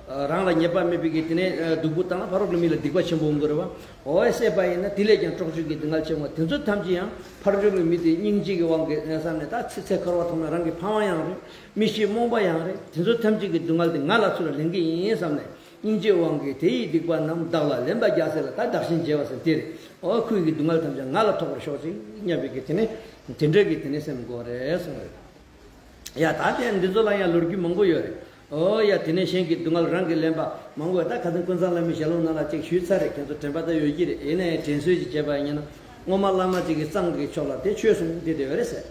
རང་ལ་ཉེས་པ་མེད་པའི་གི་དེ་ནས་སྡུག་པོ་བཏང་ན་ཕ་རོལ་གྱི་མི་ལ་སྡིག་པ་ཆེན་པོ་འོང་གི་རེད་བ། འོ་ཡ་བཤད་པ་ཡིན་ན་དེ་ལས་ཀྱང་སྲོག་གཅོད་ཀྱི་སྡུག་བསྔལ་ཆེན་པོ་དེ་ཚོ་ཐམས་ཅད་ཡང་ཕ་རོལ་གྱི་མི་དེ་སྙིང་རྗེ་གི་དབང་གིས་བསམ་ནས་ད་ཚེ་ཚེ་འཁོར་བ་ཐོག་ནས་རང་གི་ཕ་མ་ཡང་རེད། མི་ཤི་རྨོངས་པ་ཡང་རེད། དེ་ཚོ་ཐམས་ཅད་ཀྱི་སྡུག་བསྔལ་དེ་ང་ལ་ཚུར་ལ་ལེན་གྱི་ཡིན་བསམ་ནས། སྙིང་རྗེའི་དབང་གིས་དེ་ཡི་སྡིག་པ་རྣམས་བདག་ལ་ལན་པ་རྒྱག་ཟེར་ལ་ད་བདག་གཞན་བརྗེ་བ་ཟེར་དེ་རེད། འོ་ཁོའི་གི་སྡུག་བསྔལ་ཐམས་ཅད་ང་ལ་ཐོགས་པར་ཤོག་ཅིག་སྙམ་པའི་གི་དེ་ནས་དེ་འདྲ་གི་དེ་ནས་སེམས་དགོས་རེད་གསུངས་རེད། ཡ་ད་དེ་འདི་ཚོ་ལ་ཡང་ལོ་རྒྱུས་མང་པོ་ཡོད་རེད། འོ་ཡ་དེ་ནས་གཞན་གྱི་སྡུག་བསྔལ་རང་གིས་ལེན་པ་མང་པོ་ཡོད། ད་ཁ་སང་ཀུན་བཟང་བླ་མའི་ཞལ་ལུང་ནང་ལ་ཅིག་ཞུས་ཚར་རེད། ཁྱེད་ཚོ་དྲན་པ་ད་ཡོད་ཀྱི་རེད། ཡིན་ན་ཡང་དྲན་གསོས་ཅིག་བྱས་པ་ཡིན་ན་སྔོན་མ་བླ་མ་ཅིག་གི་གཙང་གི་ཕྱོགས་ལ་དེ་ཆོས་གསུངས་དེ་དེ་ཡོད་རེད་ཟེར།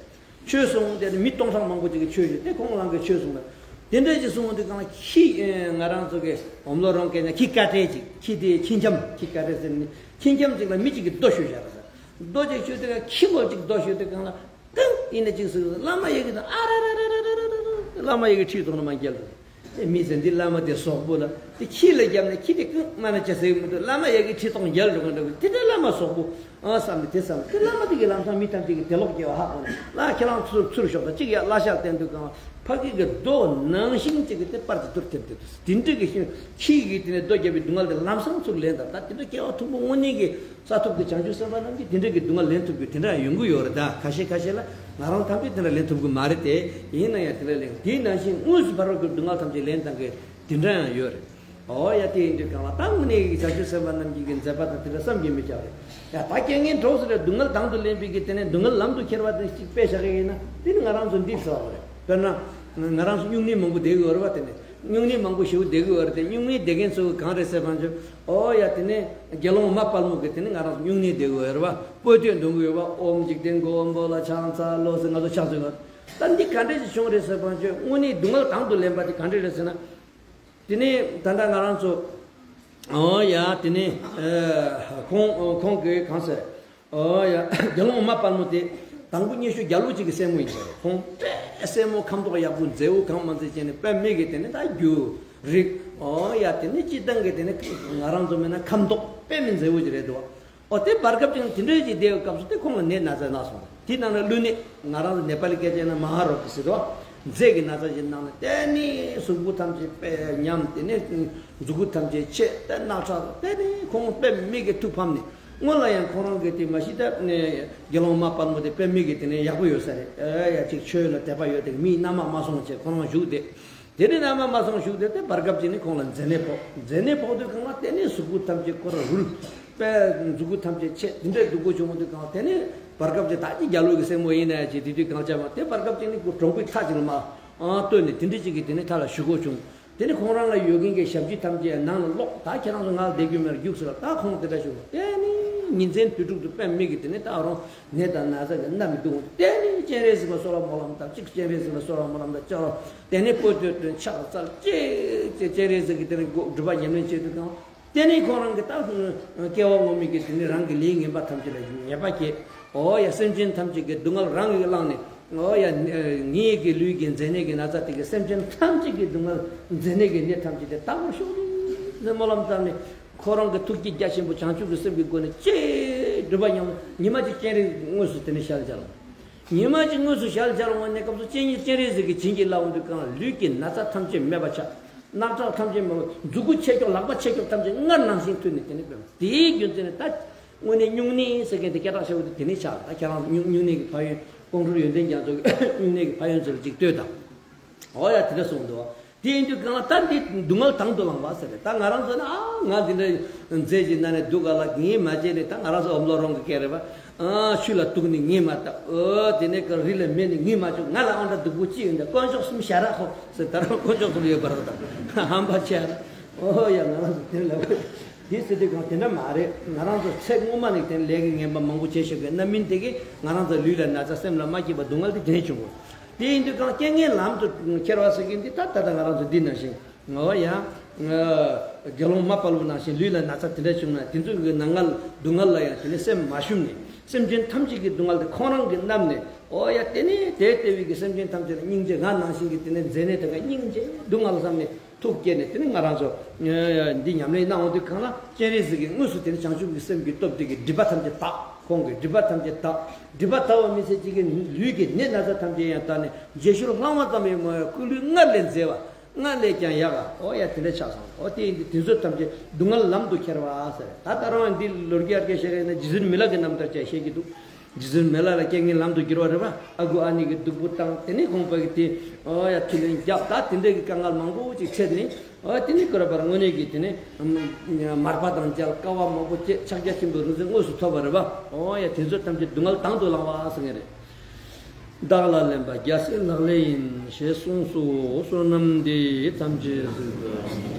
ཆོས་གསུངས་དེ་མི་སྟོང་ཕྲག་མང་པོ་ཅིག་གིས་ཆོས་ཞུས་ཏེ་ཁོང་རང་གིས་ཆོས་གསུངས་པ། དེ་འདྲ་ཅིག་གསུངས་དུས་གང་ལ་ཁྱི་ང་རང་ཚོ་གི་འོམ་ལོ་རོང་སྐད་ནས་ཁྱི་ཀ་ཏྲེ་ཅིག་ཁྱི་དེ་ཁྱི་འཁྱམ་ཁྱི་ཀ་ཏྲེ་ཟེར་ནི་ཁྱི་འཁྱམ་ཅིག་ལ་མི་ཅིག་གིས་རྡོ་གཞུས་བཞག་པ་ཟེར། རྡོ་ཅིག་གཞུས་དུས་གང་ཁྱི་མོ་ཅིག་རྡོ་གཞུས་དུས་གང་ལ་ཀང་ཡིན་ན་ཅིག་ཟེར་བླ་མ་ཡ་གི་དང་ཨ་ར་ར་ར་ར་ར་ར་བླ་མ་ཡ་གི་ཁྲིད་གཏོང་ན་མ་རྒྱལ་འདུག་དེ་མི་ཟེར་འདི་བླ་མ་དེ་ཟོག་པོ་ལ་དེ་ཁྱི་ལ་བརྒྱབ་ནས་ཁྱི་དེ་ཀང་མ་ན་ཅི་ཟེར་གི་མི་འདུག་བླ་མ་ཡ་གི་ཁྲིད་གཏོང་རྒྱལ་འགྲོ་གི་འདྲ་བོ་དེ་འདྲ་བླ་མ་ཟོག་པོ། ཨ་བསམ་ནས་དེ་བསམ་དེ་བླ་མ་དེ་གི་ལམ་སང་མི་ཐམས་ཅད་ཀྱི་དེ་ལོག་སྐྱེ་བ་ཧ་གོ་ནས་བླ་ཁྱེད་རང་ཚུར་ཚུར་ཤོག་དང་གཅིག་ཡ་བླ་ཤག་བསྟན་དུས་གང་ཕ་གི་གི་རྡོ་ནང་བཞིན་གཅིག་གི་དེ་པར་གྱི་དུར་ཐེབས་དེ་དུས་དེ་འདྲ་གི་ཤིང་ཁྱི་གི་དེ་ནས་རྡོ་བརྒྱབ་པའི་སྡུག་བསྔལ་དེ་ལམ་སང་ཚུར་ལེན་དང་ད་དེ་འདྲ་སྐྱེ་བ་ཐུང་པོ་དངོས་གནས་ཀྱི་ས་ཐོབ་ཀྱི་བྱང་ཆུབ་སེམས་དཔའ་རྣམས་ཀྱིས་དེ་འདྲ་གི་སྡུག་བསྔལ་ལེན་ཐུབ་རྒྱུ་དེ་འདྲ་ཡོང་གི་ཡོད་རེད། ད་ཁ་ཤས་ཁ་ཤས་ལ་ང་རང་ཐམས་ཅད་དེ་འདྲ་ལེན་ཐུབ་གི་མ་རེད་དེ་ཡིན་ན་ཡང་དེ་འདྲ་ལེན་དེའི་ནང་བཞིན་དངོས་སུ་ཕ་རོལ་གྱི་སྡུག་བསྔལ་ཐམས་ཅད་ལེན་སྟངས་ཀྱི་དེ་འདྲ་ཡང་ཡོད་རེད། ཨོ་ཡ་དེ་ཡིན་དུས་གང་ལ་ད་དངོས་གནས་ཀྱི་བྱང་ཆུབ་སེམས་དཔའ་རྣམས་ཀྱི་མཛད་པ་དང་དེ་འདྲ་བསམ་གྱིས་མི་ཁྱབ་རེད། ཡ་ད་རྐྱེན་ངན་གྲོགས་སུ་རེད། སྡུག་བསྔལ་དང་དུ་ལེན་པའི་གི་དེ་ནས་སྡུག་བསྔལ་ལམ་དུ་ཁྱེར་བ་དེ་གཅིག་དཔེ་བཞག་གི་ཡིན་ན་དེ་ནི་ང་རང་ཚོ་འདི་ཚོ་རེད། དཔེར་ན་ང་རང་ཚོ་སྨྱུང་གནས་མང་པོ་བསྡད་གི་ཡོད་རེད་བ། དེ་ནས་སྨྱུང་གནས་མང་པོ་ཞིག་བསྡད་གི་ཡོད་རེད། དེ་སྨྱུང་གནས་བསྡད་མཁན་ཚོ་གི་གང་རེད་ཟེར་བ་ཚོ་ཨོ་ཡ་དེ་ནས་དགེ་སློང་མ་དཔལ་མོ་གི་དེ་ནས་ང་རང་ཚོ་སྨྱུང་གནས་བསྡད་གི་ཡོད་རེད་བ། པོ་ཏོས་འདོན་གི་ཡོད་བ། ཨོམ་འཇིག་རྟེན་མགོན་པོ་ལ་ཕྱག་འཚལ་ལོ་ཟེར་ང་ཚོ་ཕྱག་འཚལ་གི་ཡོད། ད་འདི་ག་འདྲས་ཞིག་བྱུང་རེད་ཟེར་བ་ཚོ་དངོས་གནས་སྡུག་བསྔལ་དང་དུ་ལེན་པ་དེ་ག་འདྲས་རེད་ཟེར་ན། དེ་ནས་ད་ལྟ་ང་རང་ཚོ། ཨོ་ཡ་དེ་ནས་ཨ་ཁོང་ཁོང་གིས་གང་ཟེར། ཨོ་ཡ་དགེ་སློང་མ་དཔལ་མོ་དེ་དང་པོ་སྙན་ཞུ་རྒྱ་ལོ་གཅིག་གི་སྲས་མོ་ཡིན་ཟེར། ཁོང་དཔེ་སྲས་མོ་ཁམས་ཐོག་ཡག་པོ་མཛེས་པོ་གང་མ་མཛེས་བྱས་ནས་དཔེ་མི་གི་དེ་ནས་ད་རྒྱུ་རིག་ཨོ་ཡ་དེ་ནས་སྤྱི་བཏང་གི་དེ་ནས་ང་རང་ཚོ་མིན་ན་ཁམས་ཐོག་དཔེ་མི་མཛེས་པོ་ཅིག་རེད་འདུག་ཨོ་དེ་བར་སྐབས་ཅིག་དེ་འདྲའི་ཅིག་བསྡད་པའི་སྐབས་སུ་དེ་ཁོང་ལ་ནད་ན་ཚ་ན་སོང་། དེའི་ནང་ནས་ཀླུ་ནད། ང་རང་ཚོ་ནེ་པ་ལི་སྐད་ཆ་ན་མ་ཧ་རོ་གི་ཟེར་དོ། མཛེ་གི་ན་ཚ་ཞིག་ནང་ནས་དེ་ནི་གཟུགས་པོ་ཐམས་ཅད་དཔེ་ཉམས། དེ་ནས་མཛུ་གུ་ཐམས་ཅད་ཆད་དེ་རྣག་ཁྲག་དེ་ནི་ཁོང་དཔེ་མི་གི་ཐུགས་ཕམ་ནས་སྔོན་ལ་ཡང་ཁོང་རང་གི་དེ་མ་གཞི་ད་དགེ་སློང་མ་དཔལ་མོ་དེ་དཔེ་མི་གི་དེ་ནས་ཡག་པོ་ཡོད་ས་རེད། ཨེ་ཡ་ཅིག་ཆོས་ལ་དད་པ་ཡོད་དེ་མིའི་མནའ་མ་མ་སོང་བྱས་ཁོང་རང་བཞུགས་དེ། དེ་ནས་མནའ་མ་མ་སོང་བཞུགས་དེ་དེ་བར་སྐབས་ཅིག་ནི་ཁོང་ལ་མཛེ་ནད་ཕོག་མཛེ་ནད་ཕོག་དུས་གང་ལ་དེ་ནས་གཟུགས་པོ་ཐམས་ཅད་ཁོ་ར་རུལ། དཔེ་མཛུ་གུ་ཐམས་ཅད་ཆད་དེ་འདྲའི་སྡུག་པོ་བྱུང་བ་དུས་གང་ལ་དེ་ནས་བར་སྐབས་ཅིག་ད་ཅི་རྒྱ་ལོ་གི་སྲས་མོ་ཡིན་ན་ཡ་ཅིག་དེ་དུས་གང་བྱ་བ་དེ་བར་སྐབས་ཅིག་ནི་ཁོ་གྲོང་པའི་ཁ་ཅིག་ལ་མ་ཨ་བཏོན་ནས་དེ་འདྲ་ཅིག་གིས་དེ་ནས་མཐའ་ལ་ཞུ་དགོས་བྱུང་། དེ་ནས་ཁོང་རང་ལ་ཡོད་མཁན་གྱི་ཞབས་ཕྱི་ཐམས་ཅད་ནང་ལ་ལོག་ད་ཁྱེད་རང་ཚོ་ང་ལ་བསྡད་རྒྱུ་མེད་རྒྱུགས་ཟེར་ལ་ད་ཁོང་དེ་འདྲ་ཞུ་དེ་ནས་ཉིན་མཚན་དུས་དྲུག་ཏུ་དཔེ་མི་གི་དེ་ནས་ད་རུང་ནད་དང་ན་ཚ་གི་མནར་མི་འདུག་དེ་ནས་སྤྱན་རས་གཟིགས་ལ་གསོལ་བ་སྨོན་ལམ་བཏབ་གཅིག་སྤྱན་རས་གཟིགས་ལ་གསོལ་བ་སྨོན་ལམ་བཏབ་ལྕགས་རོ། དེ་ནས་པོ་ཏོ་དོན་ཕྱག་འཚལ་ཅེས་ཅེས་སྤྱན་རས་གཟིགས་ཀྱི་དེ་ནས་སྒོ་སྒྲུབ་པ་ཉམས་ལེན་བྱེད་དུས་གང་། དེ་ནས་ཁོང་རང་གི་ད་སྐྱེ་བ་སྔོན་མའི་གི་དེ་ནས་རང་གི་ལས་ངན་པ་ཐམས་ཅད་ལ་ཉེས་པ་བཀལ། འོ་ཡ་སེམས་ཅན་ཐམས་ཅད་ཀྱི་སྡུག་བསྔལ་རང་གིས་བླངས་ནས། འོ་ཡ་ངའི་གི་ལུས་ཀྱི་མཛེ་ནད་ཀྱི་ན་ཚ་དེ་གི་སེམས་ཅན་ཐམས་ཅད་ཀྱི་སྡུག་བསྔལ་མཛེ་ནད་ཀྱི་ནད་ཐམས་ཅད་དེ་དག་པར་ཤོག་ཅེས་སྨོན་ལམ་བཏབ་ནས་ཁོ་རང་གི་ཐུགས་བསྐྱེད་རྒྱ་ཆེན་པོ་བྱང་ཆུབ་ཀྱི་སེམས་ཀྱི་སྒོ་ནས་ཅེས་སྒྲུབ་པ་ཉམས་ཉི་མ་གཅིག་སྤྱན་རས་དངོས་སུ་དེ་ནས་ཞལ་མཇལ། ཉི་མ་གཅིག་དངོས་སུ་ཞལ་མཇལ་འོང་ནས་སྐབས་སུ་སྤྱན་སྤྱན་རས་གཟིགས་ཀྱིས་བྱིན་གྱིས་བརླབས་འོང་དུས་གང་ལུས་ཀྱི་ན་ཚ་ཐམས་ཅད་མེད་པ་ཆགས། རྣག་ཁྲག་ཐམས་ཅད་མེད་པ་མཛུ་གུ་ཆད་ཀྱོག་ལག་པ་ཆད་ཀྱོག་ཐམས་ཅད་སྔར་ནང་བཞིན་ཐུལ་ནས་དེ་ནས་སྤེལ་བ་དེའི་རྒྱུ་མཚན་ནི་ད་དངོས་གནས་སྨྱུང་གནས་ཟེར་མཁན་དེ་སྐད་གྲགས་ཆེ་བོ་དེ་དེ་ནས་ཆགས་ད་ཁྱེད་རང་སྨྱུང་སྨྱུང་གནས་ཀྱི་ཕན་ཡོན་ཀོང་སྤྲུལ་ཡོན་ཏན་རྒྱ་མཚོ་གི་སྨྱུང་གནས་ཀྱི་ཕན་ཡོན་ཚོ་ལ་ཅིག་ལྟོས་དང་། འོ་ཡ་དེ་འདྲ་གསུངས་འདུག་དེ་ཡིན་དུས་གང་ལ་ད་འདི་སྡུག་བསྔལ་དང་དུ་བླངས་པ་ཟེར་རེད། ད་ང་རང་ཚོ་ནི་ཨ་ང་འདི་འདྲ་མཛེས་ཀྱི་ན་ནས་སྡུག་ག་ལ་ངས་མ་བྱས་ནས་ད་ང་རང་ཚོ་འོམ་ལོ་རོང་གི་སྐད་རེད་པ། ཨ་ཆུ་ལ་གཏུགས་ནས་ངས་མ་བཏབ། ཨོ་དེ་ནས་ཀ་རི་ལ་མེད་ནས་ངས་མ་བཅུག་ང་ལ་ཨང་འདྲ་སྡུག་པོ་ཅི་ཡོད་འདྲ་དཀོན་མཆོག་གསུམ་ཞལ་རག་ཧོ་ཟེར་ད་རང་དཀོན་མཆོག་གསུམ་ཡོད་པ་རེད་ད་ཧམ་པ་ཆེ་ར། ཨོ་ཡ་ང་རང་ཚོ་དེ་ལ་དགོས་འདི་ཟེར་དུས་གང་དེ་འདྲ་མ་རེད། ང་རང་ཚོ་ཚེ་སྔོན་མ་ནས་དེ་ལས་ཀྱི་ངན་པ་མང་པོ་བྱས་ཤོག་གི་རྣམ་སྨིན་དེ་གིས་ང་རང་ཚོ་ལུས་ལ་ན་ཚ་སེམས་ལ་མ་སྐྱིད་པ་སྡུག་བསྔལ་དེ་དེ་ནས་བྱུང་དགོས། དེ་ཡིན་དུས་གང་རྐྱེན་ངན་ལམ་དུ་ཁྱེར་བ་ཟེར་གྱི་འདི་ད་ད་ལྟ་ང་རང་ཚོ་འདི་ནང་བཞིན་ངོ་བོ་ཡང་དགེ་སློང་མ་དཔལ་བོ་ནང་བཞིན་ལུས་ལ་ན་ཚ་དེ་འདྲ་བྱུང་ན་དེ་ཚོ་གི་ནང་ང་སྡུག་བསྔལ་ལ་ཡང་དེ་ནས་སེམས་མ་ཞུམ་ནས་སེམས་ཅན་ཐམས་ཅད་ཀྱི་སྡུག་བསྔལ་དེ་ཁོང་རང་གིས་བསྣམས་ནས་ཨོ་ཡ་དེ་ནས་དེ་ལྟ་བུའི་གི་སེམས་ཅན་ཐམས་ཅད་ལ་སྙིང་རྗེ་ང་ནང་བཞིན་གྱི་དེ་ནས་མཛེ་ནད་དེ་ག་སྙིང་རྗེ་སྡུག་བསྔལ་བསམ་ནས་ཐུགས་བསྐྱེད་ནས་དེ་ནས་ང་རང་ཚོ་འདི་ཉམས་ལེན་གནང་འོང་དུས་གང་ལ་སྤྱན་རས་གཟིགས་ཀྱིས་དངོས་སུ་དེ་ནས་བྱང་ཆུབ་ཀྱི་སེམས་ཀྱི་སྟོབས་དེ་གི་སྒྲིབ་པ་ཐམས་ཅད་དག་ཁོང་གི་སྒྲིབ་པ་ཐམས་ཅད་དག། སྒྲིབ་པ་དག་པ་མི་ཚད་གཅིག་གི་ལུས་ཀྱི་ནད་ན་ཚ་ཐམས་ཅད་ཡང་དག་ནས་རྗེས་ཤུལ་ལྷག་མ་ཙམ་ཡང་མ་ཡོང་བའི་སྐུ་ལུས་སྔར་ལས་མཛེས་པ། སྔར་ལས་ཀྱང་ཡག་ག། ཨོ་ཡ་དེ་འདྲ་ཆགས་སོང་། ཨོ་དེ་ཡིན་དུས་དེ་ཚོ་ཐམས་ཅད་སྡུག་བསྔལ་ལམ་དུ་ཁྱེར་བ་ཟེར། ད་ད་རང་འདི་ལོ་རྒྱུས་ཡར་རྒྱས་བཤད་ཀྱི་ན་རྗེ་བཙུན་མི་ལ་གི་རྣམ་ཐར་ཅིག་བཤད་ཀྱི་འདུག་རྗེ་བཙུན་མི་ལ་ལ་རྐྱེན་ངན་ལམ་དུ་བསྒྱུར་བ་རེད་པ། ཨ་ཁུ་ཨ་ནེ་གི་སྡུག་པོ་བཏང་། དེ་ནས་ཁོང་པ་གི་དེ་ཨོ་ཡ་མཐུ་ལན་བརྒྱབ། ད་དེ་འདྲ་གི་དཀའ་ངལ་མང་པོ་ཅིག་འཕྲད་ནས། ཨོ་དེ་ནས་ཀུ་ར་པར་དངོས་གནས་ཀྱི་དེ་ནས་མར་པ་དང་མཇལ། དཀའ་བ་མང་པོ་སྤྱད། ཕྱག་རྒྱ་ཆེན་པོའི་རིག་འཛིན་དངོས་སུ་ཐོབ་པ་རེད་པ། ཨོ་ཡ་དེ་ཚོ་ཐམས་ཅད་སྡུག་བསྔལ་དང་དུ་བླངས་པ་ཟེར་ངེས་རེད། བདག་ལ་ལེན་པ་རྒྱལ་སྲས་ལག་ལེན་ཡིན། ཞེས་གསུངས་སོ། བསོད་ནམས་འདི་ཐམས་ཅད་གཟིགས་པ།